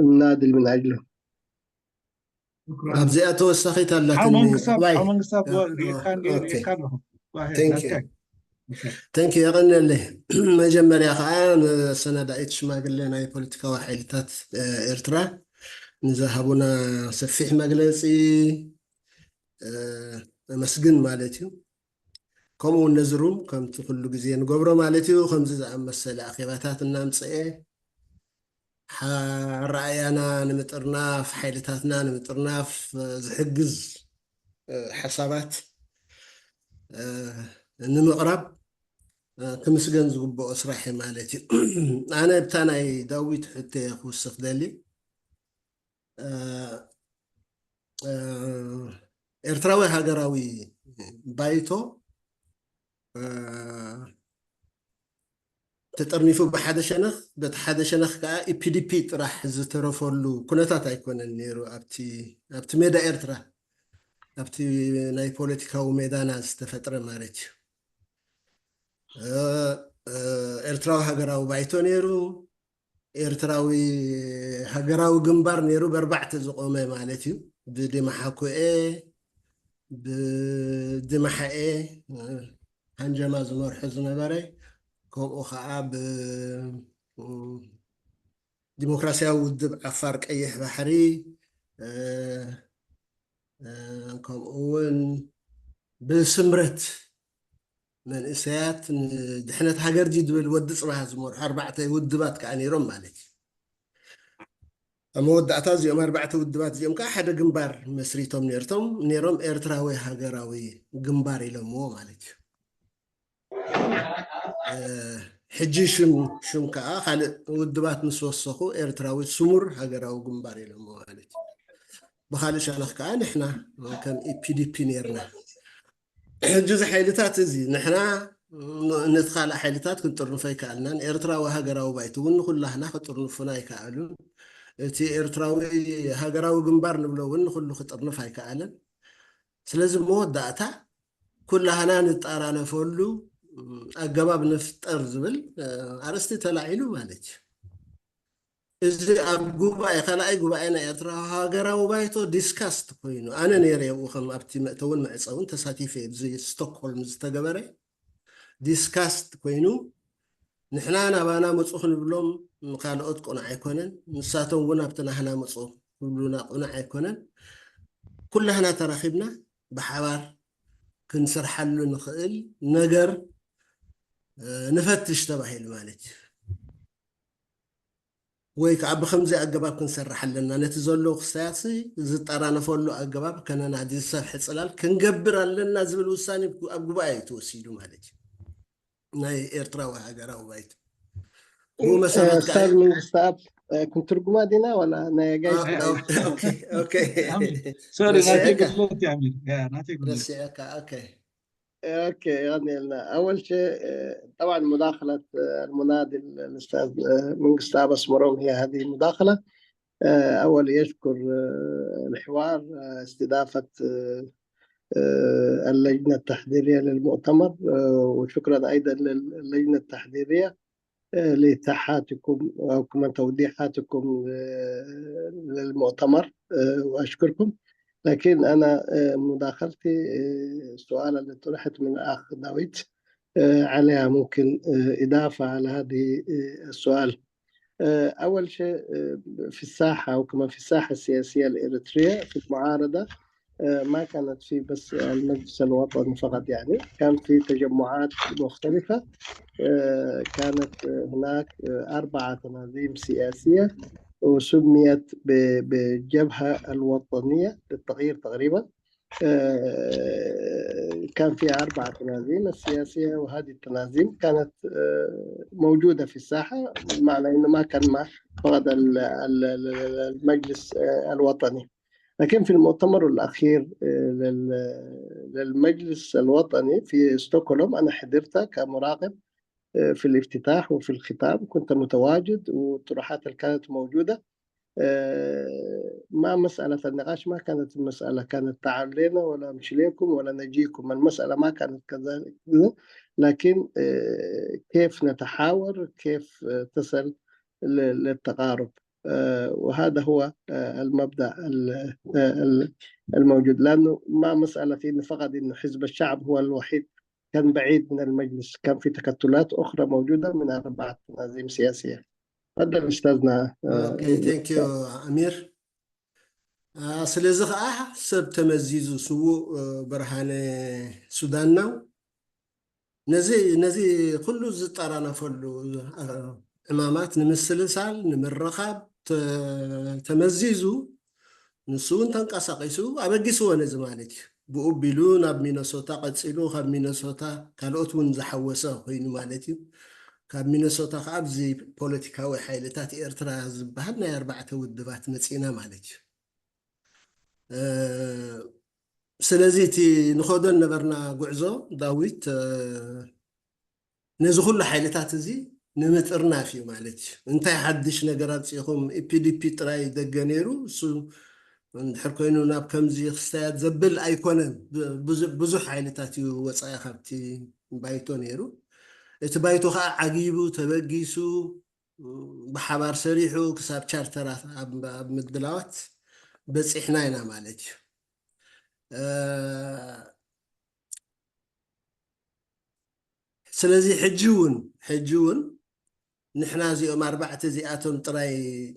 الناضل من أجله. ኣብዚኣ ተወሳኺት ኣላትኒ። መንግስታብ ርኢካ ኣለኹ። ተንኪ፣ የቐነለይ። መጀመርያ ከዓ ንሰናዳኢት ሽማግለ ናይ ፖለቲካዊ ሓይልታት ኤርትራ ንዝሃቡና ሰፊሕ መግለፂ ኣመስግን ማለት እዩ። ከምኡ እውን ነዚ ሩም ከምቲ ኩሉ ግዜ ንገብሮ ማለት እዩ፣ ከምዚ ዝኣመሰለ ኣኼባታት እናምፀኤ ኣረኣእያና ንምጥርናፍ፣ ሓይልታትና ንምጥርናፍ ዝሕግዝ ሓሳባት ንምቕራብ ክምስገን ዝግብኦ ስራሕ እዩ ማለት እዩ። ኣነ ብታ ናይ ዳዊት ሕቶ ክውስኽ ደሊ። ኤርትራዊ ሃገራዊ ባይቶ ተጠርኒፉ ብሓደ ሸነኽ፣ በቲ ሓደ ሸነኽ ከዓ ኢፒዲፒ ጥራሕ ዝተረፈሉ ኩነታት ኣይኮነን ነይሩ። ኣብቲ ሜዳ ኤርትራ፣ ኣብቲ ናይ ፖለቲካዊ ሜዳና ዝተፈጥረ ማለት እዩ። ኤርትራዊ ሃገራዊ ባይቶ ነይሩ። ኤርትራዊ ሃገራዊ ግንባር ነይሩ፣ በርባዕተ ዝቆመ ማለት እዩ። ብዲማሓኩኤ፣ ብዲማሓኤ ሃንጀማ ዝመርሖ ዝነበረ፣ ከምኡ ከዓ ብዲሞክራሲያዊ ውድብ ዓፋር ቀይሕ ባሕሪ፣ ከምኡ እውን ብስምረት መንእሰያት ንድሕነት ሃገር ድዩ ዝብል ወዲ ፅባህ ዝመርሑ ኣርባዕተ ውድባት ከዓ ነይሮም ማለት እዩ። ኣብ መወዳእታ እዚኦም ኣርባዕተ ውድባት እዚኦም ከዓ ሓደ ግንባር መስሪቶም ነርቶም ነይሮም፣ ኤርትራዊ ሃገራዊ ግንባር ኢሎምዎ ማለት እዩ። ሕጂ ሽም ሽም ከዓ ካልእ ውድባት ምስ ወሰኹ ኤርትራዊ ስሙር ሃገራዊ ግንባር ኢሎምዎ ማለት እዩ። ብካልእ ሸነኽ ከዓ ንሕና ከም ኢፒዲፒ ነርና። ሕጂ እዚ ሓይልታት እዚ ንሕና ነቲ ካልእ ሓይልታት ክንጥርንፎ ኣይከኣልናን። ኤርትራዊ ሃገራዊ ባይቶ እውን ንኩላህና ክጥርንፉና ኣይከኣሉን። እቲ ኤርትራዊ ሃገራዊ ግንባር ንብሎ እውን ንኩሉ ክጥርንፍ ኣይከኣለን። ስለዚ መወዳእታ ኩላህና ንጠራነፈሉ ኣገባብ ንፍጠር ዝብል ኣርእስቲ ተላዒሉ ማለት እዩ። እዚ ኣብ ጉባኤ፣ ካልኣይ ጉባኤ ናይ ኤርትራ ሃገራዊ ባይቶ ዲስካስድ ኮይኑ፣ ኣነ ነይረ ኣብኡ ከም ኣብቲ መእተውን መዕፀውን ተሳቲፈ፣ ኣብዚ ስቶክሆልም ዝተገበረ ዲስካስድ ኮይኑ፣ ንሕና ናባና ምፁ ክንብሎም ንካልኦት ቅኑዕ ኣይኮነን፣ ንሳቶም እውን ኣብቲ ናህና ምፁ ክብሉና ቅኑዕ ኣይኮነን። ኩላህና ተራኺብና ብሓባር ክንሰርሓሉ ንኽእል ነገር ንፈትሽ ተባሂሉ ማለት እዩ። ወይ ከዓ ብከምዚ ኣገባብ ክንሰርሕ ኣለና፣ ነቲ ዘሎ ክስታያት ዝጠራነፈሉ ኣገባብ ከነናዲ ዝሰፍሐ ፅላል ክንገብር ኣለና ዝብል ውሳኔ ኣብ ጉባኤ እዩ ተወሲዱ ማለት እዩ። ናይ ኤርትራዊ ሃገራዊ ባይቶ ብኡ መሰረት ከዓ ኡስታዝ መንግስተኣብ፣ ክንትርጉማ ዲና ዋላ ናይ ኣጋይሽ ኦኬ፣ ኦኬ። ሶሪ፣ ናተይ ረሲዐካ። ጉድለት እዩ ኣሚር። ያ፣ ናተይ ጉድለት። ረሲዐካ፣ ኦኬ። ኦኬ፣ የቐንየልና። ኣወል ሸ፣ ጠብዓን ሙዳኸለት ኣልሙናድል ኣልኡስታዝ መንግስተኣብ ኣስመሮም ሂየ ሃዚ ሙዳኸለ። آه، أول يشكر آه، الحوار آه، استضافة آه، آه، اللجنة التحضيرية للمؤتمر آه، وشكرا أيضا للجنة التحضيرية آه، لإتاحاتكم أو كمان توضيحاتكم آه، للمؤتمر آه، وأشكركم. لكن أنا آه، مداخلتي آه، السؤال اللي طرحت من الأخ داويد آه، عليها ممكن آه، إضافة على هذه آه، السؤال. آه، أول شيء آه، في الساحة وكمان في الساحة السياسية الإريترية في المعارضة آه، ما كانت في بس المجلس الوطني فقط، يعني كان في تجمعات مختلفة. آه، كانت آه، هناك آه، أربعة تنازيم سياسية وسميت ب- بالجبهة الوطنية للتغيير تقريبا. آه، كان فيها أربع تنازيم السياسية، وهذه التنازيم كانت آه، موجودة في الساحة، بمعنى إنه ما كان ما فقط ال- ال- ال- ال- المجلس آه، الوطني. لكن في المؤتمر الأخير آه، لل- للمجلس الوطني في ستوكهولم، أنا حضرته كمراقب آه، في الافتتاح وفي الختام، كنت متواجد، والطروحات اللي كانت موجودة آه، ما مسألة النقاش، ما كانت المسألة كانت تعال لنا ولا مش ليكم ولا نجيكم، المسألة ما كانت كذلك، لكن آه، كيف نتحاور، كيف آه، تصل ل- للتقارب. آه، وهذا هو آه، المبدأ ال- آه، ال- الموجود، لأنه ما مسألة إنه فقط إنه حزب الشعب هو الوحيد كان بعيد من المجلس، كان في تكتلات أخرى موجودة من أربعة تنازيم سياسية. تفضل أستاذنا. Okay, thank you, ኣሚር። ስለዚ ከዓ ሰብ ተመዚዙ፣ ስዉእ ብርሃነ ሱዳናው ነዚ ነዚ ኩሉ ዝጠራነፈሉ ዕማማት ንምስልሳል፣ ንምርኻብ ተመዚዙ፣ ንሱ እውን ተንቀሳቒሱ ኣበጊስዎ ነዚ ማለት እዩ። ብኡ ቢሉ ናብ ሚነሶታ ቀፂሉ፣ ካብ ሚነሶታ ካልኦት እውን ዝሓወሰ ኮይኑ ማለት እዩ። ካብ ሚነሶታ ከዓ ኣብዚ ፖለቲካዊ ሓይልታት ኤርትራ ዝበሃል ናይ ኣርባዕተ ውድባት መፂና ማለት እዩ። ስለዚ እቲ ንኸዶ ነበርና ጉዕዞ ዳዊት ነዚ ኩሉ ሓይልታት እዚ ንምጥርናፍ እዩ ማለት እዩ። እንታይ ሓድሽ ነገር ኣምፂእኹም? ኢፒዲፒ ጥራይ ደገ ነይሩ፣ እሱ እንድሕር ኮይኑ ናብ ከምዚ ክስተያት ዘብል ኣይኮነን። ብዙሕ ሓይልታት እዩ ወፃኢ ካብቲ ባይቶ ነይሩ። እቲ ባይቶ ከዓ ዓጊቡ ተበጊሱ ብሓባር ሰሪሑ ክሳብ ቻርተራት ኣብ ምድላዋት በፂሕና ኢና ማለት እዩ። ስለዚ ሕጂ እውን ሕጂ እውን ንሕና እዚኦም ኣርባዕተ እዚኣቶም ጥራይ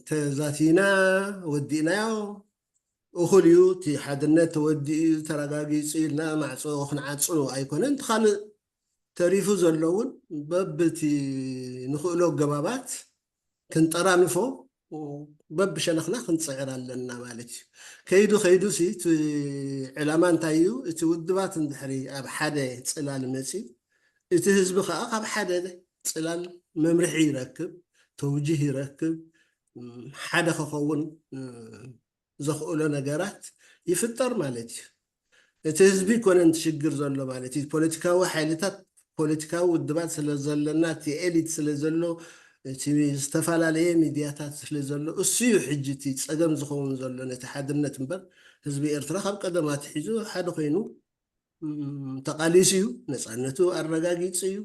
ተዛቲና ወዲእናዮ። እኹል እዩ፣ እቲ ሓድነት ተወዲኡ እዩ፣ ተረጋጊፁ ኢልና ማዕፆ ክንዓፁ ኣይኮነን። እቲ ካልእ ተሪፉ ዘሎ እውን በብቲ ንኽእሎ ኣገባባት ክንጠራንፎ በብሸነኽና ክንፅዕር ኣለና ማለት እዩ። ከይዱ ከይዱ ሲ እቲ ዕላማ እንታይ እዩ? እቲ ውድባት እንድሕሪ ኣብ ሓደ ፅላል መፂ፣ እቲ ህዝቢ ከዓ ካብ ሓደ ፅላል መምርሒ ይረክብ፣ ተውጅህ ይረክብ፣ ሓደ ክኸውን ዘኽእሎ ነገራት ይፍጠር ማለት እዩ። እቲ ህዝቢ ይኮነን እቲ ሽግር ዘሎ ማለት እዩ። ፖለቲካዊ ሓይልታት፣ ፖለቲካዊ ውድባት ስለ ዘለና፣ እቲ ኤሊት ስለ ዘሎ፣ እቲ ዝተፈላለየ ሚድያታት ስለ ዘሎ፣ እሱ እዩ ሕጂ እቲ ፀገም ዝኸውን ዘሎ ነቲ ሓድነት እምበር፣ ህዝቢ ኤርትራ ካብ ቀደም ኣትሒዙ ሓደ ኮይኑ ተቃሊሱ እዩ፣ ነፃነቱ ኣረጋጊፁ እዩ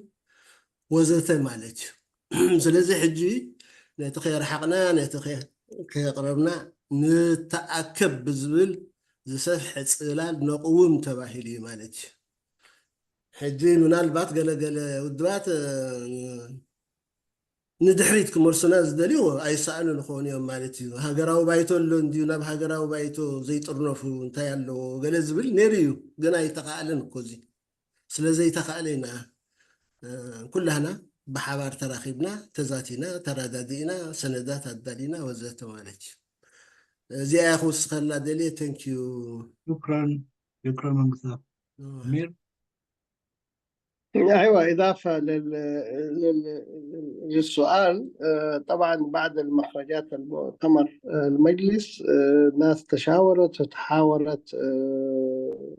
ወዘተ ማለት እዩ። ስለዚ ሕጂ ነቲ ከየርሓቕና፣ ነቲ ከየቕረብና ንተኣከብ ብዝብል ዝሰፍሐ ፅላል ነቕውም ተባሂሉ እዩ ማለት እዩ። ሕጂ ምናልባት ገለገለ ውድባት ንድሕሪት ክመልሱና ዝደልዩ ኣይሰኣኑን ይኾኑ እዮም ማለት እዩ። ሃገራዊ ባይቶ ኣሎ እንድዩ፣ ናብ ሃገራዊ ባይቶ ዘይጥርነፉ እንታይ ኣለዎ ገለ ዝብል ነይሩ እዩ፣ ግን ኣይተኻእለን እኮ። እዚ ስለ ዘይተኻእለ ኢና ኩላህና ብሓባር ተራኺብና፣ ተዛቲና፣ ተረዳዲእና፣ ሰነዳት ኣዳሊና ወዘተ ማለት እዩ። እዚኣ እያ ክውስኸላ ደልየ። Thank you. شكرا. شكرا መንግስቱ። ኣሚር أيوة، إضافة لل... لل... للسؤال. آه، طبعا بعد المخرجات المؤتمر آه، المجلس آه، الناس تشاورت وتحاورت آه،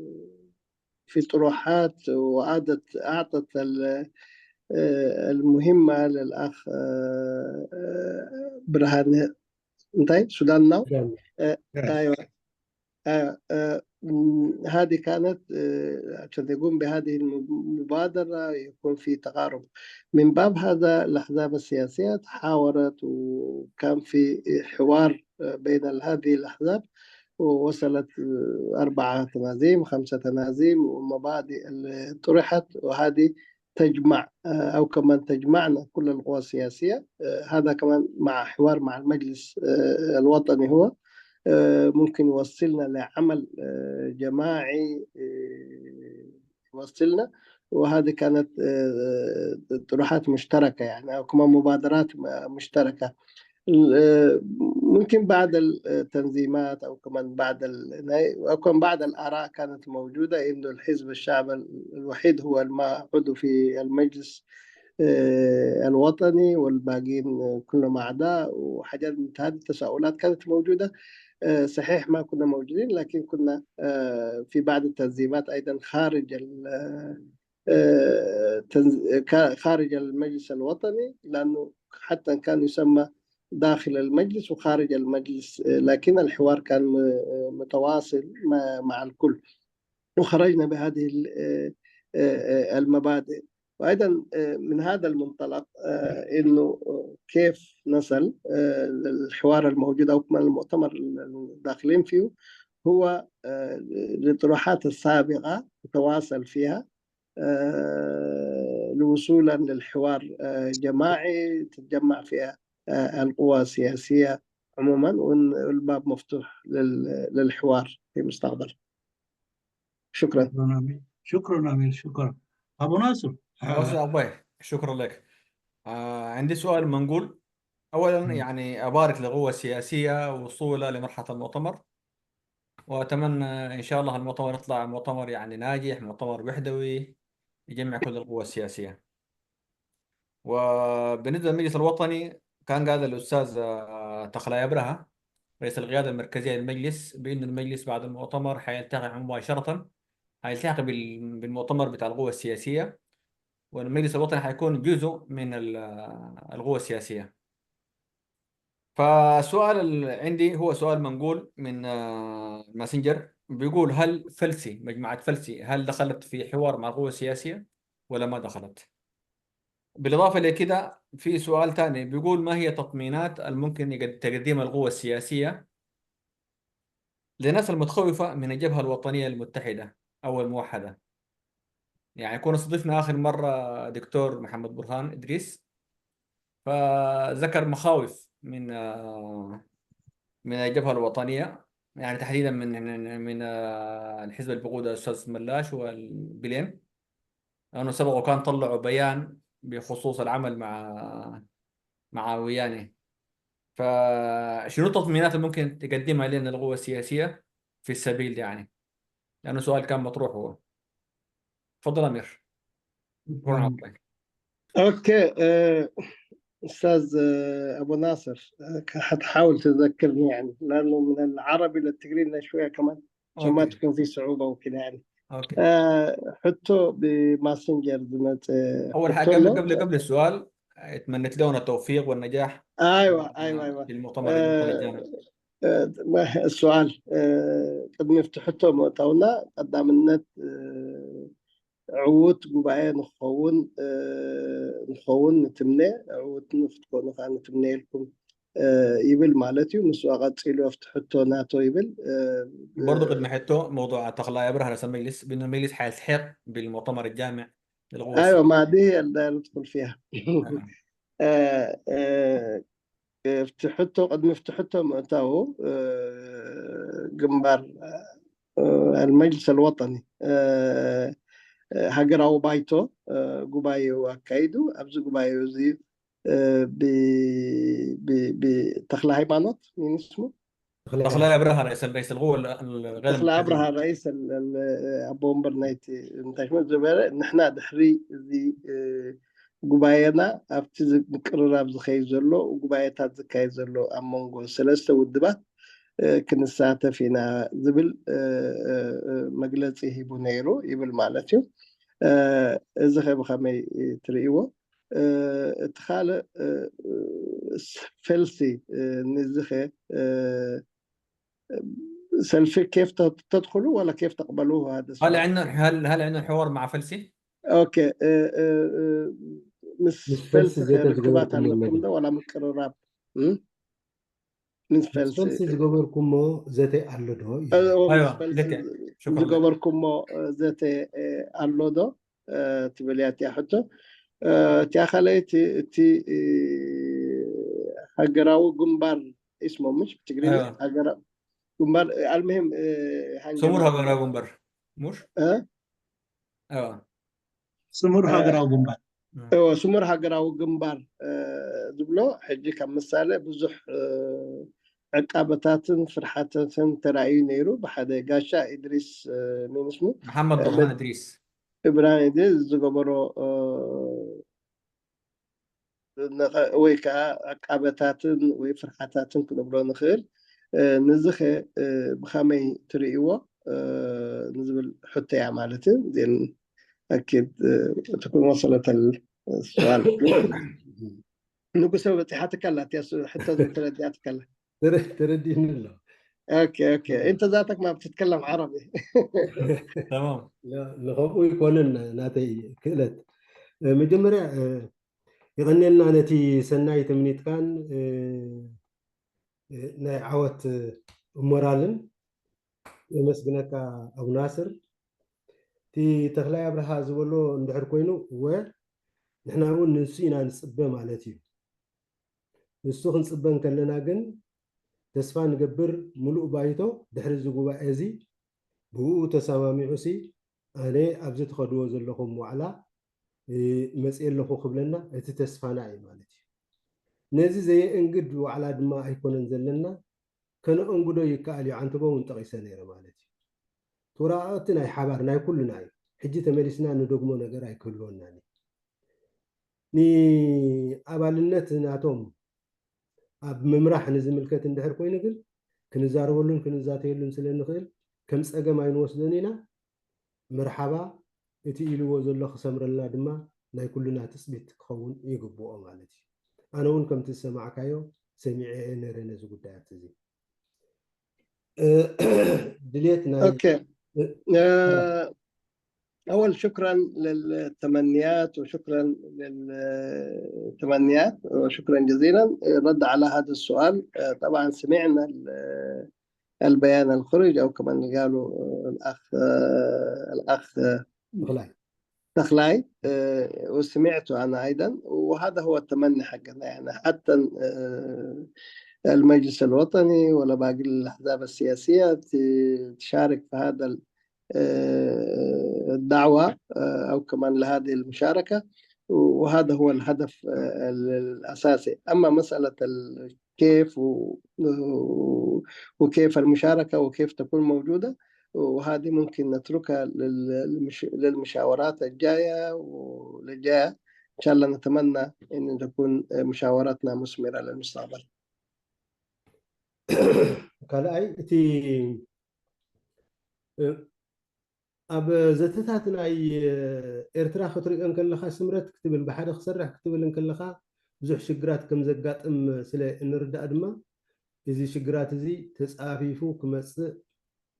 في طروحات وأعطت أعطت ال- آه، المهمة للأخ آه، آه، برهان እንታይ ሱዳን ነው። አይዋ። هذه كانت عشان يقوم بهذه المبادرة، يكون في تقارب. من باب هذا الأحزاب السياسية تحاورت، وكان في حوار بين هذه الأحزاب، ووصلت أربعة تنازيم، خمسة تنازيم، ومبادئ اللي طرحت، وهذه تجمع أو كمان تجمعنا كل القوى السياسية. هذا كمان مع حوار مع المجلس الوطني، هو ممكن يوصلنا لعمل جماعي يوصلنا. وهذه كانت طروحات مشتركة، يعني، أو كمان مبادرات مشتركة. ممكن بعض التنظيمات أو كمان بعض أو كمان بعض الآراء كانت موجودة إنه الحزب الشعب الوحيد هو الما عضو في المجلس الوطني، والباقيين كلهم أعضاء، وحاجات من هذه التساؤلات كانت موجودة. صحيح ما كنا موجودين، لكن كنا في بعض التنظيمات أيضا خارج خارج المجلس الوطني، لأنه حتى كان يسمى داخل المجلس وخارج المجلس، لكن الحوار كان متواصل مع الكل. وخرجنا بهذه المبادئ. وأيضا من هذا المنطلق، إنه كيف نصل للحوار الموجود أو من المؤتمر الداخلين فيه، هو الأطروحات السابقة نتواصل فيها لوصولا للحوار جماعي تتجمع فيها القوى السياسية عموما، والباب مفتوح للحوار في المستقبل. شكرا. شكرا أمير، شكرا أبو ناصر. أبو ناصر أبوي، شكرا لك. آه عندي سؤال منقول. أولا يعني أبارك للقوة السياسية وصولها لمرحلة المؤتمر، وأتمنى إن شاء الله المؤتمر يطلع مؤتمر يعني ناجح، مؤتمر وحدوي يجمع كل القوى السياسية. وبالنسبة للمجلس الوطني، كان قال الأستاذ تخلاي أبرهة رئيس القيادة المركزية للمجلس بأن المجلس بعد المؤتمر حيلتقي مباشرة، حيلتقي بالمؤتمر بتاع القوى السياسية، والمجلس الوطني حيكون جزء من القوى السياسية. فالسؤال اللي عندي هو سؤال منقول من ماسنجر، بيقول: هل فلسي، مجموعة فلسي، هل دخلت في حوار مع القوى السياسية ولا ما دخلت؟ بالإضافة لكده في سؤال تاني بيقول: ما هي التطمينات الممكن تقدمها القوى السياسية للناس المتخوفة من الجبهة الوطنية المتحدة أو الموحدة؟ يعني كنا استضفنا آخر مرة دكتور محمد برهان إدريس، فذكر مخاوف من من الجبهة الوطنية، يعني تحديدا من من الحزب اللي بيقوده الأستاذ ملاش والبليم، لأنه سبق وكان طلعوا بيان بخصوص العمل مع مع وياني. فشنو التطمينات اللي ممكن تقدمها لنا القوى السياسية في السبيل ده يعني؟ لأنه سؤال كان مطروح هو. تفضل أمير. اوكي. استاذ ابو ناصر، حتحاول تذكرني يعني، لانه من العربي للتقريبا شويه كمان، عشان ما تكون في صعوبه وكذا يعني. اوكي. حطه بماسنجر زمت. اول حاجه قبل قبل قبل السؤال، اتمنيت لهم التوفيق والنجاح. ايوه ايوه ايوه. في المؤتمر آه السؤال، ቅድሚ ፍትሕቶ ምእታውና ቀዳምነት ዕዉት ጉባኤ ንክኸውን ንክኸውን ንትምነ፣ ዕዉት ንክትኮኑ ከዓ ንትምነየልኩም ይብል ማለት እዩ። ንሱ ቀፂሉ ኣብቲ ሕቶ ናቶ ይብል። برضو ቅድሚ ሕቶ موضوع ተኽላይ ኣብርሃ رئيس المجلس بأن المجلس حيلتحق بالمؤتمر الجامع للقوى ايوه ما هذه اللي ندخل فيها. ፍትሕቶ ቅድሚ ፍትሕቶ ምእታው ግንባር المجلس الوطني ሃገራዊ ባይቶ ጉባኤኡ ኣካይዱ። ኣብዚ ጉባኤኡ እዚ ብተኽለ ሃይማኖት ምን ስሙ ተኽለ ኣብርሃ رئيس رئيس القوى ተኽለ ኣብርሃ رئيس ኣቦ ወንበር ናይቲ እንታይ ዝበለ ንሕና ድሕሪ እዚ ጉባኤና ኣብቲ ምቅርራብ ዝኸይድ ዘሎ ጉባኤታት ዝካየድ ዘሎ ኣብ መንጎ ሰለስተ ውድባት ክንሳተፍ ኢና ዝብል መግለፂ ሂቡ ነይሩ ይብል ማለት እዩ። እዚ ከ ብኸመይ ትርእይዎ? እቲ ካልእ ስ-፣ ፈልሲ፣ እ፣ ንዝኸ፣ እ፣ ሰልፊ ኬፍ ተ-፣ ተድኹሉ ወላ ኬፍ ተቕበሉ ሃደ هل عندنا هل هل عندنا حوار مع فلسي؟ ኦኬ፣ እ፣ እ፣ እ፣ ምስ ምስ ፈልሲ ፈልሲ ዘተ ርክባት ዝገበርኩሞ ኣለኩም መድረኽ። ዶ ወላ ምቅርራብ? እ? ምስ ምስ ፈልሲ ፈልሲ ዝገበርኩሞ ዘተ ኣሎ ዶ እዩ? እ፣ ኦ፣ ምስ أيوة ፈልሲ لك شكرا لك ዝገበርኩሞ፣ እ፣ ዘተ፣ እ፣ ኣሎ ዶ? እ፣ ትብል እያ እቲያ ሕቶ። እ፣ እቲያ ካልኣይቲ፣ እቲ፣ እ፣ ሃገራዊ ግንባር ይስሞ ምሽ ብትግርኛ أيوة ሃገራ-፣ ግንባር፣ እ፣ ኣልምሂም፣ እ፣ ሃንገ-፣ سمور هاغورا غومبر مش؟ እ? أيوة ስሙር እ፣ ሃገራዊ ግንባር أيوة እዎ፣ ስሙር ሃገራዊ ግንባር፣ እ፣ ዝብሎ ሕጂ ካብ ምሳሌ ብዙሕ፣ እ፣ ዕቃበታትን ፍርሓታትን ተራእዩ ነይሩ። ብሓደ ጋሻ ኢድሪስ፣ እ፣ ሚንስሙ محمد እ፣ ضحان إدريس ኢብራሂም ኢድሪስ ዝገበሮ፣ እ፣ ነቐ-፣ ወይ ከዓ ዕቃበታትን ወይ ፍርሓታትን ክንብሎ ንኽእል። እ፣ ንዚ ኸ፣ እ፣ ብኸመይ ትርእይዎ፣ እ፣ ንዝብል ሕቶ እያ ማለት እዩ። ዜን ኣኪድ፣ እ፣ ትኩን ወሰለተል ስዋል ንጉሰ በፂሓትካ ኣላ፣ እቲያ ስ-፣ ሕቶ ተረዲኣትካ ኣላ። ተረ-፣ ተረዲእኒ ኣሎ። ኦኬ፣ ኦኬ። انت ذاتك ما بتتكلم عربي. تمام ለ-፣ ንኸምኡ ይኮነን ናተይ ክእለት። እ፣ መጀመርያ፣ እ፣ የቐንየልና ነቲ ሰናይ ትምኒትካን፣ እ፣ እ፣ ናይ ዓወት ሞራልን የመስግነካ ኣቡ ናስር። እቲ ተኽላይ ኣብርሃ ዝበሎ እንድሕር ኮይኑ፣ እወ፣ ንሕና እውን ንሱ ኢና ንጽበ ማለት እዩ። ንሱ ክንጽበ እንከለና ግን ተስፋ ንገብር ምሉእ ባይቶ ድሕሪ እዚ ጉባኤ እዚ ብኡ ተሰማሚዑ ሲ ኣነ ኣብዚ ትኸድዎ ዘለኹም ዋዕላ፣ እ፣ መፅየ ኣለኹ ክብለና እቲ ተስፋና እዩ ማለት እዩ። ነዚ ዘየእንግድ ዋዕላ ድማ ኣይኮነን ዘለና፣ ከነእንግዶ ይከኣል እዩ፣ ዓንተቦ እውን ጠቒሰ ነይረ ማለት እዩ። ተወራቐቕቲ ናይ ሓባር ናይ ኩልና እዩ። ሕጂ ተመሊስና ንደግሞ ነገር ኣይክህልወናን እዩ። ንኣባልነት ናቶም ኣብ ምምራሕ ንዝምልከት እንድሕር ኮይኑ ግን ክንዛረበሉን ክንዛተየሉን ስለ ንኽእል ከም ፀገም ኣይንወስዶን ኢና። መርሓባ፣ እቲ ኢልዎ ዘሎ ክሰምረልና ድማ ናይ ኩልና ትፅቢት ክኸውን ይግብኦ ማለት እዩ። ኣነ እውን ከምቲ ዝሰማዕካዮ ሰሚዐ እየ ነይረ ነዚ ጉዳያት እዚ። እ፣ ድልየት ናይ أوكي. እ፣ آه، أول شكرا للتمنيات وشكرا للتمنيات وشكرا جزيلا. آه، رد على هذا السؤال. آه، طبعا سمعنا ال-، البيان الخروج أو كما قالوا، آه، الأخ، آه، الأخ، آه، ተኽላይ تخلاي، آه، وسمعته أنا أيضا، وهذا هو التمني حقنا، يعني حتى، آه، المجلس الوطني ولا باقي الأحزاب السياسية ت-، تشارك في هذا ال-، آه، الدعوة، آه، أو كمان لهذه المشاركة، وهذا هو الهدف، آه، ال-، الأساسي. أما مسألة ال-، كيف و-، و-، وكيف المشاركة وكيف تكون موجودة، وهذه ممكن نتركها لل-، للمش-، للمشاورات الجاية وللجاية. إن شاء الله نتمنى أن تكون مشاوراتنا مثمرة للمستقبل. ካልኣይ እቲ፣ እ፣ ኣብ ዘተታት ናይ፣ እ፣ ኤርትራ ክትሪኦ እንከለኻ ስምረት ክትብል ብሓደ ክሰርሕ ክትብል እንከለኻ ብዙሕ ሽግራት ከም ዘጋጥም ስለ እንርዳእ ድማ እዚ ሽግራት እዚ ተጻፊፉ ክመጽእ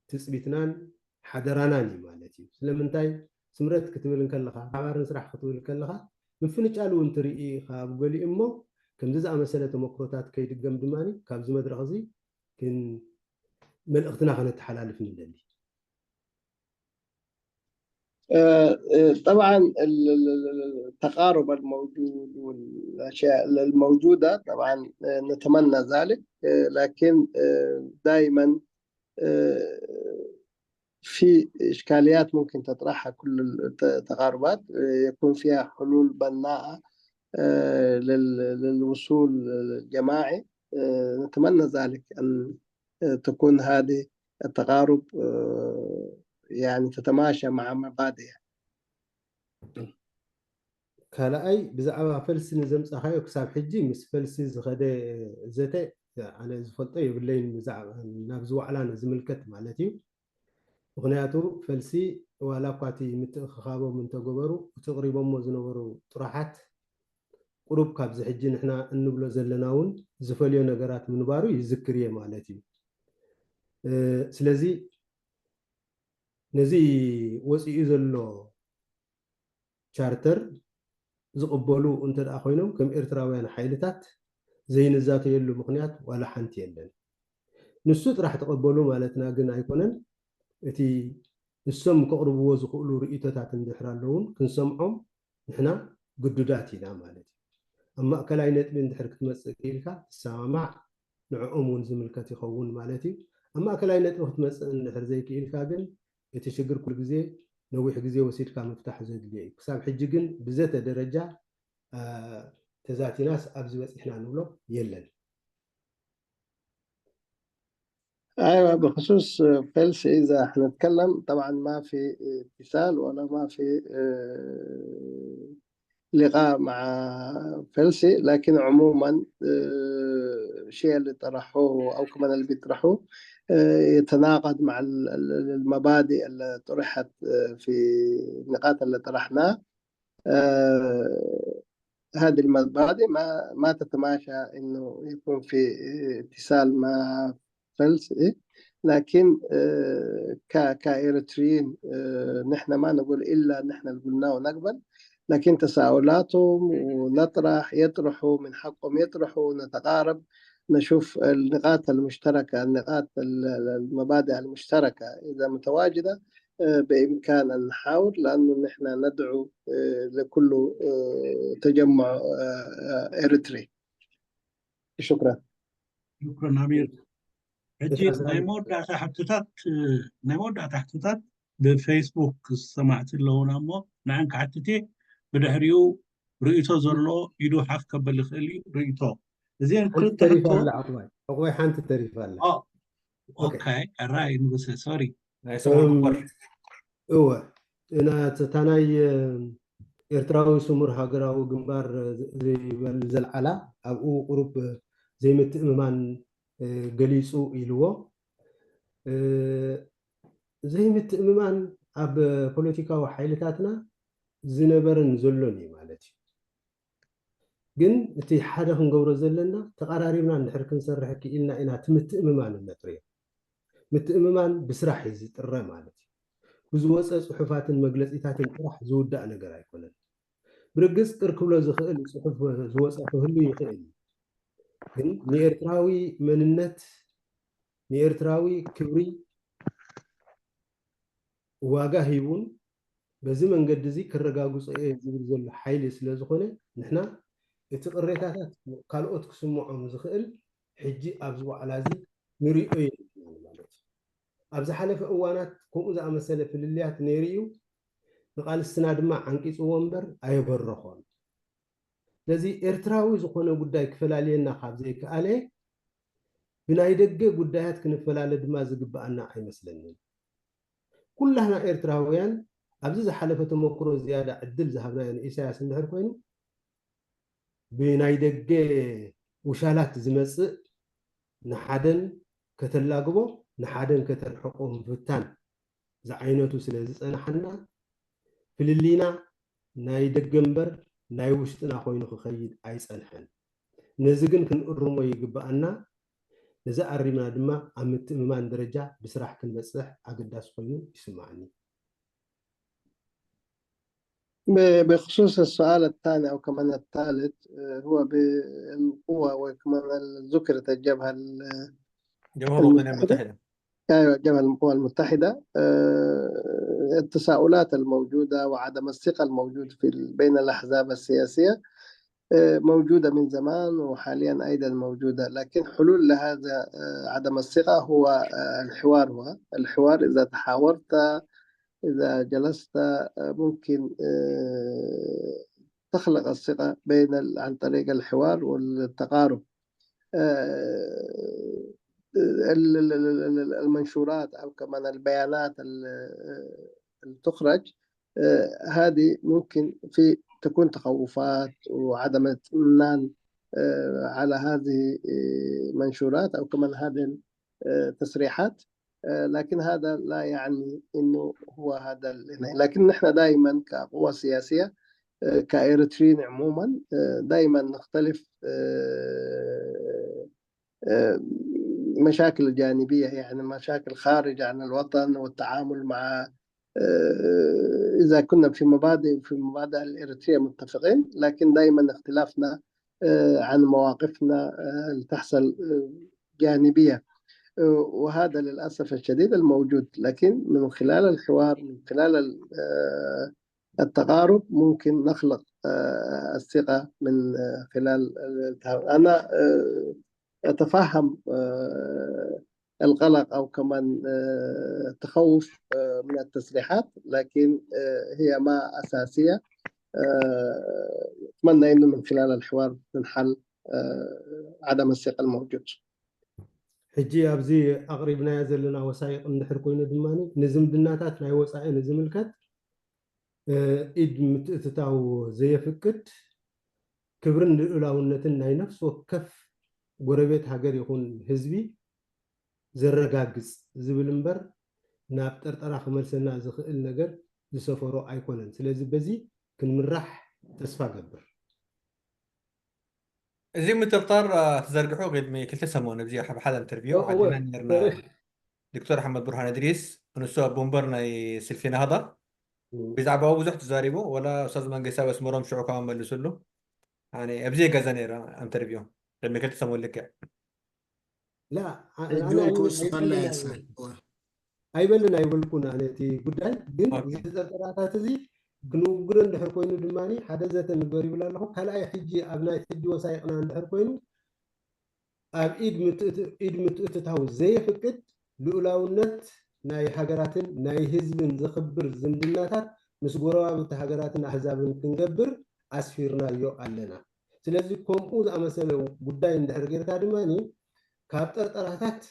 ትጽቢትናን ሓደራናን እዩ ማለት እዩ። ስለምንታይ ስምረት ክትብል እንከለኻ ሓባር ንስራሕ ክትብል ከለኻ ምፍንጫል እውን ትርኢ ኢኻ ኣብ ገሊኡ እሞ ከምዚ ዝኣመሰለ ተመክሮታት ከይድገም ድማ ካብዚ መድረኽ እዚ ግን መልእኽትና ከነተሓላልፍ ንደሊ። آه، آه، طبعا ال-، ال-، ال-، ال-، التقارب الموجود والأشياء الموجودة طبعا، آه، نتمنى ذلك، آه، لكن، آه، دائما، آه، في إشكاليات ممكن تطرحها كل الت-، التقاربات، آه، يكون فيها حلول بناءة، آه، لل-، للوصول الجماعي. آه، نتمنى ذلك أن، آه، تكون هذه التقارب، آه، يعني تتماشى مع مبادئ. ካልኣይ ብዛዕባ ፈልሲ ንዘምጻኻዮ ክሳብ ሕጂ ምስ ፈልሲ ዝኸደ ዘተ ኣነ ዝፈልጦ የብለይን፣ ብዛዕባ ናብዚ ዋዕላ ንዝምልከት ማለት እዩ። ምኽንያቱ ፈልሲ ዋላ እኳ እቲ ምትእኽኻቦም እንተገበሩ እቲ ቅሪቦሞ ዝነበሩ ጥራሓት ቁሩብ ካብዚ ሕጂ ንሕና እንብሎ ዘለና እውን ዝፈልዮ ነገራት ምንባሩ ይዝክር እየ ማለት እዩ። ስለዚ ነዚ ወፂኡ ዘሎ ቻርተር ዝቕበሉ እንተ ደኣ ኮይኖም ከም ኤርትራውያን ሓይልታት ዘይንዛተየሉ ምኽንያት ዋላ ሓንቲ የለን። ንሱ ጥራሕ ተቐበሉ ማለትና ግን ኣይኮነን። እቲ ንሶም ከቕርብዎ ዝኽእሉ ርእይቶታት እንድሕር ኣለውን ክንሰምዖም ንሕና ግዱዳት ኢና ማለት እዩ። ኣብ ማእከላይ ነጥቢ እንድሕር ክትመጽእ ክኢልካ ትሰማማዕ ንዕኦም እውን ዝምልከት ይኸውን ማለት እዩ። ኣብ ማእከላይ ነጥቢ ክትመጽእ እንድሕር ዘይክኢልካ ግን እቲ ሽግር ኩሉ ግዜ ነዊሕ ግዜ ወሲድካ ምፍታሕ ዘድልዮ እዩ። ክሳብ ሕጂ ግን ብዘተ ደረጃ ተዛቲናስ ኣብዚ በፂሕና ንብሎ የለን። أيوة، بخصوص فيلسي إذا حنتكلم طبعا ما في اتصال ولا ما في لقاء مع فيلسي، لكن عموما الشيء اللي طرحوه أو كمان اللي بيطرحوه يتناقض مع المبادئ اللي طرحت في النقاط اللي طرحناها. هذه المبادئ ما ما تتماشى انه يكون في اتصال مع فلسفي، لكن كايرتريين نحن ما نقول الا نحن اللي قلناه ونقبل، لكن تساؤلاتهم ونطرح يطرحوا، من حقهم يطرحوا، نتقارب، نشوف النقاط المشتركه، النقاط المبادئ المشتركه اذا متواجده بإمكان أن نحاول، لأنه نحن ندعو لكل تجمع إريتري. شكرا. شكرا أمير. ሕጂ ናይ መወዳእታ ሕቶታት ናይ መወዳእታ ሕቶታት ብፌስቡክ ሰማዕቲ ኣለውና እሞ ንዓን ክሓትት እየ። ብድሕሪኡ ርእይቶ ዘሎ ኢዱ ሓፍ ከበል ይኽእል እዩ። ርእይቶ እዚን ክልተ ሕቶ ዕቁባይ ሓንቲ ተሪፋ ኣላ። ኦኬ ራይ ንጉሰ ሶሪ። እወ እታ ናይ ኤርትራዊ ስሙር ሃገራዊ ግንባር ዝበል ዘልዓላ ኣብኡ ቁሩብ ዘይምትእምማን ገሊፁ ኢልዎ። ዘይምትእምማን ኣብ ፖለቲካዊ ሓይልታትና ዝነበረን ዘሎን እዩ ማለት እዩ። ግን እቲ ሓደ ክንገብሮ ዘለና ተቐራሪብና እንድሕር ክንሰርሕ ክኢልና ኢና እቲ ምትእምማን እነጥርዮ። ምትእምማን ብስራሕ እዩ ዝጥረ ማለት እዩ። ብዝወፀ ፅሑፋትን መግለፂታትን ጥራሕ ዝውዳእ ነገር ኣይኮነን። ብርግፅ ቅር ክብሎ ዝኽእል ፅሑፍ ዝወፀ ክህሉ ይኽእል እዩ። ግን ንኤርትራዊ መንነት ንኤርትራዊ ክብሪ ዋጋ ሂቡን በዚ መንገዲ እዚ ክረጋግጾ እየ ዝብል ዘሎ ሓይሊ ስለ ዝኾነ ንሕና እቲ ቅሬታታት ካልኦት ክስምዖም ዝኽእል ሕጂ ኣብዚ ዋዕላ እዚ ንሪኦ የብልናን ማለት እዩ። ኣብ ዝሓለፈ እዋናት ከምኡ ዝኣመሰለ ፍልልያት ነይሩ እዩ። ንቓልስትና ድማ ዓንቂፅዎ እምበር ኣየበረኾን። ስለዚ ኤርትራዊ ዝኾነ ጉዳይ ክፈላልየና ካብ ዘይከኣለ ብናይ ደገ ጉዳያት ክንፈላለ ድማ ዝግብኣና ኣይመስለንን። ኩላህና ኤርትራውያን ኣብዚ ዝሓለፈ ተመክሮ ዝያዳ ዕድል ዝሃብናዮ ንኢሳያስ እንድሕር ኮይኑ ብናይ ደገ ውሻላት ዝመፅእ ንሓደን ከተላግቦ ንሓደን ከተርሕቆ ምፍታን ዝዓይነቱ ስለ ዝፀናሓና ፍልልይና ናይ ደገ እምበር ናይ ውሽጥና ኮይኑ ክኸይድ ኣይፀንሐን። ነዚ ግን ክንእርሞ ይግብኣና። ነዚ ኣሪምና ድማ ኣብ ምትእምማን ደረጃ ብስራሕ ክንበፅሕ ኣገዳሲ ኮይኑ ይስማዓኒ። بخصوص السؤال الثاني أو كمان الثالث هو بالقوة وكمان ذكرت الجبهة جبهة الوطنية المتحدة. أيوة، جبهة القوى المتحدة. التساؤلات الموجودة وعدم الثقة الموجود في بين الأحزاب السياسية موجودة من زمان وحاليا أيضا موجودة، لكن حلول لهذا عدم الثقة هو الحوار. هو الحوار، إذا تحاورت، إذا جلست، ممكن تخلق الثقة بين عن طريق الحوار والتقارب. المنشورات أو كمان البيانات اللي تخرج هذه ممكن في تكون تخوفات وعدم اطمئنان على هذه المنشورات أو كمان هذه التصريحات، لكن هذا لا يعني إنه هو هذا، لكن نحن دائما كقوى سياسية آه، كإريتريين عموما، آه، دائما نختلف، آه، آه، مشاكل جانبية، يعني مشاكل خارج عن الوطن والتعامل مع، آه، إذا كنا في مبادئ، في مبادئ الإريترية متفقين، لكن دائما اختلافنا، آه، عن مواقفنا، آه، اللي تحصل، آه، جانبية. آه، وهذا للأسف الشديد الموجود، لكن من خلال الحوار، من خلال ال-، آه، التقارب ممكن نخلق، آه، الثقة من، آه، خلال التعاون. أنا، آه، أتفهم، آه، القلق أو كمان، آه، التخوف، آه، من التصريحات، لكن، آه، هي ما أساسية. آه، أتمنى إنه من خلال الحوار تنحل، آه، عدم الثقة الموجود. ሕጂ ኣብዚ ኣቕሪብናዮ ዘለና ወሳይቕ እንድሕር ኮይኑ ድማ ንዝምድናታት ናይ ወፃኢ ንዝምልከት፣ እ፣ ኢድ ምትእትታው ዘየፍቅድ፣ ክብርን ልኡላውነትን ናይ ነፍሲ ወከፍ ጎረቤት ሃገር ይኹን ህዝቢ ዘረጋግጽ ዝብል እምበር ናብ ጠርጠራ ክመልሰና ዝኽእል ነገር ዝሰፈሮ ኣይኮነን። ስለዚ በዚ ክንምራሕ ተስፋ ገብር። እዚ ምጥርጣር፣ አ፣ ተዘርግሑ ቅድሚ ክልተ ሰሙን ኣብዚ ኣብ ሓደ ኢንተርቪው እወ፣ ዓዲና ነርና። እወ። ዶክተር ኣሕመድ ቡርሃን እድሪስ፣ ንሱ ኣቦ ወንበር ናይ ስልፊ ናህዳ፣ እም። ብዛዕባ ብዙሕ ተዛሪቡ። ወላ ኡስታዝ መንግስታዊ ኣስመሮም ሽዑ ከማ መልሱሉ። ኣነ ኣብዚ ገዛ ነይረ ኢንተርቪው ቅድሚ ክልተ ሰሙን ልክዕ። ላ ኣ- ሕጂ ኣነ እውን ኣይበ- ክውስኸላ ኣይበልን የሳል ኣይበልን። ኣይበልን ኣይበልኩን ኣነ እቲ ጉዳይ ግን ኦኬ። እዚ ጠርጠራታት እዚ ክንውግዶ እንድሕር ኮይኑ ድማ ሓደ ዘተ ንግበር ይብል ኣለኹ። ካልኣይ ሕጂ ኣብ ናይ ሕጂ ወሳይቕና እንድሕር ኮይኑ ኣብ ኢድ ምትእት- ኢድ ምትእትታው ዘየፍቅድ ልኡላውነት ናይ ሃገራትን ናይ ህዝብን ዘኽብር ዝምድናታት ምስ ጎረባብቲ ሃገራትን ኣህዛብን ክንገብር ኣስፊርናዮ ኣለና። ስለዚ ከምኡ ዝኣመሰለ ጉዳይ እንድሕር ጌርካ ድማ ካብ ጠርጠራታት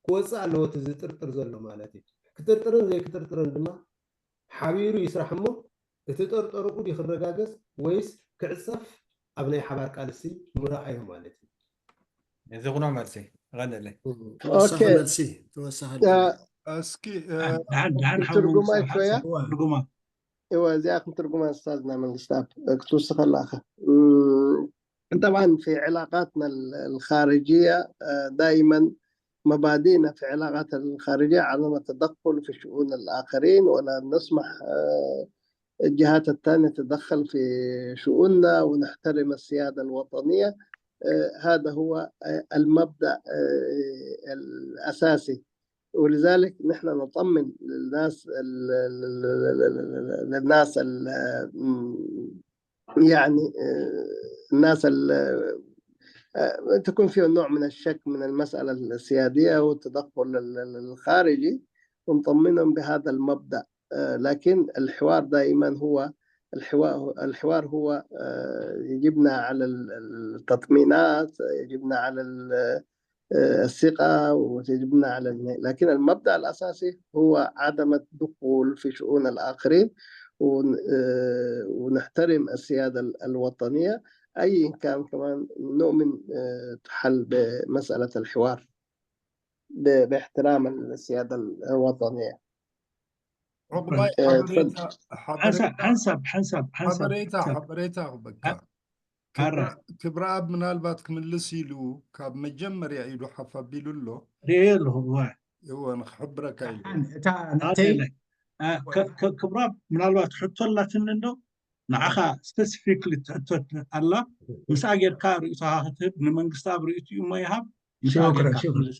ክወፅእ ኣለዎ እቲ ዝጥርጥር ዘሎ ማለት እዩ። ክጥርጥርን ዘይክጥርጥርን ድማ ሓቢሩ ይስራሕ እሞ እቲ ጠርጠርኡ ድዩ ክረጋገፅ ወይስ ክዕፀፍ ኣብ ናይ ሓባር ቃልሲ ምረኣዮ ማለት እዩ። እዚ ኹኖ መልሲ ይቐንለይ። ተወሳኺ ኦኬ። መልሲ ተወሳኺ ያ፣ መልሲ። እስኪ ትርጉማ ይኮያ? ትርጉማ እወ፣ እዚኣ ክንትርጉማ ኡስታዝና መንግስታብ ክትውስኸላ ኢኻ። እም፣ طبعا في علاقاتنا ال- الخارجية، آه، دائما مبادئنا في علاقات الخارجية عدم التدخل في شؤون الآخرين، ولا نسمح، آه، الجهات الثانية تتدخل في شؤوننا، ونحترم السيادة الوطنية. آه، هذا هو، آه، المبدأ، آه، الأساسي. ولذلك نحن نطمن للناس ال- ال- ال- ال- ال- ال- للناس ال- م- يعني، آه، الناس ال- آه، تكون فيها نوع من الشك من المسألة السيادية والتدخل ال- ال- الخارجي، ونطمنهم بهذا المبدأ. آه، لكن الحوار دائما هو الحوار، الحوار هو، آه، يجبنا على ال- التطمينات، يجبنا على ال- آه، الثقة، وتجبنا على الن- لكن المبدأ الأساسي هو عدم الدخول في شؤون الآخرين، ون- آه، ونحترم السيادة ال- الوطنية. أي كان كمان نؤمن، آه، تحل بمسألة الحوار ب- باحترام السيادة الوطنية. ዑቕባይ እ፣ ሓበሬታ ትፈል- ሓንሳብ ሓበሬታ ሓንሳብ ሓንሳብ ሓንሳብ ሓበሬታ ሓንሳብ ሓበሬታ ክበካ ኣረ ክብራ- ክብረኣብ ምናልባት ክምልስ ኢሉ ካብ መጀመርያ ኢሉ ሓፍ ኣቢሉ ኣሎ። ርኤ ኣለኹ እዋ እወ ንክሕብረካ ኢሉ። ሓን እታ ኣነ ናተይ ኢለ እ፣ ከ- ከ- ክብራብ ምናልባት ሕቶ ኣላትኒ እንዶ ንዓኻ ስፐሲፊክሊ ትሕቶ ኣላ ምስኣ ጌርካ ርእይቶኻ ክትህብ ንመንግስቲ ኣብ ርእይትኡ እሞ ይሃብ ምስኣ ሽክረን ጌርካ ሽክረን ክትምልስ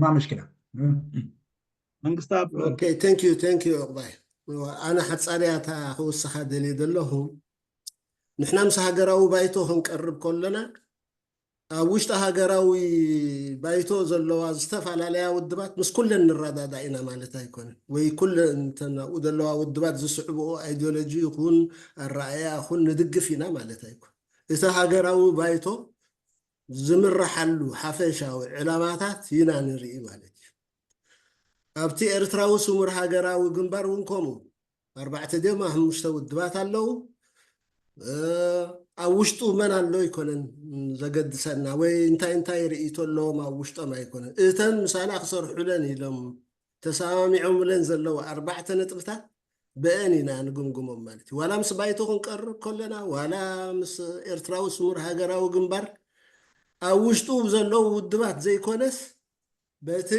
ማ ምሽክላ መንግስቲ ኣብ Okay, thank you, thank you ዕቑባይ። ኣነ ሓጻርያ እታ ክውስኻ ደልየ ዘለኹ ንሕና ምስ ሃገራዊ ባይቶ ክንቀርብ ከለና ኣብ ውሽጢ ሃገራዊ ባይቶ ዘለዋ ዝተፈላለያ ውድባት ምስ ኩለን ንረዳዳእ ኢና ማለት ኣይኮነን። ወይ ኩለን እተን ኣብኡ ዘለዋ ውድባት ዝስዕብኦ ኣይዲዮሎጂ ይኹን ኣረኣእያ ይኹን ንድግፍ ኢና ማለት ኣይኮን። እቲ ሃገራዊ ባይቶ ዝምረሓሉ ሓፈሻዊ ዕላማታት ኢና ንርኢ ማለት እዩ። ኣብቲ ኤርትራዊ ስሙር ሃገራዊ ግንባር እውን ከምኡ ኣርባዕተ ድዮም ሓሙሽተ ውድባት ኣለዉ። እ፣ ኣብ ውሽጡ መን ኣሎ ኣይኮነን ዘገድሰና፣ ወይ እንታይ እንታይ ርእይቶ ኣለዎም ኣብ ውሽጦም ኣይኮነን። እተን ምሳና ክሰርሑለን ኢሎም ተሰማሚዖምለን ዘለዉ ኣርባዕተ ነጥብታት ብአን ኢና ንግምግሞም ማለት እዩ። ዋላ ምስ ባይቶ ክንቀርብ ከለና፣ ዋላ ምስ ኤርትራዊ ስሙር ሃገራዊ ግንባር ኣብ ውሽጡ ዘለዉ ውድባት ዘይኮነስ፣ በቲ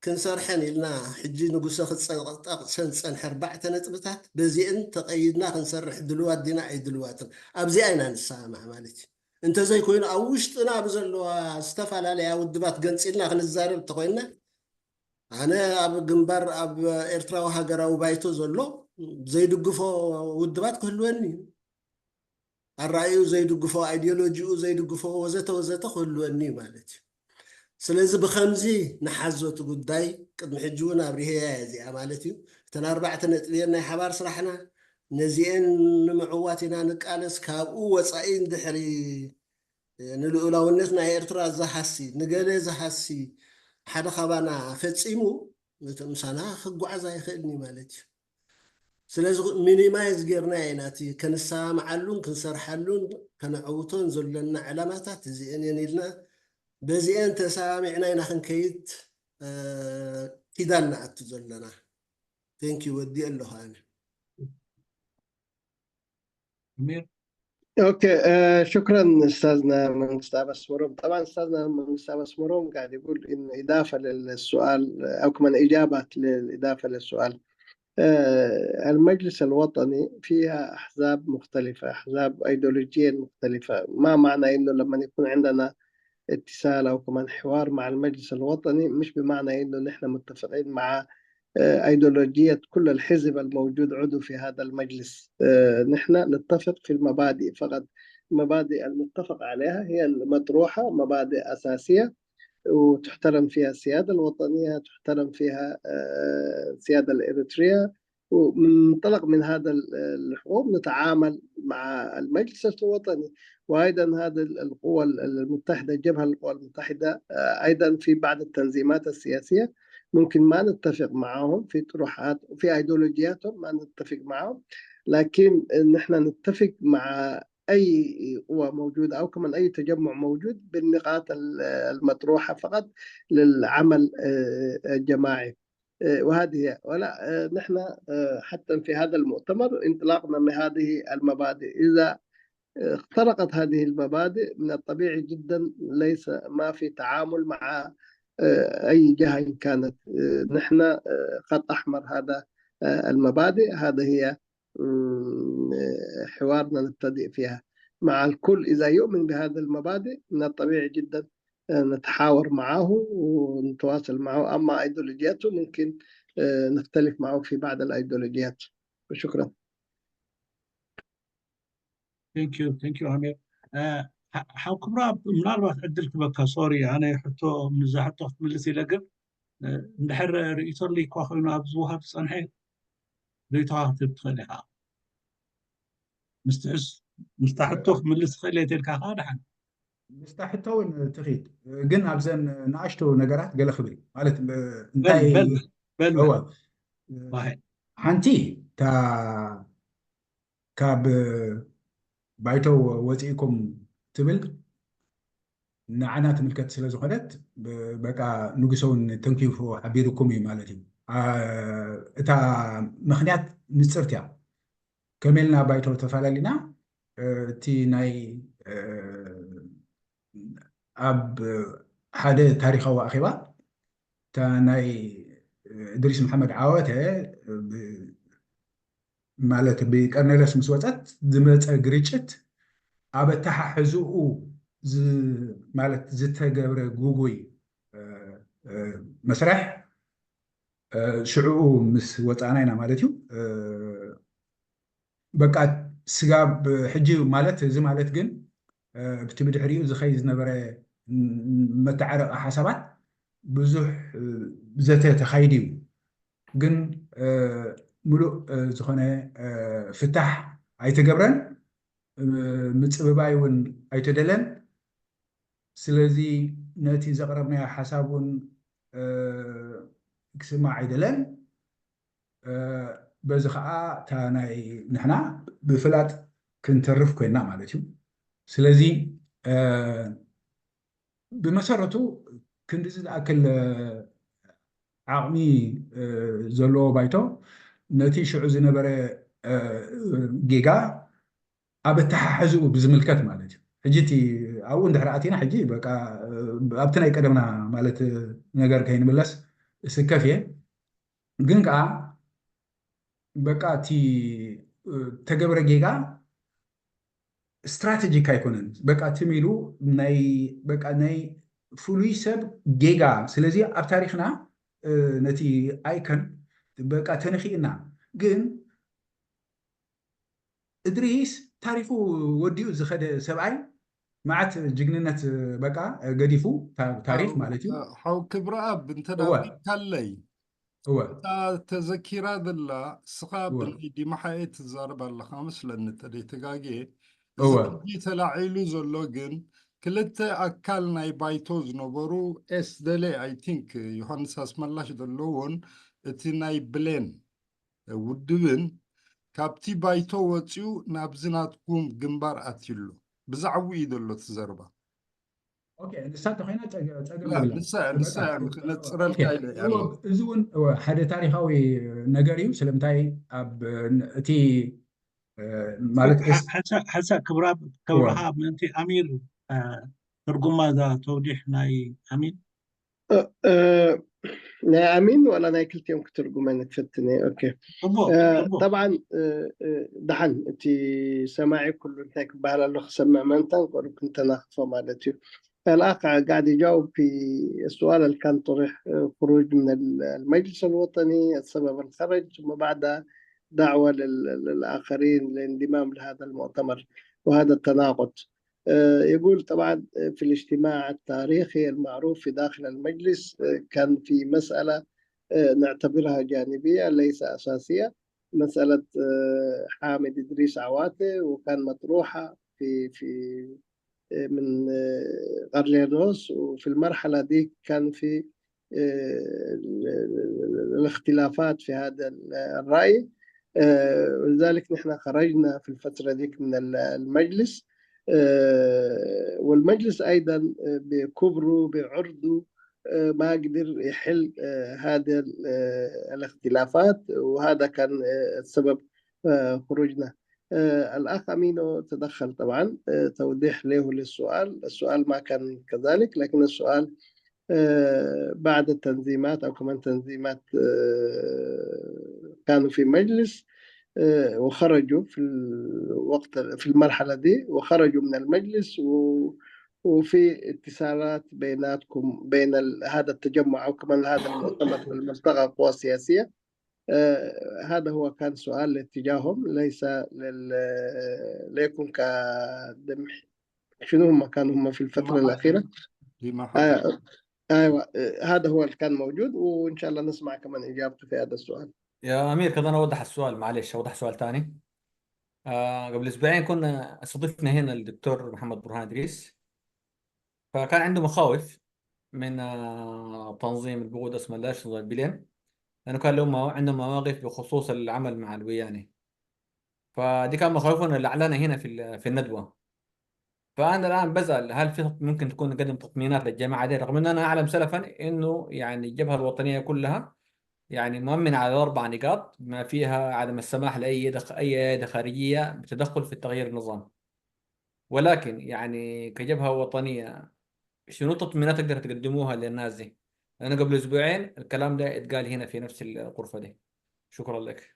ክንሰርሐን ኢልና ሕጂ ንጉሰ ክጸቕጠቕ ዝጸንሐ ኣርባዕተ ነጥብታት፣ በዚአን ተቐይድና ክንሰርሕ ድልዋት ዲና ኣይድልዋትን፣ ኣብዚኣ ኢና ንሰማማዕ ማለት እዩ። እንተዘይኮይኑ ኣብ ውሽጥና ብዘለዋ ዝተፈላለያ ውድባት ገንጺልና ክንዛረብ እንተኾይንና፣ ኣነ ኣብ ግንባር ኣብ ኤርትራዊ ሃገራዊ ባይቶ ዘሎ ዘይድግፎ ውድባት ክህልወኒ እዩ። ኣረኣዩ ዘይድግፎ፣ ኣይዲዮሎጂኡ ዘይድግፎ ወዘተ ወዘተ ክህልወኒ እዩ ማለት እዩ። ስለዚ ብኸምዚ ንሓዞ እቲ ጉዳይ። ቅድሚ ሕጂ እውን ኣብሪሄያ እያ እዚኣ ማለት እዩ። እተን ኣርባዕተ ነጥብየን ናይ ሓባር ስራሕና፣ ነዚኤን ንምዕዋት ኢና ንቃለስ። ካብኡ ወፃኢ እንድሕሪ ንልኡላውነት ናይ ኤርትራ ዝሃሲ፣ ንገለ ዝሃሲ ሓደ ካባና ፈጺሙ፣ እቲ ምሳና ክጓዓዝ ኣይኽእልን እዩ ማለት እዩ። ስለዚ ሚኒማይዝ ጌርና ኢና እቲ ከንሰማምዓሉን ክንሰርሓሉን ከነዕውቶን ዘለና ዕላማታት እዚአን እየን ኢልና፣ በዚአን ተሰማሚዕና ኢና ክንከይድ ኪዳን ንኣቱ ዘለና። ቴንኪዩ፣ ወዲእ ኣለኹ ኣነ። أمير. اوكي، آه شكرا استاذنا منقسطاب اسمروم. طبعا استاذنا منقسطاب اسمروم قاعد يقول انه اضافه للسؤال، او كمان اجابه للاضافه للسؤال. آه المجلس الوطني فيها احزاب مختلفه، احزاب ايديولوجيا مختلفه. ما معنى انه لما يكون عندنا اتصال او كمان حوار مع المجلس الوطني مش بمعنى انه نحن متفقين مع ايديولوجيه كل الحزب الموجود عضو في هذا المجلس. نحن نتفق في المبادئ فقط، المبادئ المتفق عليها هي المطروحه، مبادئ اساسيه وتحترم فيها السياده الوطنيه، تحترم فيها السياده الاريتريه. ومن منطلق من هذا الحقوق نتعامل مع المجلس الوطني، وايضا هذه القوى المتحده، جبهه القوى المتحده، ايضا في بعض التنظيمات السياسيه ممكن ما نتفق معهم في طروحات وفي ايديولوجياتهم، ما نتفق معهم، لكن نحن نتفق مع اي قوى موجوده او كمان اي تجمع موجود بالنقاط المطروحه فقط للعمل الجماعي. وهذه هي. ولا نحن حتى في هذا المؤتمر انطلاقنا من هذه المبادئ، اذا اخترقت هذه المبادئ من الطبيعي جدا ليس، ما في تعامل مع اي جهه ان كانت. نحن خط احمر هذا المبادئ، هذا هي حوارنا نبتدئ فيها مع الكل. اذا يؤمن بهذه المبادئ من الطبيعي جدا نتحاور معه ونتواصل معه. اما ايديولوجياته ممكن نختلف معه في بعض الايديولوجيات. وشكرا. Thank you, thank you ኣሚር። ሓው ክብራ፣ ምናልባት ዕድል ክበካ። ሶሪ፣ ኣነ ሕቶ፣ ንዛ ሕቶ ክትምልስ ኢለ፣ ግን እንድሕር ርእይቶ ኣለይኳ ኮይኑ ኣብ ዝወሃብ ዝፀንሐ ርእይቶኻ ክትህብ ትኽእል ኢኻ። ምስታ ሕቶ ክምልስ ትኽእል እየ ተልካ ከዓ ደሓን። ምስታ ሕቶ እውን ትኺድ፣ ግን ኣብዘን ንኣሽቶ ነገራት ገለ ክብል ማለት እንታይ በል እወ፣ ሓንቲ ካብ ባይቶ ወፂእኩም ትብል ንዓና ትምልከት ስለ ዝኾነት፣ በቃ ንጉሰ እውን ተንኪፉ ሓቢርኩም እዩ ማለት እዩ። እታ ምኽንያት ንፅርት እያ። ከመይ ኢልና ባይቶ ተፈላለና? እቲ ናይ ኣብ ሓደ ታሪኻዊ ኣኼባ እታ ናይ እድሪስ መሓመድ ዓወተ ማለት ብቀርኔለስ ምስ ወፀት ዝመፀ ግርጭት ኣብ ኣተሓሕዝኡ ማለት ዝተገብረ ጉጉይ መስርሕ ሽዕኡ ምስ ወፃእና ኢና ማለት እዩ። በቃ ስጋብ ሕጂ ማለት እዚ ማለት ግን ብቲ ብድሕሪኡ ዝኸይ ዝነበረ መተዓረቂ ሓሳባት ብዙሕ ዘተ ተኻይዱ እዩ። ግን ምሉእ ዝኾነ ፍታሕ ኣይተገብረን፣ ምፅብባይ እውን ኣይተደለን። ስለዚ ነቲ ዘቕረብናዮ ሓሳብ እውን ክስማዕ ኣይደለን። በዚ ከዓ እታ ናይ ንሕና ብፍላጥ ክንተርፍ ኮይና ማለት እዩ። ስለዚ ብመሰረቱ ክንድዚ ዝኣክል ዓቕሚ ዘለዎ ባይቶ ነቲ ሽዑ ዝነበረ ጌጋ ኣብ ኣተሓሕዝኡ ብዝምልከት ማለት እዩ። ሕጂ እቲ ኣብኡ እንድሕር ኣቲና ሕጂ በቃ ኣብቲ ናይ ቀደምና ማለት ነገር ከይንምለስ ስከፍ እየ። ግን ከዓ በቃ እቲ ተገብረ ጌጋ ስትራቴጂክ ኣይኮነን። በቃ ትም ኢሉ ናይ በቃ ናይ ፍሉይ ሰብ ጌጋ። ስለዚ ኣብ ታሪክና ነቲ ኣይከን በቃ ተነኺእና። ግን እድሪስ ታሪኩ ወዲኡ ዝኸደ ሰብኣይ መዓት ጅግንነት በቃ ገዲፉ ታሪክ ማለት እዩ። ሓው ክብረኣብ እንተ ካለይ እወ እታ ተዘኪራ ዘላ እስኻ ብናይ ዲማሓኤ ትዛረብ ኣለኻ መስለኒ ተደይተጋጌ። እዚ እወ ሕጂ ተላዒሉ ዘሎ ግን ክልተ ኣካል ናይ ባይቶ ዝነበሩ ኤስ ደሌ ኣይ ቲንክ ዮሃንስ ኣስመላሽ ዘለዎን እቲ ናይ ብሌን ውድብን ካብቲ ባይቶ ወፂኡ ናብዚ ናትኩም ግንባር ኣትዩ ኣሎ። ብዛዕባኡ እዩ ዘሎ እቲ ዘረባ። ኦኬ፣ ንሳ እንተኾይና ጸገ- ጸገም የብላን። ንሳ ንሳ በቃ፣ ክነፅረልካ ኦኬ፣ ኢለ እያ እዎ፣ ነይሩ። እዚ እውን እወ፣ ሓደ ታሪኻዊ ነገር እዩ። ስለምንታይ ኣብ እቲ እ፣ ማለት እስ- ሓንሳእ ክብራ እወ፣ ክብርሃ ምእንቲ ኣሚር እ፣ ትርጉማ እዛ ተውዲሕ ናይ ኣሚን እ፣ እ፣ ናይ ኣሚን ዋላ ናይ ክልቲኦም ክትርጉመኒ ክፍትን እየ። ኦኬ ጽቡቅ እ፣ ጽቡቅ ጠብዓን እ፣ እ፣ ደሓን እቲ ሰማዒ ኩሉ እንታይ ክበሃል ኣሎ ክሰምዕ ምእንታን ቁሩብ ክንተናኽፎ ማለት እዩ። الأخ قاعد يجاوب في السؤال اللي كان طرح، آه، خروج من ال- المجلس الوطني، السبب اللي خرج، ثم بعدها دعوة لل- للآخرين للانضمام لهذا المؤتمر وهذا التناقض. آه، يقول طبعا في الاجتماع التاريخي المعروف في داخل المجلس، آه، كان في مسألة، آه، نعتبرها جانبية ليس أساسية، مسألة، آه، حامد إدريس عواتي، وكان مطروحة في في من قرلينوس، وفي المرحلة دي كان في آه، الاختلافات في هذا الرأي. آه، ولذلك نحن خرجنا في الفترة ديك من المجلس. آه، والمجلس أيضا بكبره بعرضه آه، ما قدر يحل آه، هذه آه، الاختلافات، وهذا كان آه، السبب آه، خروجنا. آه، الأخ أمينو تدخل طبعا، آه، توضيح له للسؤال. السؤال ما كان كذلك، لكن السؤال آه، بعد التنظيمات أو كمان تنظيمات آه، كانوا في مجلس آه، وخرجوا في الوقت في المرحلة دي، وخرجوا من المجلس و وفي اتصالات بيناتكم، بين ال- هذا التجمع أو كمان هذا المؤتمر في الملتقى القوى السياسية. آه، هذا هو كان سؤال لاتجاههم، ليس لل... ليكن كدمح. شنو هم كانوا هم في الفترة الأخيرة؟ آه، أيوة، آه، هذا هو اللي كان موجود، وإن شاء الله نسمع كمان إجابته في هذا السؤال. يا أمير، كذا أنا أوضح السؤال، معلش، أوضح سؤال تاني. آه، قبل أسبوعين كنا استضفنا هنا الدكتور محمد برهان إدريس، فكان عنده مخاوف من آه، تنظيم البغود اسمه لاش تنظيم بلين، لأنه كان لهم موا- عندهم مواقف بخصوص العمل مع الوياني. فدي كان مخاوفنا اللي أعلنها هنا في ال- في الندوة. فأنا الآن بسأل، هل في تط- ممكن تكون نقدم تطمينات للجماعة دي، رغم أن أنا أعلم سلفا إنه يعني الجبهة الوطنية كلها يعني مؤمنة على الأربع نقاط، بما فيها عدم السماح لأي دخ... أي أيادي خارجية بتدخل في التغيير النظام. ولكن يعني كجبهة وطنية، شنو التطمينات تقدر تقدموها للناس دي؟ لأنه قبل أسبوعين الكلام ده اتقال هنا في نفس الغرفة دي. شكرا لك.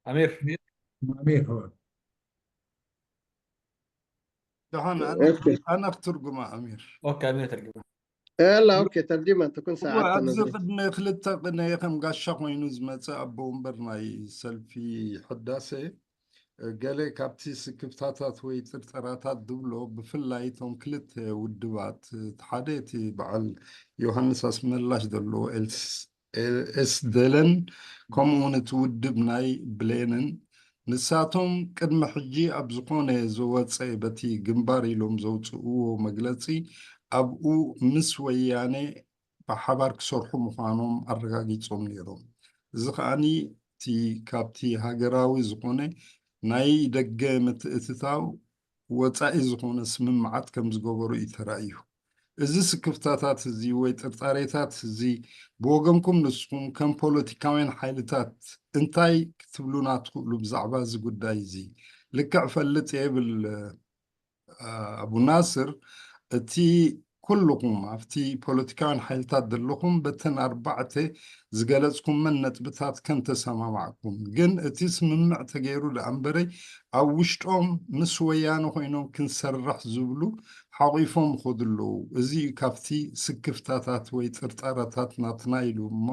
أمير. أمير هو. ደሓን ኣነ ኦኬ። ኣነ ክትርጉማ ኣሚር። أوكي، أمير ترجمة. يلا، أوكي، ترجمة تكون እወ ساعدتنا ኣብዚ ندري. ቅድሚ ክልተ ቅነ ከም ጋሻ ኮይኑ ዝመፀ ኣቦ ወንበር ናይ ሰልፊ ሕዳሴ ገለ ካብቲ ስክፍታታት ወይ ጥርጠራታት ዝብሎ ብፍላይ እቶም ክልተ ውድባት እቲ ሓደ እቲ በዓል ዮሃንስ ኣስመላሽ ዘለዎ ኤልስ- ኤስደለን ከምኡውን እቲ ውድብ ናይ ብሌንን ንሳቶም ቅድሚ ሕጂ ኣብ ዝኾነ ዝወፀ በቲ ግንባር ኢሎም ዘውፅእዎ መግለፂ ኣብኡ ምስ ወያነ ብሓባር ክሰርሑ ምዃኖም ኣረጋጊፆም ነይሮም። እዚ ከዓኒ እቲ ካብቲ ሃገራዊ ዝኾነ ናይ ደገ ምትእትታው ወፃኢ ዝኾነ ስምምዓት ከም ዝገበሩ እዩ ተራእዩ። እዚ ስክፍታታት እዚ ወይ ጥርጣሬታት እዚ ብወገንኩም ንስኹም ከም ፖለቲካውያን ሓይልታት እንታይ ክትብሉና ትኽእሉ ብዛዕባ እዚ ጉዳይ እዚ? ልክዕ ፈልጥ እየ ይብል ኣቡ ናስር፣ እቲ ኩልኹም ኣብቲ ፖለቲካውያን ሓይልታት ዘለኹም በተን ኣርባዕተ ዝገለጽኩመን ነጥብታት ከም ተሰማማዕኩም፣ ግን እቲ ስምምዕ ተገይሩ ደኣ እምበረይ ኣብ ውሽጦም ምስ ወያነ ኮይኖም ክንሰርሕ ዝብሉ ሓቒፎም ይኸዱ ኣለዉ። እዚ እዩ ካብቲ ስክፍታታት ወይ ጥርጣረታት ናትና ኢሉ እሞ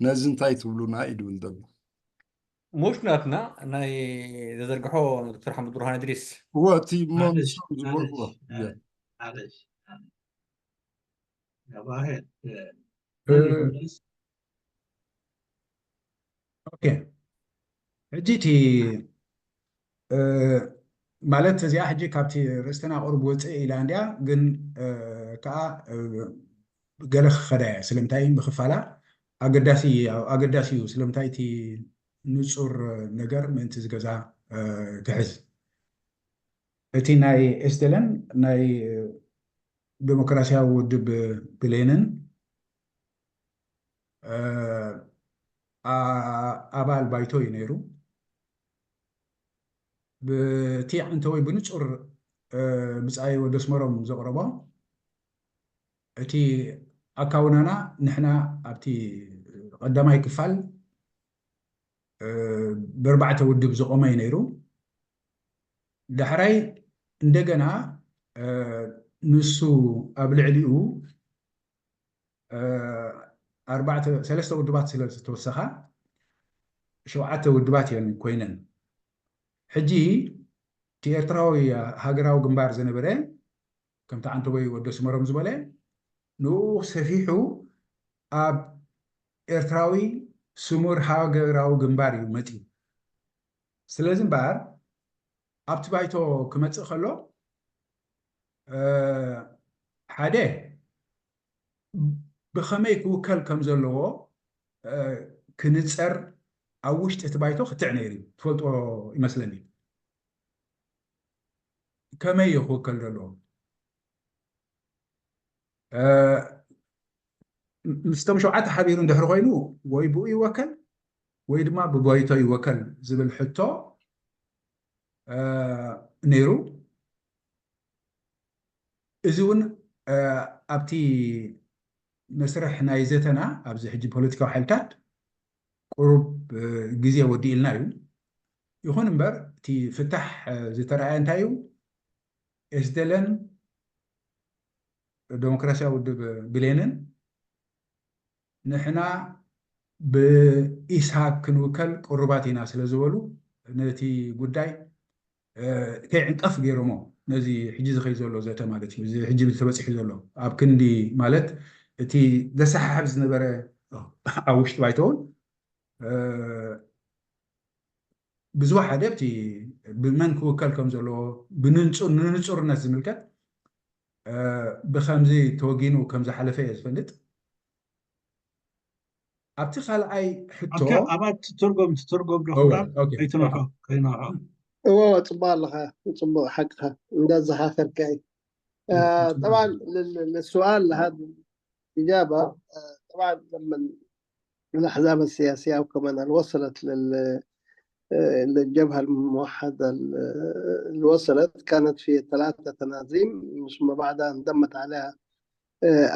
ነዚ እንታይ ትብሉና እዩ ድብል ዘሎ። ሙሽ ናትና ናይ ዘዘርግሖ ዶክተር ሓመድ ብርሃን እድሪስ እወ እቲ እሞ ንሶም ዝበልዎ ኦኬ ሕጂ እቲ ማለት እዚኣ ሕጂ ካብቲ ርእስትና ቁሩብ ወፅእ ኢላ እንዲያ ግን ከዓ ገለ ክኸዳ እያ ስለምንታይ ብክፋላ ኣገዳሲ ኣገዳሲ እዩ ስለምንታይ እቲ ንፁር ነገር ምእንቲ ዝገዛ ክሕዝ እቲ ናይ ኤስደለን ናይ ዴሞክራሲያዊ ውድብ ብሌንን ኣባል ባይቶ እዩ ነይሩ። ብቲዕ እንተወይ ብንፁር ብፃይ ወደስመሮም ዘቕረቦ እቲ ኣካውናና ንሕና ኣብቲ ቀዳማይ ክፋል ብርባዕተ ውድብ ዝቆመ እዩ ነይሩ። ዳሕራይ እንደገና ንሱ ኣብ ልዕሊኡ ኣርባዕተ ሰለስተ ውድባት ስለ ዝተወሰኻ ሸውዓተ ውድባት እየን ኮይነን። ሕጂ እቲ ኤርትራዊ ሃገራዊ ግንባር ዝነበረ ከምቲ ዓንተቦይ ወደ ስመሮም ዝበለ ንኡ ሰፊሑ ኣብ ኤርትራዊ ስሙር ሃገራዊ ግንባር እዩ መፅዩ። ስለዚ እምበኣር ኣብቲ ባይቶ ክመፅእ ከሎ ሓደ ብኸመይ ክውከል ከም ዘለዎ ክንፀር ኣብ ውሽጢ እቲ ባይቶ ክትዕ ነይሩ እዩ ትፈልጦ ይመስለኒ። ከመይ እዩ ክውከል ዘለዎ ምስቶም ሸውዓተ ሓቢሩ እንድሕር ኮይኑ ወይ ብኡ ይወከል ወይ ድማ ብባይቶ ይወከል ዝብል ሕቶ ነይሩ። እዚ እውን ኣብቲ መስርሕ ናይ ዘተና ኣብዚ ሕጂ ፖለቲካዊ ሓይልታት ቁሩብ ግዜ ወዲእልና እዩ። ይኹን እምበር እቲ ፍታሕ ዝተረኣየ እንታይ እዩ? ኤስደለን ዴሞክራሲያዊ ውድብ ብሌንን ንሕና ብኢስሃቅ ክንውከል ቅሩባት ኢና ስለ ዝበሉ ነቲ ጉዳይ ከይዕንቀፍ ገይሮሞ ነዚ ሕጂ ዝኸይ ዘሎ ዘተ ማለት እዩ። እዚ ሕጂ ተበፂሑ ዘሎ ኣብ ክንዲ ማለት እቲ ዘሰሓሕብ ዝነበረ ኣብ ውሽጢ ባይተውን ብዝወሓደ እቲ ብመን ክውከል ከም ዘለዎ ንንፁርነት ዝምልከት ብከምዚ ተወጊኑ ከም ዝሓለፈ እየ ዝፈልጥ። ኣብቲ ካልኣይ ሕቶ ኣብቲ ትርጉም ትርጉም ዶ ክራር ከይትነሖ ከይነሖ እዎ ጽቡቅ ኣለኻ ጽቡቅ ሓቅኻ እንዳዘኻኸርካ እዩ ጠብዓን ልስዋል ለሃድ ኢጃባ ጠብዓን ለመን الأحزاب السياسية أو كمان الوصلت لل للجبهة الموحدة اللي وصلت كانت في ثلاثة تنازيم ثم بعدها انضمت عليها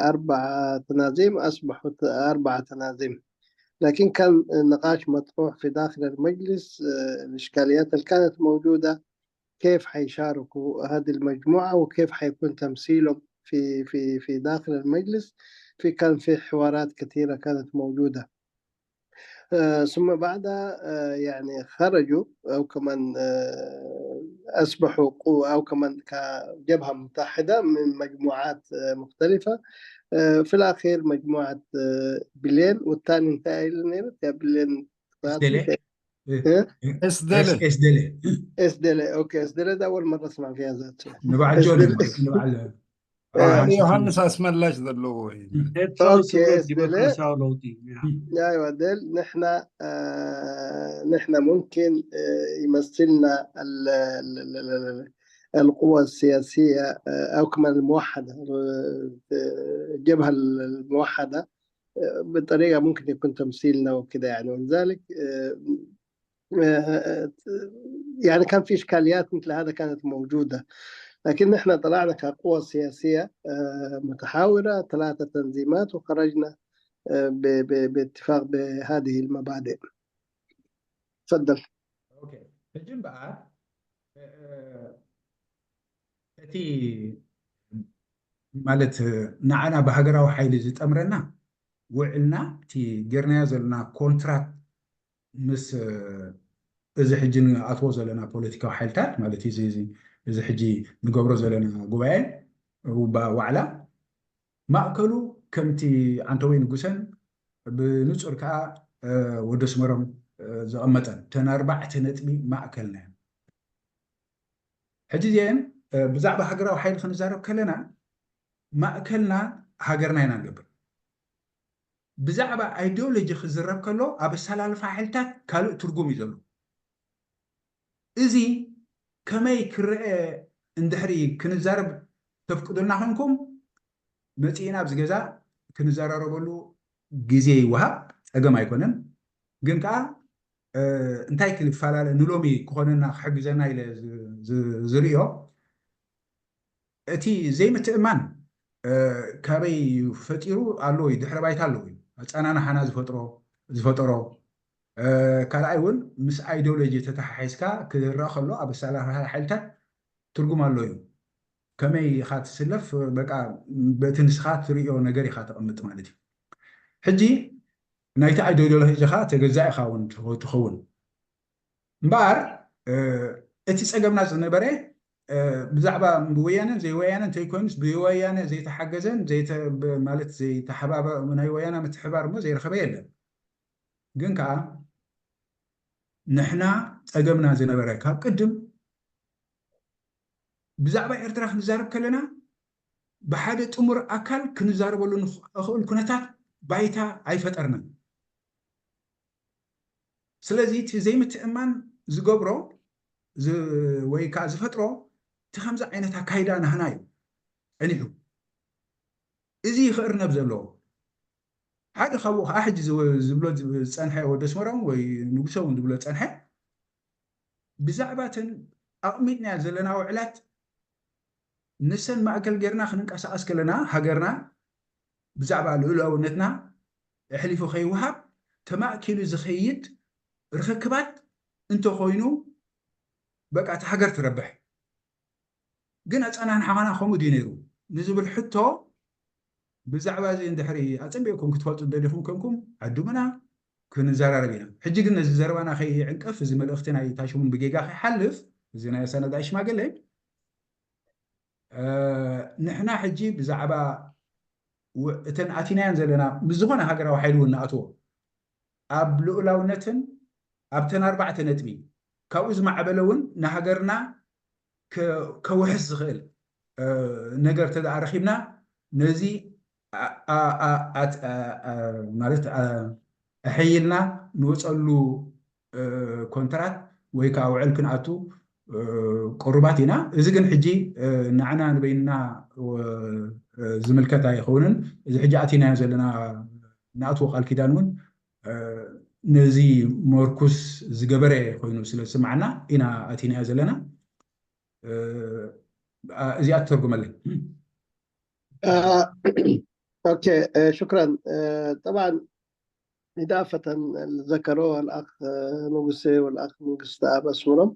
أربع تنازيم أصبحوا أربع تنازيم. لكن كان النقاش مطروح في داخل المجلس الإشكاليات اللي كانت موجودة كيف حيشاركوا هذه المجموعة وكيف حيكون تمثيلهم في في في داخل المجلس. في كان في حوارات كثيرة كانت موجودة. ثم بعدها يعني خرجوا أو كمان أصبحوا قوة أو كمان كجبهة متحدة من مجموعات مختلفة. في الأخير مجموعة بلين والثاني انتهى إلى يا بلين إسدلة. إسدلة. إسدلة. إسدلة. أوكي، إسدلة ده أول مرة أسمع فيها ذاته. نبع الجولة. نبع ዮሃንስ ኣስመላሽ ዘለዎ እዩ። ኤርትራዊ ስምረት ዲሞክራሲያዊ ለውጢ። ኣይዋ ደል ንሕና ንሕና ሙምኪን ይመስልና القوى السياسية، آه، أو كمان الموحدة، آه، الجبهة الموحدة، آه، بطريقة ممكن يكون تمثيلنا وكده يعني. ولذلك، آه، آه، يعني كان في إشكاليات مثل هذا كانت موجودة، لكن نحن طلعنا كقوة سياسية، آه، متحاورة، ثلاثة تنظيمات، وخرجنا، آه، ب- ب- باتفاق بهذه المبادئ. تفضل. ኦኬ፣ ሕጂ እምበኣር፣ እ፣ እቲ ማለት ንዓና ብሃገራዊ ሓይሊ ዝጠምረና ውዕልና፣ እቲ ጌርናዮ ዘለና ኮንትራት ምስ፣ እ፣ እዚ ሕጂ ንኣትዎ ዘለና ፖለቲካዊ ሓይልታት ማለት እዚ፣ እዚ፣ እዚ ሕጂ ንገብሮ ዘለና ጉባኤ፣ ባ-፣ ዋዕላ ማእከሉ ከምቲ ዓንተወይ ንጉሰን ብንጹር ከኣ፣ እ፣ ወዲ ኣስመሮም፣ እ፣ ዘቐመጠን እተን ኣርባዕተ ነጥቢ ማእከልና እየን። ሕጂ እዚአን፣ እ፣ ብዛዕባ ሃገራዊ ሓይሊ ክንዛረብ ከለና ማእከልና ሃገርና ኢና ንገብር። ብዛዕባ ኣይዲዮሎጂ ክዝረብ ከሎ ኣብ ኣሰላልፋ ሓይልታት ካልእ ትርጉም እዩ ዘሎ። እዚ ከመይ ክረአ እንድሕሪ ክንዛረብ ተፍቅዱልና ኮንኩም መጺእና ኣብዚ ገዛ ክንዘራረበሉ ግዜ ይወሃብ፣ ጸገም ኣይኮነን። ግን ከኣ፣ እ፣ እንታይ ክንፈላለ ንሎሚ ክኾነና ክሕግዘና ኢለ ዝ-፣ ዝ-፣ ዝርእዮ እቲ ዘይምትእማን፣ እ፣ ካበይ ፈጢሩ ኣሎ እዩ፣ ድሕረ ባይታ ኣለዎ እዩ። ኣጸናንሓና ዝፈጥሮ፣ ዝፈጠሮ፣ እ፣ ካልኣይ እውን ምስ ኣይዲዮሎጂ ተተሓሒዝካ ክረኣ ከሎ ኣብ ኣሰላልፋ ሓይልታት ትርጉም ኣሎ እዩ። ከመይ ኢኻ ትስለፍ፣ በቃ በቲ ንስኻ ትርእዮ ነገር ኢኻ ተቐምጥ ማለት እዩ። ሕጂ ናይቲ ኣይዲዮሎጂኻ ተገዛእ ኢኻ እውን ትኸ-፣ ትኸውን። እምበኣር፣ እ፣ እቲ ጸገምና ዝነበረ፣ እ፣ ብዛዕባ ወያነን ዘይወያነን እንተይኮይኑስ ብወያነ ዘይተሓገዘን ዘይተ-፣ ብ-፣ ማለት ዘይተሓባበ-፣ ናይ ወያነ ምትሕባር እሞ ዘይረኸበ የለን። ግን ከኣ ንሕና ጸገምና ዝነበረ ካብ ቅድም ብዛዕባ ኤርትራ ክንዛረብ ከለና ብሓደ ጥሙር ኣካል ክንዛረበሉ ንኽእል ኩነታት ባይታ ኣይፈጠርናን። ስለዚ እቲ ዘይምትእማን ዝገብሮ ዝ-፣ ወይ ከዓ ዝፈጥሮ እቲ ከምዚ ዓይነት ኣካይዳ ናህና እዩ ጸኒሑ። እዚ ክእርነብ ዘለዎ ሓደ ካብኡ ከዓ ሕጂ ዝብ-፣ ዝብሎ ዝብ-፣ ዝጸንሐ ወዲ ኣስመሮም ወይ ንጉሰ እውን ዝብሎ ዝጸንሐ ብዛዕባ እተን ኣቕሚጥናዮ ዘለና ውዕላት ንሰን ማእከል ጌርና ክንንቀሳቐስ ከለና ሃገርና ብዛዕባ ልኡላውነትና ኣሕሊፉ ከይወሃብ ተማእኪሉ ዝኸይድ ርኽክባት እንተኾይኑ በቃ እታ ሃገር ትረብሕ። ግን ኣጸናንሓና ከምኡ ድዩ ነይሩ ንዝብል ሕቶ ብዛዕባ እዚ እንድሕሪ ኣጸቢቕኩም ክትፈልጡ ደሊኹም ኮንኩም ዓድሙና ክንዘራረብ ኢና። ሕጂ ግን ነዚ ዘረባና ከይዕንቀፍ እዚ መልእኽቲ ናይ ታሽሙን ብጌጋ ከይሓልፍ እዚ ናይ ኣሰናዳኢ ሽማግለ እ፣ ንሕና ሕጂ ብዛዕባ ው-፣ እተን ኣቲናየን ዘለና ምስ ዝኾነ ሃገራዊ ሓይሊ እውን ንኣትዎ ኣብ ልኡላውነትን ኣብተን ኣርባዕተ ነጥቢ ካብኡ ዝማዕበለ እውን ንሃገርና ከ-፣ ከውሕስ ዝኽእል፣ እ፣ ነገር ተደኣ ረኺብና ነዚ ኣ-፣ ኣ-፣ ኣ-፣ ኣት-፣ ኣ-፣ ኣ-፣ ማለት፣ ኣ-፣ ኣሐይልና ንወፀሉ፣ እ፣ ኮንትራት ወይ ከዓ ውዕል ክንኣቱ፣ እ፣ ቅሩባት ኢና። እዚ ግን ሕጂ፣ እ፣ ንዓና ንበይንና፣ እ፣ እ፣ ዝምልከት ኣይኸውንን። እዚ ሕጂ ኣቲናዮ ዘለና ንኣትዎ ቃል ኪዳን እውን፣ እ፣ ነዚ መርኩስ ዝገበረ ኮይኑ ስለ ዝስምዓና ኢና ኣቲናዮ ዘለና። እ፣ እ፣ እዚኣ ትተርጉመለይ። آه، أوكي، آه، شكرا. آه، طبعا إضافة ذكره الأخ، آه، نقصي والأخ نقص أبا سمرم،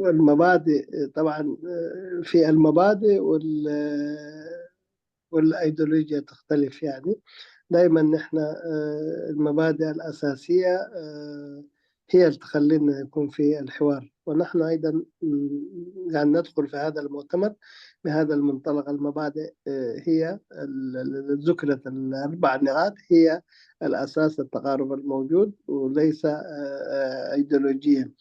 والمبادئ، آه، طبعا، آه، في المبادئ وال-، والأيديولوجيا تختلف يعني. دائما نحن، آه، المبادئ الأساسية، آه، هي اللي تخلينا يكون في الحوار. ونحن أيضا، مم، يعني ندخل في هذا المؤتمر بهذا المنطلق. المبادئ، آه، هي ال-، ال-، ال-، ذكرت الأربع نقاط، هي الأساس التقارب الموجود وليس، آه، آه، أيديولوجيا.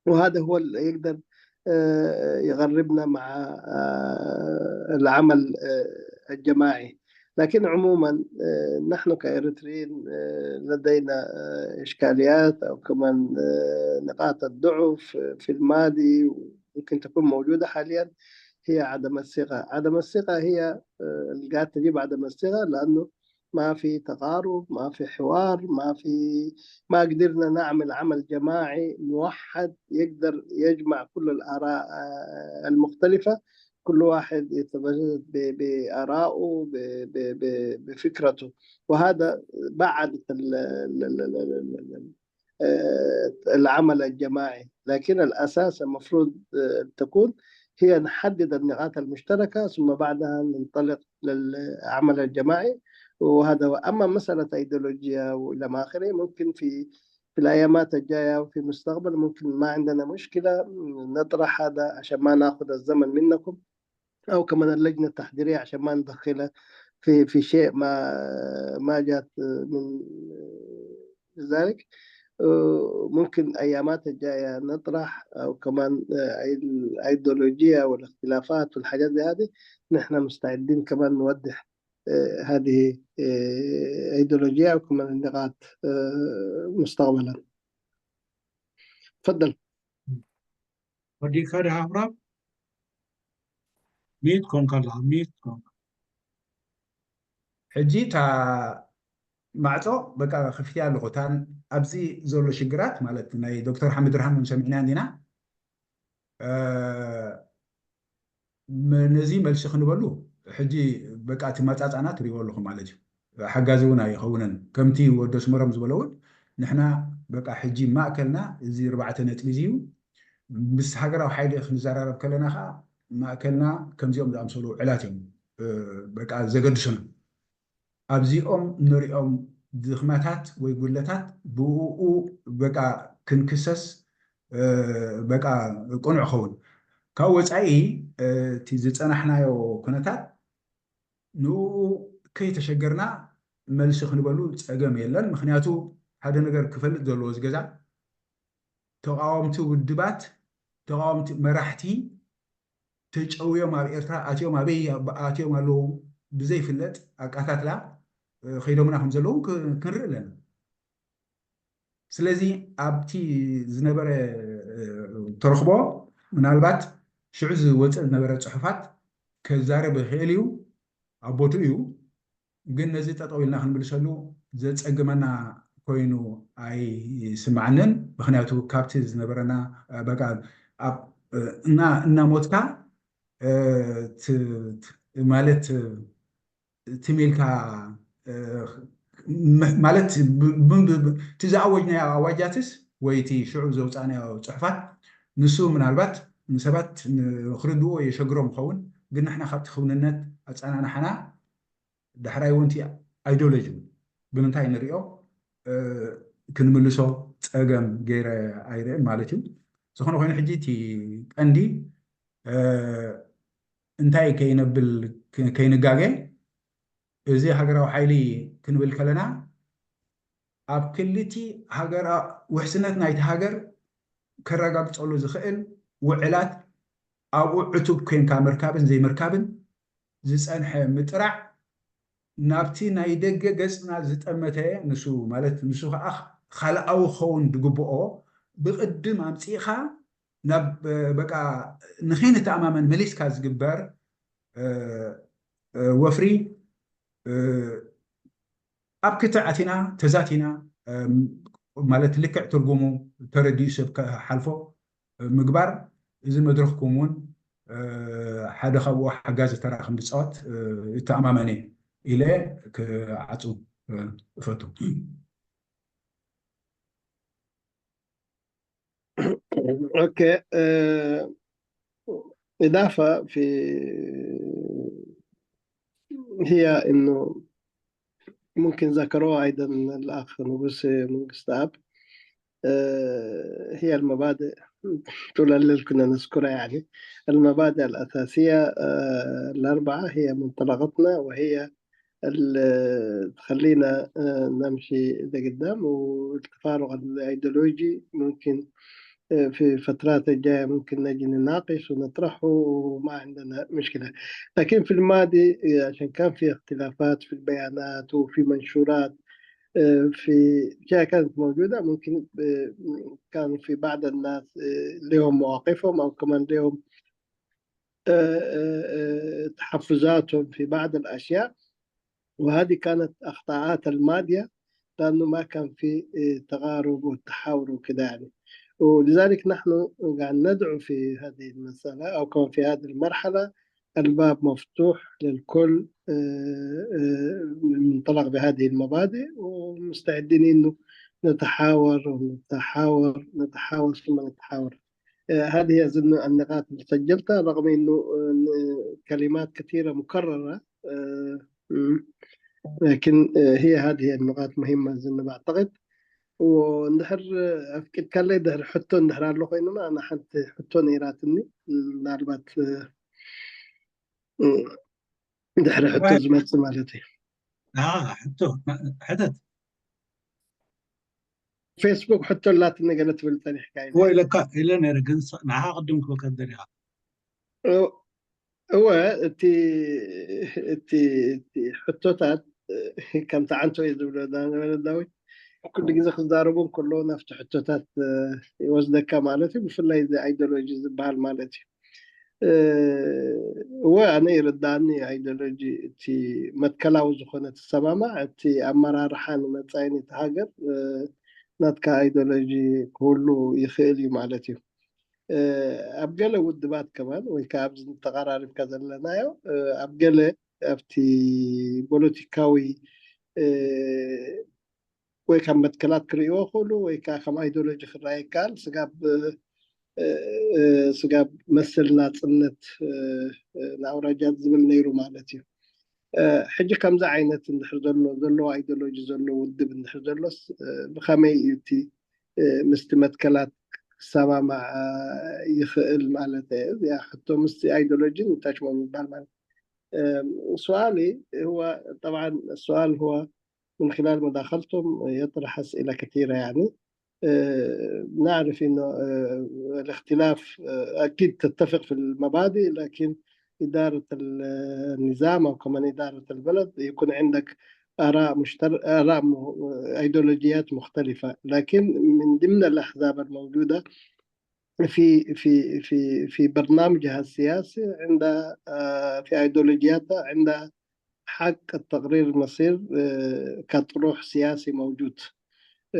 وهذا هو اللي يقدر، آه، يغربنا مع، آه، العمل، آه، الجماعي. لكن عموما، آه، نحن كإريتريين، آه، لدينا، آه، إشكاليات أو كمان، آه، نقاط الضعف في الماضي ممكن تكون موجودة حاليا، هي عدم الثقة. عدم الثقة هي آه، اللي قاعد تجيب عدم الثقة، لأنه ما في تقارب، ما في حوار، ما في، ما قدرنا نعمل عمل جماعي موحد يقدر يجمع كل الآراء آه، المختلفة، كل واحد يتميز ب- بآرائه، ب- ب- ب- بفكرته. وهذا بعد ال- ال- ال- ال- ال- ال- آه، العمل الجماعي. لكن الأساس المفروض آه، تكون هي نحدد النقاط المشتركة، ثم بعدها ننطلق للعمل الجماعي. وهذا هو. أما مسألة أيديولوجيا وإلى ما آخره، ممكن في في الأيامات الجاية وفي المستقبل ممكن ما عندنا مشكلة نطرح هذا عشان ما ناخذ الزمن منكم، أو كمان اللجنة التحضيرية عشان ما ندخلها في في شيء ما ما جات من ذلك. آه، ممكن أيامات الجاية نطرح، أو كمان آه، الأيديولوجية والاختلافات والحاجات دي، هذه نحن مستعدين كمان نوضح آه، هذه آه، أيديولوجية، أو كمان النقاط آه، مستقبلا. تفضل. ወዲካ ድሃ ኣብራም ሚት ኮንካ ኣለኻ ሚት ኮንካ ሕጂ እታ ማዕፆ በቃ ክፍትያ ኣለኹ። እታን ኣብዚ ዘሎ ሽግራት ማለት ናይ ዶክተር ሓመድ ብርሃን እውን ሰሚዕና እንዲና። እ፣ ም- ነዚ መልሲ ክንበሉ ሕጂ በቃ እቲ መፃፃና ትሪእዎ ኣለኹ ማለት እዩ። ሓጋዚ እውን ኣይኸውንን። ከምቲ ወዲ ኣስመሮም ዝበሎ እውን ንሕና በቃ ሕጂ ማእከልና እዚ ኣርባዕተ ነጥቢ እዚ እዩ። ምስ ሃገራዊ ሓይሊ ክንዘራረብ ከለና ከዓ ማእከልና ከምዚኦም ዝኣምሰሉ ውዕላት እዮም እ፣ በቃ ዘገድሱና። ኣብዚኦም ንሪኦም ድኽመታት ወይ ጉድለታት ብኡ በቃ ክንክሰስ እ፣ በቃ ቅኑዕ ኸውን። ካብ ወፃኢ እ፣ እቲ ዝፀናሕናዮ ኩነታት ንኡ ከይተሸገርና መልሲ ክንበሉ ፀገም የለን። ምክንያቱ ሓደ ነገር ክፈልጥ ዘለዎ እዚ ገዛ ተቃወምቲ ውድባት፣ ተቃወምቲ መራሕቲ ተጨውዮም ኣብ ኤርትራ ኣትዮም ኣበይ ኣትዮም ኣለዉ ብዘይፍለጥ ኣቃታትላ እ፣ ከይዶምና ከም ዘለዉ ክ- ክንርኢ ኣለና። ስለዚ ኣብቲ ዝነበረ እ፣ ተረኽቦ ምናልባት ሽዑ ዝወፅእ ዝነበረ ፅሑፋት ከዛረብ ይኽእል እዩ፣ ኣብ ቦትኡ እዩ። ግን ነዚ ጠጠው ኢልና ክንምልሰሉ ዘፀግመና ኮይኑ ኣይስማዓንን። ምክንያቱ ካብቲ ዝነበረና እ፣ በቃ ኣብ እ፣ እና እናሞትካ እ፣ ት- ት- ማለት ትም ኢልካ እ፣ ም- ማለት ብ- ብ- ብ- ብ- እቲ ዝኣወጅናዮ ኣዋጃትስ ወይ እቲ ሽዑ ዘውፃእናዮ ፅሑፋት ንሱ ምናልባት ንሰባት ን- ክርድእዎ የሸግሮም ይኸውን። ግን ንሕና ካብቲ ክውንነት ኣፀናንሓና ዳሕራይ እውን እቲ ኣይዲዮሎጂ እውን ብምንታይ ንሪኦ እ፣ ክንምልሶ ፀገም ገይረ ኣይርእን ማለት እዩ። ዝኾነ ኮይኑ ሕጂ እቲ ቀንዲ እ፣ እንታይ ከይነብል ክ- ከይንጋገ እዚ ሃገራዊ ሓይሊ ክንብል ከለና ኣብ ክልቲ ሃገራ ውሕስነት ናይቲ ሃገር ከረጋግፀሉ ዝኽእል ውዕላት ኣብኡ ዕቱብ ኮንካ ምርካብን ዘይምርካብን ዝፀንሐ ምጥራዕ ናብቲ ናይ ደገ ገፅና ዝጠመተ ንሱ ማለት ንሱ ከዓ ካልኣዊ ክኸውን ዝግብኦ ብቅድም ኣምፂእካ ናብ በቃ ንኸይንተኣማመን መሊስካ ዝግበር እ፣ እ፣ ወፍሪ እ፣ ኣብ ክትዕ ኣቲና ተዛቲና እ፣ ማለት ልክዕ ትርጉሙ ተረዲኡ ሰብ ከሓልፎ ምግባር እዚ መድረኽኩም እውን ሓደ ካብኡ ሓጋዚ ተራ ከም ዝፃወት እተኣማመን እየ ኢለ ክዓፁ እፈቱ። اوكي. إضافة في هي إنه ممكن ذكروها أيضا الأخ نبوسي منقستاب، هي المبادئ طول الليل كنا نذكرها، يعني المبادئ الأساسية الأربعة هي منطلقتنا، وهي اللي تخلينا نمشي لقدام، والتفارق الأيديولوجي ممكن في فترات الجاية ممكن نجي نناقش ونطرحه وما عندنا مشكلة. لكن في الماضي عشان كان في اختلافات في البيانات وفي منشورات، آه، في كانت موجودة، ممكن آه، كان في بعض الناس آه، لهم مواقفهم أو كمان لهم آه، آه، آه، تحفزاتهم في بعض الأشياء، وهذه كانت أخطاءات الماضية، لأنه ما كان في آه، تقارب وتحاور وكده يعني. ولذلك نحن قاعد ندعو في هذه المسألة أو كمان في هذه المرحلة الباب مفتوح للكل آه، آه، منطلق بهذه المبادئ، ومستعدين إنه نتحاور ونتحاور نتحاور ثم نتحاور. آه، هذه أظن النقاط اللي سجلتها، رغم إنه آه، كلمات كثيرة مكررة آه، م- لكن آه، هي هذه النقاط مهمة أظن بعتقد. ونحر أفكر كان لي دهر حتى نحر على خينا ما أنا حتى حتى نيراتني نعربات آه، م- دحر حتى زمت مالتي اه حتى حدث ፌስቡክ ሕቶ ኣላትኒ ገለ ትብል ጸኒሕካ ኢለ ወይ ለካ ኢለ ነረ ግን ንዓ ቅድም ክበካ ደሪኻ እወ እቲ እቲ እቲ ሕቶታት ከምቲ ዓንቶ እዩ ዝብሎ ዳንበለ ዳዊት ኩሉ ግዜ ክዛረቡ እንከሎ ናብቲ ሕቶታት ይወስደካ ማለት እዩ። ብፍላይ እዚ ኣይዲዮሎጂ ዝበሃል ማለት እዩ። እወ ኣነ ይርዳእኒ ኣይዲዮሎጂ እቲ መትከላዊ ዝኾነ ተሰማማዕ እቲ ኣመራርሓ ንመጻኢን እቲ ሃገር ናትካ ኣይዲዮሎጂ ክህሉ ይኽእል እዩ ማለት እዩ። ኣብ ገለ ውድባት ከማን ወይ ከዓ ኣብዚ ተቐራሪብካ ዘለናዮ ኣብ ገለ ኣብቲ ፖለቲካዊ ወይ ካብ መትከላት ክርእይዎ ክእሉ ወይ ከዓ ከም ኣይዲዮሎጂ ክረኣ ይከኣል። ስጋብ ስጋብ መሰል ናፅነት ንኣውራጃት ዝብል ነይሩ ማለት እዩ። ሕጂ ከምዚ ዓይነት እንድሕር ዘሎ ዘለዎ ኣይዲዮሎጂ ዘሎ ውድብ እንድሕር ዘሎስ ብኸመይ እዩ እቲ ምስቲ መትከላት ክሰማማዕ ይኽእል ማለት እየ። እዚኣ ሕቶ ምስቲ ኣይዲዮሎጂ ንታች ምባል ማለት سؤالي هو طبعا السؤال هو من خلال مداخلتهم يطرح أسئلة كثيرة يعني نعرف إنه الاختلاف أكيد تتفق في المبادئ لكن إدارة النظام أو كمان إدارة البلد يكون عندك آراء مشتر آراء أيديولوجيات مختلفة لكن من ضمن الأحزاب الموجودة في في في في برنامجها السياسي عندها في ايديولوجياتها عندها حق التقرير المصير كطروح سياسي موجود.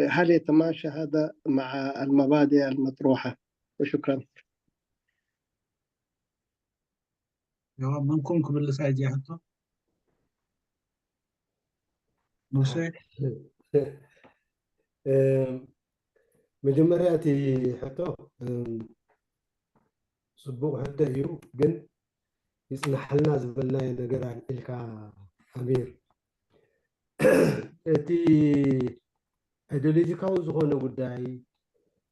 هل يتماشى هذا مع المبادئ المطروحة؟ وشكرا. منكم كبل سايد يا حتى موسى መጀመርያ እቲ ሕቶ ጽቡቕ ሕቶ እዩ፣ ግን ይጽናሓልና ዝበልናዮ ነገር ኣልዒልካ ኣሚር። እቲ ኣይዲዮሎጂካዊ ዝኾነ ጉዳይ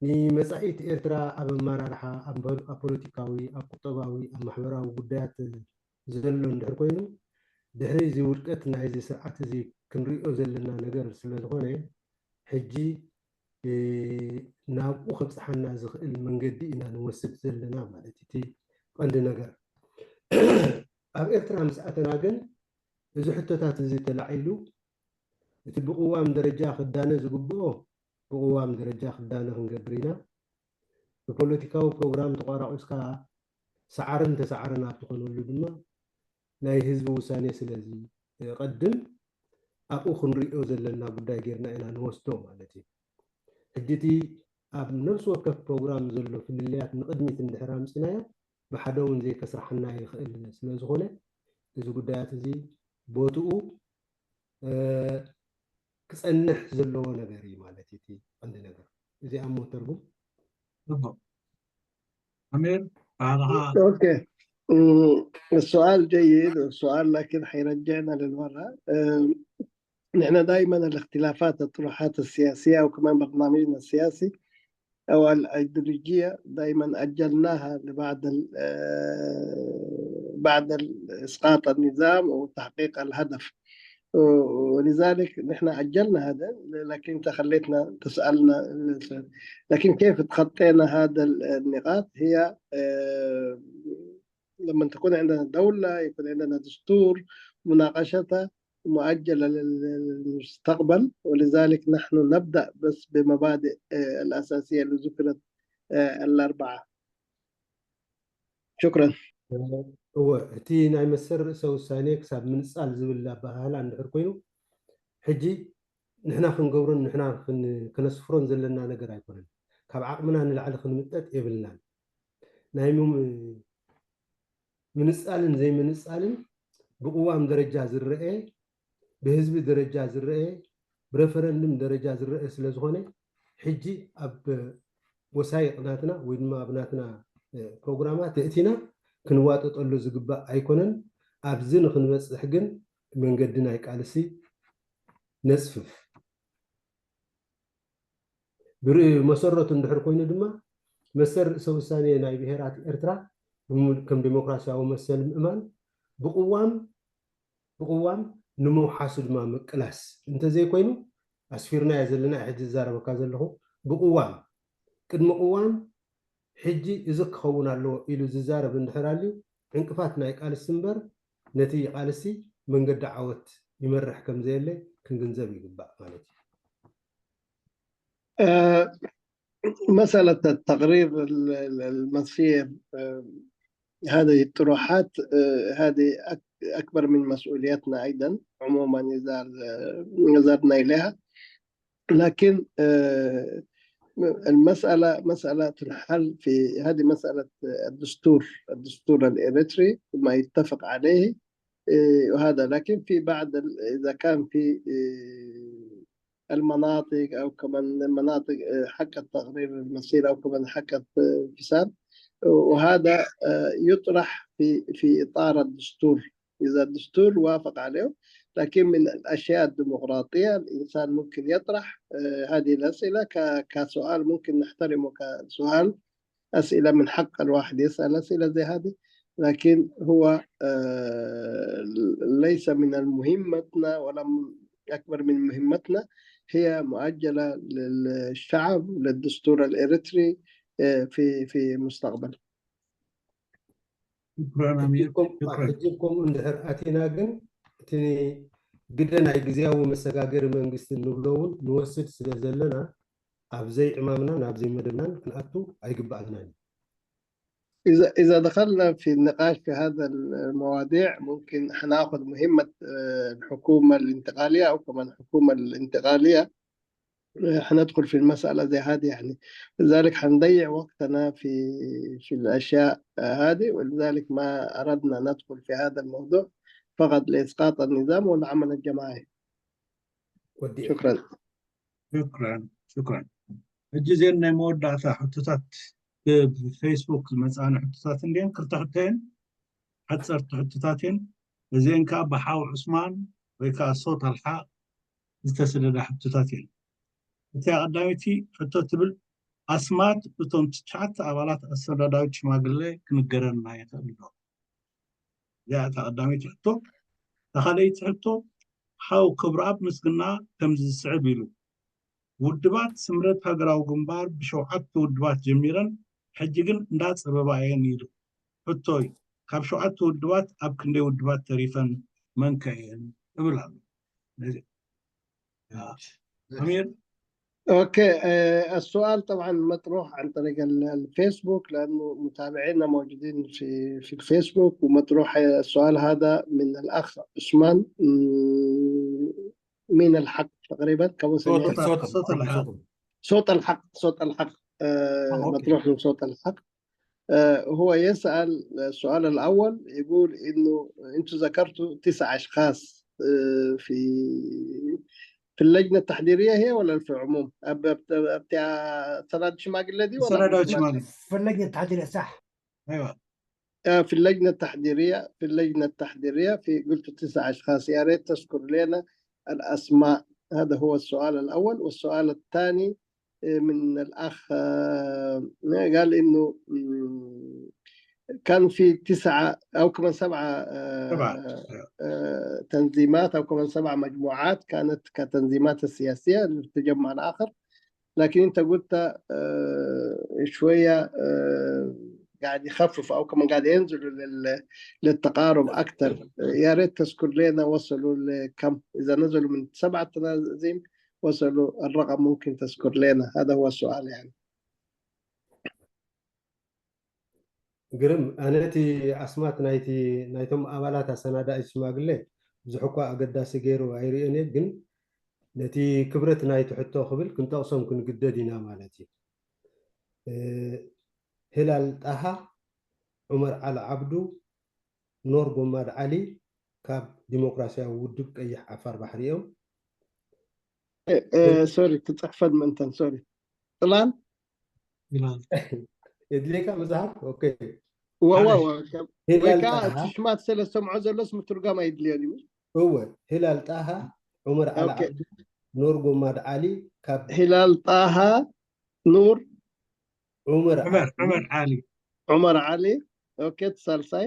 ንመጻኢት ኤርትራ ኣብ ኣመራርሓ፣ ኣብ ፖለቲካዊ፣ ኣብ ቁጠባዊ፣ ኣብ ማሕበራዊ ጉዳያት ዘሎ እንድሕር ኮይኑ ድሕሪ እዚ ውድቀት ናይዚ ስርዓት እዚ ክንሪኦ ዘለና ነገር ስለ ዝኾነ ሕጂ ናብኡ ከብፅሓና ዝኽእል መንገዲ ኢና ንወስድ ዘለና ማለት እቲ ቀንዲ ነገር። ኣብ ኤርትራ ምስ ኣተና ግን እዚ ሕቶታት እዚ ተላዒሉ እቲ ብቅዋም ደረጃ ክዳነ ዝግብኦ ብቅዋም ደረጃ ክዳነ ክንገብር ኢና። ብፖለቲካዊ ፕሮግራም ተቋራቂስካ ሰዓርን ተሰዓርን ኣብ ትኾነሉ ድማ ናይ ህዝቢ ውሳኔ ስለዚ ቀድም ኣብኡ ክንሪኦ ዘለና ጉዳይ ጌርና ኢና ንወስዶ ማለት እዩ። ሕጂ እቲ ኣብ ነብሲ ወከፍ ፕሮግራም ዘሎ ፍልልያት ንቕድሚት እንድሕር ኣምፂናዮ ብሓደ እውን ዘይከስርሓና ይኽእል ስለ ዝኾነ እዚ ጉዳያት እዚ ቦትኡ ክፀንሕ ዘለዎ ነገር እዩ ማለት እዩ እቲ ቀንዲ ነገር። እዚኣ እሞ ተርጉም ጽቡቕ ኣሜን። ባህልኻ اوكي السؤال جيد، السؤال لكن حيرجعنا للورا. نحن دائما الاختلافات الطروحات السياسية وكمان برنامجنا السياسي أو الأيديولوجية دائما أجلناها لبعد بعد إسقاط النظام وتحقيق الهدف. ولذلك نحن أجلنا هذا، لكن أنت خليتنا تسألنا. لكن كيف تخطينا هذا النقاط؟ هي لما تكون عندنا دولة، يكون عندنا دستور، مناقشتها مؤجلة للمستقبل، ولذلك نحن نبدأ بس بمبادئ الأساسية اللي ذكرت الأربعة. شكرا. እወ፣ እቲ ናይ መሰል ርእሰ ውሳኔ ክሳብ ምንጻል ዝብል ኣበሃህላ እንድሕር ኮይኑ፣ ሕጂ ንሕና ክንገብሮን ንሕና ከነስፍሮን ዘለና ነገር ኣይኮነን። ካብ ዓቕምና ንላዕሊ ክንምጠጥ የብልናን። ናይ ምንጻልን ዘይምንጻልን ብቅዋም ደረጃ ዝረአ፣ ብህዝቢ ደረጃ ዝረአ፣ ብረፈረንድም ደረጃ ዝረአ ስለ ዝኾነ፣ ሕጂ ኣብ ወሳይቕ ናትና ወይ ድማ ኣብ ናትና ፕሮግራማት እቲና ክንዋጠጠሉ ዝግባእ ኣይኮነን። ኣብዚ ንክንበፅሕ ግን መንገዲ ናይ ቃልሲ ነፅፍፍ። ብመሰረቱ እንድሕር ኮይኑ ድማ መሰል ርእሰ ውሳኔ ናይ ብሄራት ኤርትራ ከም ዴሞክራሲያዊ መሰል ምእማን ብቅዋም ብቅዋም ንምውሓሱ ድማ ምቅላስ እንተዘይኮይኑ፣ ኣስፊርናዮ ዘለና ሕጂ ዝዛረበካ ዘለኹ ብቅዋም ቅድሚ ቅዋም ሕጂ እዚ ክኸውን ኣለዎ ኢሉ ዝዛረብ እንድሕር ኣልዩ፣ ዕንቅፋት ናይ ቃልሲ እምበር ነቲ ቃልሲ መንገዲ ዓወት ይመርሕ ከም ዘየለ ክንግንዘብ ይግባእ ማለት እዩ። مسألة التقرير المصير، هذه الطروحات، هذه أكبر من مسؤوليتنا أيضا عموما إذا نظرنا إليها. لكن المسألة مسألة تنحل في هذه مسألة الدستور، الدستور الإريتري ما يتفق عليه وهذا. لكن في بعض إذا كان في المناطق أو كمان مناطق حق التقرير المصير أو كمان حق الانفصال، وهذا يطرح في في إطار الدستور إذا الدستور وافق عليه. لكن من الأشياء الديمقراطية الإنسان ممكن يطرح هذه الأسئلة كسؤال ممكن نحترمه كسؤال، أسئلة من حق الواحد يسأل أسئلة زي هذه، لكن هو ليس من المهمتنا ولا أكبر من مهمتنا، هي مؤجلة للشعب وللدستور الإريتري في في مستقبل. ሕጂ ከምኡ እንድሕር ኣቲና ግን እቲ ግደ ናይ ግዜያዊ መሰጋገሪ መንግስቲ እንብሎ እውን ንወስድ ስለ ዘለና ኣብ ዘይዕማምናን ኣብ ዘይመደብናን ክንኣቱ ኣይግባኣልናን እዩ። إذا إذا دخلنا في النقاش في هذا المواضيع ممكن حناخذ مهمة الحكومة الانتقالية أو كمان الحكومة الانتقالية، حندخل في المسألة زي هذه يعني، لذلك حنضيع وقتنا في في الأشياء هذه، ولذلك ما أردنا ندخل في هذا الموضوع فقط لإسقاط النظام والعمل الجماعي. ወዲእ شكرا. شكرا شكرا. ሕጂ እዚአን ናይ መወዳእታ ሕቶታት ብፌስቡክ ዝመፅኣኒ ሕቶታት እንድየን፣ ክልተ ሕቶ እየን፣ ሓፀርቲ ሕቶታት እየን። እዚአን ከዓ ብሓው ዑስማን ወይ ከዓ ሶት ኣልሓቅ ዝተሰደዳ ሕቶታት እየን። እቲኣ ቀዳመይቲ ሕቶ ትብል፣ ኣስማት እቶም ትሽዓተ ኣባላት ኣሰዳዳዊት ሽማግለ ክንገረና ይኽእል ዶ? እዚኣ እታ ቀዳመይቲ ሕቶ። እታ ካልኣይቲ ሕቶ፣ ሓው ክብረኣብ ምስግና ከምዚ ዝስዕብ ኢሉ፣ ውድባት ስምረት ሃገራዊ ግንባር ብሸውዓተ ውድባት ጀሚረን ሕጂ ግን እንዳፀበባ እየን ኢሉ። ሕቶይ፣ ካብ ሸውዓተ ውድባት ኣብ ክንደይ ውድባት ተሪፈን፣ መን ከ እየን? እብል ኣሎ። ነዚ ኣሚር اوكي آه، السؤال طبعا مطروح عن طريق ال- الفيسبوك لانه متابعينا موجودين في في الفيسبوك، ومطروح السؤال هذا من الاخ عثمان مم، من الحق تقريبا كم صوت سنة؟ صوت صوت الحق. صوت الحق، صوت الحق آه، آه، أوكي. مطروح من صوت الحق. آه، هو يسأل السؤال الأول، يقول إنه أنتوا ذكرتوا تسع أشخاص آه، في في اللجنة التحضيرية هي ولا في العموم؟ أب- أب- أب- بتاع سند شماغ الذي ولا سند مش شماغ. ماغ؟ في اللجنة التحضيرية صح. ايوه. آه، في اللجنة التحضيرية، في اللجنة التحضيرية في قلت تسع أشخاص، يا ريت تذكر لنا الأسماء. هذا هو السؤال الأول. والسؤال الثاني آه، من الأخ آه، قال إنه مم، كان في تسعة أو كمان سبعة آه، سبعة. آه، تنظيمات أو كمان سبع مجموعات كانت كتنظيمات السياسية للتجمع الآخر، لكن أنت قلت آه، شوية آه، قاعد يخفف أو كمان قاعد ينزلوا لل- للتقارب أكثر. يا ريت تذكر لنا وصلوا لكم، إذا نزلوا من سبعة تنازيم وصلوا الرقم، ممكن تذكر لنا؟ هذا هو السؤال يعني. ግርም፣ ኣነ እቲ ኣስማት ናይቲ ናይቶም ኣባላት ኣሰናዳኢት ሽማግሌ ብዙሕ እኳ ኣገዳሲ ገይሩ ኣይርእዮን እየ፣ ግን ነቲ ክብረት ናይቲ ሕቶ ክብል ክንጠቕሶም ክንግደድ ኢና ማለት እዩ። እ፣ ሂላል ጣሃ፣ ዑመር ዓሊ ዓብዱ፣ ኖር ጎማድ ዓሊ ካብ ዲሞክራሲያዊ ውድብ ቀይሕ ዓፋር ባሕሪ እዮም። ሶሪ፣ ክፅሕፈን ምእንተን ሶሪ። ጥላል ይላል። የድልየካ መጽሓፍ? ኦኬ። ወ- ወ- ማለት ወ- ከም- ወይ ሂላል ከዓ ጣሃ እቲ ሽማት ስለ ዝሰምዖ ዘሎስ ምትርጓም ኣይድልዮን እዩ። እወ፣ ሂላል ጣሃ፣ ዑመር ዓሊ ኦኬ። ዓብዱ፣ ኖር ጎማድ ዓሊ ካብ ሂላል ጣሃ፣ ኑር ዑመር ዑመር ዓሊ ዑመር ዓሊ ዑመር ዓሊ። ኦኬ፣ እቲ ሳልሳይ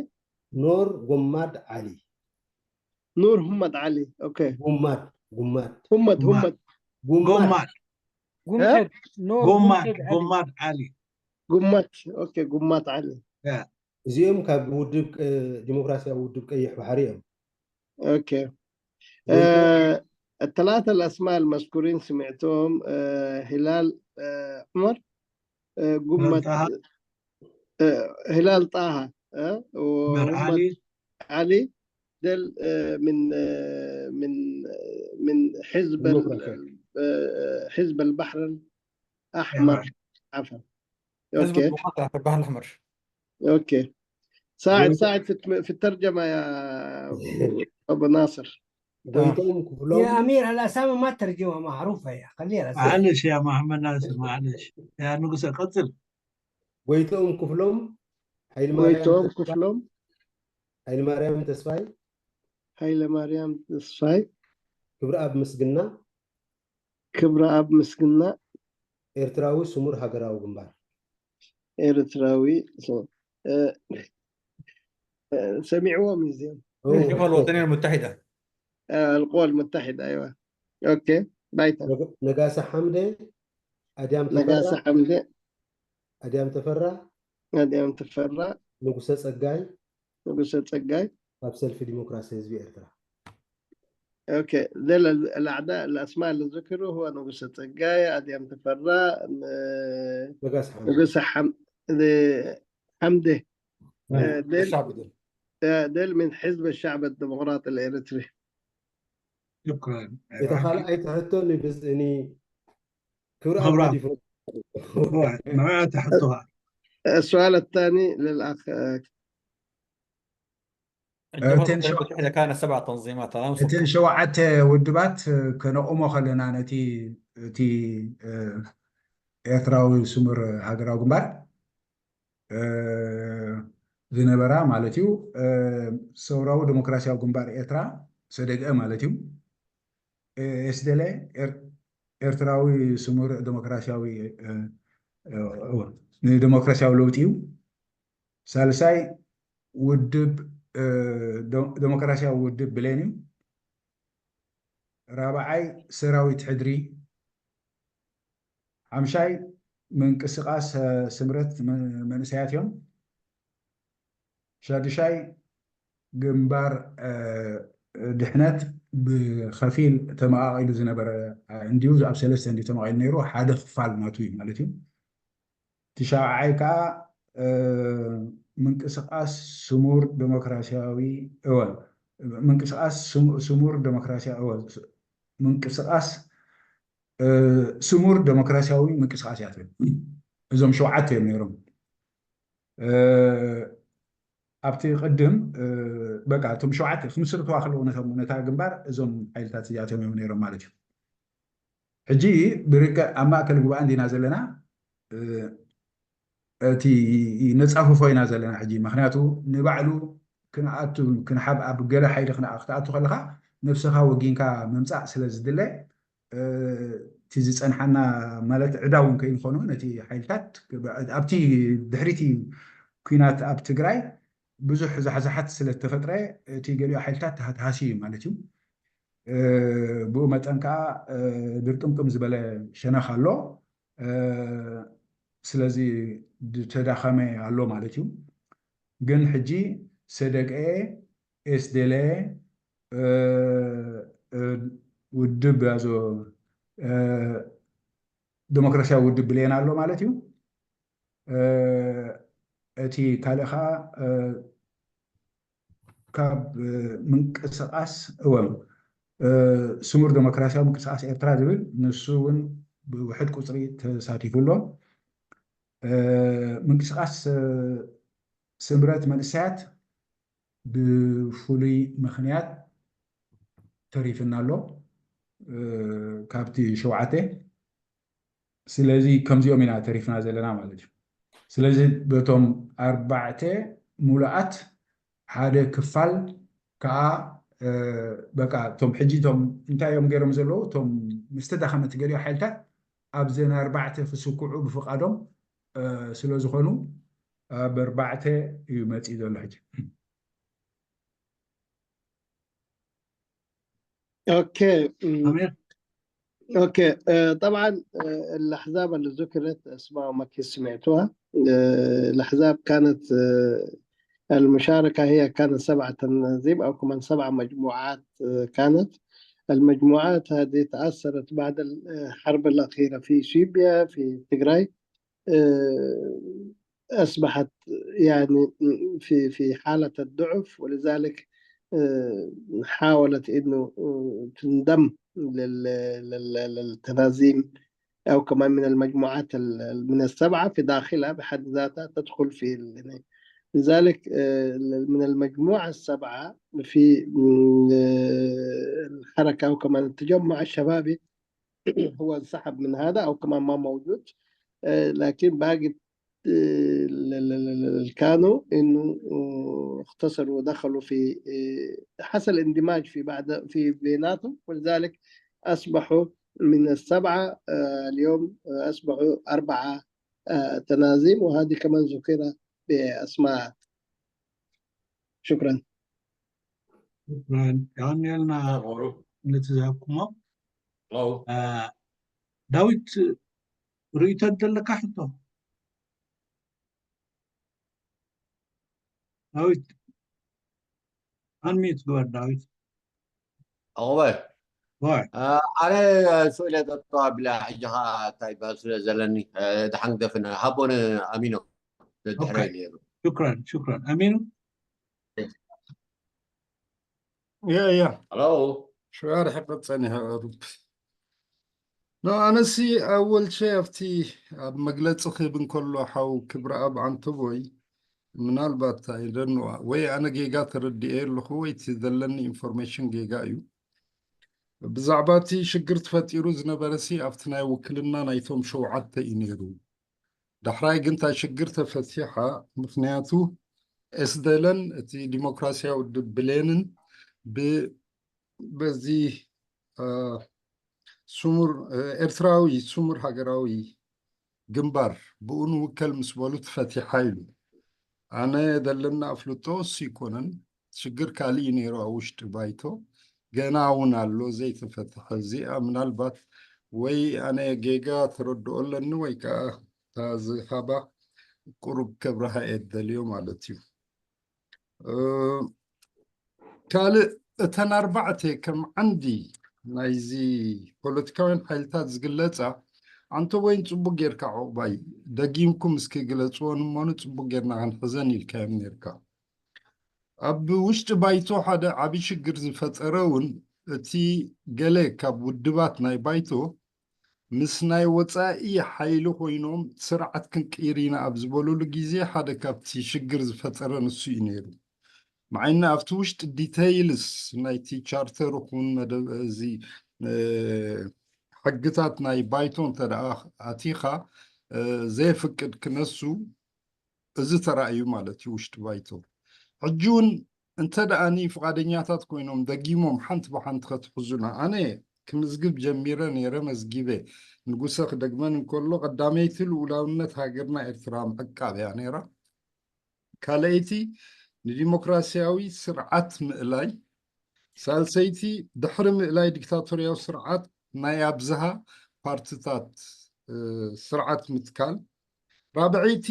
ኖር ጎማድ ዓሊ ኑር ሁመድ ዓሊ። ኦኬ፣ ጉማድ ጉማድ ሁመድ ጉማድ። ሁመድ ጉማድ ጎማድ ጉምሐድ ኖር ጎማድ ጉምሐድ ዓሊ። ጎማድ ዓሊ ጉማት። ኦኬ፣ ጉማት ዓሊ። እዚኦም ካብ ውድብ ቀ- ዲሞክራሲያዊ ውድብ ቀይሕ ባሕሪ እዮም። ኦኬ። እ፣ الثلاثة الأسماء المذكورين سمعتهم، እ፣ ሂላል፣ እ፣ ዑመር፣ እ፣ ጉመት፣ ጣሃ። እ፣ ሂላል ጣሃ፣ እ፣ ዑመር ወሁመድ ዓሊ ዓሊ ደል፣ እ፣ ምን፣ እ፣ ምን፣ እ፣ ምን ሕዝብ ال- ዲሞክራሲያዊ እ፣ ሕዝብ البحر الأحمر. ዑመር ዓፈን። ህዝብ ኦኬ ዲሞክራሲ ባሕር ኣሕመር። ኦኬ። ساعد ጎይቶ- ساعد في التم- في الترجمة يا أبو ناصر. ጎይትኦም ክፍሎም يا أمير، الأسامي ما ترجمها، معروفة يا، خليها الأسامي. معلش يا محمد ناصر، معلش يا ንጉሰ ቀጽል። ጎይትኦም ክፍሎም፣ ሓይሊ ማርያም ጎይትኦም ተስፋ- ክፍሎም፣ ሓይሊ ማርያም ተስፋይ፣ ሃይለ ማርያም ተስፋይ፣ ክብረኣብ ምስግና፣ ክብረኣብ ምስግና፣ ኤርትራዊ ስሙር ሃገራዊ ግንባር። ኤርትራዊ ስ- እ፣ እ፣ ሰሚዕዎም እዩ እዚኦም። ኦ፣ شوف الوطنية المتحدة. እ፣ القوى المتحدة، أيوة. أوكي، بايتا. ነጋ- ነጋሳ ሓምደ፣ ኣድያም ነጋሳ ተፈራ፣ ሓምደ፣ ኣድያም ተፈራ፣ ኣድያም ተፈራ፣ ንጉሰ ጸጋይ ንጉሰ ጸጋይ። ካብ ሰልፊ ዲሞክራሲ ህዝቢ ኤርትራ። أوكي، ذل الأعداء، الأسماء اللي ذكروا هو ንጉሰ ጸጋይ፣ ኣድያም ተፈራ፣ ን- ነጋሳ ሓምደ። ንጉሰ ሓም- ን- ሓምደ። እ፣ ደል الشعب ده. እ፣ ደል من حزب الشعب الديمقراطي الإريتري. شكرا. እታ ካልኣይቲ ሕቶ ንብዝእኒ ክብረኣብ ክብረኣብ። ገዲፎ ንዕኣ ትሕቶኻ። السؤال الثاني للأخ، እ፣ الجبهة እተን الوطنية المتحدة كانت سبع تنظيمات، أنا እተን مسكت. ሸውዓተ ውድባት ከነቑሞ ከለና ነቲ እቲ እ፣ ኤርትራዊ ስሙር ሃገራዊ ግንባር እ፣ ዝነበራ ማለት እዩ። እ፣ ሰውራዊ ዲሞክራሲያዊ ግንባር ኤርትራ፣ ሰደግኤ ማለት እዩ። እ፣ ኤስደለ ኤር- ኤርትራዊ ስሙር ዲሞክራሲያዊ እ፣ እ፣ ንዲሞክራሲያዊ ለውጢ እዩ። ሳልሳይ ውድብ እ፣ ደ- ዲሞክራሲያዊ ውድብ ብሌን እዩ። ራብዓይ ሰራዊት ሕድሪ፣ ሓምሻይ ምንቅስቃስ እ፣ ስምረት መ- መንእሰያት እዮም። ሻድሻይ ግንባር እ፣ ድሕነት ብኸፊል ተመቓቒሉ ዝነበረ እ፣ እንዲዩ ኣብ ሰለስተ እንዲዩ ተመቓቒሉ ነይሩ። ሓደ ክፋል ናቱ እዩ ማለት እዩ። እቲ ሻብዓይ ከዓ እ፣ ምንቅስቃስ ስሙር ዲሞክራሲያዊ እወ ምንቅስቃስ ስሙ- ስሙር ዲሞክራሲያዊ እወ ምንቅስቃስ እ፣ ስሙር ዲሞክራሲያዊ ምንቅስቃስ እያ ትብል። እዞም ሸውዓተ እዮም ነይሮም። እ፣ ኣብቲ ቅድም እ፣ በቃ እቶም ሸውዓተ ክምስርትዋ ከለዉ ነቶም ነታ ግንባር እዞም ሓይልታት እዚኣቶም እዮም ነይሮም ማለት እዩ። ሕጂ ብርቀ ኣብ ማእከል ጉባኤ እንዲና ዘለና እ፣ እቲ ነጻፍፎ ኢና ዘለና ሕጂ። ምኽንያቱ ንባዕሉ ክንኣቱ ክንሓብ ኣብ ገለ ሓይሊ ክና- ክትኣቱ ከለኻ ነብስኻ ወጊንካ ምምጻእ ስለ ዝድለ እ፣ እቲ ዝጸንሓና ማለት ዕዳ እውን ከይንኾኖ ነቲ ሓይልታት ኣብቲ ድሕሪቲ ኲናት ኣብ ትግራይ ብዙሕ ዛሕዛሓት ስለ ዝተፈጥረ እቲ ገሊኡ ሓይልታት ተሃትሃሲ እዩ ማለት እዩ። እ፣ ብኡ መጠን ከዓ እ፣ ድርቅምቅም ዝበለ ሸነኽ ኣሎ። እ፣ ስለዚ ዝተዳኸመ ኣሎ ማለት እዩ። ግን ሕጂ ሰደግኤ፣ ኤስደለ፣ እ፣ እ፣ ውድብ ያዞ፣ እ፣ ዴሞክራሲያዊ ውድብ ብሌን ኣሎ ማለት እዩ። እ፣ እቲ ካልእ ኸዓ፣ እ፣ ካብ፣ እ፣ ምንቅስቓስ፣ እወ፣ እ፣ ስሙር ዴሞክራሲያዊ ምንቅስቓስ ኤርትራ ዝብል፣ ንሱ እውን ብውሕድ ቁፅሪ ተሳቲፉ ኣሎ። እ፣ ምንቅስቓስ፣ እ፣ ስምረት መንእሰያት ብፍሉይ ምኽንያት ተሪፍና ኣሎ፣ እ፣ ካብቲ ሸውዓተ። ስለዚ ከምዚኦም ኢና ተሪፍና ዘለና ማለት እዩ። ስለዚ በቶም ኣርባዕተ ሙሉኣት ሓደ ክፋል ከዓ፣ እ፣ በቃ እቶም ሕጂ እቶም እንታይ እዮም ገይሮም ዘለዉ? እቶም ምስ ተዳኸመ እትገሊኦ ሓይልታት ኣብዘን ኣርባዕተ ክስኩዑ ብፍቓዶም፣ እ፣ ስለ ዝኾኑ ኣብ ኣርባዕተ እዩ መፂኡ ዘሎ ሕጂ። اوكي أمم، أمير اوكي آه، طبعا آه، الاحزاب اللي ذكرت اسماء ما كنت سمعتها. آه، الاحزاب كانت آه، المشاركه هي كانت سبعه تنازيم او كمان سبعه مجموعات آه، كانت. المجموعات هذه تاثرت بعد الحرب الاخيره في اثيوبيا في تجراي. آه، أصبحت يعني في في حالة الضعف، ولذلك آه، حاولت إنه آه، تنضم لل- لل- للتنازيم أو كمان من المجموعات ال- من السبعة في داخلها بحد ذاتها تدخل في ال- لذلك آه، من المجموعة السبعة في آه، الحركة أو كمان التجمع الشبابي هو انسحب من هذا أو كمان ما موجود. آه، لكن باقي آه، ال- ال- ال- ال- ال- كانوا إنه آه، اختصروا ودخلوا في آه، حصل اندماج في بعض في بيناتهم، ولذلك أصبحوا من السبعة آه، اليوم آه، أصبحوا أربعة آه، تنازيم، وهذه كمان ذكرت بأسماء. شكرا. شكرا. የቐንየልና ቁሩ ነቲ ዝሃብኩሞ። ው እ፣ ዳዊት፣ ርእይቶ ዘለካ ሕቶ? ዳዊት፣ ኣንሚዩት ግበር ዳዊት። ኣወይ ዋይ ኣነ ስእለ ጠጠው ኣቢላ ሕጂ ኸዓ እንታይ ይበሃል ስለ ዘለኒ እ፣ ደሓን ግደፍን ሃቦን ኣሚኖ ደድሕረይ ኦኬ። ነይሩ ሽክራን ሽክራን ኣሚኑ። ያ ያ ሄሎ ሽዋር ሕቅት ጸኒሐ ሩብ ኖ ኣነሲ ኣወል ሸ ኣብቲ ኣብ መግለጺ ክህብ እንከሎ ሓው ክብረኣብ ዓንተቦይ ምናልባት ኣይደንዋ ወይ ኣነ ጌጋ ተረዲኤ ኣለኹ ወይ እቲ ዘለኒ ኢንፎርሜሽን ጌጋ እዩ። ብዛዕባ እቲ ሽግር ተፈጢሩ ዝነበረ ሲ ኣብቲ ናይ ውክልና ናይቶም ሸውዓተ እዩ ነይሩ። ዳሕራይ ግን እታ ሽግር ተፈቲሓ፣ ምኽንያቱ ኤስደለን እቲ ዲሞክራሲያዊ ውድብ ብሌንን ብ በዚ እ፣ ስሙር እ፣ ኤርትራዊ ስሙር ሃገራዊ ግንባር ብኡ ንውከል ምስ በሉ ትፈቲሓ ኢሉ። ኣነ ዘለኒ ኣፍልጦ እሱ ይኮነን። ሽግር ካልእ እዩ ነይሩ ኣብ ውሽጢ ባይቶ፣ ገና እውን ኣሎ ዘይተፈትሐ። እዚኣ ምናልባት ወይ ኣነ ጌጋ ተረድኦ ኣለኒ ወይ ከዓ እታ ዝሃባ ቁሩብ ከብርሃ እየ ደልዮ ማለት እዩ። እ፣ ካልእ እተን ኣርባዕተ ከም ዓንዲ ናይዚ ፖለቲካውያን ሓይልታት ዝግለጻ ኣንተ ወይን ጽቡቅ ጌርካ ዕቑባይ ደጊምኩም እስኪ ግለጽወን እሞ ንጽቡቅ ጌርና ክንሕዘን ኢልካዮም ኔርካ። ኣብ ውሽጢ ባይቶ ሓደ ዓቢ ሽግር ዝፈጠረ እውን እቲ ገለ ካብ ውድባት ናይ ባይቶ ምስ ናይ ወጻኢ ሓይሊ ኮይኖም ስርዓት ክንቅይር ኢና ኣብ ዝበሉሉ ግዜ ሓደ ካብቲ ሽግር ዝፈጠረ ንሱ እዩ ነይሩ። መዓይና ኣብቲ ውሽጢ ዲተይልስ ናይቲ ቻርተር ይኹን መደብ እዚ እ፣ ሕግታት ናይ ባይቶ እንተ ደኣ ኣቲኻ እ፣ ዘየፍቅድ ክነሱ እዚ ተራእዩ ማለት እዩ ውሽጢ ባይቶ። ሕጂ እውን እንተ ደኣኒ ፍቓደኛታት ኮይኖም ደጊሞም ሓንቲ ብሓንቲ ከትሕዙና፣ ኣነ ክምዝግብ ጀሚረ ነይረ፣ መዝጊበ። ንጉሰ ክደግመን እንከሎ፣ ቀዳመይቲ ልኡላውነት ሃገርና ኤርትራ ምዕቃብ እያ ነይራ። ካልኣይቲ ንዲሞክራሲያዊ ስርዓት ምእላይ፣ ሳልሰይቲ ድሕሪ ምእላይ ዲክታቶርያዊ ስርዓት ናይ ኣብዝሃ ፓርትታት እ፣ ስርዓት ምትካል፣ ራብዐይቲ፣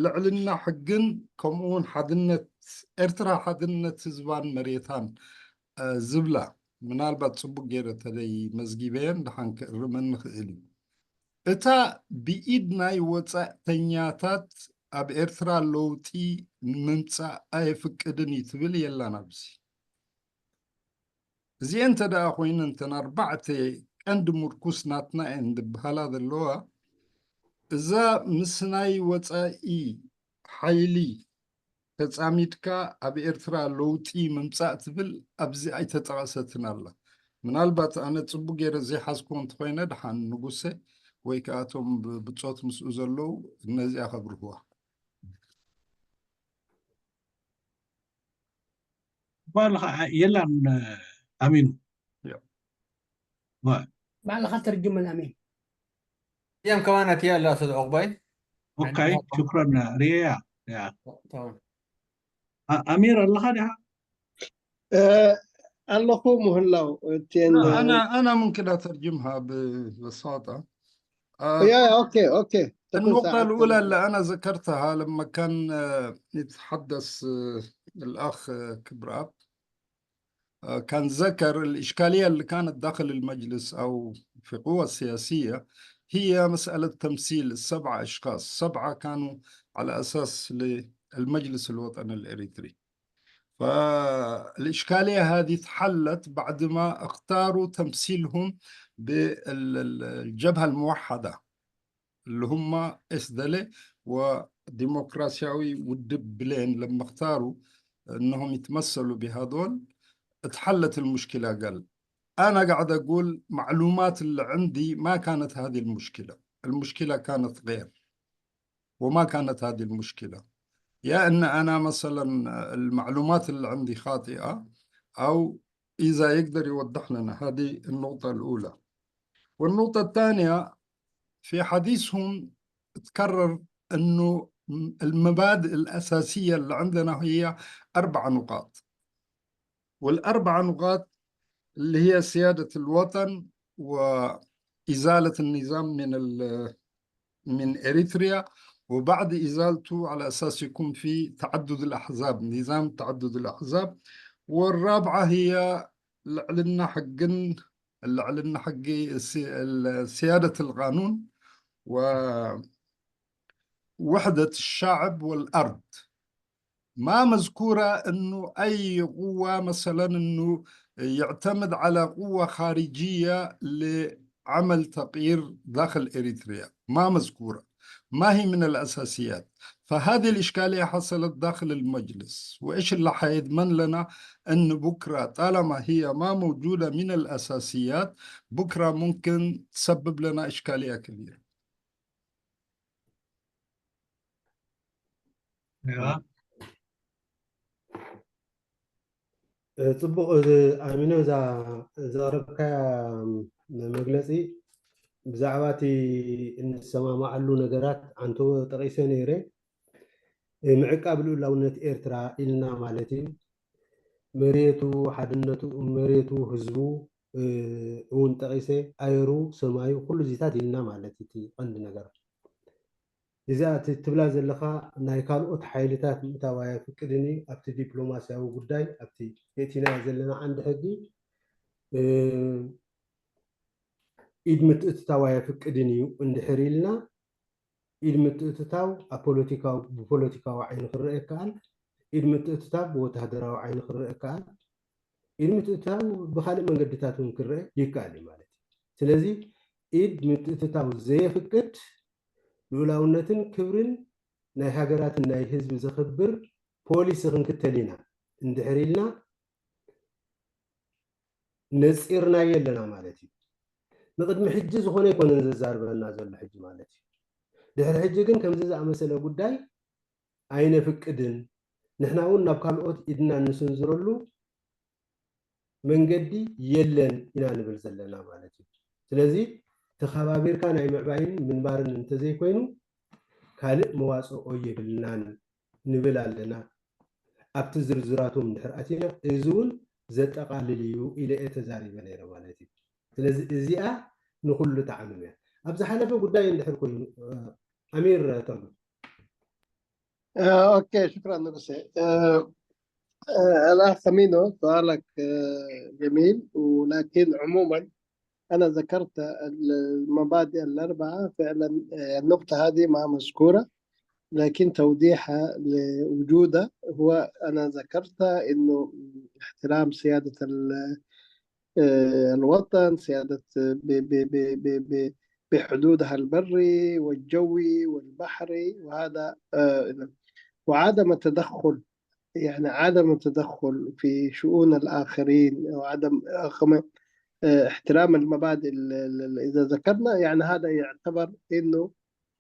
ልዕልና ሕግን ከምኡ እውን ሓድነት ኤርትራ፣ ሓድነት ህዝባን መሬታን ዝብላ፣ ምናልባት ጽቡቅ ገይረ ተለይ መዝጊበየን ድሓን ክእርመን ንኽእል እዩ። እታ ብኢድ ናይ ወጻእተኛታት ኣብ ኤርትራ ለውጢ ንምምጻእ ኣየፍቅድን እዩ ትብል የላን ኣብዚ። እዚኤን እንተ ደኣ ኮይነን እተን ኣርባዕተ ቀንዲ ምርኩስ ናትና እየን ዝበሃላ ዘለዋ፣ እዛ ምስ ናይ ወጻኢ ሓይሊ ተጻሚድካ ኣብ ኤርትራ ለውጢ ምምጻእ ትብል ኣብዚ ኣይተጠቐሰትን ኣላ። ምናልባት ኣነ ጽቡቅ ገይረ ዘይሓዝክዎ እንተኾይነ ድሓን ንጉሰ ወይ ከኣ እቶም ብ- ብጾት ምስኡ ዘለዉ ነዚኣ ከብርህዋ። ባልኻ የላን ኣሚኑ ያ። ዋ- ባዕልኻ ተርጅመን ኣሜን። እያም ከማን ኣትያ ኣላ ኣስተድ ዑቕባይ ኦካይ ሽክረን ርያ ያ ተማም ኣ- ኣሚር ኣለኻ ዲኻ ኣለኹ ምህላው እቴን أنا أنا ممكن أترجمها ببساطة. آه، يا اوكي اوكي تكون النقطة ساعدت الأولى اللي أنا ذكرتها لما كان آه، يتحدث آه، الأخ آه، كبراب، آه، كان ذكر الإشكالية اللي كانت داخل المجلس أو في قوى السياسية، هي مسألة تمثيل السبعة أشخاص. سبعة كانوا على أساس للمجلس الوطني الإريتري. فالإشكالية هذه اتحلت بعد ما اختاروا تمثيلهم بالجبهة الموحدة اللي هم إسدلة وديمقراطياوي ودب بلين، لما اختاروا إنهم يتمثلوا بهذول، اتحلت المشكلة. قال: أنا قاعد أقول معلومات اللي عندي، ما كانت هذه المشكلة، المشكلة كانت غير، وما كانت هذه المشكلة. يا إن أنا مثلًا المعلومات اللي عندي خاطئة، أو إذا يقدر يوضح لنا. هذه النقطة الأولى. والنقطة الثانية، في حديثهم تكرر إنه المبادئ الأساسية اللي عندنا هي أربع نقاط، والأربع نقاط اللي هي سيادة الوطن وإزالة النظام من ال- من إريتريا، وبعد إزالته على أساس يكون في تعدد الأحزاب، نظام تعدد الأحزاب. والرابعة هي ልዕልና ሕግን ልዕልና ሕጊ፣ سيادة القانون ووحدة الشعب والأرض. ما مذكورة إنه أي قوة مثلًا إنه يعتمد على قوة خارجية لعمل تغيير داخل إريتريا، ما مذكورة، ما هي من الأساسيات. فهذه الإشكالية حصلت داخل المجلس، وإيش اللي حيضمن لنا أن بكرة طالما هي ما موجودة من الأساسيات، بكرة ممكن تسبب لنا إشكالية كبيرة. ያ እ፣ ጽቡቕ፣ እዚ ኣሚኖ፣ እዛ ዘቕረብካያ መግለጺ ብዛዕባ እቲ እንሰማማዓሉ ነገራት ኣንተዎ ጠቒሰ ነይረ። እ፣ ምዕቃብ ልኡላውነት ኤርትራ ኢልና ማለት እዩ። መሬቱ፣ ሓድነቱ፣ መሬቱ፣ ህዝቡ፣ እ፣ እውን ጠቒሰ፣ ኣየሩ፣ ሰማዩ፣ ኩሉ ዚታት ኢልና ማለት እዩ እቲ ቀንዲ ነገር። እዚኣ እቲ ትብላ ዘለኻ ናይ ካልኦት ሓይልታት ምእታው ኣየፍቅድን እዩ። ኣብቲ ዲፕሎማስያዊ ጉዳይ፣ ኣብቲ የእቲናዮ ዘለና ዓንዲ ሕጊ፣ እ፣ ኢድ ምትእትታው ኣየፍቅድን እዩ እንድሕር ኢልና፣ ኢድ ምትእትታው ኣብ ፖለቲካዊ፣ ብፖለቲካዊ ዓይኒ ክረአ ይከኣል፣ ኢድ ምትእትታው ብወተሃደራዊ ዓይኒ ክረአ ይከኣል፣ ኢድ ምትእትታው ብኻልእ መንገድታት እውን ክረአ ይከኣል እዩ ማለት እዩ። ስለዚ ኢድ ምትእትታው ዘየፍቅድ ልኡላውነትን ክብርን ናይ ሃገራትን ናይ ህዝቢ ዘኽብር ፖሊሲ ክንክተል ኢና እንድሕር ኢልና ነጺርናዮ ኣለና ማለት እዩ። ንቕድሚ ሕጂ ዝኾነ ኣይኮነን ዘዛርበና ዘሎ ሕጂ ማለት እዩ። ድሕሪ ሕጂ ግን ከምዚ ዝኣመሰለ ጉዳይ ኣይነፍቅድን፣ ንሕና እውን ናብ ካልኦት ኢድና እንስንዝረሉ መንገዲ የለን ኢና ንብል ዘለና ማለት እዩ። ስለዚ ተኸባቢርካ ናይ ምዕባይን ምንባርን እንተዘይኮይኑ ካልእ መዋፅኦ የብልናን ንብል ኣለና። ኣብቲ ዝርዝራቱ እንድሕር ኣቲና እዚ እውን ዘጠቓልል እዩ ኢለ እየ ተዛሪበ ነይረ ማለት እዩ። ስለዚ እዚኣ ንኩሉ ተዓምም እያ። ኣብ ዝሓለፈ ጉዳይ እንድሕር ኮይኑ፣ እ፣ ኣሚር ተርጉም፣ آه، أوكي، شكرًا نبسي. آه، آه، الأخ أمينو، سؤالك، آه، جميل، ولكن عمومًا أنا ذكرت المبادئ الأربعة فعلًا. آه، النقطة هذه ما مذكورة، لكن توضيحها لوجودها هو أنا ذكرت إنه احترام سيادة ال-، آه، الوطن، سيادة ب-، ب-، ب-، ب-، ب-، بحدودها البري والجوي والبحري، وهذا، آه، وعدم التدخل، يعني عدم التدخل في شؤون الآخرين، وعدم، آه، خم-، آه، احترام المبادئ ال-، ال-، ال-، إذا ذكرنا، يعني هذا يعتبر إنه،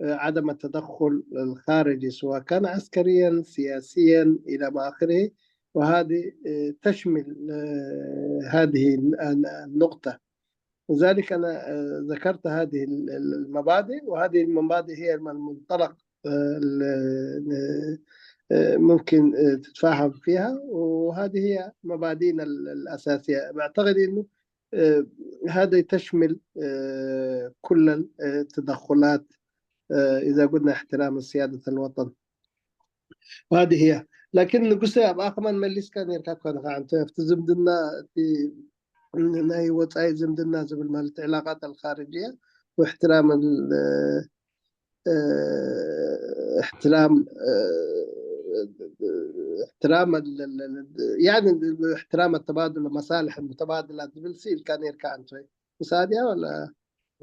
آه، عدم التدخل الخارجي، سواء كان عسكريًا، سياسيًا، إلى ما آخره، وهذه، آه، تشمل، آه، هذه ال-، ال-، النقطة. لذلك أنا، آه، ذكرت هذه ال-، ال-، المبادئ، وهذه المبادئ هي الم-، المنطلق، آه، ال-، ال-، آه، ممكن، آه، تتفاهم فيها، وهذه هي مبادئنا ال-، الأساسية. بعتقد إنه، آه، هذا تشمل، آه، كل ال-، آه، التدخلات، آه، إذا قلنا احترام سيادة الوطن. وهذه هي. لكن ንጉሰ ኣብኣ ከማን መሊስካ ነርካ እኳ ንኻ ኣንተ ኣብቲ ዝምድና እቲ ናይ ወፃኢ ዝምድና ዝብል ማለት ዕላቃት ኣልካርጅያ واحترام ال- آه، احترام آه، احترام ال- ال- ال- يعني احترام التبادل المصالح المتبادلة ዝብል ሲ ኢልካ ነርካ ኣንተ ምሳድያ ወላ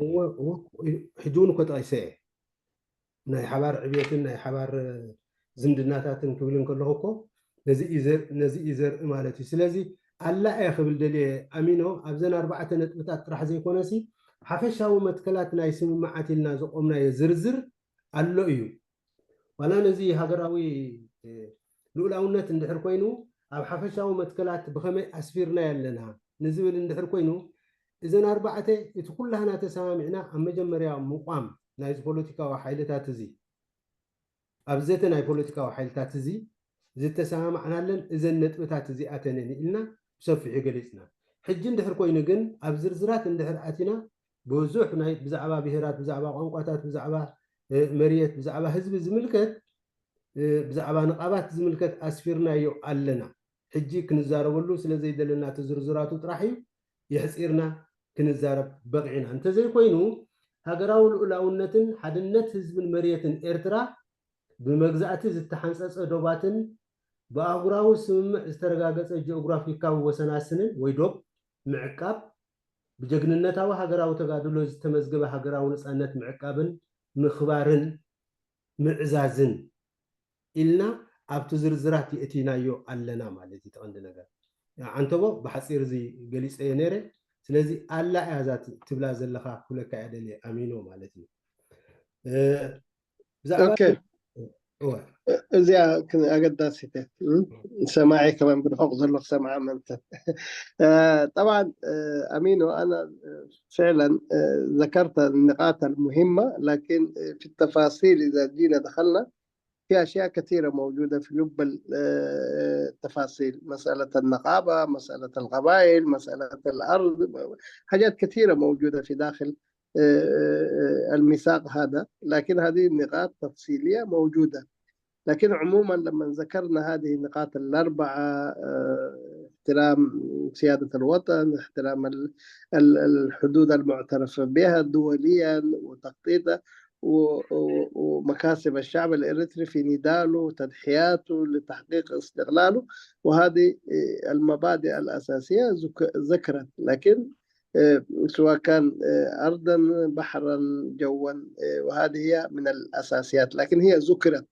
እወ እወ ሕጂ እውን እኮ ጠቂሰ እየ ናይ ሓባር ዕብየትን ናይ ሓባር ዝምድናታትን ክብል እንከለኹ እኮ ነዚ እዩ ዘር- ነዚ እዩ ዘርኢ ማለት እዩ። ስለዚ ኣላ እየ ክብል ደልየ ኣሚኖ ኣብዘን ኣርባዕተ ነጥብታት ጥራሕ ዘይኮነሲ ሓፈሻዊ መትከላት ናይ ስምምዓት ኢልና ዘቆምናዮ ዝርዝር ኣሎ እዩ። ዋላ ነዚ ሃገራዊ እ፣ ልኡላውነት እንድሕር ኮይኑ ኣብ ሓፈሻዊ መትከላት ብኸመይ ኣስፊርና ኣለና ንዝብል እንድሕር ኮይኑ እዘን ኣርባዕተ እቲ ኩላህና ተሰማሚዕና ኣብ መጀመርያ ምቋም ናይዚ ፖለቲካዊ ሓይልታት እዚ ኣብ ዘተ ናይ ፖለቲካዊ ሓይልታት እዚ ዝተሰማማዕናለን እዘን ነጥብታት እዚኣተንን ኢልና ብሰፊሑ ገሊፅና። ሕጂ እንድሕር ኮይኑ ግን ኣብ ዝርዝራት እንድሕር ኣቲና ብዙሕ ናይ ብዛዕባ ብሄራት ብዛዕባ ቋንቋታት ብዛዕባ እ፣ መርየት ብዛዕባ ህዝቢ ዝምልከት እ፣ ብዛዕባ ንቓባት ዝምልከት ኣስፊርናዮ ኣለና። ሕጂ ክንዛረበሉ ስለ ዘይደለና እቲ ዝርዝራቱ ጥራሕ እዩ የሕፂርና ክንዛረብ በቂዕና። እንተዘይኮይኑ ሃገራዊ ልኡላውነትን ሓድነት ህዝብን መርየትን ኤርትራ ብመግዛእቲ ዝተሓንፀፀ ዶባትን ብኣህጉራዊ ስምምዕ ዝተረጋገፀ ጂኦግራፊካዊ ወሰናስንን ወይ ዶብ ምዕቃብ ብጀግንነታዊ ሃገራዊ ተጋድሎ ዝተመዝገበ ሃገራዊ ነፃነት ምዕቃብን ምኽባርን ምዕዛዝን ኢልና ኣብቲ ዝርዝራት የእቲናዮ ኣለና ማለት እዩ። ተቐንዲ ነገር ዓንተቦ ብሓፂር እዚ ገሊፀዮ ነይረ። ስለዚ ኣላ እያ እዛ ትብላ ዘለኻ ክብለካ እያ ደልየ ኣሚኖ ማለት እዩ። እ፣ ብዛዕባ ኦኬ። እወ። እዚኣ ክን- ኣገዳሲት እያ። እም? ሰማዒ ከማን ብርሑቕ ዘሎ ክሰምዓ መንተ آه، طبعا، آه، أمينو، أنا، آه، فعلا، آه، ذكرت النقاط المهمة، لكن، آه، في التفاصيل إذا جينا دخلنا في أشياء كثيرة موجودة في لب ال- آه، التفاصيل، مسألة النقابة، مسألة القبائل، مسألة الأرض، حاجات كثيرة موجودة في داخل، آه، آه، الميثاق هذا، لكن هذه النقاط تفصيلية موجودة. لكن عموما لما ذكرنا هذه النقاط الأربعة، آه، احترام سيادة الوطن، احترام ال- ال- الحدود المعترف بها دوليا وتخطيطها و- و- ومكاسب الشعب الإريتري في نضاله وتضحياته لتحقيق استقلاله، وهذه، آه، المبادئ الأساسية ذك- ذكرت، لكن، آه، سواء كان، آه، أرضا، بحرا، جوا، آه، وهذه هي من الأساسيات، لكن هي ذكرت،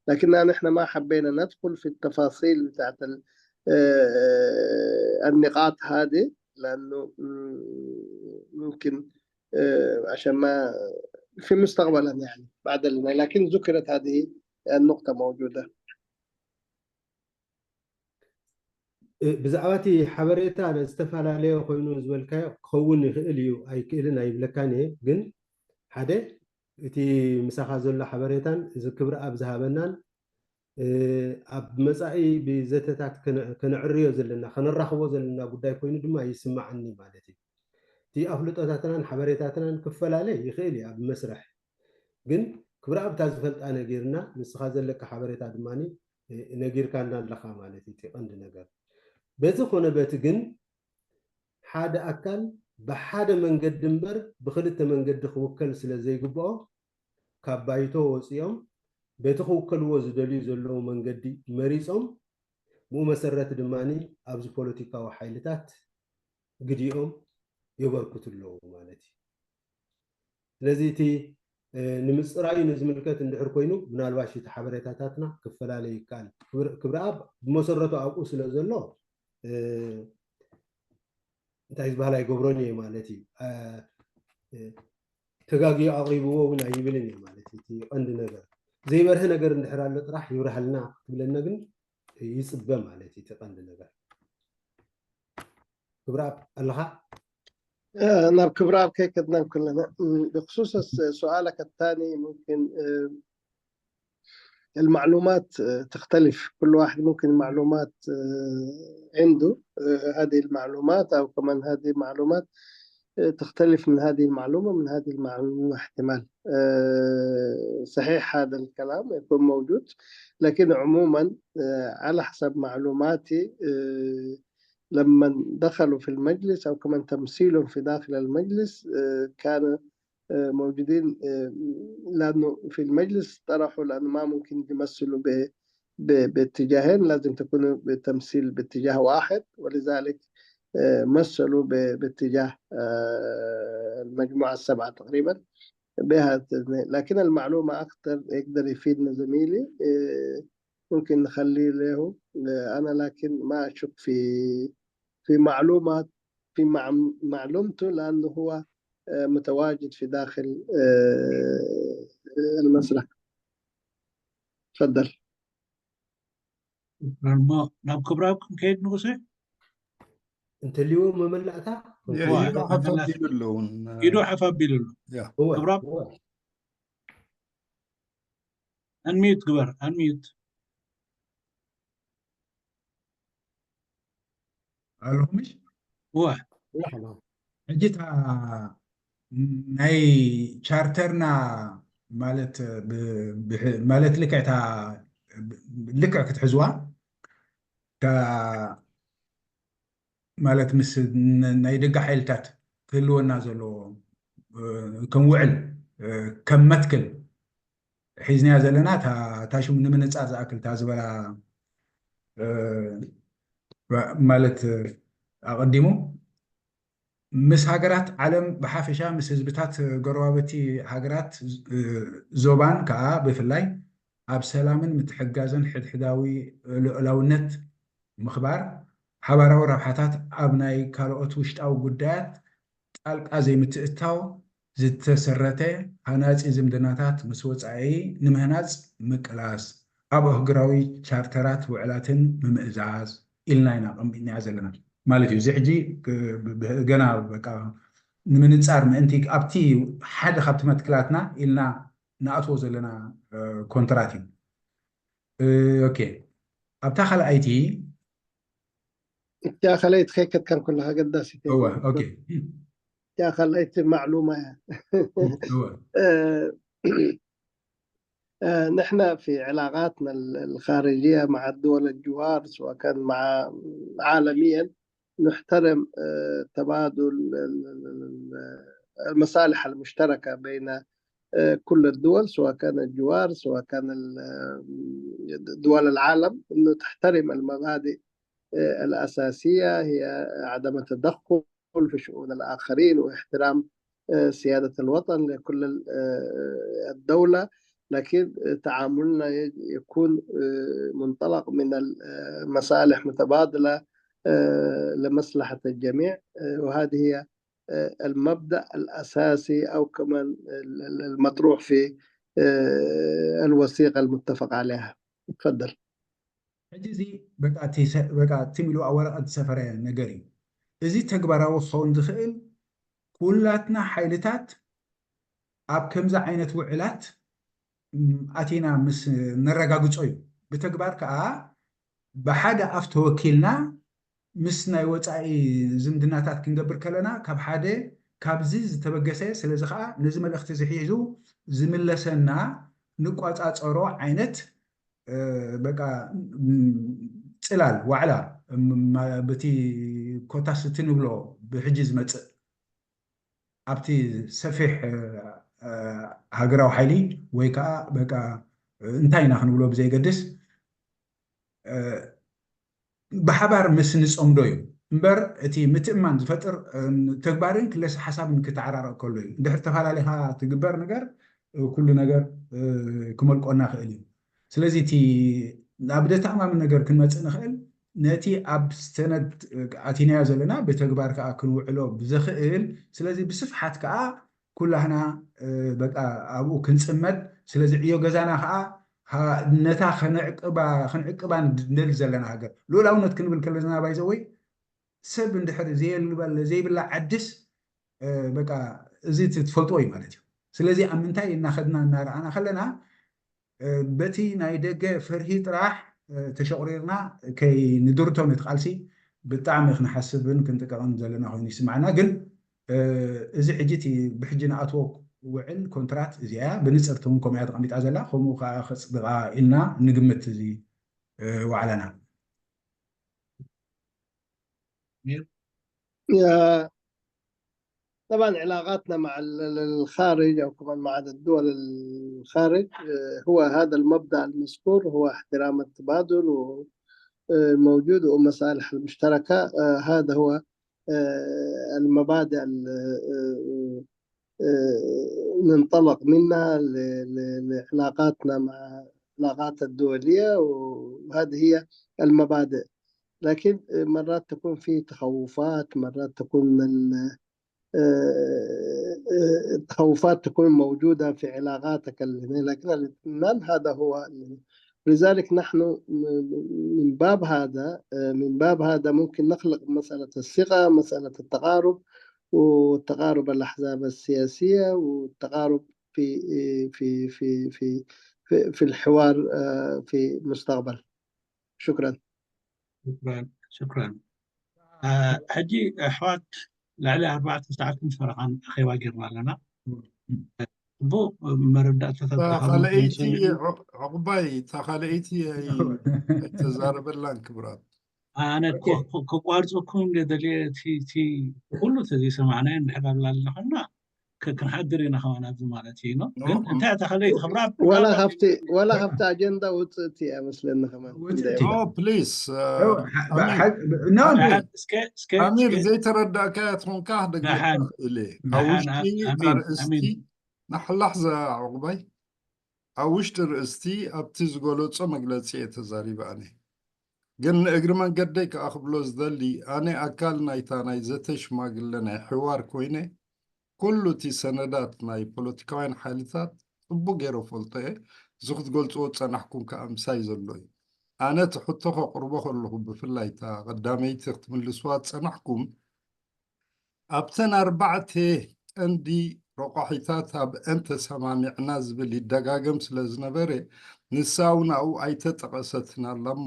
لكننا نحن ما حبينا ندخل في التفاصيل بتاعت ال- آه، النقاط هذه، لأنه، مم، ممكن، آه، عشان ما في مستقبلا يعني بعد ال- لكن ذكرت هذه النقطة موجودة. እ፣ ብዛዕባ እቲ ሓበሬታ ዝተፈላለየ ኮይኑ ዝበልካዮ ክኸውን ይኽእል እዩ ኣይክእልን ኣይብለካን እየ። ግን ሓደ እቲ ምሳኻ ዘሎ ሓበሬታን እዚ ክብሪ ኣብ ዝሃበናን እ፣ ኣብ መፃኢ ብዘተታት ከነ- ከነዕርዮ ዘለና ከነራኽቦ ዘለና ጉዳይ ኮይኑ ድማ ይስማዓኒ ማለት እዩ። እቲ ኣፍልጦታትናን ሓበሬታትናን ክፈላለ ይኽእል እዩ ኣብ መስርሕ። ግን ክብረኣብ እታ ዝፈልጣ ነጊርና፣ ንስኻ ዘለካ ሓበሬታ ድማ ነጊርካና ኣለኻ ማለት እዩ። እቲ ቀንዲ ነገር በዚ ኮነ በቲ ግን ሓደ ኣካል ብሓደ መንገዲ እምበር ብክልተ መንገዲ ክውከል ስለ ዘይግብኦ፣ ካብ ባይቶ ወፂኦም በቲ ክውከልዎ ዝደልዩ ዘለዉ መንገዲ መሪፆም፣ ብኡ መሰረት ድማ ኣብዚ ፖለቲካዊ ሓይልታት ግዲኦም የበርክቱ ኣለዉ ማለት እዩ። ስለዚ እቲ ንምፅራዩ ንዝምልከት እንድሕር ኮይኑ፣ ምናልባሽ እቲ ሓበሬታታትና ክፈላለ ይከኣል። ክብረኣብ ብመሰረቱ ኣብኡ ስለ ዘሎ እንታይ ዝበሃል ኣይገብሮን እየ ማለት እዩ። ተጋግዮ ኣቕሪብዎ እውን ኣይብልን እየ ማለት እዩ። እቲ ቀንዲ ነገር ዘይበርሀ ነገር እንድሕር ኣሎ ጥራሕ ይብርሃልና ክትብለና ግን ይፅበ ማለት እዩ። እቲ ቀንዲ ነገር ክብረኣብ ኣለኻ? ናብ ክብረኣብ ከይከድናን ከለና ብክሱስ ሱኣለካ ታኒ ሙምኪን المعلومات تختلف، كل واحد ممكن معلومات عنده هذه المعلومات أو كمان هذه معلومات تختلف من هذه المعلومة، من هذه المعلومة احتمال. صحيح، هذا الكلام يكون موجود، لكن عموما على حسب معلوماتي لما دخلوا في المجلس أو كمان تمثيلهم في داخل المجلس كان موجودين، لأنه في المجلس طرحوا، لأنه ما ممكن يمثلوا باتجاهين، لازم تكونوا بتمثيل باتجاه واحد، ولذلك مثلوا باتجاه المجموعة السبعة تقريبا بها. لكن المعلومة أكثر يقدر يفيدنا زميلي، ممكن نخليه له. أنا لكن ما أشك في في معلومات في معلومته، لأنه هو متواجد في داخل المسرح. تفضل. ናብ ክብራብ ክንከይድ ንጉሴ እንተልዎ መመላእታ ኢዱ ሓፍ ኣቢሉ ኣሎ። ክብራብ ኣንሚዩት ግበር ኣንሚዩት። ኣለኹ ምሽ? እወ። ሕጂ እታ ናይ ቻርተርና ማለት ማለት ልክዕ እታ ልክዕ ክትሕዝዋ ማለት ምስ ናይ ደገ ሓይልታት ክህልወና ዘለዎ ከም ውዕል ከም መትክል ሒዝናያ ዘለና እታ ሽሙ ንምንፃር ዝኣክል እታ ዝበላ ማለት ኣቐዲሙ ምስ ሃገራት ዓለም ብሓፈሻ ምስ ህዝብታት ጎረባብቲ ሃገራት ዞባን ከዓ ብፍላይ ኣብ ሰላምን ምትሕጋዝን ሕድሕዳዊ ልዑላውነት ምኽባር ሓባራዊ ረብሓታት ኣብ ናይ ካልኦት ውሽጣዊ ጉዳያት ጣልቃ ዘይምትእታው ዝተሰረተ ሃናፂ ዝምድናታት ምስ ወፃኢ ንምህናፅ ምቅላስ ኣብ ኣህጉራዊ ቻርተራት ውዕላትን ምምእዛዝ ኢልና ኢና ቀሚጥናያ ዘለና ማለት እዩ። እዚ ሕጂ ገና በቃ ንምንፃር ምእንቲ ኣብቲ ሓደ ካብቲ መትክላትና ኢልና ንኣትዎ ዘለና ኮንትራት እዩ። ኦኬ ኣብታ ካልኣይቲ እቲኣ ካልኣይቲ ከይከድካን ከለካ ኣገዳሲት እወ ኦኬ እቲኣ ካልኣይቲ ማዕሉማ እያ እወ نحن في علاقاتنا الخارجية مع الدول الجوار سواء كان مع عالميا نحترم تبادل المصالح المشتركة بين كل الدول سواء كان الجوار سواء كان دول العالم أنه تحترم المبادئ الأساسية هي عدم التدخل في شؤون الآخرين واحترام سيادة الوطن لكل الدولة، لكن تعاملنا يكون منطلق من المصالح متبادلة لمصلحة الجميع، وهذه هي المبدأ الأساسي أو كمان المطروح في الوثيقة المتفق عليها. تفضل. ሕጂ እዚ በቃ ትም ኢሉ ኣብ ወረቐት ዝሰፈረ ነገር እዩ። እዚ ተግባራዊ ክኸውን ዝኽእል ኩላትና ሓይልታት ኣብ ከምዚ ዓይነት ውዕላት ኣቲና ምስ ነረጋግጾ እዩ። ብተግባር ከዓ ብሓደ ኣፍ ተወኪልና ምስ ናይ ወፃኢ ዝምድናታት ክንገብር ከለና ካብ ሓደ ካብዚ ዝተበገሰ ስለዚ ከዓ ነዚ መልእኽቲ ዝሒዙ ዝምለሰና ንቋጻጸሮ ዓይነት በቃ ጽላል ዋዕላ በቲ ኮታስ እቲ ንብሎ ብሕጂ ዝመጽእ ኣብቲ ሰፊሕ ሃገራዊ ሓይሊ ወይ ከዓ በቃ እንታይ ኢና ክንብሎ ብዘይገድስ ብሓባር ምስ ንፀምዶ እዩ እምበር እቲ ምትእማን ዝፈጥር ተግባርን ክለስ ሓሳብን ክተዓራረቕ ከሎ እዩ። እንድሕር ተፈላለኻ ትግበር ነገር ኩሉ ነገር ክመልቆና ክእል እዩ። ስለዚ እቲ ናብ ደተኣማምን ነገር ክንመፅእ ንኽእል ነቲ ኣብ ሰነድ ኣቲናዮ ዘለና ብተግባር ከዓ ክንውዕሎ ብዘኽእል ስለዚ ብስፍሓት ከዓ ኩላህና በቃ ኣብኡ ክንፅመድ ስለዚ ዕዮ ገዛና ከዓ ነታ ክንዕቅባ ክንዕቅባ ንደሊ ዘለና ሃገር ልኡላውነት ክንብል ከለና ባይዘወይ ሰብ እንድሕር ዘየልበለ ዘይብላ ዓድስ በቃ እዚ ትፈልጥዎ እዩ ማለት እዩ። ስለዚ ኣብ ምንታይ እናኸድና እናረኣና ከለና በቲ ናይ ደገ ፍርሂ ጥራሕ ተሸቑሪርና ከይንድርቶ ነቲ ቃልሲ ብጣዕሚ ክንሓስብን ክንጥቀቕን ዘለና ኮይኑ ይስማዕና። ግን እዚ ሕጂ እቲ ብሕጂ ንኣትዎ ውዕል ኮንትራት እዚኣ እያ። ብንፅርቲ እውን ከምኡ እያ ተቐሚጣ ዘላ። ከምኡ ከዓ ከፅድቓ ኢልና ንግምት እዚ ዋዕላና። طبعا علاقاتنا مع الخارج أو كمان مع الدول الخارج هو هذا المبدأ المذكور، هو احترام التبادل وموجود ومصالح المشتركة. هذا هو المبادئ ننطلق منها لعلاقاتنا مع العلاقات الدولية، وهذه هي المبادئ. لكن مرات تكون في تخوفات، مرات تكون التخوفات تكون موجودة في علاقاتك، لكن الاطمئنان هذا هو. لذلك نحن من باب هذا من باب هذا ممكن نخلق مسألة الثقة، مسألة التقارب، وتقارب الأحزاب السياسية، والتقارب في في في في في, في الحوار في المستقبل. شكرا. شكرا شكرا. ሕጂ ኣሕዋት ልዕሊ ኣርባዕተ ሰዓትን ፈረቓን ኣኼባ ጌርና ኣለና። ጽቡቕ መረዳእታታት ካልኣይቲ ዕቑባይ እታ ካልኣይቲ ኣይተዛረበላን ክብራት። ኣነ ከቋርፀኩም ደልየ እቲ ኩሉ ተዘይሰማዕናዮ እንድሕር ኣብላ ኣለኹና ክንሓድር ኢና ከማን ኣብዚ ማለት እዩ። ግን እንታይ እታ ካልኣይቲ ክብራ ወላ ካብቲ ኣጀንዳ ውፅእቲ እያ መስለኒ ከማን። ፕሊስ ኣሚር ዘይተረዳእካያ ትኾንካ ክደግመካ ክእል እየ። ኣብ ውሽጢ ኣርእስቲ ናሕላሕ ዘዕቑባይ ኣብ ውሽጢ ርእስቲ ኣብቲ ዝገለጾ መግለጺ እየ ተዛሪበ ኣነ። ግን ንእግሪ መንገደይ ከኣ ክብሎ ዝደሊ ኣነ ኣካል ናይታ ናይ ዘተ ሽማግለ ናይ ሕዋር ኮይነ ኩሉ እቲ ሰነዳት ናይ ፖለቲካውያን ሓይልታት ጽቡቕ ገይረ ፈልጦ እየ። እዚ ክትገልጽዎ ዝጸናሕኩም ከኣ ምሳይ ዘሎ እዩ። ኣነ እቲ ሕቶ ከቕርቦ ከለኹ ብፍላይ እታ ቀዳመይቲ ክትምልስዋ ዝጸናሕኩም ኣብተን ኣርባዕተ ቀንዲ ረቋሒታት ኣብአን ተሰማሚዕና ዝብል ይደጋገም ስለ ዝነበረ ንሳ እውን ኣብኡ ኣይተጠቐሰትን ኣላ እሞ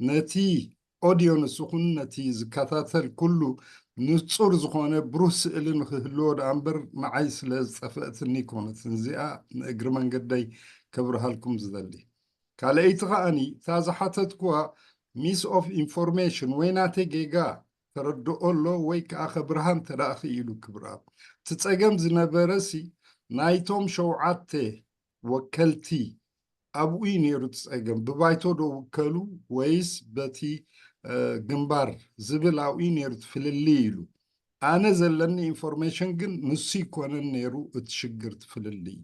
ነቲ ኦድዮንስ ይኹን ነቲ ዝከታተል ኩሉ ንጹር ዝኾነ ብሩህ ስእሊ ንኽህልዎ ደኣ እምበር ንዓይ ስለ ዝጠፍአትኒ ኣይኮነትን። እዚኣ ንእግሪ መንገደይ ከብርሃልኩም ዝደሊ። ካልኣይቲ ከኣኒ እታ ዝሓተትኩዋ ሚስ ኦፍ ኢንፎርሜሽን ወይ ናተይ ጌጋ ተረድኦ ኣሎ ወይ ከዓ ከብርሃ እንተ ደኣ ክኢሉ ክብርኣብ። እቲ ጸገም ዝነበረሲ ናይቶም ሸውዓተ ወከልቲ ኣብኡ እዩ ነይሩ እቲ ጸገም። ብባይቶ ዶ ውከሉ ወይስ በቲ ግንባር ዝብል ኣብኡ እዩ ነይሩ እቲ ፍልልይ ኢሉ። ኣነ ዘለኒ ኢንፎርሜሽን ግን ንሱ ይኮነን ነይሩ እቲ ሽግር እቲ ፍልልይ።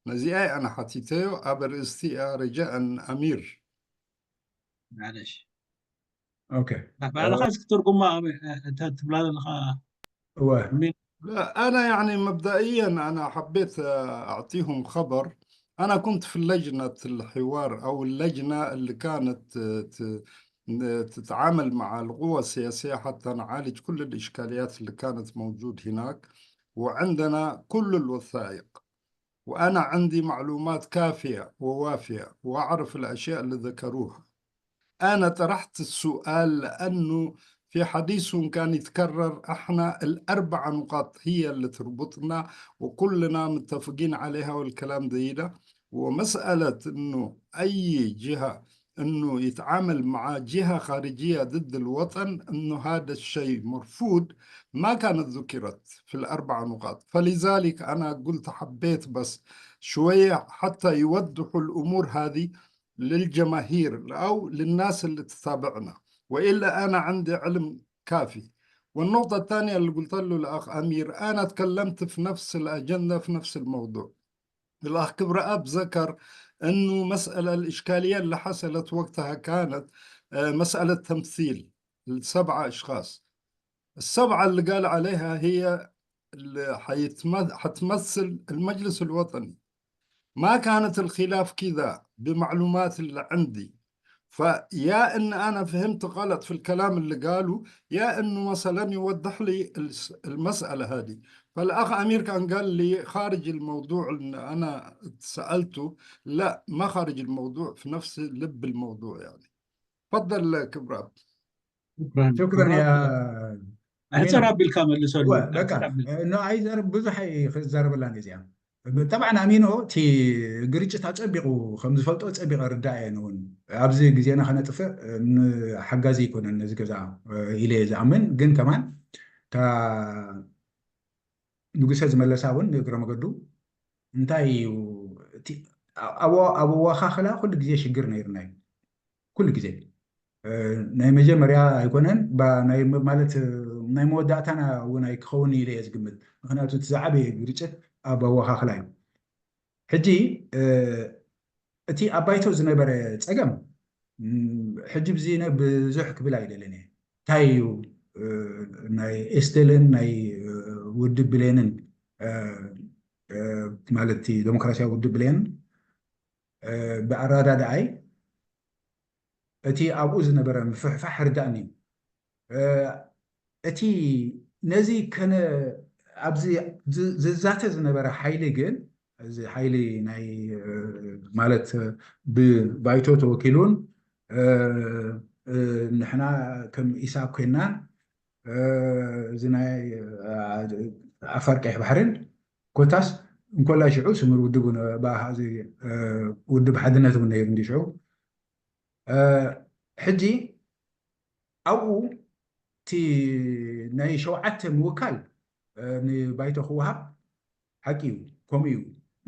ነዚኣ እየ ኣነ ሓቲተዮ ኣብ ኣርእስቲ እያ ረጃእን ኣሚር። معلش ኦኬ ባዕልኻ እስኪ ትርጉማ ኣበይ- እተ- ትብላ ዘለኻ እወ ሚን لا، أنا يعني مبدئيا أنا حبيت أعطيهم خبر. أنا كنت في لجنة الحوار أو اللجنة اللي كانت ت- تتعامل مع القوى السياسية حتى نعالج كل الإشكاليات اللي كانت موجود هناك، وعندنا كل الوثائق، وأنا عندي معلومات كافية ووافية، وأعرف الأشياء اللي ذكروها. أنا طرحت السؤال لأنه في حديثهم كان يتكرر، احنا الأربع نقاط هي اللي تربطنا وكلنا متفقين عليها والكلام زي ده. ومسألة إنه أي جهة إنه يتعامل مع جهة خارجية ضد الوطن، إنه هذا الشيء مرفوض، ما كانت ذكرت في الأربع نقاط. فلذلك أنا قلت حبيت بس شوية حتى يوضحوا الأمور هذه للجماهير أو للناس اللي تتابعنا، وإلا أنا عندي علم كافي. والنقطة الثانية اللي قلت له الأخ أمير، أنا تكلمت في نفس الأجندة، في نفس الموضوع. الأخ كبراب ذكر إنه مسألة، الإشكالية اللي حصلت وقتها كانت آه، مسألة تمثيل السبعة أشخاص. السبعة اللي قال عليها هي اللي حيتم-، حتمثل المجلس الوطني. ما كانت الخلاف كذا بمعلومات اللي عندي. فيا إن أنا فهمت غلط في الكلام اللي قاله، يا إنه مثلًا يوضح لي الس-، المسألة هذه. فالأخ أمير كان قال لي خارج الموضوع، إن أنا سألته، لا، ما خارج الموضوع، في نفس لب الموضوع يعني. تفضل كبراب. شكرا يا ኣሕፅር ኣቢልካ መልሰሉ። በቃ ንኣይ ዘርብ ብዙሕ ኣይክዘረበላን እዚኣ። ጠብዓን ኣሚኖ እቲ ግርጭት ኣፀቢቑ ከም ዝፈልጦ ፀቢቐ ርዳእ እየን እውን ኣብዚ ግዜና ከነጥፍእ ሓጋዚ ኣይኮነን ነዚ ገዛ ኢለ እየ ዝኣምን። ግን ከማን ንጉሰ ዝመለሳ እውን ንእግረ መገዱ እንታይ እዩ ኣብ ኣወካኽላ ኩሉ ግዜ ሽግር ነይርና እዩ። ኩሉ ግዜ ናይ መጀመርያ ኣይኮነን ማለት ናይ መወዳእታና እውን ኣይክኸውን ኢለ እየ ዝግምት። ምክንያቱ እቲ ዝዓበየ ግርጭት ኣብ ኣወካኽላ እዩ። ሕጂ እቲ ኣብ ባይቶ ዝነበረ ፀገም ሕጂ ብዚ ብዙሕ ክብል ኣይደልን እየ። እንታይ እዩ ናይ ኤስቴልን ናይ ውድብ ብሌንን ማለት ዴሞክራሲያዊ ውድብ ብሌንን ብኣረዳድኣይ እቲ ኣብኡ ዝነበረ ምፍሕፋሕ ርዳእኒ እዩ። እቲ ነዚ ከነ ኣብዚ ዝዛተ ዝነበረ ሓይሊ ግን እዚ ሓይሊ ናይ ማለት ብባይቶ ተወኪሉን ንሕና ከም ኢሳብ ኮይናን እዚ ናይ ዓፋር ቀይሕ ባሕርን ኮታስ እንኮላይ ሽዑ ስምር ውድብ ውድብ ሓድነት እውን ነይሩ እንዲ ሽዑ ሕጂ ኣብኡ እቲ ናይ ሸውዓተ ምውካል ንባይቶ ክወሃብ ሓቂ እዩ፣ ከምኡ እዩ።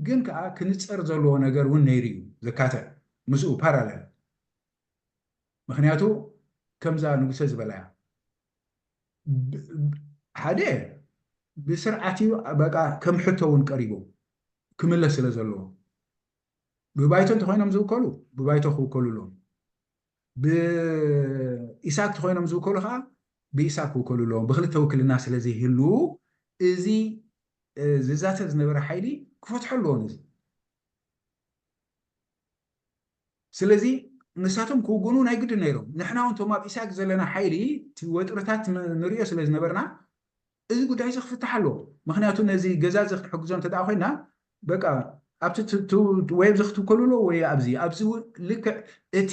ግን ከዓ ክንፀር ዘለዎ ነገር እውን ነይሩ እዩ ዘካትዕ ምስኡ ፓራለል። ምክንያቱ ከምዛ ንጉሰ ዝበላያ ሓደ ብስርዓት እዩ በቃ ከም ሕቶ እውን ቀሪቡ ክምለስ ስለ ዘለዎ ብባይቶ እንተኮይኖም ዝውከሉ ብባይቶ ክውከሉ ኣለዎም። ብኢሳክ ተኮይኖም ዝውከሉ ከዓ ብኢሳክ ክውከሉ ኣለዎም። ብክልተ ውክልና ስለ ዘይህሉ እዚ ዝዛተ ዝነበረ ሓይሊ ክፈትሖ ኣለዎም። እዚ ስለዚ ንሳቶም ክውግኑ ናይ ግድን ነይሮም። ንሕና እውን ቶም ኣብ ኢሳክ ዘለና ሓይሊ እቲ ወጥርታት ንሪኦ ስለ ዝነበርና እዚ ጉዳይ እዚ ክፍታሕ ኣለዎ። ምክንያቱ ነዚ ገዛ እዚ ክትሕግዞ እንተ ኮይና በቃ ኣብቲ ወይ ኣብዚ ክትውከሉ ኣለዎ ወይ ኣብዚ ኣብዚ ልክዕ እቲ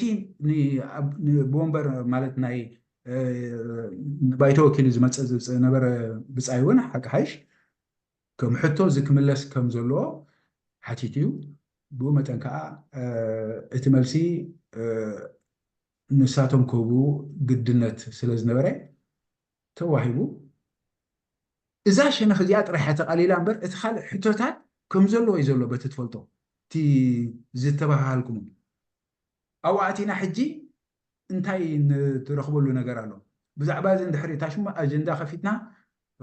ብወንበር ማለት ናይ ባይቶ ወኪሉ ዝመፀ ዝነበረ ብፃይ እውን ሓቂ ሓይሽ ከም ሕቶ እዚ ክምለስ ከም ዘለዎ ሓቲት እዩ። ብኡ መጠን ከዓ እቲ መልሲ ንሳቶም ክህቡ ግድነት ስለ ዝነበረ ተዋሂቡ። እዛ ሸነኽ እዚኣ ጥራሕ እያ ተቓሊላ እምበር እቲ ካልእ ሕቶታት ከም ዘለዎ እዩ ዘሎ። በቲ ትፈልጦ እቲ ዝተባሃሃልኩሞ ኣብኡ ኣቲና ሕጂ እንታይ ንትረኽበሉ ነገር ኣሎ? ብዛዕባ እዚ እንድሕሪ እታ ሽሙ ኣጀንዳ ከፊትና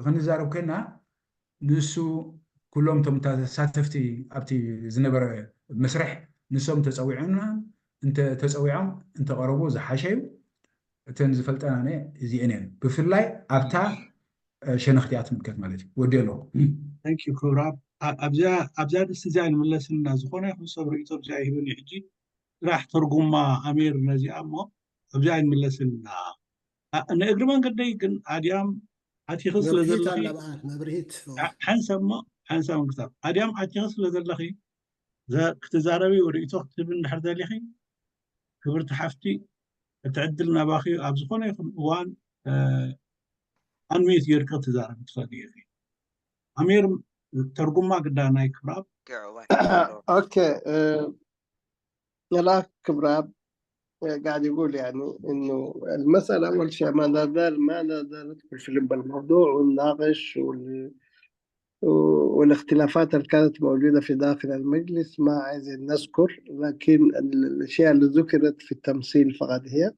ክንዛረብ ኮይና ንሱ ኩሎም እቶም ተሳተፍቲ ኣብቲ ዝነበረ መስርሕ ንሶም ተፀዊዖምና እንተ ተፀዊዖም እንተቐረቡ ዝሓሸ እዩ። እተን ዝፈልጠና እዚአን እየን። ብፍላይ ኣብታ ሸነኽቲኣ ትምልከት ማለት እዩ። ወዲ ኣለኹ ክብራ ኣብዛ ድስቲ እዚኣ ንምለስና ዝኾነ ይኹን ሰብ ርእቶ ብዚኣ ይህብን እዩ። ሕጂ ጥራሕ ተርጉማ ኣሚር ነዚኣ እሞ ኣብዚኣ ይምለስና። ንእግሪ መንገደይ ግን ኣድያም ኣቲኺ ስለ ዘለኺ ሓንሰብ እሞ ሓንሰብ ክሳብ ኣድያም ኣቲኺ ስለ ዘለኺ ክትዛረቢ ርእቶ ክትህቢ እንድሕር ደሊኺ ክብርቲ ሓፍቲ እቲ ዕድል ናባኺ ኣብ ዝኾነ ይኹን እዋን ኣንሜት ጌርኪ ክትዛረቢ ትኽእሊ ኢኺ። ኣሜር ተርጉማ ግዳ ናይ ክብራብ اوكي. آه، الاخ كبراب قاعد يقول يعني انه المساله اول شيء ما نزال ما نزال ندخل في لب الموضوع ونناقش وال... والاختلافات اللي كانت موجوده في داخل المجلس ما عايزين نذكر، لكن الاشياء اللي ذكرت في التمثيل فقط هي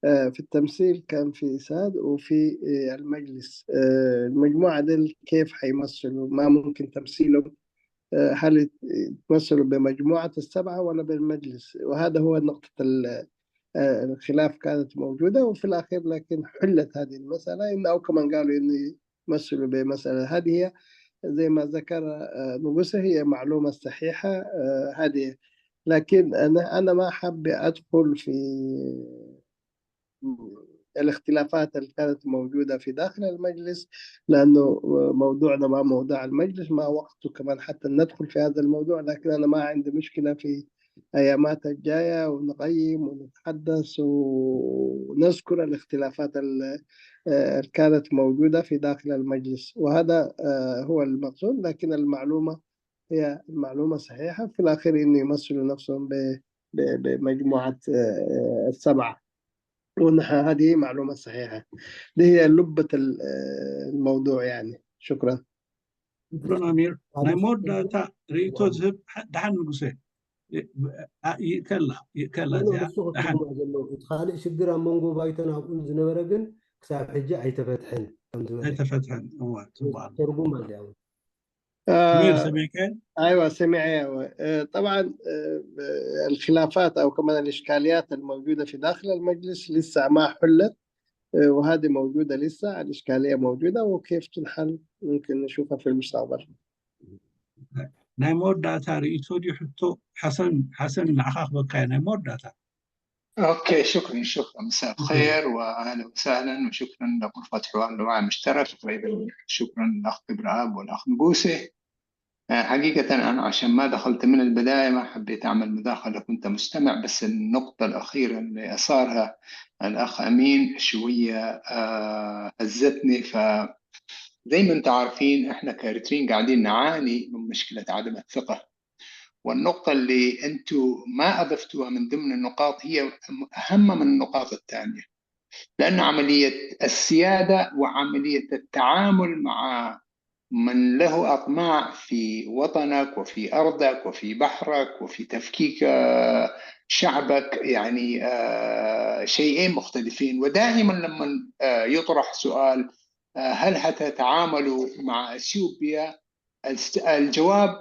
آه، في التمثيل كان في إساد وفي آه، المجلس. آه، المجموعة ديل كيف حيمثلوا؟ ما ممكن تمثيلهم. آه، هل يتمثلوا بمجموعة السبعة ولا بالمجلس؟ وهذا هو نقطة ال- آه، الخلاف كانت موجودة، وفي الأخير لكن حلت هذه المسألة. إن أو كمان قالوا إن يمثلوا بمسألة، هذه هي زي ما ذكر آه، نقوسة، هي معلومة صحيحة آه، هذه. لكن أنا أنا ما حابب أدخل في الاختلافات اللي كانت موجودة في داخل المجلس، لأنه موضوعنا ما موضوع المجلس، ما وقته كمان حتى ندخل في هذا الموضوع. لكن أنا ما عندي مشكلة في أيامات الجاية ونقيم ونتحدث ونذكر الاختلافات ال- آه، اللي كانت موجودة في داخل المجلس، وهذا آه، هو المقصود. لكن المعلومة هي المعلومة صحيحة، في الأخير إنه يمثلوا نفسهم ب- ب- بمجموعة آه، السبعة. ونحن هذه معلومة صحيحة، دي هي لبة ال- آه، الموضوع يعني. شكرا. شكرا أمير. ናይ መወዳእታ ርእይቶ ዝህብ ደሓን ንጉሰ ይእከላ ይእከላ እዚኣ ደሓን ዘሎ እቲ ካልእ ሽግር ኣብ መንጎ ባይቶን ኣብኡን ዝነበረ ግን ክሳብ ሕጂ ኣይተፈትሐን ከም ዝበለ ኣይተፈትሐን። እዋ ጽቡቕ ኣሎ። ተርጉም ኣለ أمير سمعك؟ ايوه سمع ايوه آه، طبعا آه، الخلافات او كمان الاشكاليات الموجوده في داخل المجلس لسه ما حلت آه، وهذه موجوده لسه الاشكاليه موجوده وكيف تنحل ممكن نشوفها في المستقبل. ናይ መወዳእታ ርእይቶ ድዩ ሕቶ ሓሰን ሓሰን ንዓኻ ክበካ ናይ መወዳእታ اوكي شكرا شكرا مساء الخير واهلا وسهلا وشكرا لغرفة حوار الوعي المشترك وايضا شكرا للاخ كبراب والاخ نقوسي. آه، حقيقة أنا عشان ما دخلت من البداية ما حبيت أعمل مداخلة كنت مستمع بس النقطة الأخيرة اللي أثارها الأخ أمين شوية آه، هزتني ف زي ما انتم عارفين احنا كاريتريين قاعدين نعاني من مشكلة عدم الثقة والنقطة اللي انتم ما اضفتوها من ضمن النقاط هي اهم من النقاط الثانية لان عملية السيادة وعملية التعامل مع من له اطماع في وطنك وفي ارضك وفي بحرك وفي تفكيك شعبك يعني شيئين مختلفين ودائما لما يطرح سؤال هل حتتعاملوا مع اثيوبيا الجواب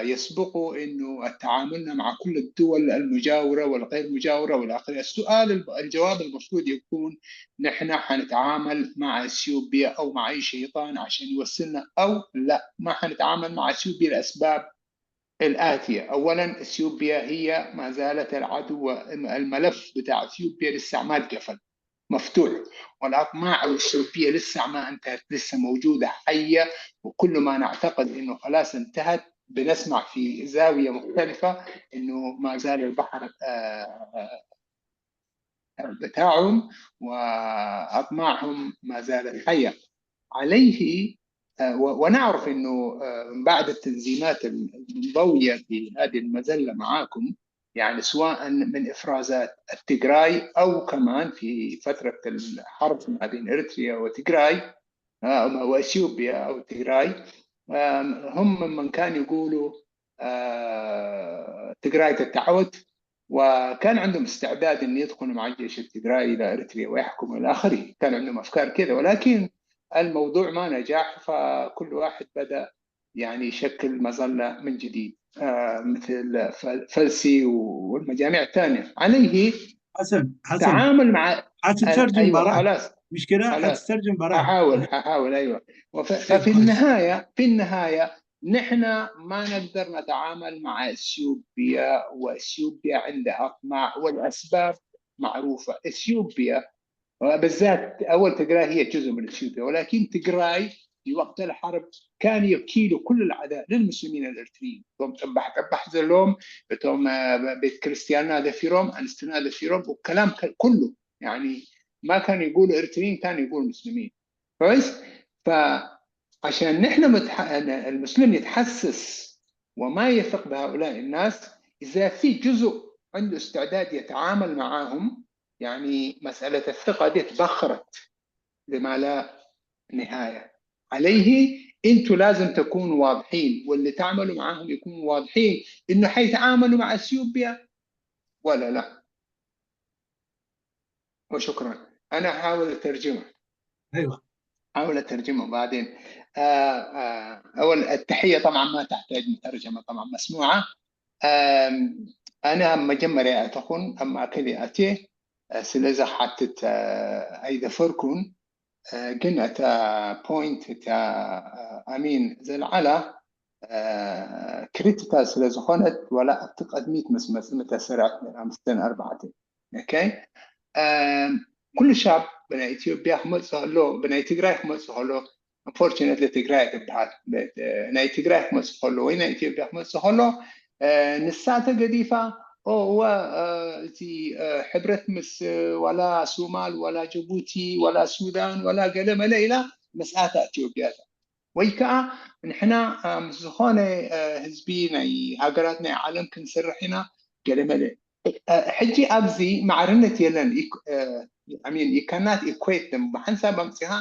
يسبقه انه تعاملنا مع كل الدول المجاوره والغير مجاوره والى اخره. السؤال الجواب المفروض يكون نحن حنتعامل مع اثيوبيا او مع اي شيطان عشان يوصلنا او لا، ما حنتعامل مع اثيوبيا لاسباب الاتيه. اولا اثيوبيا هي ما زالت العدو والملف بتاع اثيوبيا لسه ما اتقفل. مفتوح والاطماع الاثيوبيه لسه ما انتهت لسه موجوده حيه وكل ما نعتقد انه خلاص انتهت بنسمع في زاويه مختلفه انه ما زال البحر بتاعهم واطماعهم ما زالت حيه عليه. ونعرف انه بعد التنظيمات المنضويه في هذه المذله معاكم يعني سواء من افرازات التجراي او كمان في فتره الحرب ما بين اريتريا وتجراي واثيوبيا او تجراي هم من كان يقولوا تجراي تتعود وكان عندهم استعداد ان يدخلوا مع الجيش التجراي الى اريتريا ويحكموا الى اخره. كان عندهم افكار كذا ولكن الموضوع ما نجح فكل واحد بدا يعني يشكل مظله من جديد مثل فلسي والمجاميع الثانيه عليه. حسن حسن تعامل مع حتترجم أيوة براء. خلاص مش كده؟ حتترجم براء. احاول احاول ايوه. ففي النهايه في النهايه نحن ما نقدر نتعامل مع اثيوبيا واثيوبيا عندها اطماع والاسباب معروفه. اثيوبيا بالذات اول تجراي هي جزء من اثيوبيا ولكن تجراي في وقت الحرب كان يكيلوا كل العداء للمسلمين الاريتريين. ቶም ጥባሕ ጥባሕ ዘለዎም እቶም ቤተ ክርስቲያንና ደፊሮም ኣንስትና ደፊሮም والكلام كله يعني ما كان يقول اريتريين كان يقول مسلمين. كويس؟ فعشان نحن متح... المسلم يتحسس وما يثق بهؤلاء الناس، إذا في جزء عنده استعداد يتعامل معهم، يعني مسألة الثقة دي اتبخرت لما لا نهاية. عليه انتوا لازم تكونوا واضحين، واللي تعملوا معاهم يكونوا واضحين انه حيتعاملوا مع اثيوبيا ولا لا. وشكرا. انا احاول اترجمه. ايوه. احاول اترجمه بعدين. آه، آه، اول، التحيه طبعا ما تحتاج مترجمه، طبعا مسموعه. آم، انا መጀመርያ እተኹን ኣብ ማእከል እየ ኣትየ፣ ስለዚ ሓትት ኣይደፈርኩን። ግን እታ ፖይንት እታ ኣሚን ዘልዓላ ክሪቲካል ስለ ዝኾነት፣ ዋላ ኣብቲ ቀድሚት ምስ መፅእ ምተሰርዐት ነይራ፣ ምስተን ኣርባዕተ። ኦኬ። ኩሉ ሻብ ብናይ ኢትዮጵያ ክመፅእ ከሎ፣ ብናይ ትግራይ ክመፅእ ከሎ፣ ኣንፎርቹነትሊ ትግራይ ትበሃል፣ ናይ ትግራይ ክመፅእ ከሎ ወይ ናይ ኢትዮጵያ ክመፅእ ከሎ፣ ንሳ ተገዲፋ፣ እወ፣ እቲ ሕብረት ምስ ዋላ ሱማል ዋላ ጅቡቲ ዋላ ሱዳን ዋላ ገለመለ ኢላ ምስኣታ ኢትዮጵያ። ወይ ከዓ ንሕና ምስ ዝኾነ ህዝቢ ናይ ሃገራት ናይ ዓለም ክንሰርሕ ኢና ገለመለ። ሕጂ ኣብዚ ማዕርነት የለን። You cannot equate them። ብሓንሳብ ኣምፂኻ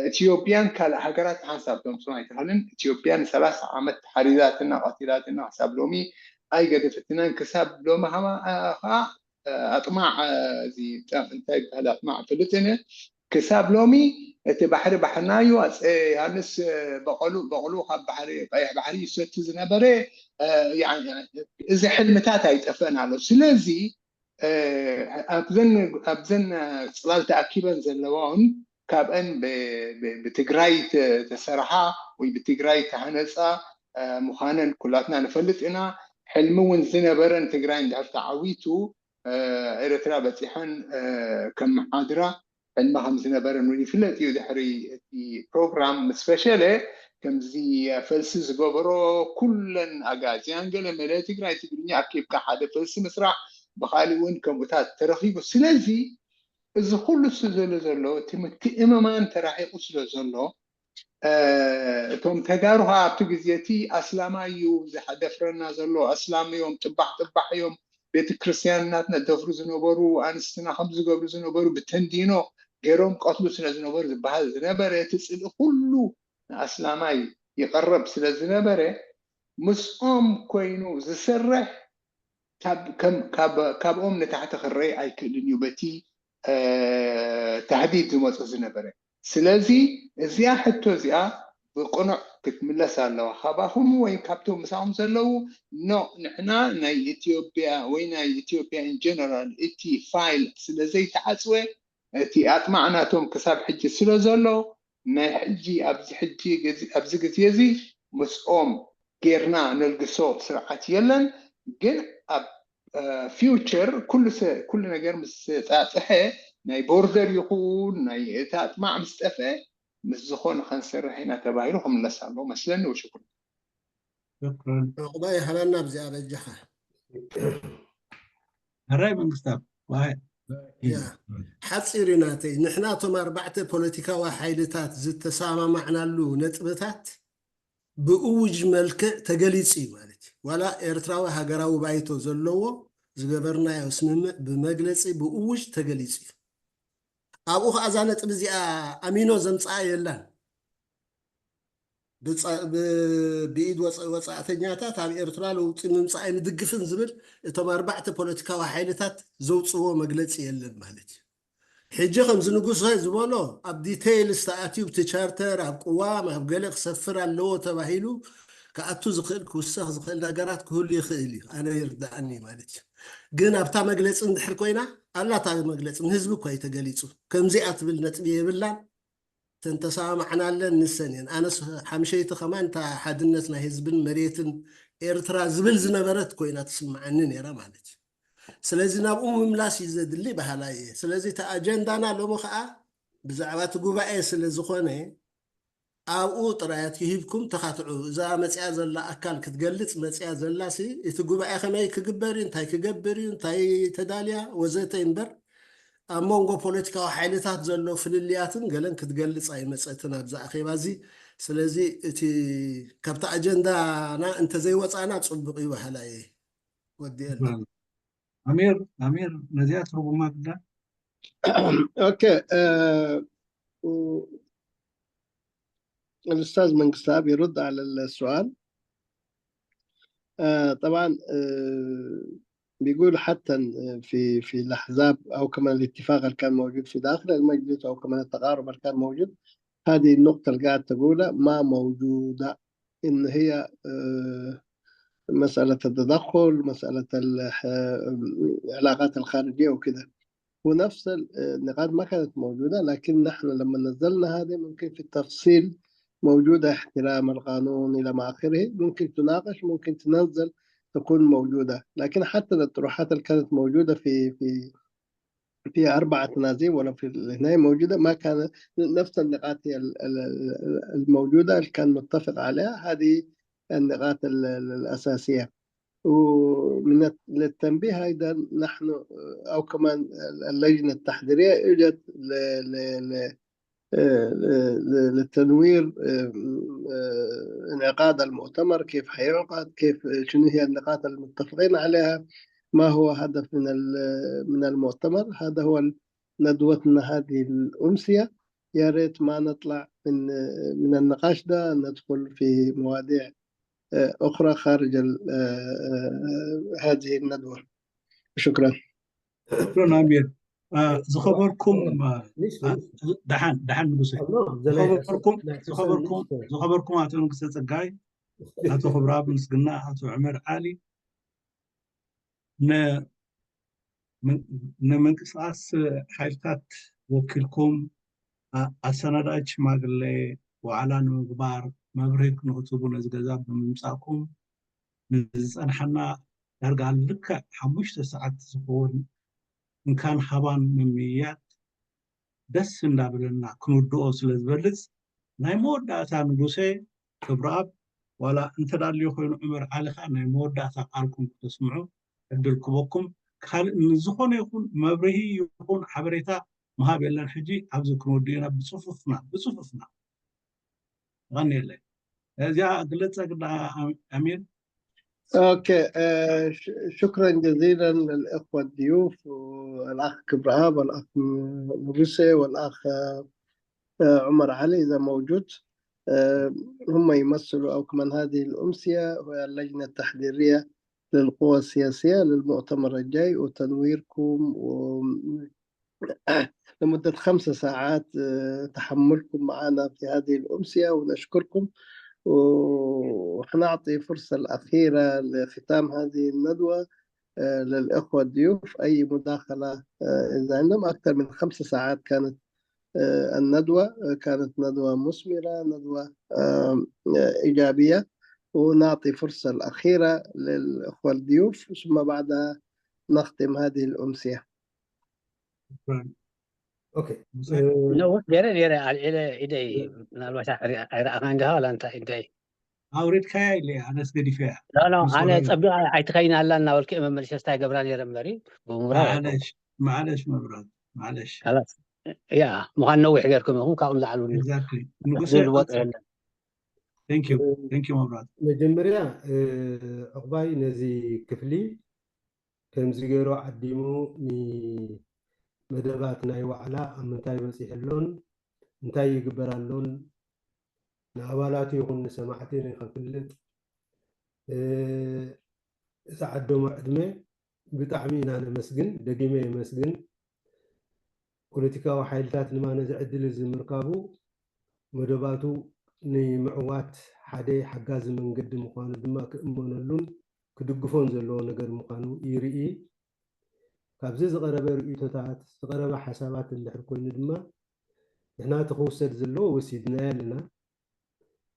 ኢትዮጵያን ካልእ ሃገራት ሓንሳብ ተምፅኦ ኣይትኽእልን። ኢትዮጵያ ንሰላሳ ዓመት ሓሪዳትና፣ ቀቲላትና፣ ክሳብ ሎሚ ኣይገደፈትናን። ክሳብ ሎሚ ከዓ ኣጥማዕ፣ እዚ እንታይ ይበሃል፣ ኣጥማዕ ፍልጥነ ክሳብ ሎሚ እቲ ባሕሪ ባሕርና እዩ። ኣፀ ዮሃንስ በቐሉ በቕሉ ካብ ባሕሪ፣ ቀይሕ ባሕሪ ይሰቲ ዝነበረ፣ እዚ ሕልምታት ኣይጠፍአን ኣሎ። ስለዚ ኣብዘን ጽላል ተኣኪበን ዘለዋ እውን ካብአን ብትግራይ ተሰርሓ ወይ ብትግራይ ተሃነፃ ምዃነን ኩላትና ንፈልጥ ኢና። ሕልሚ እውን ዝነበረን ትግራይ እንድሕር ተዓዊቱ ኤርትራ በፂሐን ከመሓድራ ሕልሚ ከም ዝነበረን እውን ይፍለጥ እዩ። ድሕሪ እቲ ፕሮግራም ምስ ፈሸለ ከምዚ ፈልሲ ዝገበሮ ኩለን ኣጋዝያን ገለ መለ ትግራይ ትግርኛ ኣኪብካ ሓደ ፈልሲ ምስራሕ ብኻሊእ እውን ከምኡታት ተረኺቡ። ስለዚ እዚ ኩሉ እሱ ዘሎ ዘሎ እቲ ምትእምማን ተራሒቑ ስለ ዘሎ እቶም ተጋሩ ከዓ ኣብቲ ግዜ እቲ ኣስላማይ እዩ ዝደፍረና ዘሎ፣ ኣስላም እዮም፣ ጥባሕ ጥባሕ እዮም፣ ቤተክርስትያን እናትና ደፍሩ ዝነበሩ፣ ኣንስትና ከም ዝገብሩ ዝነበሩ ብተንዲኖ ገይሮም ቀትሉ ስለ ዝነበሩ ዝበሃል ዝነበረ እቲ ፅልኢ ኩሉ ንኣስላማይ ይቐረብ ስለ ዝነበረ ምስኦም ኮይኑ ዝሰርሕ ካብኦም ንታሕቲ ክረይ ኣይክእልን እዩ በቲ ተህዲድ ዝመፁ ዝነበረ። ስለዚ እዚኣ ሕቶ እዚኣ ብቅኑዕ ክትምለስ ኣለዋ። ካባኹም ወይ ካብቶም ምሳኹም ዘለዉ ኖ ንሕና ናይ ኢትዮጵያ ወይ ናይ ኢትዮጵያ ኢን ጀነራል እቲ ፋይል ስለ ዘይተዓፅወ እቲ ኣጥማዕ ናቶም ክሳብ ሕጂ ስለ ዘሎ ናይ ሕጂ ኣብዚ ሕጂ ኣብዚ ግዜ እዚ ምስኦም ጌርና ነልግሶ ስርዓት የለን። ግን ኣብ ፊውቸር ኩሉ ኩሉ ነገር ምስ ፃፅሐ ናይ ቦርደር ይኹን ናይ እቲ ኣጥማዕ ምስ ጠፍአ ምስ ዝኾነ ከንሰርሕ ኢና ተባሂሉ ክምለስ ኣለዎ መስለኒ። ወሽኩር ዕቑባ ይሃበና ብዚኣ በጃኻ። ሕራይ መንግስታብ ሓፂር እዩ ናተይ። ንሕና እቶም ኣርባዕተ ፖለቲካዊ ሓይልታት ዝተሰማማዕናሉ ነጥብታት ብእውጅ መልክዕ ተገሊፁ እዩ ማለት እዩ። ዋላ ኤርትራዊ ሃገራዊ ባይቶ ዘለዎ ዝገበርናዮ ስምምዕ ብመግለፂ ብእውጅ ተገሊፁ እዩ። ኣብኡ ከዓ እዛ ነጥቢ እዚኣ ኣሚኖ ዘምፅኣ የላን። ብኢድ ወፃእተኛታት ኣብ ኤርትራ ለውጢ ምምፃእ ኣይንድግፍን ዝብል እቶም ኣርባዕተ ፖለቲካዊ ሓይልታት ዘውፅዎ መግለፂ የለን ማለት እዩ። ሕጂ ከምዚ ንጉሰ ዝበሎ ኣብ ዲቴይልስ ተኣትዩ ብቲ ቻርተር ኣብ ቅዋም ኣብ ገለ ክሰፍር ኣለዎ ተባሂሉ ክኣቱ ዝኽእል ክውሰኽ ዝኽእል ነገራት ክህሉ ይኽእል እዩ። ኣነ ይርዳእኒ ማለት እዩ። ግን ኣብታ መግለፂ እንድሕር ኮይና ኣላታ መግለፂ ንህዝቢ እኳ እዩ ተገሊፁ። ከምዚኣ ትብል ነጥቢ የብላን። ተንተሰማማዕናለን ንሰን እየን። ኣነስ ሓምሸይቲ ከማን እታ ሓድነት ናይ ህዝብን መሬትን ኤርትራ ዝብል ዝነበረት ኮይና ትስምዓኒ ነይራ ማለት እዩ። ስለዚ ናብኡ ምምላስ እዩ ዘድሊ በሃላይ እየ። ስለዚ እቲ ኣጀንዳና ሎሚ ከዓ ብዛዕባ እቲ ጉባኤ ስለ ዝኾነ ኣብኡ ጥራያት ይሂብኩም ተኻትዑ። እዛ መፅያ ዘላ ኣካል ክትገልፅ መፅያ ዘላሲ እቲ ጉባኤ ከመይ ክግበር እዩ፣ እንታይ ክገብር እዩ፣ እንታይ ተዳልያ ወዘተ እምበር ኣብ መንጎ ፖለቲካዊ ሓይልታት ዘሎ ፍልልያትን ገለን ክትገልፅ ኣይመፀትን ኣብዚ ኣኼባ እዚ። ስለዚ እቲ ካብቲ ኣጀንዳና እንተዘይወፃና ፅቡቕ እዩ በሃላይ እየ። ወዲኤ ኣለኹ። ኣሚር ኣሚር ነዚኣ ትርጉማ ግዳ اوكي آه، الاستاذ منقسلاب يرد على السؤال. آه، طبعا آه، بيقول حتى في في الاحزاب او كمان الاتفاق اللي كان موجود في داخل المجلس او كمان التقارب اللي كان موجود، هذه النقطه اللي قاعد تقولها ما موجوده، ان هي آه، مساله التدخل، مساله العلاقات الخارجيه وكذا. ونفس النقاط ما كانت موجودة، لكن نحن لما نزلنا هذه ممكن في التفصيل موجودة، احترام القانون إلى ما آخره، ممكن تناقش، ممكن تنزل، تكون موجودة. لكن حتى الأطروحات اللي كانت موجودة في في في أربعة تنازيم ولا في هنا موجودة، ما كان نفس النقاط هي الموجودة اللي كان متفق عليها. هذه النقاط الأساسية. ومن للتنبيه أيضا نحن أو كمان اللجنة التحضيرية إجت للتنوير انعقاد المؤتمر، كيف حيعقد، كيف، شنو هي النقاط المتفقين عليها، ما هو هدف من من المؤتمر. هذا هو ندوتنا هذه الأمسية. يا ريت ما نطلع من من النقاش ده، ندخل في مواضيع أخرى خارج هذه الندوة. شكرا. شكرا أمير. ዝኸበርኩም ደሓን ደሓን ንጉሰ ዝኸበርኩም ዝኸበርኩም ኣቶ ንጉሰ ፀጋይ፣ ኣቶ ክብረኣብ ምስግና፣ ኣቶ ዑመር ዓሊ፣ ንምንቅስቃስ ሓይልታት ወኪልኩም ኣሰናዳእት ሽማግሌ ዋዕላ ንምግባር መብርሂ ክንክትቡ ነዚ ገዛ ብምምፃእኩም ንዝፀንሓና ዳርጋ ልክዕ ሓሙሽተ ሰዓት ዝኸውን እንካን ሃባን ምምይያጥ ደስ እንዳበለና ክንውድኦ ስለ ዝበልፅ ናይ መወዳእታ ንጉሰ ክብረኣብ ዋላ እንተዳልዮ ኮይኑ ዑመር ዓሊ ከዓ ናይ መወዳእታ ቃልኩም ክተስምዑ ዕድል ክበኩም። ካልእ ንዝኾነ ይኹን መብርሂ ይኹን ሓበሬታ ምሃብ የለን። ሕጂ ኣብዚ ክንወድእ ኢና ብፅፉፍና ብፅፉፍና غني لك እዚኣ ግለፀ ግዳ ኣሚር اوكي آه، شكرا جزيلا للاخوه الضيوف والاخ كبرهاب والاخ نبيسي والاخ آه، عمر علي اذا موجود. آه، هم يمثلوا او كمان هذه الامسيه وهي اللجنه التحضيريه للقوى السياسيه للمؤتمر الجاي وتنويركم و لمدة خمس ساعات آه، تحملكم معنا في هذه الأمسية، ونشكركم. وحنعطي فرصة الأخيرة لختام هذه الندوة آه، للإخوة الضيوف، أي مداخلة آه، إذا عندهم. أكثر من خمس ساعات كانت آه، الندوة، آه، كانت ندوة مثمرة، ندوة آه، إيجابية، ونعطي فرصة الأخيرة للإخوة الضيوف، ثم بعدها نختم هذه الأمسية. ነውሕ ገይረ ነይረ ኣልዒለ ኢደይ ምናልባት ኣይረኣኻን ዲኻ ዋላ እንታይ እንታይ ኣውሪድካያ ኢለ ኣነስ ገዲፈያ ኖ ኣነ ጸቢቐ ኣይትኸይን ኣላ እናበልኩ እየ መመልሸ ስታይ ገብራ ነይረ እምበሪ ብምራ ማዕለሽ መብራት ማዕለሽ ያ ምዃን ነዊሕ ገይርኩም ኢኹም ካብኡ ዝዓሉ ንጉሰ ዝወጥ የለን መብራት መጀመርያ ዕቑባይ ነዚ ክፍሊ ከምዚ ገይሩ ዓዲሙ ንመደባት ናይ ዋዕላ ኣብ ምንታይ በፂሑ ኣሎን እንታይ ይግበር ኣሎን ንኣባላቱ ይኹን ንሰማዕቲ ንኸፍልጥ ዝዓደሞ ዕድመ ብጣዕሚ ኢና ነመስግን፣ ደጊመ የመስግን። ፖለቲካዊ ሓይልታት ድማ ነዚ ዕድል እዚ ምርካቡ መደባቱ ንምዕዋት ሓደ ሓጋዚ መንገዲ ምዃኑ ድማ ክእመነሉን ክድግፎን ዘለዎ ነገር ምዃኑ ይርኢ። ካብዚ ዝቐረበ ርእይቶታት፣ ዝቐረበ ሓሳባት እንድሕር ኮይኑ ድማ ንሕና እቲ ክውሰድ ዘለዎ ወሲድናዮ ኣለና።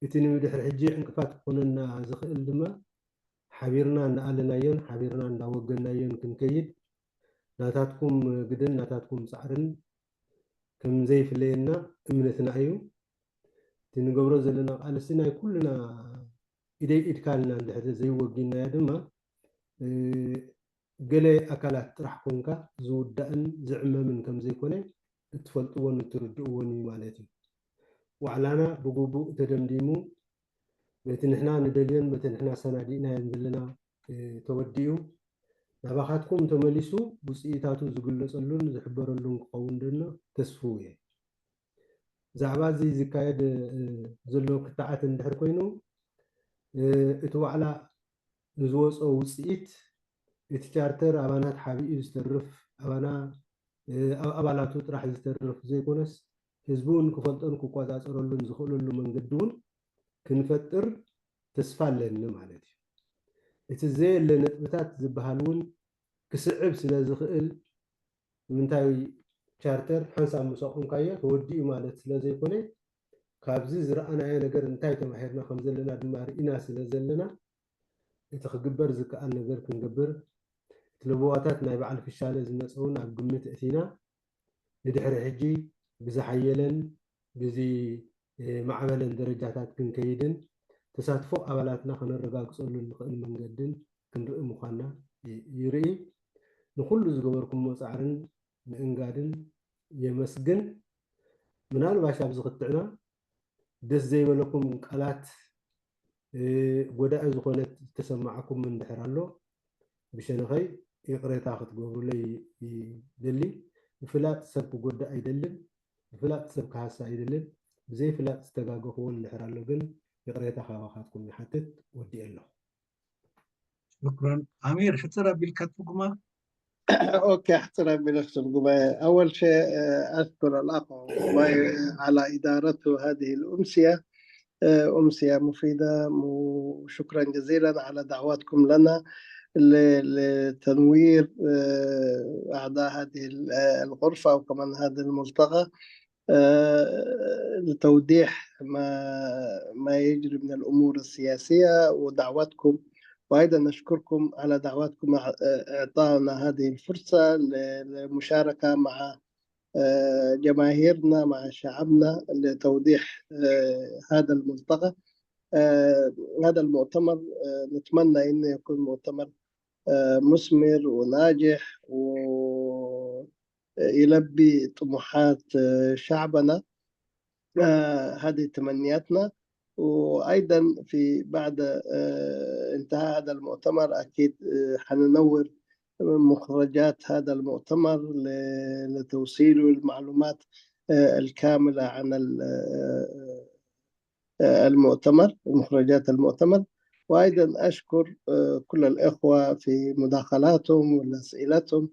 እቲ ንድሕሪ ሕጂ ዕንቅፋት ክኾነና ዝኽእል ድማ ሓቢርና እናኣለናዮን ሓቢርና እናወገናዮን ክንከይድ ናታትኩም ግደን ናታትኩም ፃዕርን ከም ዘይፍለየና እምነትና እዩ። እቲ ንገብሮ ዘለና ቃልሲ ናይ ኩልና ኢደይ ኢድካ ኢልና እንድሕር ዘይወጊናዮ ድማ ገለ ኣካላት ጥራሕ ኮንካ ዝውዳእን ዝዕመምን ከም ዘይኮነ እትፈልጥዎን እትርድእዎን እዩ ማለት እዩ። ዋዕላና ብግቡእ ተደምዲሙ፣ በቲ ንሕና ንደልዮን በቲ ንሕና ኣሰናዲእናዮን ዘለና ተወዲኡ፣ ናባኻትኩም ተመሊሱ ውፅኢታቱ ዝግለፀሉን ዝሕበረሉን ክኸውን ድማ ተስፍው እየ። ብዛዕባ እዚ ዝካየድ ዘሎ ክትዓት እንድሕር ኮይኑ፣ እቲ ዋዕላ ንዝወፀ ውፅኢት፣ እቲ ቻርተር ኣባና ተሓቢኡ ዝተርፍ፣ ኣባና ኣብ ኣባላቱ ጥራሕ ዝተርፍ ዘይኮነስ፣ ህዝቢ እውን ክፈልጦን ክቆፃፀረሉን ዝኽእለሉ መንገዲ እውን ክንፈጥር ተስፋ ኣለኒ ማለት እዩ። እቲ ዘየለ ነጥብታት ዝበሃል እውን ክስዕብ ስለ ዝኽእል፣ ንምንታይ ቻርተር ሓንሳብ ምስ ኣቑምካዮ ተወዲኡ ማለት ስለ ዘይኮነ፣ ካብዚ ዝረኣናዮ ነገር እንታይ ተማሂርና ከም ዘለና ድማ ርኢና ስለ ዘለና፣ እቲ ክግበር ዝከኣል ነገር ክንገብር፣ እቲ ለበዋታት ናይ በዓል ፍሻለ ዝመፀ እውን ኣብ ግምት እቲና፣ ንድሕሪ ሕጂ ብዝሓየለን ብዚ ማዕበለን ደረጃታት ክንከይድን ተሳትፎ ኣባላትና ከነረጋግፀሉ እንኽእል መንገድን ክንርኢ ምዃንና ይርኢ። ንኹሉ ዝገበርኩምዎ ፃዕርን ምእንጋድን የመስግን። ምናልባሽ ኣብዚ ክትዕና ደስ ዘይበለኩም ቃላት፣ ጎዳኢ ዝኾነት ዝተሰማዓኩም እንድሕር ኣሎ፣ ብሸነኸይ ይቕሬታ ክትገብሩለይ ይደሊ። ብፍላጥ ሰብ ክጎዳእ ኣይደልን፣ ብፍላጥ ሰብ ክሃሳ ኣይደልን። ብዘይፍላጥ ዝተጋገኽዎ እንድሕር ኣሎ ግን ይቕሬታ ካባኻትኩም ይሓትት። ወዲኤ ኣለኹ። ሽኩራን። ኣሚር፣ ሕፅር ኣቢልካ ትርጉማ። ኦኬ፣ ሕፅር ኣቢለ ክትርጉማ። أول شيء أشكر الأخ عماي على إدارته هذه الأمسية. أمسية مفيدة. شكرا جزيلا على دعوتكم لنا لتنوير أعضاء هذه الغرفة وكمان هذا الملتقى، لتوضيح ما ما يجري من الأمور السياسية ودعوتكم. وأيضا نشكركم على دعوتكم إعطائنا هذه الفرصة للمشاركة مع جماهيرنا، مع شعبنا، لتوضيح هذا الملتقى، هذا المؤتمر. نتمنى أنه يكون مؤتمر مثمر وناجح ويلبي طموحات شعبنا. هذه تمنياتنا. وأيضا في بعد انتهاء هذا المؤتمر أكيد حننور مخرجات هذا المؤتمر لتوصيل المعلومات الكاملة عن المؤتمر، مخرجات المؤتمر. وأيضا أشكر كل الإخوة في مداخلاتهم وأسئلتهم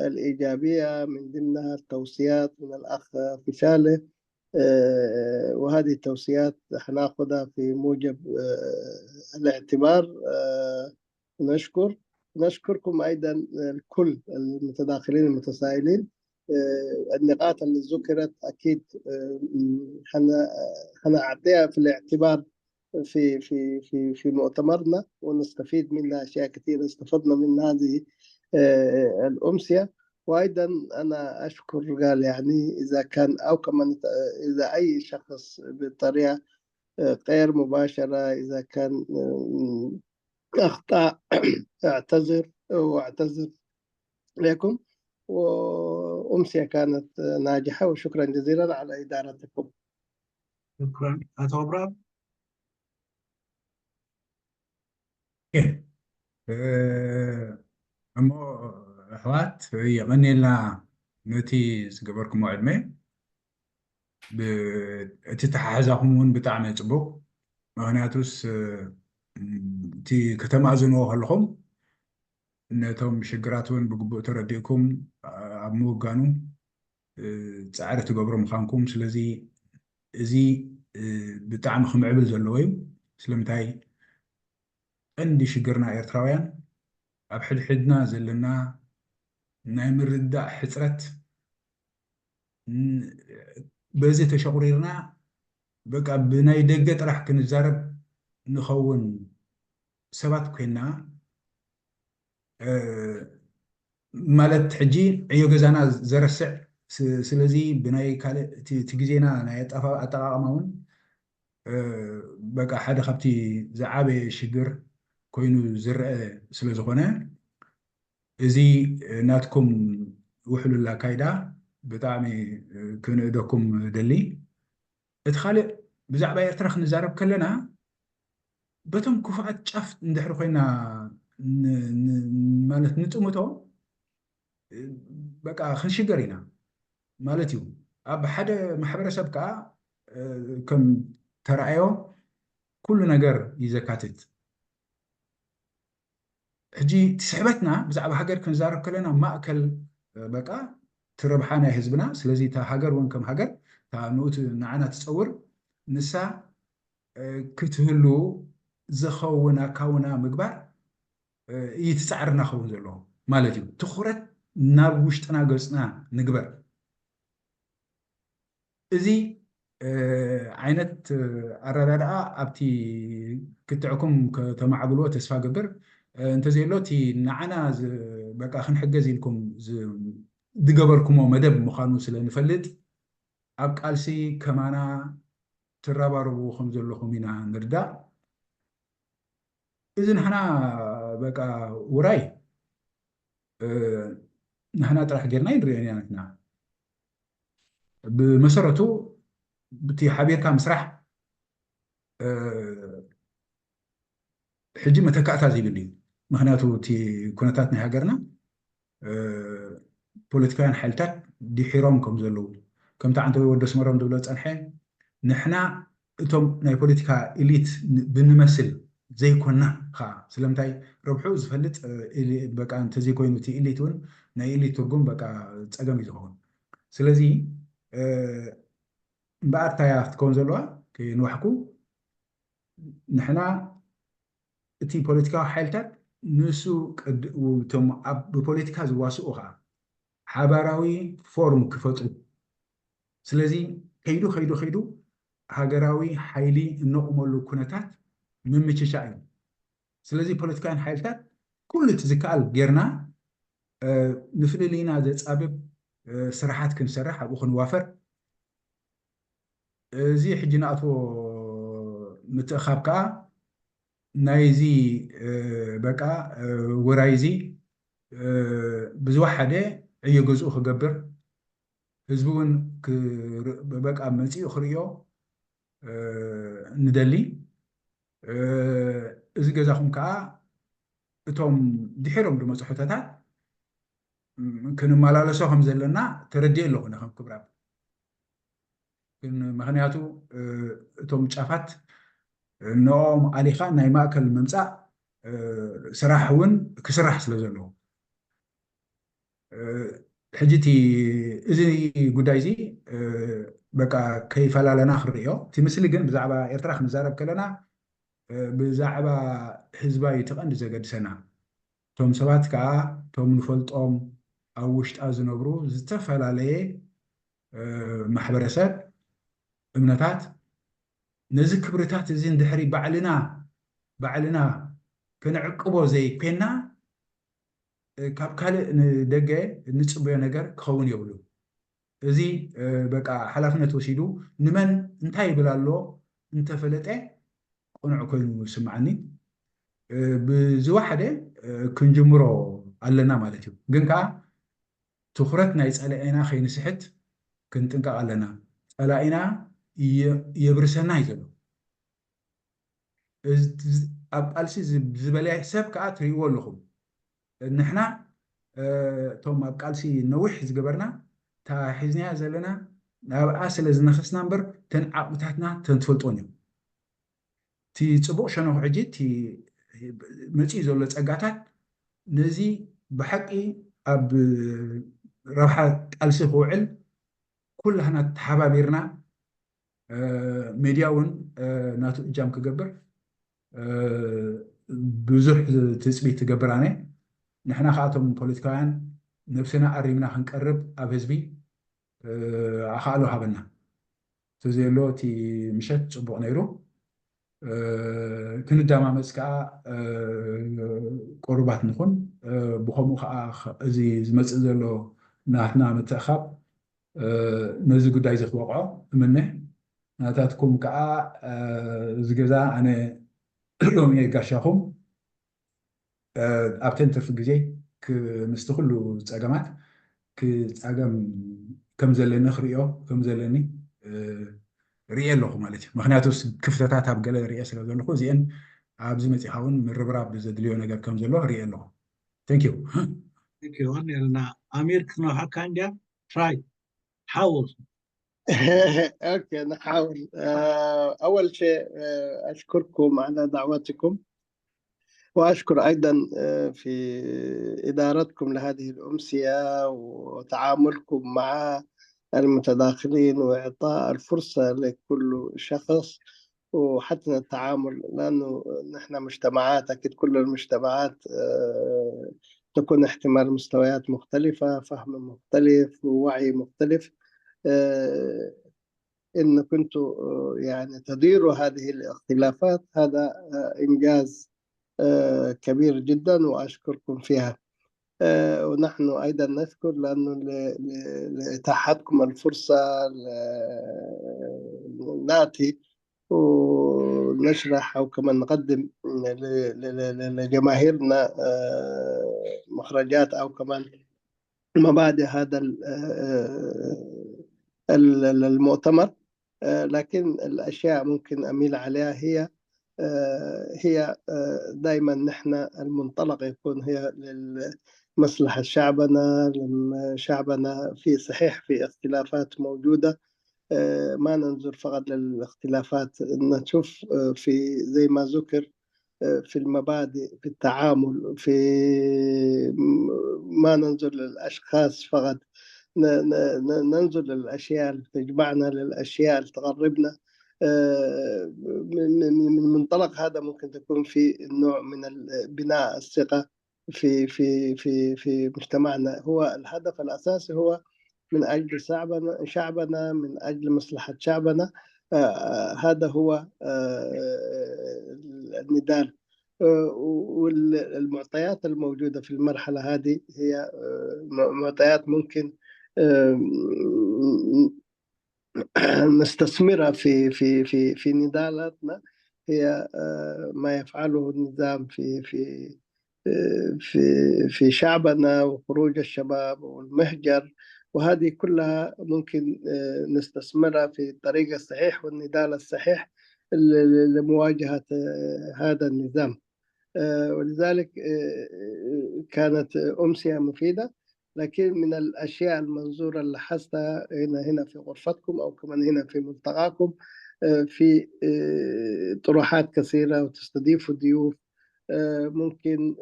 الإيجابية، من ضمنها التوصيات من الأخ فشالة. وهذه التوصيات حناخذها في موجب الاعتبار. نشكر نشكركم أيضا كل المتداخلين المتسائلين. النقاط اللي ذكرت أكيد حنعطيها في الاعتبار في في في في مؤتمرنا، ونستفيد منها أشياء كثيرة استفدنا من هذه الأمسية. وأيضا أنا أشكر قال يعني إذا كان أو كمان إذا أي شخص بطريقة غير مباشرة إذا كان أخطأ أعتذر وأعتذر لكم. وأمسية كانت ناجحة وشكرا جزيلا على إدارتكم. شكرا. أتوبرا. እሞ ኣሕዋት የቐንየልና ነቲ ዝገበርኩሞ ዕድመ። እቲ ተሓሕዛኹም እውን ብጣዕሚ ፅቡቕ። ምክንያቱስ እቲ ከተማእዝንዎ ከለኹም ነቶም ሽግራት እውን ብግቡእ ተረዲእኩም ኣብ ምውጋኑ ፃዕሪ ትገብሩ ምዃንኩም። ስለዚ እዚ ብጣዕሚ ክምዕብል ዘለዎ እዩ። ስለምንታይ ቀንዲ ሽግርና ኤርትራውያን ኣብ ሕድሕድና ዘለና ናይ ምርዳእ ሕፅረት፣ በዚ ተሸቑሪርና በቃ ብናይ ደገ ጥራሕ ክንዛረብ ንኸውን ሰባት ኮይና ማለት ሕጂ ዕዮ ገዛና ዘረስዕ ስለዚ ብናይ ካልእ እቲ ግዜና ናይ ኣጠቃቅማ እውን በቃ ሓደ ካብቲ ዝዓበየ ሽግር ኮይኑ ዝረአ ስለዝኾነ እዚ ናትኩም ውሕሉል ኣካይዳ ብጣዕሚ ክንእደኩም ደሊ። እቲ ካልእ ብዛዕባ ኤርትራ ክንዛረብ ከለና በቶም ክፉኣት ጫፍ እንድሕሪ ኮይና ማለት ንጥምቶ በቃ ክንሽገር ኢና ማለት እዩ። ኣብ ሓደ ማሕበረሰብ ከዓ ከም ተረኣዮ ኩሉ ነገር እዩ ዘካትት። ሕጂ እቲ ስሕበትና ብዛዕባ ሃገር ክንዛረብ ከለና ማእከል በቃ እቲ ረብሓ ናይ ህዝብና፣ ስለዚ እታ ሃገር እውን ከም ሃገር እታ ንኡት ንዓና ትፀውር ንሳ ክትህሉ ዝኸውን ኣካውና ምግባር እዩ እቲ ፃዕርና ክኸውን ዘለዎ ማለት እዩ። ትኹረት ናብ ውሽጥና ገፅና ንግበር። እዚ ዓይነት ኣረዳድኣ ኣብቲ ክትዕኩም ከተማዕብልዎ ተስፋ ገብር። እንተዘየሎ እቲ ንዓና በቃ ክንሕገዝ ኢልኩም ዝገበርኩሞ መደብ ምዃኑ ስለ ንፈልጥ ኣብ ቃልሲ ከማና ትረባረቡ ከም ዘለኹም ኢና ንርዳእ። እዚ ንሕና በቃ ውራይ ንሕና ጥራሕ ጌርና ይንሪኦ ኢና ንሕና። ብመሰረቱ ብቲ ሓቢርካ ምስራሕ ሕጂ መተካእታ ዘይብሉ እዩ። ምክንያቱ እቲ ኩነታት ናይ ሃገርና ፖለቲካውያን ሓይልታት ድሒሮም ከም ዘለዉ ከምቲ ዓንተወይ ወዲ ኣስመሮም ዝብሎ ዝፀንሐ ንሕና እቶም ናይ ፖለቲካ ኢሊት ብንመስል ዘይኮና ከዓ ስለምንታይ ረብሑ ዝፈልጥ በቃ እንተዘይኮይኑ እቲ ኢሊት እውን ናይ ኢሊት ትርጉም በቃ ፀገም እዩ ዝኸውን። ስለዚ እምበኣር እንታይ እያ ክትከውን ዘለዋ ከይንዋሕኩ ንሕና እቲ ፖለቲካዊ ሓይልታት ንሱ ብፖለቲካ ዝዋስኡ ከዓ ሓባራዊ ፎርም ክፈጥሩ ስለዚ ከይዱ ከይዱ ከይዱ ሃገራዊ ሓይሊ እነቑመሉ ኩነታት ምምችቻ እዩ። ስለዚ ፖለቲካውያን ሓይልታት ኩሉ እቲ ዝከኣል ጌርና ንፍልልይና ዘፃብብ ስራሓት ክንሰርሕ ኣብኡ ክንዋፈር እዚ ሕጂ ንኣትዎ ምትእኻብ ከዓ ናይዚ በቃ ውራይ እዚ ብዝወሓደ ዕዮ ገዝኡ ክገብር ህዝቢ እውን በቃ መፂኡ ክርእዮ ንደሊ። እዚ ገዛኹም ከዓ እቶም ድሒሮም ዝመፁ ሕቶታት ክንመላለሶ ከም ዘለና ተረዲኦ ኣለኹ ከም ክብራብ ግን ምክንያቱ እቶም ጫፋት ንኦም ኣሊኻ ናይ ማእከል ምምፃእ ስራሕ እውን ክስራሕ ስለ ዘለዎ ሕጂ እቲ እዚ ጉዳይ እዚ በቃ ከይፈላለና ክንሪኦ እቲ ምስሊ ግን ብዛዕባ ኤርትራ ክንዛረብ ከለና ብዛዕባ ህዝባ እዩ እቲ ቀንዲ ዘገድሰና እቶም ሰባት ከዓ እቶም ንፈልጦም ኣብ ውሽጣ ዝነብሩ ዝተፈላለየ ማሕበረሰብ እምነታት ነዚ ክብርታት እዚ እንድሕሪ ባዕልና ባዕልና ክንዕቅቦ ዘይኮንና ካብ ካልእ ንደገ እንፅበዮ ነገር ክኸውን የብሉ። እዚ በቃ ሓላፍነት ወሲዱ ንመን እንታይ ይብል ኣሎ እንተፈለጠ ቅኑዕ ኮይኑ ይስምዓኒ። ብዝወሓደ ክንጅምሮ ኣለና ማለት እዩ። ግን ከዓ ትኹረት ናይ ፀላኢና ከይንስሕት ክንጥንቀቕ ኣለና። ፀላኢና የብርሰና እዩ ዘሎ። ኣብ ቃልሲ ዝበለ ሰብ ከዓ ትርእይዎ ኣለኹም። ንሕና እቶም ኣብ ቃልሲ ነዊሕ ዝገበርና እታ ሒዝናያ ዘለና ናብኣ ስለ ዝነኸስና እምበር ተን ዓቕምታትና ተንትፈልጦን እዮም። እቲ ፅቡቕ ሸነኹ ሕጂ እቲ መፂኡ ዘሎ ፀጋታት ነዚ ብሓቂ ኣብ ረብሓ ቃልሲ ክውዕል ኩላህና ተሓባቢርና ሚድያ እውን ናቱ እጃም ክገብር ብዙሕ ትፅቢት ትገብር ኣነ። ንሕና ከኣቶም ፖለቲካውያን ነብስና ኣሪምና ክንቀርብ ኣብ ህዝቢ ኣኻእሎ ሃበና። ተዘየሎ እቲ ምሸት ፅቡቕ ነይሩ። ክንዳማመፅ ከዓ ቁሩባት ንኹን። ብኸምኡ ከዓ እዚ ዝመፅእ ዘሎ ናትና ምትእኻብ ነዚ ጉዳይ እዚ ክወቕዖ እምነ። ናታትኩም ከዓ እዚ ገዛ ኣነ ሎሚ ጋሻኹም ኣብተን ትርፊ ግዜ ምስቲ ኩሉ ፀገማት ክፃገም ከም ዘለኒ ክርእዮ ከም ዘለኒ ርእየ ኣለኹ ማለት እዩ። ምክንያቱ ክፍተታት ኣብ ገለ ርእየ ስለ ዘለኹ እዚአን ኣብዚ መፂኻ እውን ምርብራብ ዘድልዮ ነገር ከም ዘሎ ርእየ ኣለኹ። Thank you። ዮና ኣሚር ክትነውሓካ እንድያ ትራይ ሓወል اوكي نحاول. اول شيء اشكركم على دعوتكم، واشكر ايضا في ادارتكم لهذه الامسيه وتعاملكم مع المتداخلين واعطاء الفرصه لكل شخص وحتى التعامل، لأنه نحن مجتمعات، أكيد كل المجتمعات تكون احتمال مستويات مختلفة، فهم مختلف، ووعي مختلف. إن كنتوا يعني تديروا هذه الاختلافات، هذا إنجاز كبير جدا، وأشكركم فيها. ونحن أيضا نشكر لأنه لإتاحتكم الفرصة نأتي ونشرح أو كمان نقدم لجماهيرنا مخرجات أو كمان مبادئ هذا المؤتمر. لكن الأشياء ممكن أميل عليها هي هي دائما نحن المنطلق يكون هي مصلحة شعبنا، شعبنا في صحيح في اختلافات موجودة، ما ننظر فقط للاختلافات، نشوف في زي ما ذكر في المبادئ، في التعامل، في ما ننظر للأشخاص فقط، ننظر للأشياء اللي تجمعنا، للأشياء اللي تقربنا. من منطلق هذا ممكن تكون في نوع من بناء الثقة في في في في مجتمعنا. هو الهدف الأساسي هو من أجل شعبنا، شعبنا من أجل مصلحة شعبنا. هذا هو النضال. والمعطيات الموجودة في المرحلة هذه هي معطيات ممكن نستثمرها في في في في نضالاتنا، هي ما يفعله النظام في في في في شعبنا وخروج الشباب والمهجر، وهذه كلها ممكن نستثمرها في الطريق الصحيح والنضال الصحيح لمواجهة هذا النظام. ولذلك كانت أمسية مفيدة. لكن من الأشياء المنظورة اللي لاحظتها هنا هنا في غرفتكم أو كمان هنا في ملتقاكم في طروحات كثيرة وتستضيفوا ضيوف. ممكن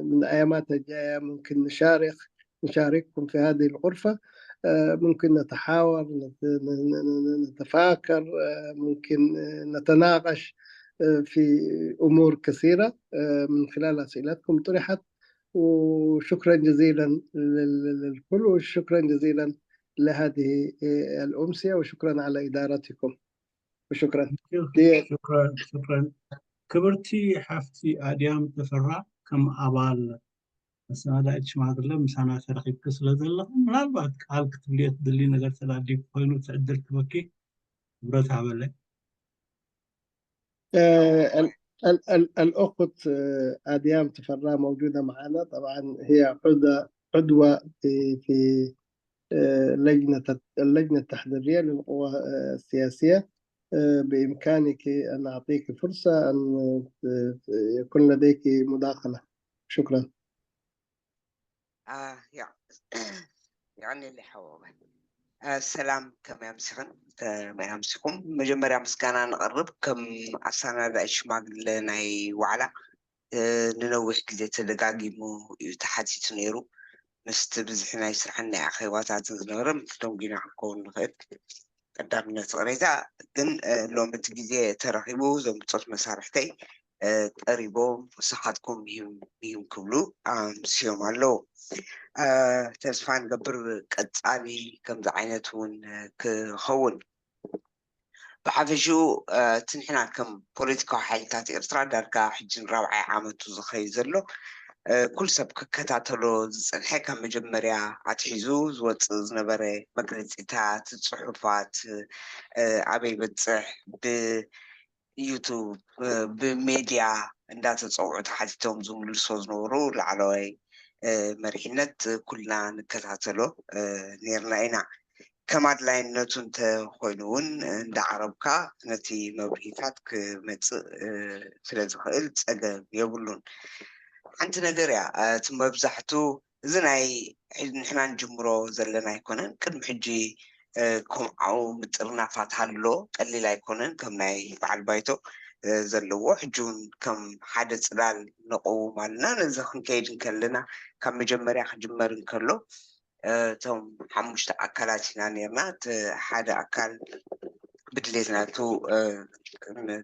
من الأيامات الجاية ممكن نشارك نشارككم في هذه الغرفة. ممكن نتحاور، نتفاكر، ممكن نتناقش في أمور كثيرة من خلال أسئلتكم طرحت. وشكرا جزيلا للكل، وشكرا جزيلا لهذه الأمسية، وشكرا على إدارتكم. وشكرا. شكرا شكرا. ክብርቲ ሓፍቲ ኣድያም ተፈራ፣ ከም ኣባል መሰናዳኢት ሽማግለ ምሳና ተረኺብኪ ስለ ዘለኹ፣ ምናልባት ቃል ክትብልዮ ትደሊ ነገር ተዳሊዩ ኮይኑ እቲ ዕድል ክበኪ ክብረት ሃበለይ። الأخت أديام تفرا موجودة معنا. طبعا هي عضوة عضوة في في لجنة اللجنة التحضيرية للقوى السياسية. بإمكانك أن أعطيك فرصة أن يكون لديك مداخلة. شكرا. يا يعني اللي حوالي. ሰላም፣ ከመይ ኣምሲኽን ከመይ ኣምሲኹም? መጀመርያ ምስጋና ነቕርብ ከም ኣሰናዳኢ ሽማግለ ናይ ዋዕላ። ንነዊሕ ግዜ ተደጋጊሙ እዩ ተሓቲቱ ነይሩ። ምስቲ ብዝሒ ናይ ስራሕን ናይ ኣኼባታትን ዝነበረ ምትደንጒና ክንከውን ንኽእል። ቀዳምነት ቅሬታ ግን ሎሚ እቲ ግዜ ተረኺቡ እዞም ብፆት መሳርሕተይ ቀሪቦም ንስኻትኩም ይህም ክብሉ ኣምስዮም ኣለዉ። ተስፋ ንገብር ቀፃሊ ከምዚ ዓይነት እውን ክኸውን። ብሓፈሽኡ እቲ ንሕና ከም ፖለቲካዊ ሓይልታት ኤርትራ ዳርጋ ሕጂ ንራብዓይ ዓመቱ ዝኸይድ ዘሎ ኩሉ ሰብ ክከታተሎ ዝፀንሐ ካብ መጀመርያ ኣትሒዙ ዝወፅእ ዝነበረ መግለፂታት፣ ፅሑፋት ኣበይ በፅሕ ብዩቱብ ብሜድያ እንዳተፀውዑ ተሓቲቶም ዝምልሶ ዝነበሩ ላዕለዋይ መሪሕነት ኩልና ንከታተሎ ነርና ኢና። ከም ኣድላይነቱ እንተኾይኑ እውን እንዳዓረብካ ነቲ መብርሂታት ክመፅእ ስለ ዝኽእል ፀገም የብሉን። ሓንቲ ነገር እያ፣ እቲ መብዛሕቱ እዚ ናይ ንሕና ንጅምሮ ዘለና ኣይኮነን። ቅድሚ ሕጂ ከምዓኡ ምጥርናፋት ኣሎ፣ ቀሊል ኣይኮነን። ከም ናይ በዓል ባይቶ ዘለዎ ሕጂ እውን ከም ሓደ ፅላል ነቐውም ኣለና። ነዚ ክንከይድ እንከለና ካብ መጀመርያ ክጅመር እንከሎ እቶም ሓሙሽተ ኣካላት ኢና ነርና። እቲ ሓደ ኣካል ብድሌት ናቱ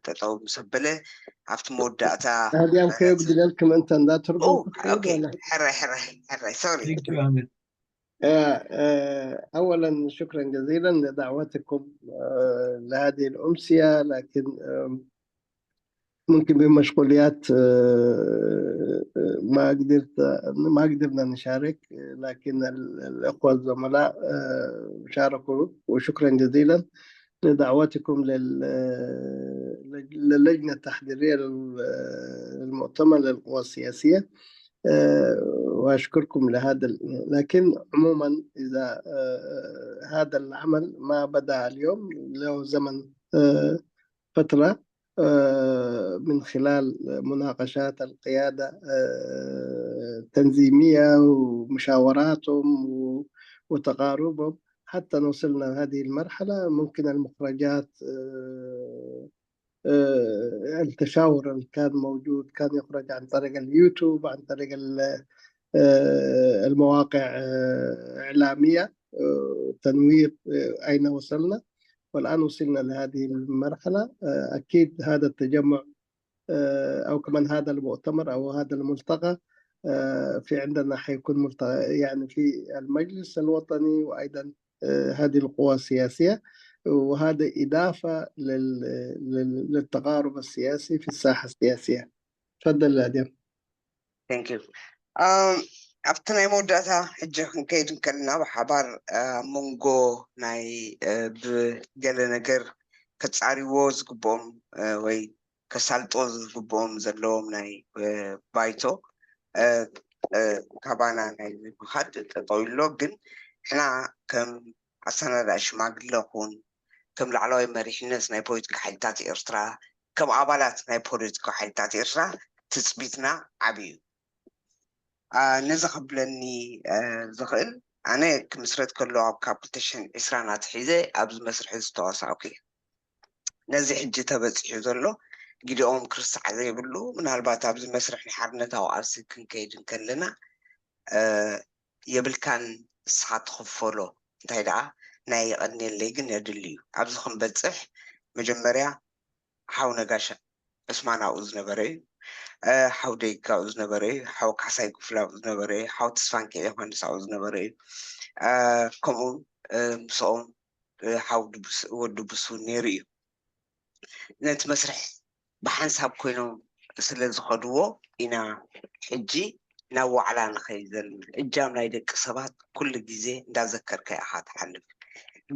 ጠጠው ምስ ኣበለ ኣብቲ መወዳእታ ኣድያም ከየጉድለልክ ምእንተ እንዳትርጉም ሕራይ ሕራይ ሕራይ ሶሪ أولا شكرا جزيلا لدعوتكم لهذه الأمسية، لكن ممكن بمشغوليات ما قدرت ما قدرنا نشارك، لكن الإخوة الزملاء شاركوا، وشكرا جزيلا لدعوتكم للجنة التحضيرية للمؤتمر للقوى السياسية. وأشكركم لهذا، لكن عموما إذا هذا العمل ما بدأ اليوم، له زمن فترة من خلال مناقشات القيادة التنظيمية ومشاوراتهم وتقاربهم حتى وصلنا هذه المرحلة. ممكن المخرجات التشاور اللي كان موجود كان يخرج عن طريق اليوتيوب، عن طريق المواقع إعلامية، تنوير أين وصلنا. والآن وصلنا لهذه المرحلة. أكيد هذا التجمع أو كمان هذا المؤتمر أو هذا الملتقى في عندنا حيكون ملتقى يعني في المجلس الوطني، وأيضا هذه القوى السياسية، وهذا إضافة للتقارب السياسي في الساحة السياسية. تفضل أديم. Thank you. ኣብቲ ናይ መወዳእታ ሕጂ ክንከይድ እንከልና ብሓባር መንጎ ናይ ብገለ ነገር ከፃሪዎ ዝግብኦም ወይ ከሳልጦ ዝግብኦም ዘለዎም ናይ ባይቶ ካባና ናይ ምኻድ ጠጠው ኢሎ፣ ግን ንሕና ከም ኣሰናዳኢ ሽማግለ ኹን ከም ላዕለዋይ መሪሕነት ናይ ፖለቲካ ሓይልታት ኤርትራ፣ ከም ኣባላት ናይ ፖለቲካ ሓይልታት ኤርትራ ትፅቢትና ዓብዩ እዩ። ነዚ ከብለኒ ዝኽእል ኣነ ክምስረት ከሎ ኣብ ካብ ክልተ ሽሕን ዕስራን ኣትሒዘ ኣብዚ መስርሒ ዝተዋሳእኩ እየ። ነዚ ሕጂ ተበፂሑ ዘሎ ግዲኦም ክርስዕ ዘይብሉ፣ ምናልባት ኣብዚ መስርሕ ናይ ሓርነታዊ ቃልሲ ክንከይድ እንከለና የብልካን ንስኻ ትኽፈሎ፣ እንታይ ደኣ ናይ የቐንየለይ ግን የድሊ እዩ። ኣብዚ ክንበፅሕ መጀመርያ ሓው ነጋሽ ዕስማን ኣብኡ ዝነበረ እዩ። ሓው ደይግ ኣብኡ ዝነበረ እዩ። ሓው ካሕሳይ ክፍለ ኣብኡ ዝነበረ እዩ። ሓው ተስፋንኪ ዮሃንስ ኣብኡ ዝነበረ እዩ። ከምኡ ምስኦም ሓው ወዲ ቡስ እውን ነይሩ እዩ። ነቲ መስርሕ ብሓንሳብ ኮይኖም ስለ ዝኸድዎ ኢና ሕጂ ናብ ዋዕላ ንኸይድ ዘለና። እጃም ናይ ደቂ ሰባት ኩሉ ግዜ እንዳዘከርካ ኢኻ ትሓልፍ።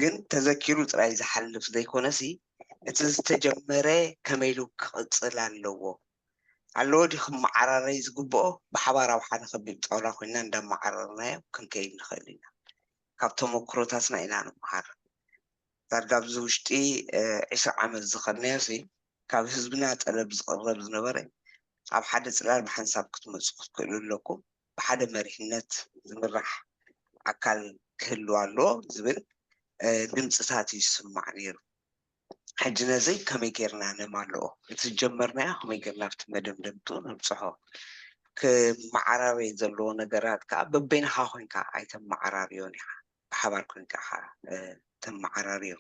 ግን ተዘኪሩ ጥራይ ዝሓልፍ ዘይኮነሲ እቲ ዝተጀመረ ከመይ ኢሉ ክቕፅል ኣለዎ ኣለዎ ድዩ ክመዓራረይ ዝግብኦ ብሓባር ኣብ ሓደ ከቢድ ጣውላ ኮይና እንዳመዓረርናዮ ክንከይድ ንኽእል ኢና። ካብ ተመክሮታትና ኢና ንምሃር። ዳርጋ ኣብዚ ውሽጢ ዒስራ ዓመት ዝኸድናዮ ሲ ካብ ህዝብና ጠለብ ዝቕረብ ዝነበረ ኣብ ሓደ ፅላል ብሓንሳብ ክትመፁ ክትክእሉ ኣለኩም፣ ብሓደ መሪሕነት ዝምራሕ ኣካል ክህልው ኣለዎ ዝብል ድምፅታት እዩ ዝስማዕ ነይሩ። ሕጂ ነዚ ከመይ ጌርና ነማልኦ? እቲ ዝጀመርናዮ ከመይ ጌርና ኣብቲ መደምደምትኡ ነብፅሖ? ክመዓራረይ ዘለዎ ነገራት ከዓ በበይንኻ ኮይንካ ኣይተመዓራርዮን ኢኻ፣ ብሓባር ኮይንካ ኢኻ ተመዓራርዮ።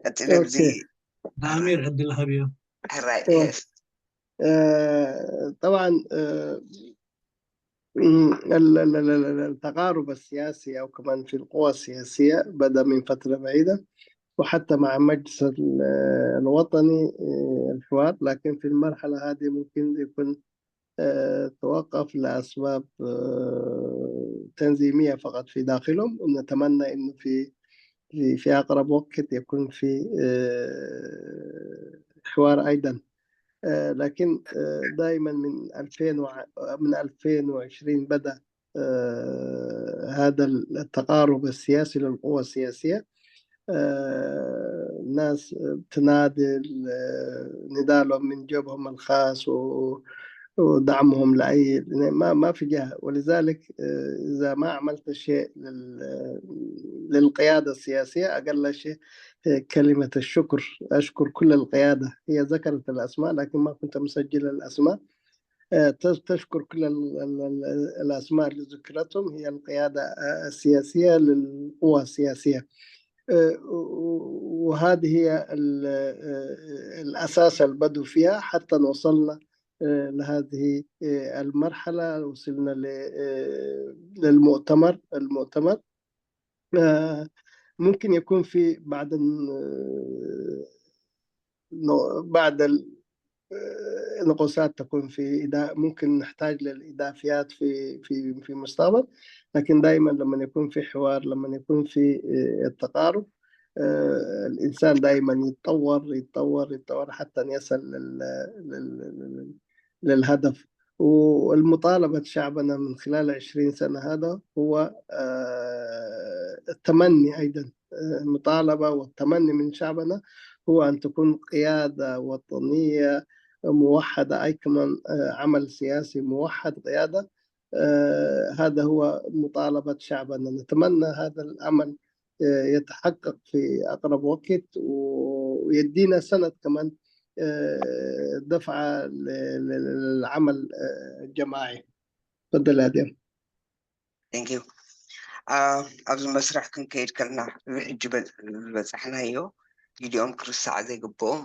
ቀፂለ ብዚ ኣሚር ዕድል ሃብዮ። ሕራይ طبعا التقارب السياسي أو كمان في القوى السياسية بدأ من فترة بعيدة، وحتى مع المجلس الوطني الحوار، لكن في المرحلة هذه ممكن يكون توقف لأسباب تنظيمية فقط في داخلهم. نتمنى إنه في في في أقرب وقت يكون في حوار أيضا. لكن دائما من ألفين من ألفين وعشرين بدأ آه، هذا التقارب السياسي للقوى السياسية. آه، الناس بتنادي ال- نضالهم من جيبهم الخاص و- ودعمهم لأي، ما ما في جهة. ولذلك آه، إذا ما عملت شيء لل- للقيادة السياسية، أقل شيء آه، كلمة الشكر. أشكر كل القيادة. هي ذكرت الأسماء لكن ما كنت مسجل الأسماء. آه، تش- تشكر كل ال- ال- ال- الأسماء اللي ذكرتهم، هي القيادة آه، السياسية للقوى السياسية. آه، و- وهذه هي ال- آه، الأساس اللي بدوا فيها حتى وصلنا آه، لهذه آه، المرحلة. وصلنا ل- آه، للمؤتمر المؤتمر آه، ممكن يكون في بعض ال- آه، نو- بعض ال- آه، نقوصات تكون في إدا، ممكن نحتاج للإضافيات في في في مستقبل. لكن دائما لما يكون في حوار، لما يكون في آه، التقارب، آه، الإنسان دائما يتطور يتطور يتطور حتى أن يصل لل- لل- لل- للهدف. والمطالبة شعبنا من خلال عشرين سنة هذا هو آه، التمني أيضا، آه، المطالبة والتمني من شعبنا هو أن تكون قيادة وطنية موحدة، أي كمان آه، عمل سياسي موحد قيادة. آه، هذا هو مطالبة شعبنا. نتمنى هذا الأمل آه، يتحقق في أقرب وقت و- ويدينا سند كمان آه، دفعة ل- ل- للعمل آه، الجماعي. تفضل يا ديم. Thank you. ኣብዚ መስርሕ ክንከይድ ከለና እዚ ሕጂ ዝበፃሕናዮ ጊዲኦም ክርሳዕ ዘይግብኦም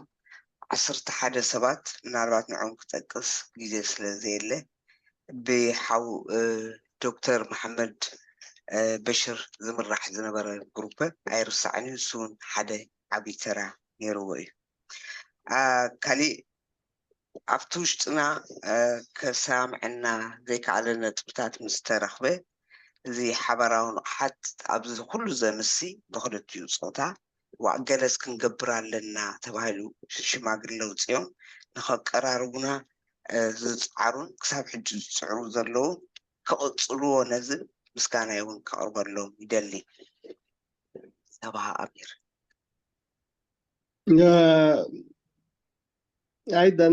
ዓሰርተ ሓደ ሰባት ምናልባት ንዕኦም ክጠቅስ ግዜ ስለ ዘየለ ብሓው ዶክተር መሓመድ በሽር ዝምራሕ ዝነበረ ግሩፕ ኣይርሳዕን እዩ። ንሱ እውን ሓደ ዓብዪ ተራ ነይርዎ እዩ። ካሊእ ኣብቲ ውሽጥና ከሳምዐና ዘይከኣለ ነጥብታት ምስ ተረኽበ እዚ ሓባራዊ ንቕሓት ኣብዚ ኩሉ ዘምሲ ብክልቲኡ ፆታ ዋዕገለስ ክንገብር ኣለና ተባሂሉ ሽማግለ ውፅኦም ንኸቀራርቡና ዝፅዓሩን ክሳብ ሕጂ ዝፅዕሩ ዘለዉ ክቕፅልዎ ነዚ ምስጋናይ እውን ከቕርበሎም ይደሊ። ሰብሃ ኣሚር أيضا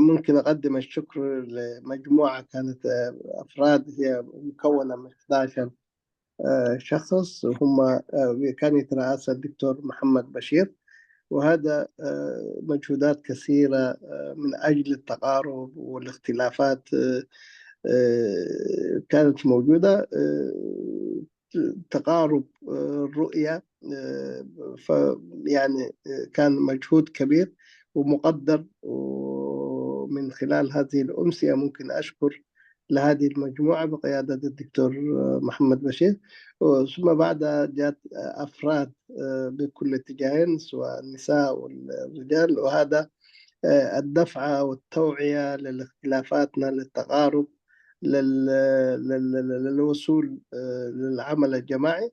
ممكن أقدم الشكر لمجموعة كانت أفراد هي مكونة من احدعش شخص هم كان يترأسها الدكتور محمد بشير. وهذا مجهودات كثيرة من أجل التقارب والاختلافات كانت موجودة. تقارب الرؤية يعني كان مجهود كبير ومقدر. ومن خلال هذه الأمسية ممكن أشكر لهذه المجموعة بقيادة الدكتور محمد بشير. ثم بعدها جاءت أفراد بكل اتجاهين سواء النساء والرجال. وهذا الدفعة والتوعية للاختلافاتنا للتقارب للوصول للعمل الجماعي.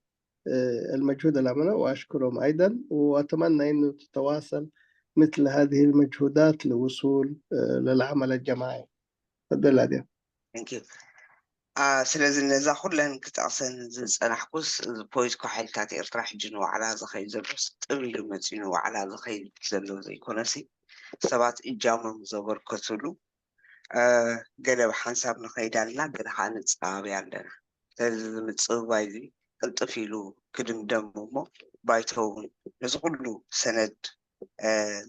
المجهود العمله وأشكرهم أيضا وأتمنى أنه تتواصل مثل هذه المجهودات للوصول للعمل الجماعي. تفضل أديم. Thank you. ስለዚ ነዛ ኩለን ክጠቕሰን ዝፀናሕኩስ እዚ ፖለቲካዊ ሓይልታት ኤርትራ ሕጂ ንዋዕላ ዝኸይድ ዘሎስ ጥብ ኢሉ መፂኡ ንዋዕላ ዝኸይድ ዘሎ ዘይኮነሲ ሰባት እጃሞም ዘበርከትሉ ገለ ብሓንሳብ ንኸይድ ኣለና፣ ገለ ከዓ ንፀባበይ ኣለና። ስለዚ እዚ ምፅብባይ እዚ ቅልጥፍ ኢሉ ክድምደም እሞ ባይቶ እውን ነዚ ኩሉ ሰነድ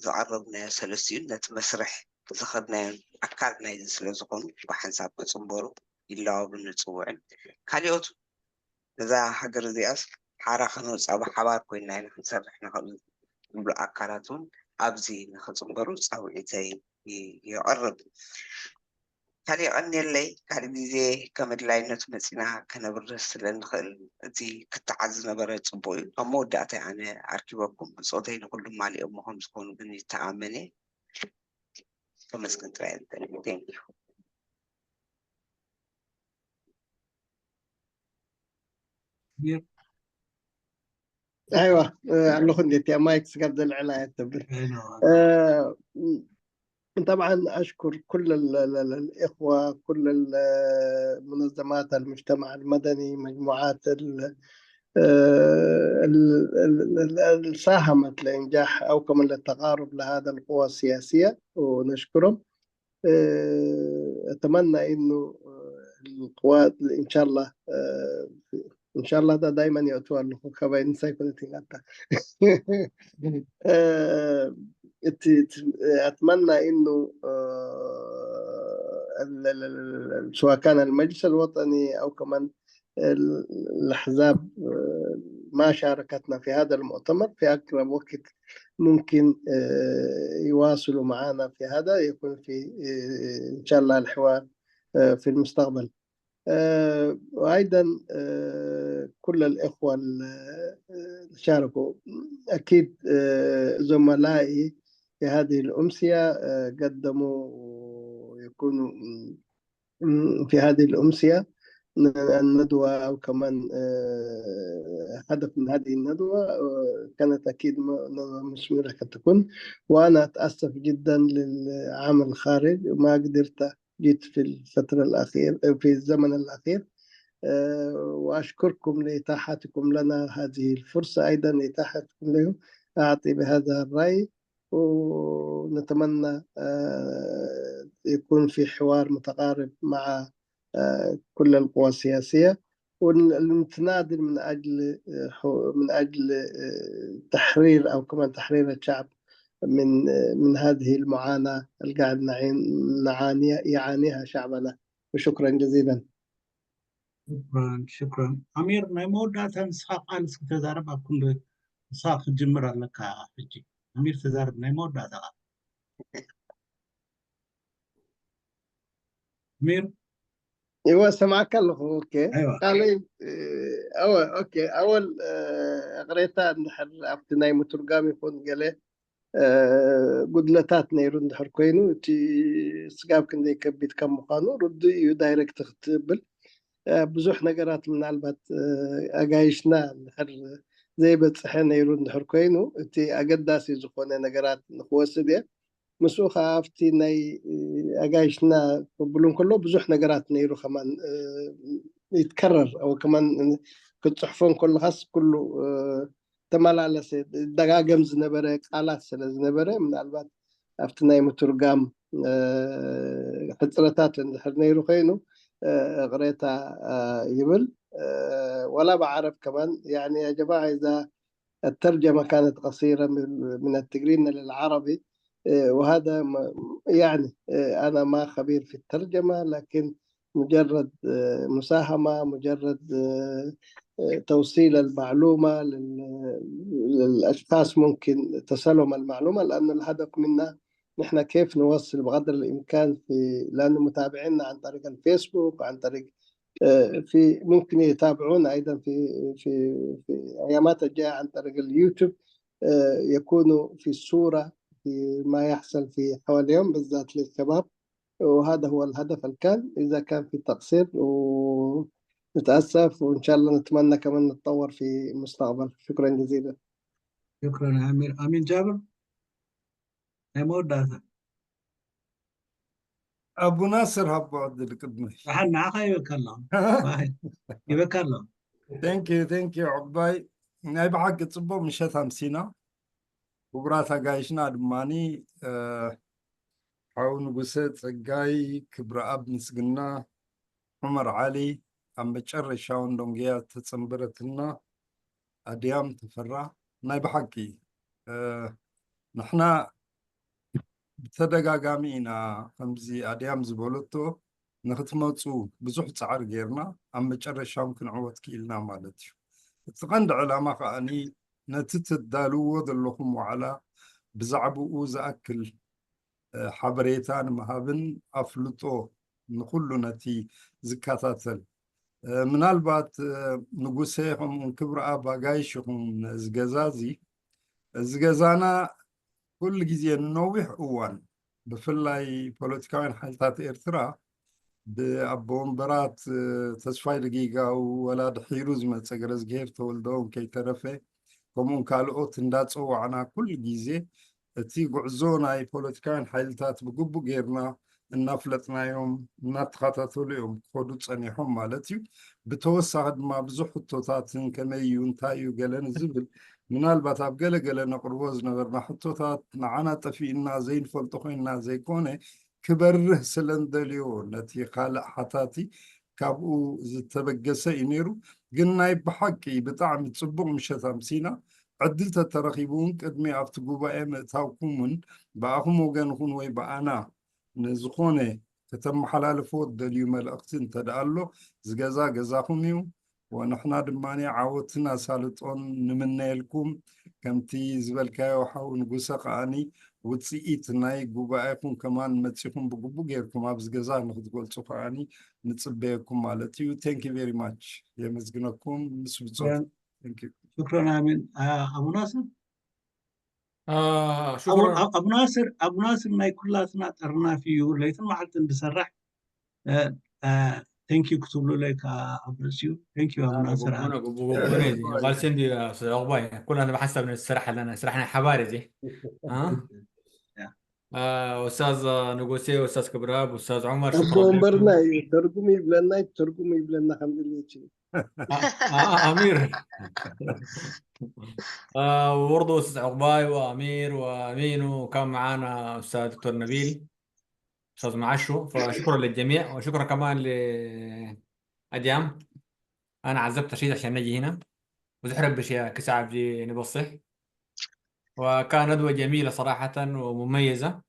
ዝቐረብናዮ ሰለስቲኡን ነቲ መስርሕ ዝኸድናዮን ኣካል ናይዚ ስለ ዝኾኑ ብሓንሳብ ክፅንበሩ ይለዋብን ንፅውዕን። ካሊኦት እዛ ሃገር እዚኣስ ሓራ ከነውፅኣ ብሓባር ኮይንና ኢና ክንሰርሕ ንኽእል ዝብሉ ኣካላት እውን ኣብዚ ንኽፅንበሩ ፃውዒተይ የቕርብ። ካሊእ የቐንየለይ። ካልእ ግዜ ከም ኣድላይነቱ መፂና ከነብርህ ስለ ንኽእል እቲ ክተዓዝ ዝነበረ ፅቡቕ እዩ። ኣብ መወዳእታ ኣነ ኣርኪበኩም ብፆተይ ንኩሉም ማሊኦም ምኾም ዝኾኑ ግን ይተኣመን እየ። ከመስግን ጥራይ ዝደሊ። Thank you። ኣይዋ ኣለኹ እንዴት እያ ማይክ ስጋብ ዘልዕላ እያ ትብል። طبعا أشكر كل ال- ال- ال- الإخوة، كل المنظمات، المجتمع المدني، مجموعات ال- ال- ال- ال- ال- ساهمت لإنجاح أو كمان للتقارب لهذا القوى السياسية، ونشكرهم. أتمنى إنه القوات إن شاء الله، إن شاء الله ده دايما يأتوا لكم كباين سيكون تيغاتا. أتمنى إنه سواء كان المجلس الوطني أو كمان الأحزاب ما شاركتنا في هذا المؤتمر في أقرب وقت ممكن يواصلوا معنا في هذا، يكون في إن شاء الله الحوار في المستقبل. وأيضا كل الإخوة اللي شاركوا، أكيد زملائي في هذه الأمسية قدموا ويكونوا في هذه الأمسية الندوة، أو كمان هدف من هذه الندوة كانت أكيد ندوة مثمرة قد تكون. وأنا أتأسف جدا للعام الخارج، ما قدرت جيت في الفترة الأخير، في الزمن الأخير. وأشكركم لإتاحتكم لنا هذه الفرصة، أيضا إتاحتكم له أعطي بهذا الرأي. ونتمنى يكون في حوار متقارب مع كل القوى السياسية، ونتناضل من أجل من أجل تحرير أو كمان تحرير الشعب من من هذه المعاناة اللي قاعد نعانيها يعانيها شعبنا. وشكرا جزيلا. شكرا شكرا. ኣሚር፣ ናይ መወዳእታ ንስኻ ቃል እስኪ ተዛረብ። ኣብ ክንዲ ንስኻ ክትጅምር ኣለካ ሕጂ። ኣሚር፣ ተዛረብ፣ ናይ መወዳእታ ቃል። ኣሚር። እወ፣ ሰማዕካ ኣለኹ። ኦኬ፣ ቃለይ። እወ፣ ኦኬ። ኣወል፣ እቕሬታ እንድሕር ኣብቲ ናይ ምትርጓም ይኹን ገለ ጉድለታት ነይሩ እንድሕር ኮይኑ፣ እቲ ስጋብ ክንደይ ከቢድ ከም ምዃኑ ርዱእ እዩ። ዳይሬክት ክትብል ብዙሕ ነገራት ምናልባት ኣጋይሽና እንድሕር ዘይበፅሐ ነይሩ እንድሕር ኮይኑ፣ እቲ ኣገዳሲ ዝኾነ ነገራት ንክወስድ እየ። ምስኡ ከዓ ኣብቲ ናይ ኣጋይሽና ክብሉ እንከሎ ብዙሕ ነገራት ነይሩ ከማን ይትከረር፣ ኣው ከማን ክትፅሕፎ እንከለኻስ ኩሉ ተመላለሰ፣ ደጋገም ዝነበረ ቃላት ስለ ዝነበረ፣ ምናልባት ኣብቲ ናይ ምትርጋም ሕፅረታት እንድሕር ነይሩ ኮይኑ እቕሬታ ይብል። ወላ ብዓረብ ከማን ያኒ ያ ጀማዓ ኢዛ الترجمة كانت قصيرة من التقرينة للعربي. وهذا يعني أنا ما خبير في الترجمة، لكن مجرد مساهمة، مجرد توصيل المعلومة للأشخاص، ممكن تسلم المعلومة، لأن الهدف منا نحن كيف نوصل بقدر الإمكان في، لأن متابعينا عن طريق الفيسبوك، عن طريق في ممكن يتابعونا أيضا في في في أيامات الجاية عن طريق اليوتيوب، يكونوا في الصورة بما يحصل في حواليهم، بالذات للشباب. وهذا هو الهدف الكان. إذا كان في تقصير، ونتأسف، وإن شاء الله نتمنى كمان نتطور في المستقبل. شكرا جزيلا. شكرا أمير. أمين جابر، ናይ መወዳእታ። ኣቡ ናስር ሃቦ ዕድል ቅድሚ። ደሓን ንዓኻ ይበካ ኣለኹ። ይበካ ኣለኹ። Thank you, thank you ዕባይ። ናይ ብሓቂ ጽቡቕ ምሸት ኣምሲና። ክቡራት ኣጋይሽና ድማኒ ሓው ንጉሰ ጸጋይ፣ ክብረኣብ ምስግና፣ ዑመር ዓሊ፣ ኣብ መጨረሻውን ዶንግያ ተጸንበረትና ኣድያም ተፈራ። ናይ ብሓቂ ንሕና ብተደጋጋሚ ኢና ከምዚ ኣድያም ዝበለቶ ንክትመፁ ብዙሕ ፃዕሪ ጌርና ኣብ መጨረሻ እውን ክንዕወት ክኢልና ማለት እዩ። እቲ ቀንዲ ዕላማ ከዓኒ ነቲ ትዳልዎ ዘለኹም ዋዕላ ብዛዕባኡ ዝኣክል ሓበሬታ ንምሃብን ኣፍልጦ ንኩሉ ነቲ ዝከታተል ምናልባት ንጉሰ ከምኡውን ክብረኣብ ኣጋይሽ ኢኹም እዚ ገዛ እዚ። እዚ ገዛና ኩሉ ግዜ ንነዊሕ እዋን ብፍላይ ፖለቲካውያን ሓይልታት ኤርትራ ብኣቦ ወንበራት ተስፋይ ደጊጋው ወላ ድሒሩ ዝመፀ ገረዝግሄር ተወልደውን ከይተረፈ ከምኡውን ካልኦት እንዳፀዋዕና ኩሉ ግዜ እቲ ጉዕዞ ናይ ፖለቲካውያን ሓይልታት ብግቡእ ጌርና እናፍለጥናዮም እናተኸታተሉ እዮም ክኸዱ ጸኒሖም ማለት እዩ። ብተወሳኺ ድማ ብዙሕ ሕቶታትን ከመይ እዩ እንታይ እዩ ገለ ንዝብል ምናልባት ኣብ ገለ ገለ ነቕርቦ ዝነበርና ሕቶታት ንዓና ጠፊእና ዘይንፈልጦ ኮይንና ዘይኮነ ክበርህ ስለ እንደልዮ ነቲ ካልእ ሓታቲ ካብኡ ዝተበገሰ እዩ ነይሩ። ግን ናይ ብሓቂ ብጣዕሚ ጽቡቕ ምሸት ኣምሲና። ዕድል ተተረኺቡ እውን ቅድሚ ኣብቲ ጉባኤ ምእታውኩም እውን ብኣኹም ወገን ይኹን ወይ ብኣና ንዝኾነ ከተመሓላልፎ እትደልዩ መልእኽቲ እንተደኣ ኣሎ፣ እዚ ገዛ ገዛኹም እዩ። ወንሕና ድማ ዓወትን ኣሳልጦን ንምነየልኩም። ከምቲ ዝበልካዮ ሓው ንጉሰ ከኣኒ ውፅኢት ናይ ጉባኤኹም ከማን መፂኹም ብግቡእ ጌርኩም ኣብዚ ገዛ ንክትገልፁ ከኣኒ ንፅበየኩም ማለት እዩ። Thank you very much። የመስግነኩም። ምስ ብፆት። Thank you። شكرا. آمين. آه، أبو ناصر. آه أبو, شكرا أبو ناصر، أبو ناصر ናይ ኩላትና ጠርናፊ እዩ። ለይትን መዓልትን ዝሰርሕ። آه، آه، thank you ክትብሉለይ ከኣ ኣብ ርእሲኡ። Thank you ኣቡ ናስር። ኣነ ግቡ ግቡ ነይ ጓል ሰንዲ ኡስታዝ ዑቕባይ ኩላና ብሓንሳብ ንሰርሕ ኣለና። ስራሕ ናይ ሓባር እዚ። ኡስታዝ ንጉሴ፣ ኡስታዝ ክብረኣብ፣ ኡስታዝ ዑመር ኣቦ ወንበርና እዩ። ተርጉም ይብለና፣ ተርጉም ይብለና ከም ድሌት እዩ። ኣሚር ወርዶ ኡስታዝ ዑቕባይ ወኣሚር ወሚኑ كان معانا أستاذ دكتور نبيل أستاذ معشو. فشكرا للجميع وشكرا كمان لأديام. أنا عذبت شديد عشان نجي هنا وزحرب بشي كسعة بجي نبصح. وكان ندوة جميلة صراحة ومميزة،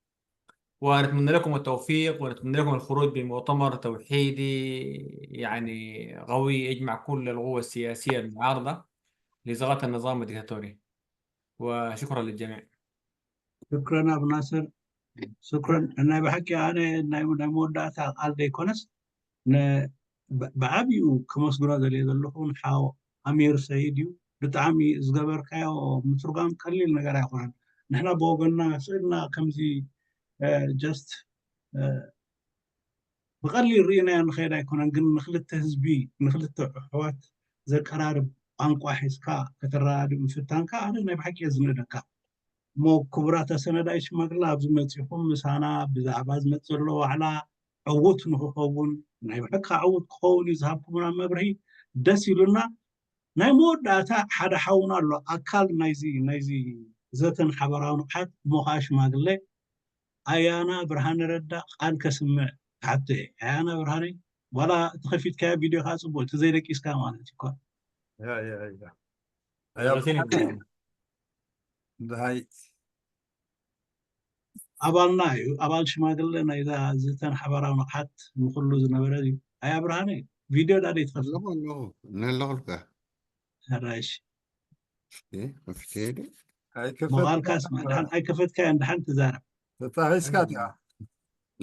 ونتمنى لكم التوفيق ونتمنى لكم الخروج بمؤتمر توحيدي يعني قوي يجمع كل القوى السياسية المعارضة لزغات النظام الديكتاتوري. وشكرا للجميع. شكرا ኣቡ ናስር። شكرا። ናይ ብሓቂ ኣነ ናይ ናይ መወዳእታ ቃል ዘይኮነስ ን- ብ- ብዓቢኡ ከመስግኖ ዘልየ ዘለኹ ንሓው ኣሚር ሰይድ እዩ። ብጣዕሚ ዝገበርካዮ ምትርጓም ቀሊል ነገር ኣይኮነን። ንሕና ብወገንና ስእልና ከምዚ just ብቐሊል ርኢናዮ ንኸይድ ኣይኮነን፣ ግን ንክልተ ህዝቢ ንክልተ ኣሕዋት ዘቀራርብ ቋንቋ ሒዝካ ከተረዳድእ ምፍታንካ ኣነ ናይ ብሓቂ እየ ዝንእደካ። እሞ ክቡራት ኣሰናዳኢ ሽማግለ ኣብዚ መፂኹም ምሳና ብዛዕባ ዝመፅእ ዘሎ ዋዕላ ዕዉት ንክኸውን ናይ ብሓቂ ከዓ ዕዉት ክኸውን እዩ ዝሃብኩምና መብርሂ ደስ ኢሉና። ናይ መወዳእታ ሓደ ሓውና ኣሎ ኣካል ናይዚ ናይዚ ዘተን ሓበራዊ ንቕሓት እሞ ከዓ ሽማግለ ኣያና ብርሃነ ረዳ ቃል ከስምዕ ክሓቶ እየ። ኣያና ብርሃነ ዋላ እቲ ከፊትካዮ ቪድዮ ከዓ ፅቡቅ እቲ ዘይደቂስካ ማለት እዩ እኮ። ያ ያ ያ ኣያ ብሓቂ ድሃይ ኣባልና እዩ ኣባል ሽማግለ ናይዛ ዝተን ሓበራዊ ንቕሓት ንኩሉ ዝነበረ እዩ። ኣያ ብርሃነ ቪድዮ ዳ ደይትኸፍት ኣለኹ ኣለኹ ነለኹልካ ሕራሽ ከፍተ ዶ መቓልካስ ድሓን ኣይከፈትካዮ ድሓን ትዛረብ ተታሒዝካ ዲኣ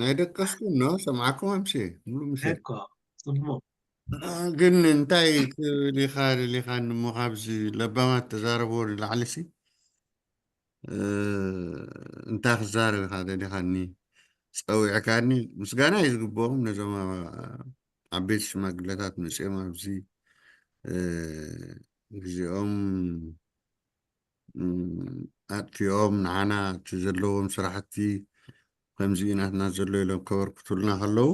ናይ ደቀስኩም ኖ ሰምዓኩም ኣምሲ ሙሉ ምሸት እኮ ጽቡቅ ግን እንታይ ክብል ኢኻ ደሊኻኒ እሞ ካብዚ ለባማት ተዛረብዎ ንላዕሊ ሲ እንታይ ክዛረብ ኢኻ ደሊኻኒ ፀዊዕካኒ ምስጋና እዩ ዝግብኦም ነዞም ዓበይቲ ሽማግለታት መፅኦም ኣብዚ ግዜኦም ኣጥፊኦም ንዓና እቲ ዘለዎም ስራሕቲ ከምዚ ናትና ዘሎ ኢሎም ከበርክቱልና ከለዉ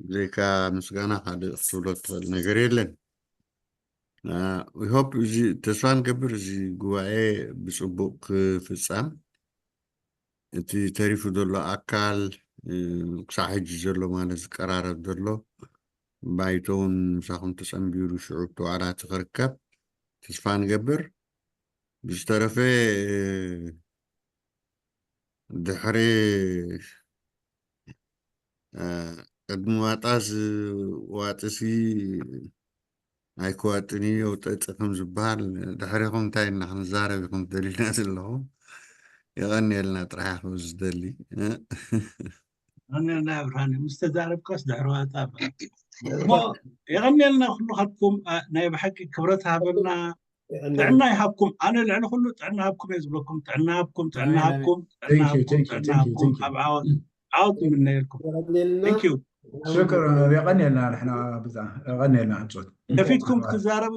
ብዘይካ ምስጋና ካልእ ክትብሎ ትኽእል ነገር የለን። ሆፕ እዚ ተስፋ ንገብር እዚ ጉባኤ ብፅቡቅ ክፍፃም እቲ ተሪፉ ዘሎ ኣካል ክሳዕ ሕጂ ዘሎ ማለት ዝቀራረብ ዘሎ ባይቶ እውን ምሳኹም ተፀንቢሩ ሽዑ ተዋዕላቲ ክርከብ ተስፋ ንገብር። ብዝተረፈ ድሕሪ ቅድሚ ዋጣ ዝዋጥሲ ኣይክዋጥን እዩ የውጠጢ ከም ዝበሃል ድሕሪኹም እንታይ እና ክንዛረብ ኢኹም ደሊና ዘለኹም የቐንየልና ጥራሕ ኢኹ ዝደሊ የቐንየልና ብርሃነ ምስ ተዛረብካስ ድሕሪ ዋጣ እሞ የቐንየልና ኩሉ ካብኩም ናይ ብሓቂ ክብረት ሃበልና ጥዕና ይሃብኩም ኣነ ልዕሊ ኩሉ ጥዕና ሃብኩም እየ ዝብለኩም ጥዕና ሃብኩም ጥዕና ሃብኩም ጥዕና ሃብኩም ጥዕና ሃብኩም ኣብ ዓወት ዓወት ይምነየልኩም ሽክር የቐንየልና ንሕና ብዛ የቐንየልና ኣንፆት ከፊትኩም ክትዛረቡ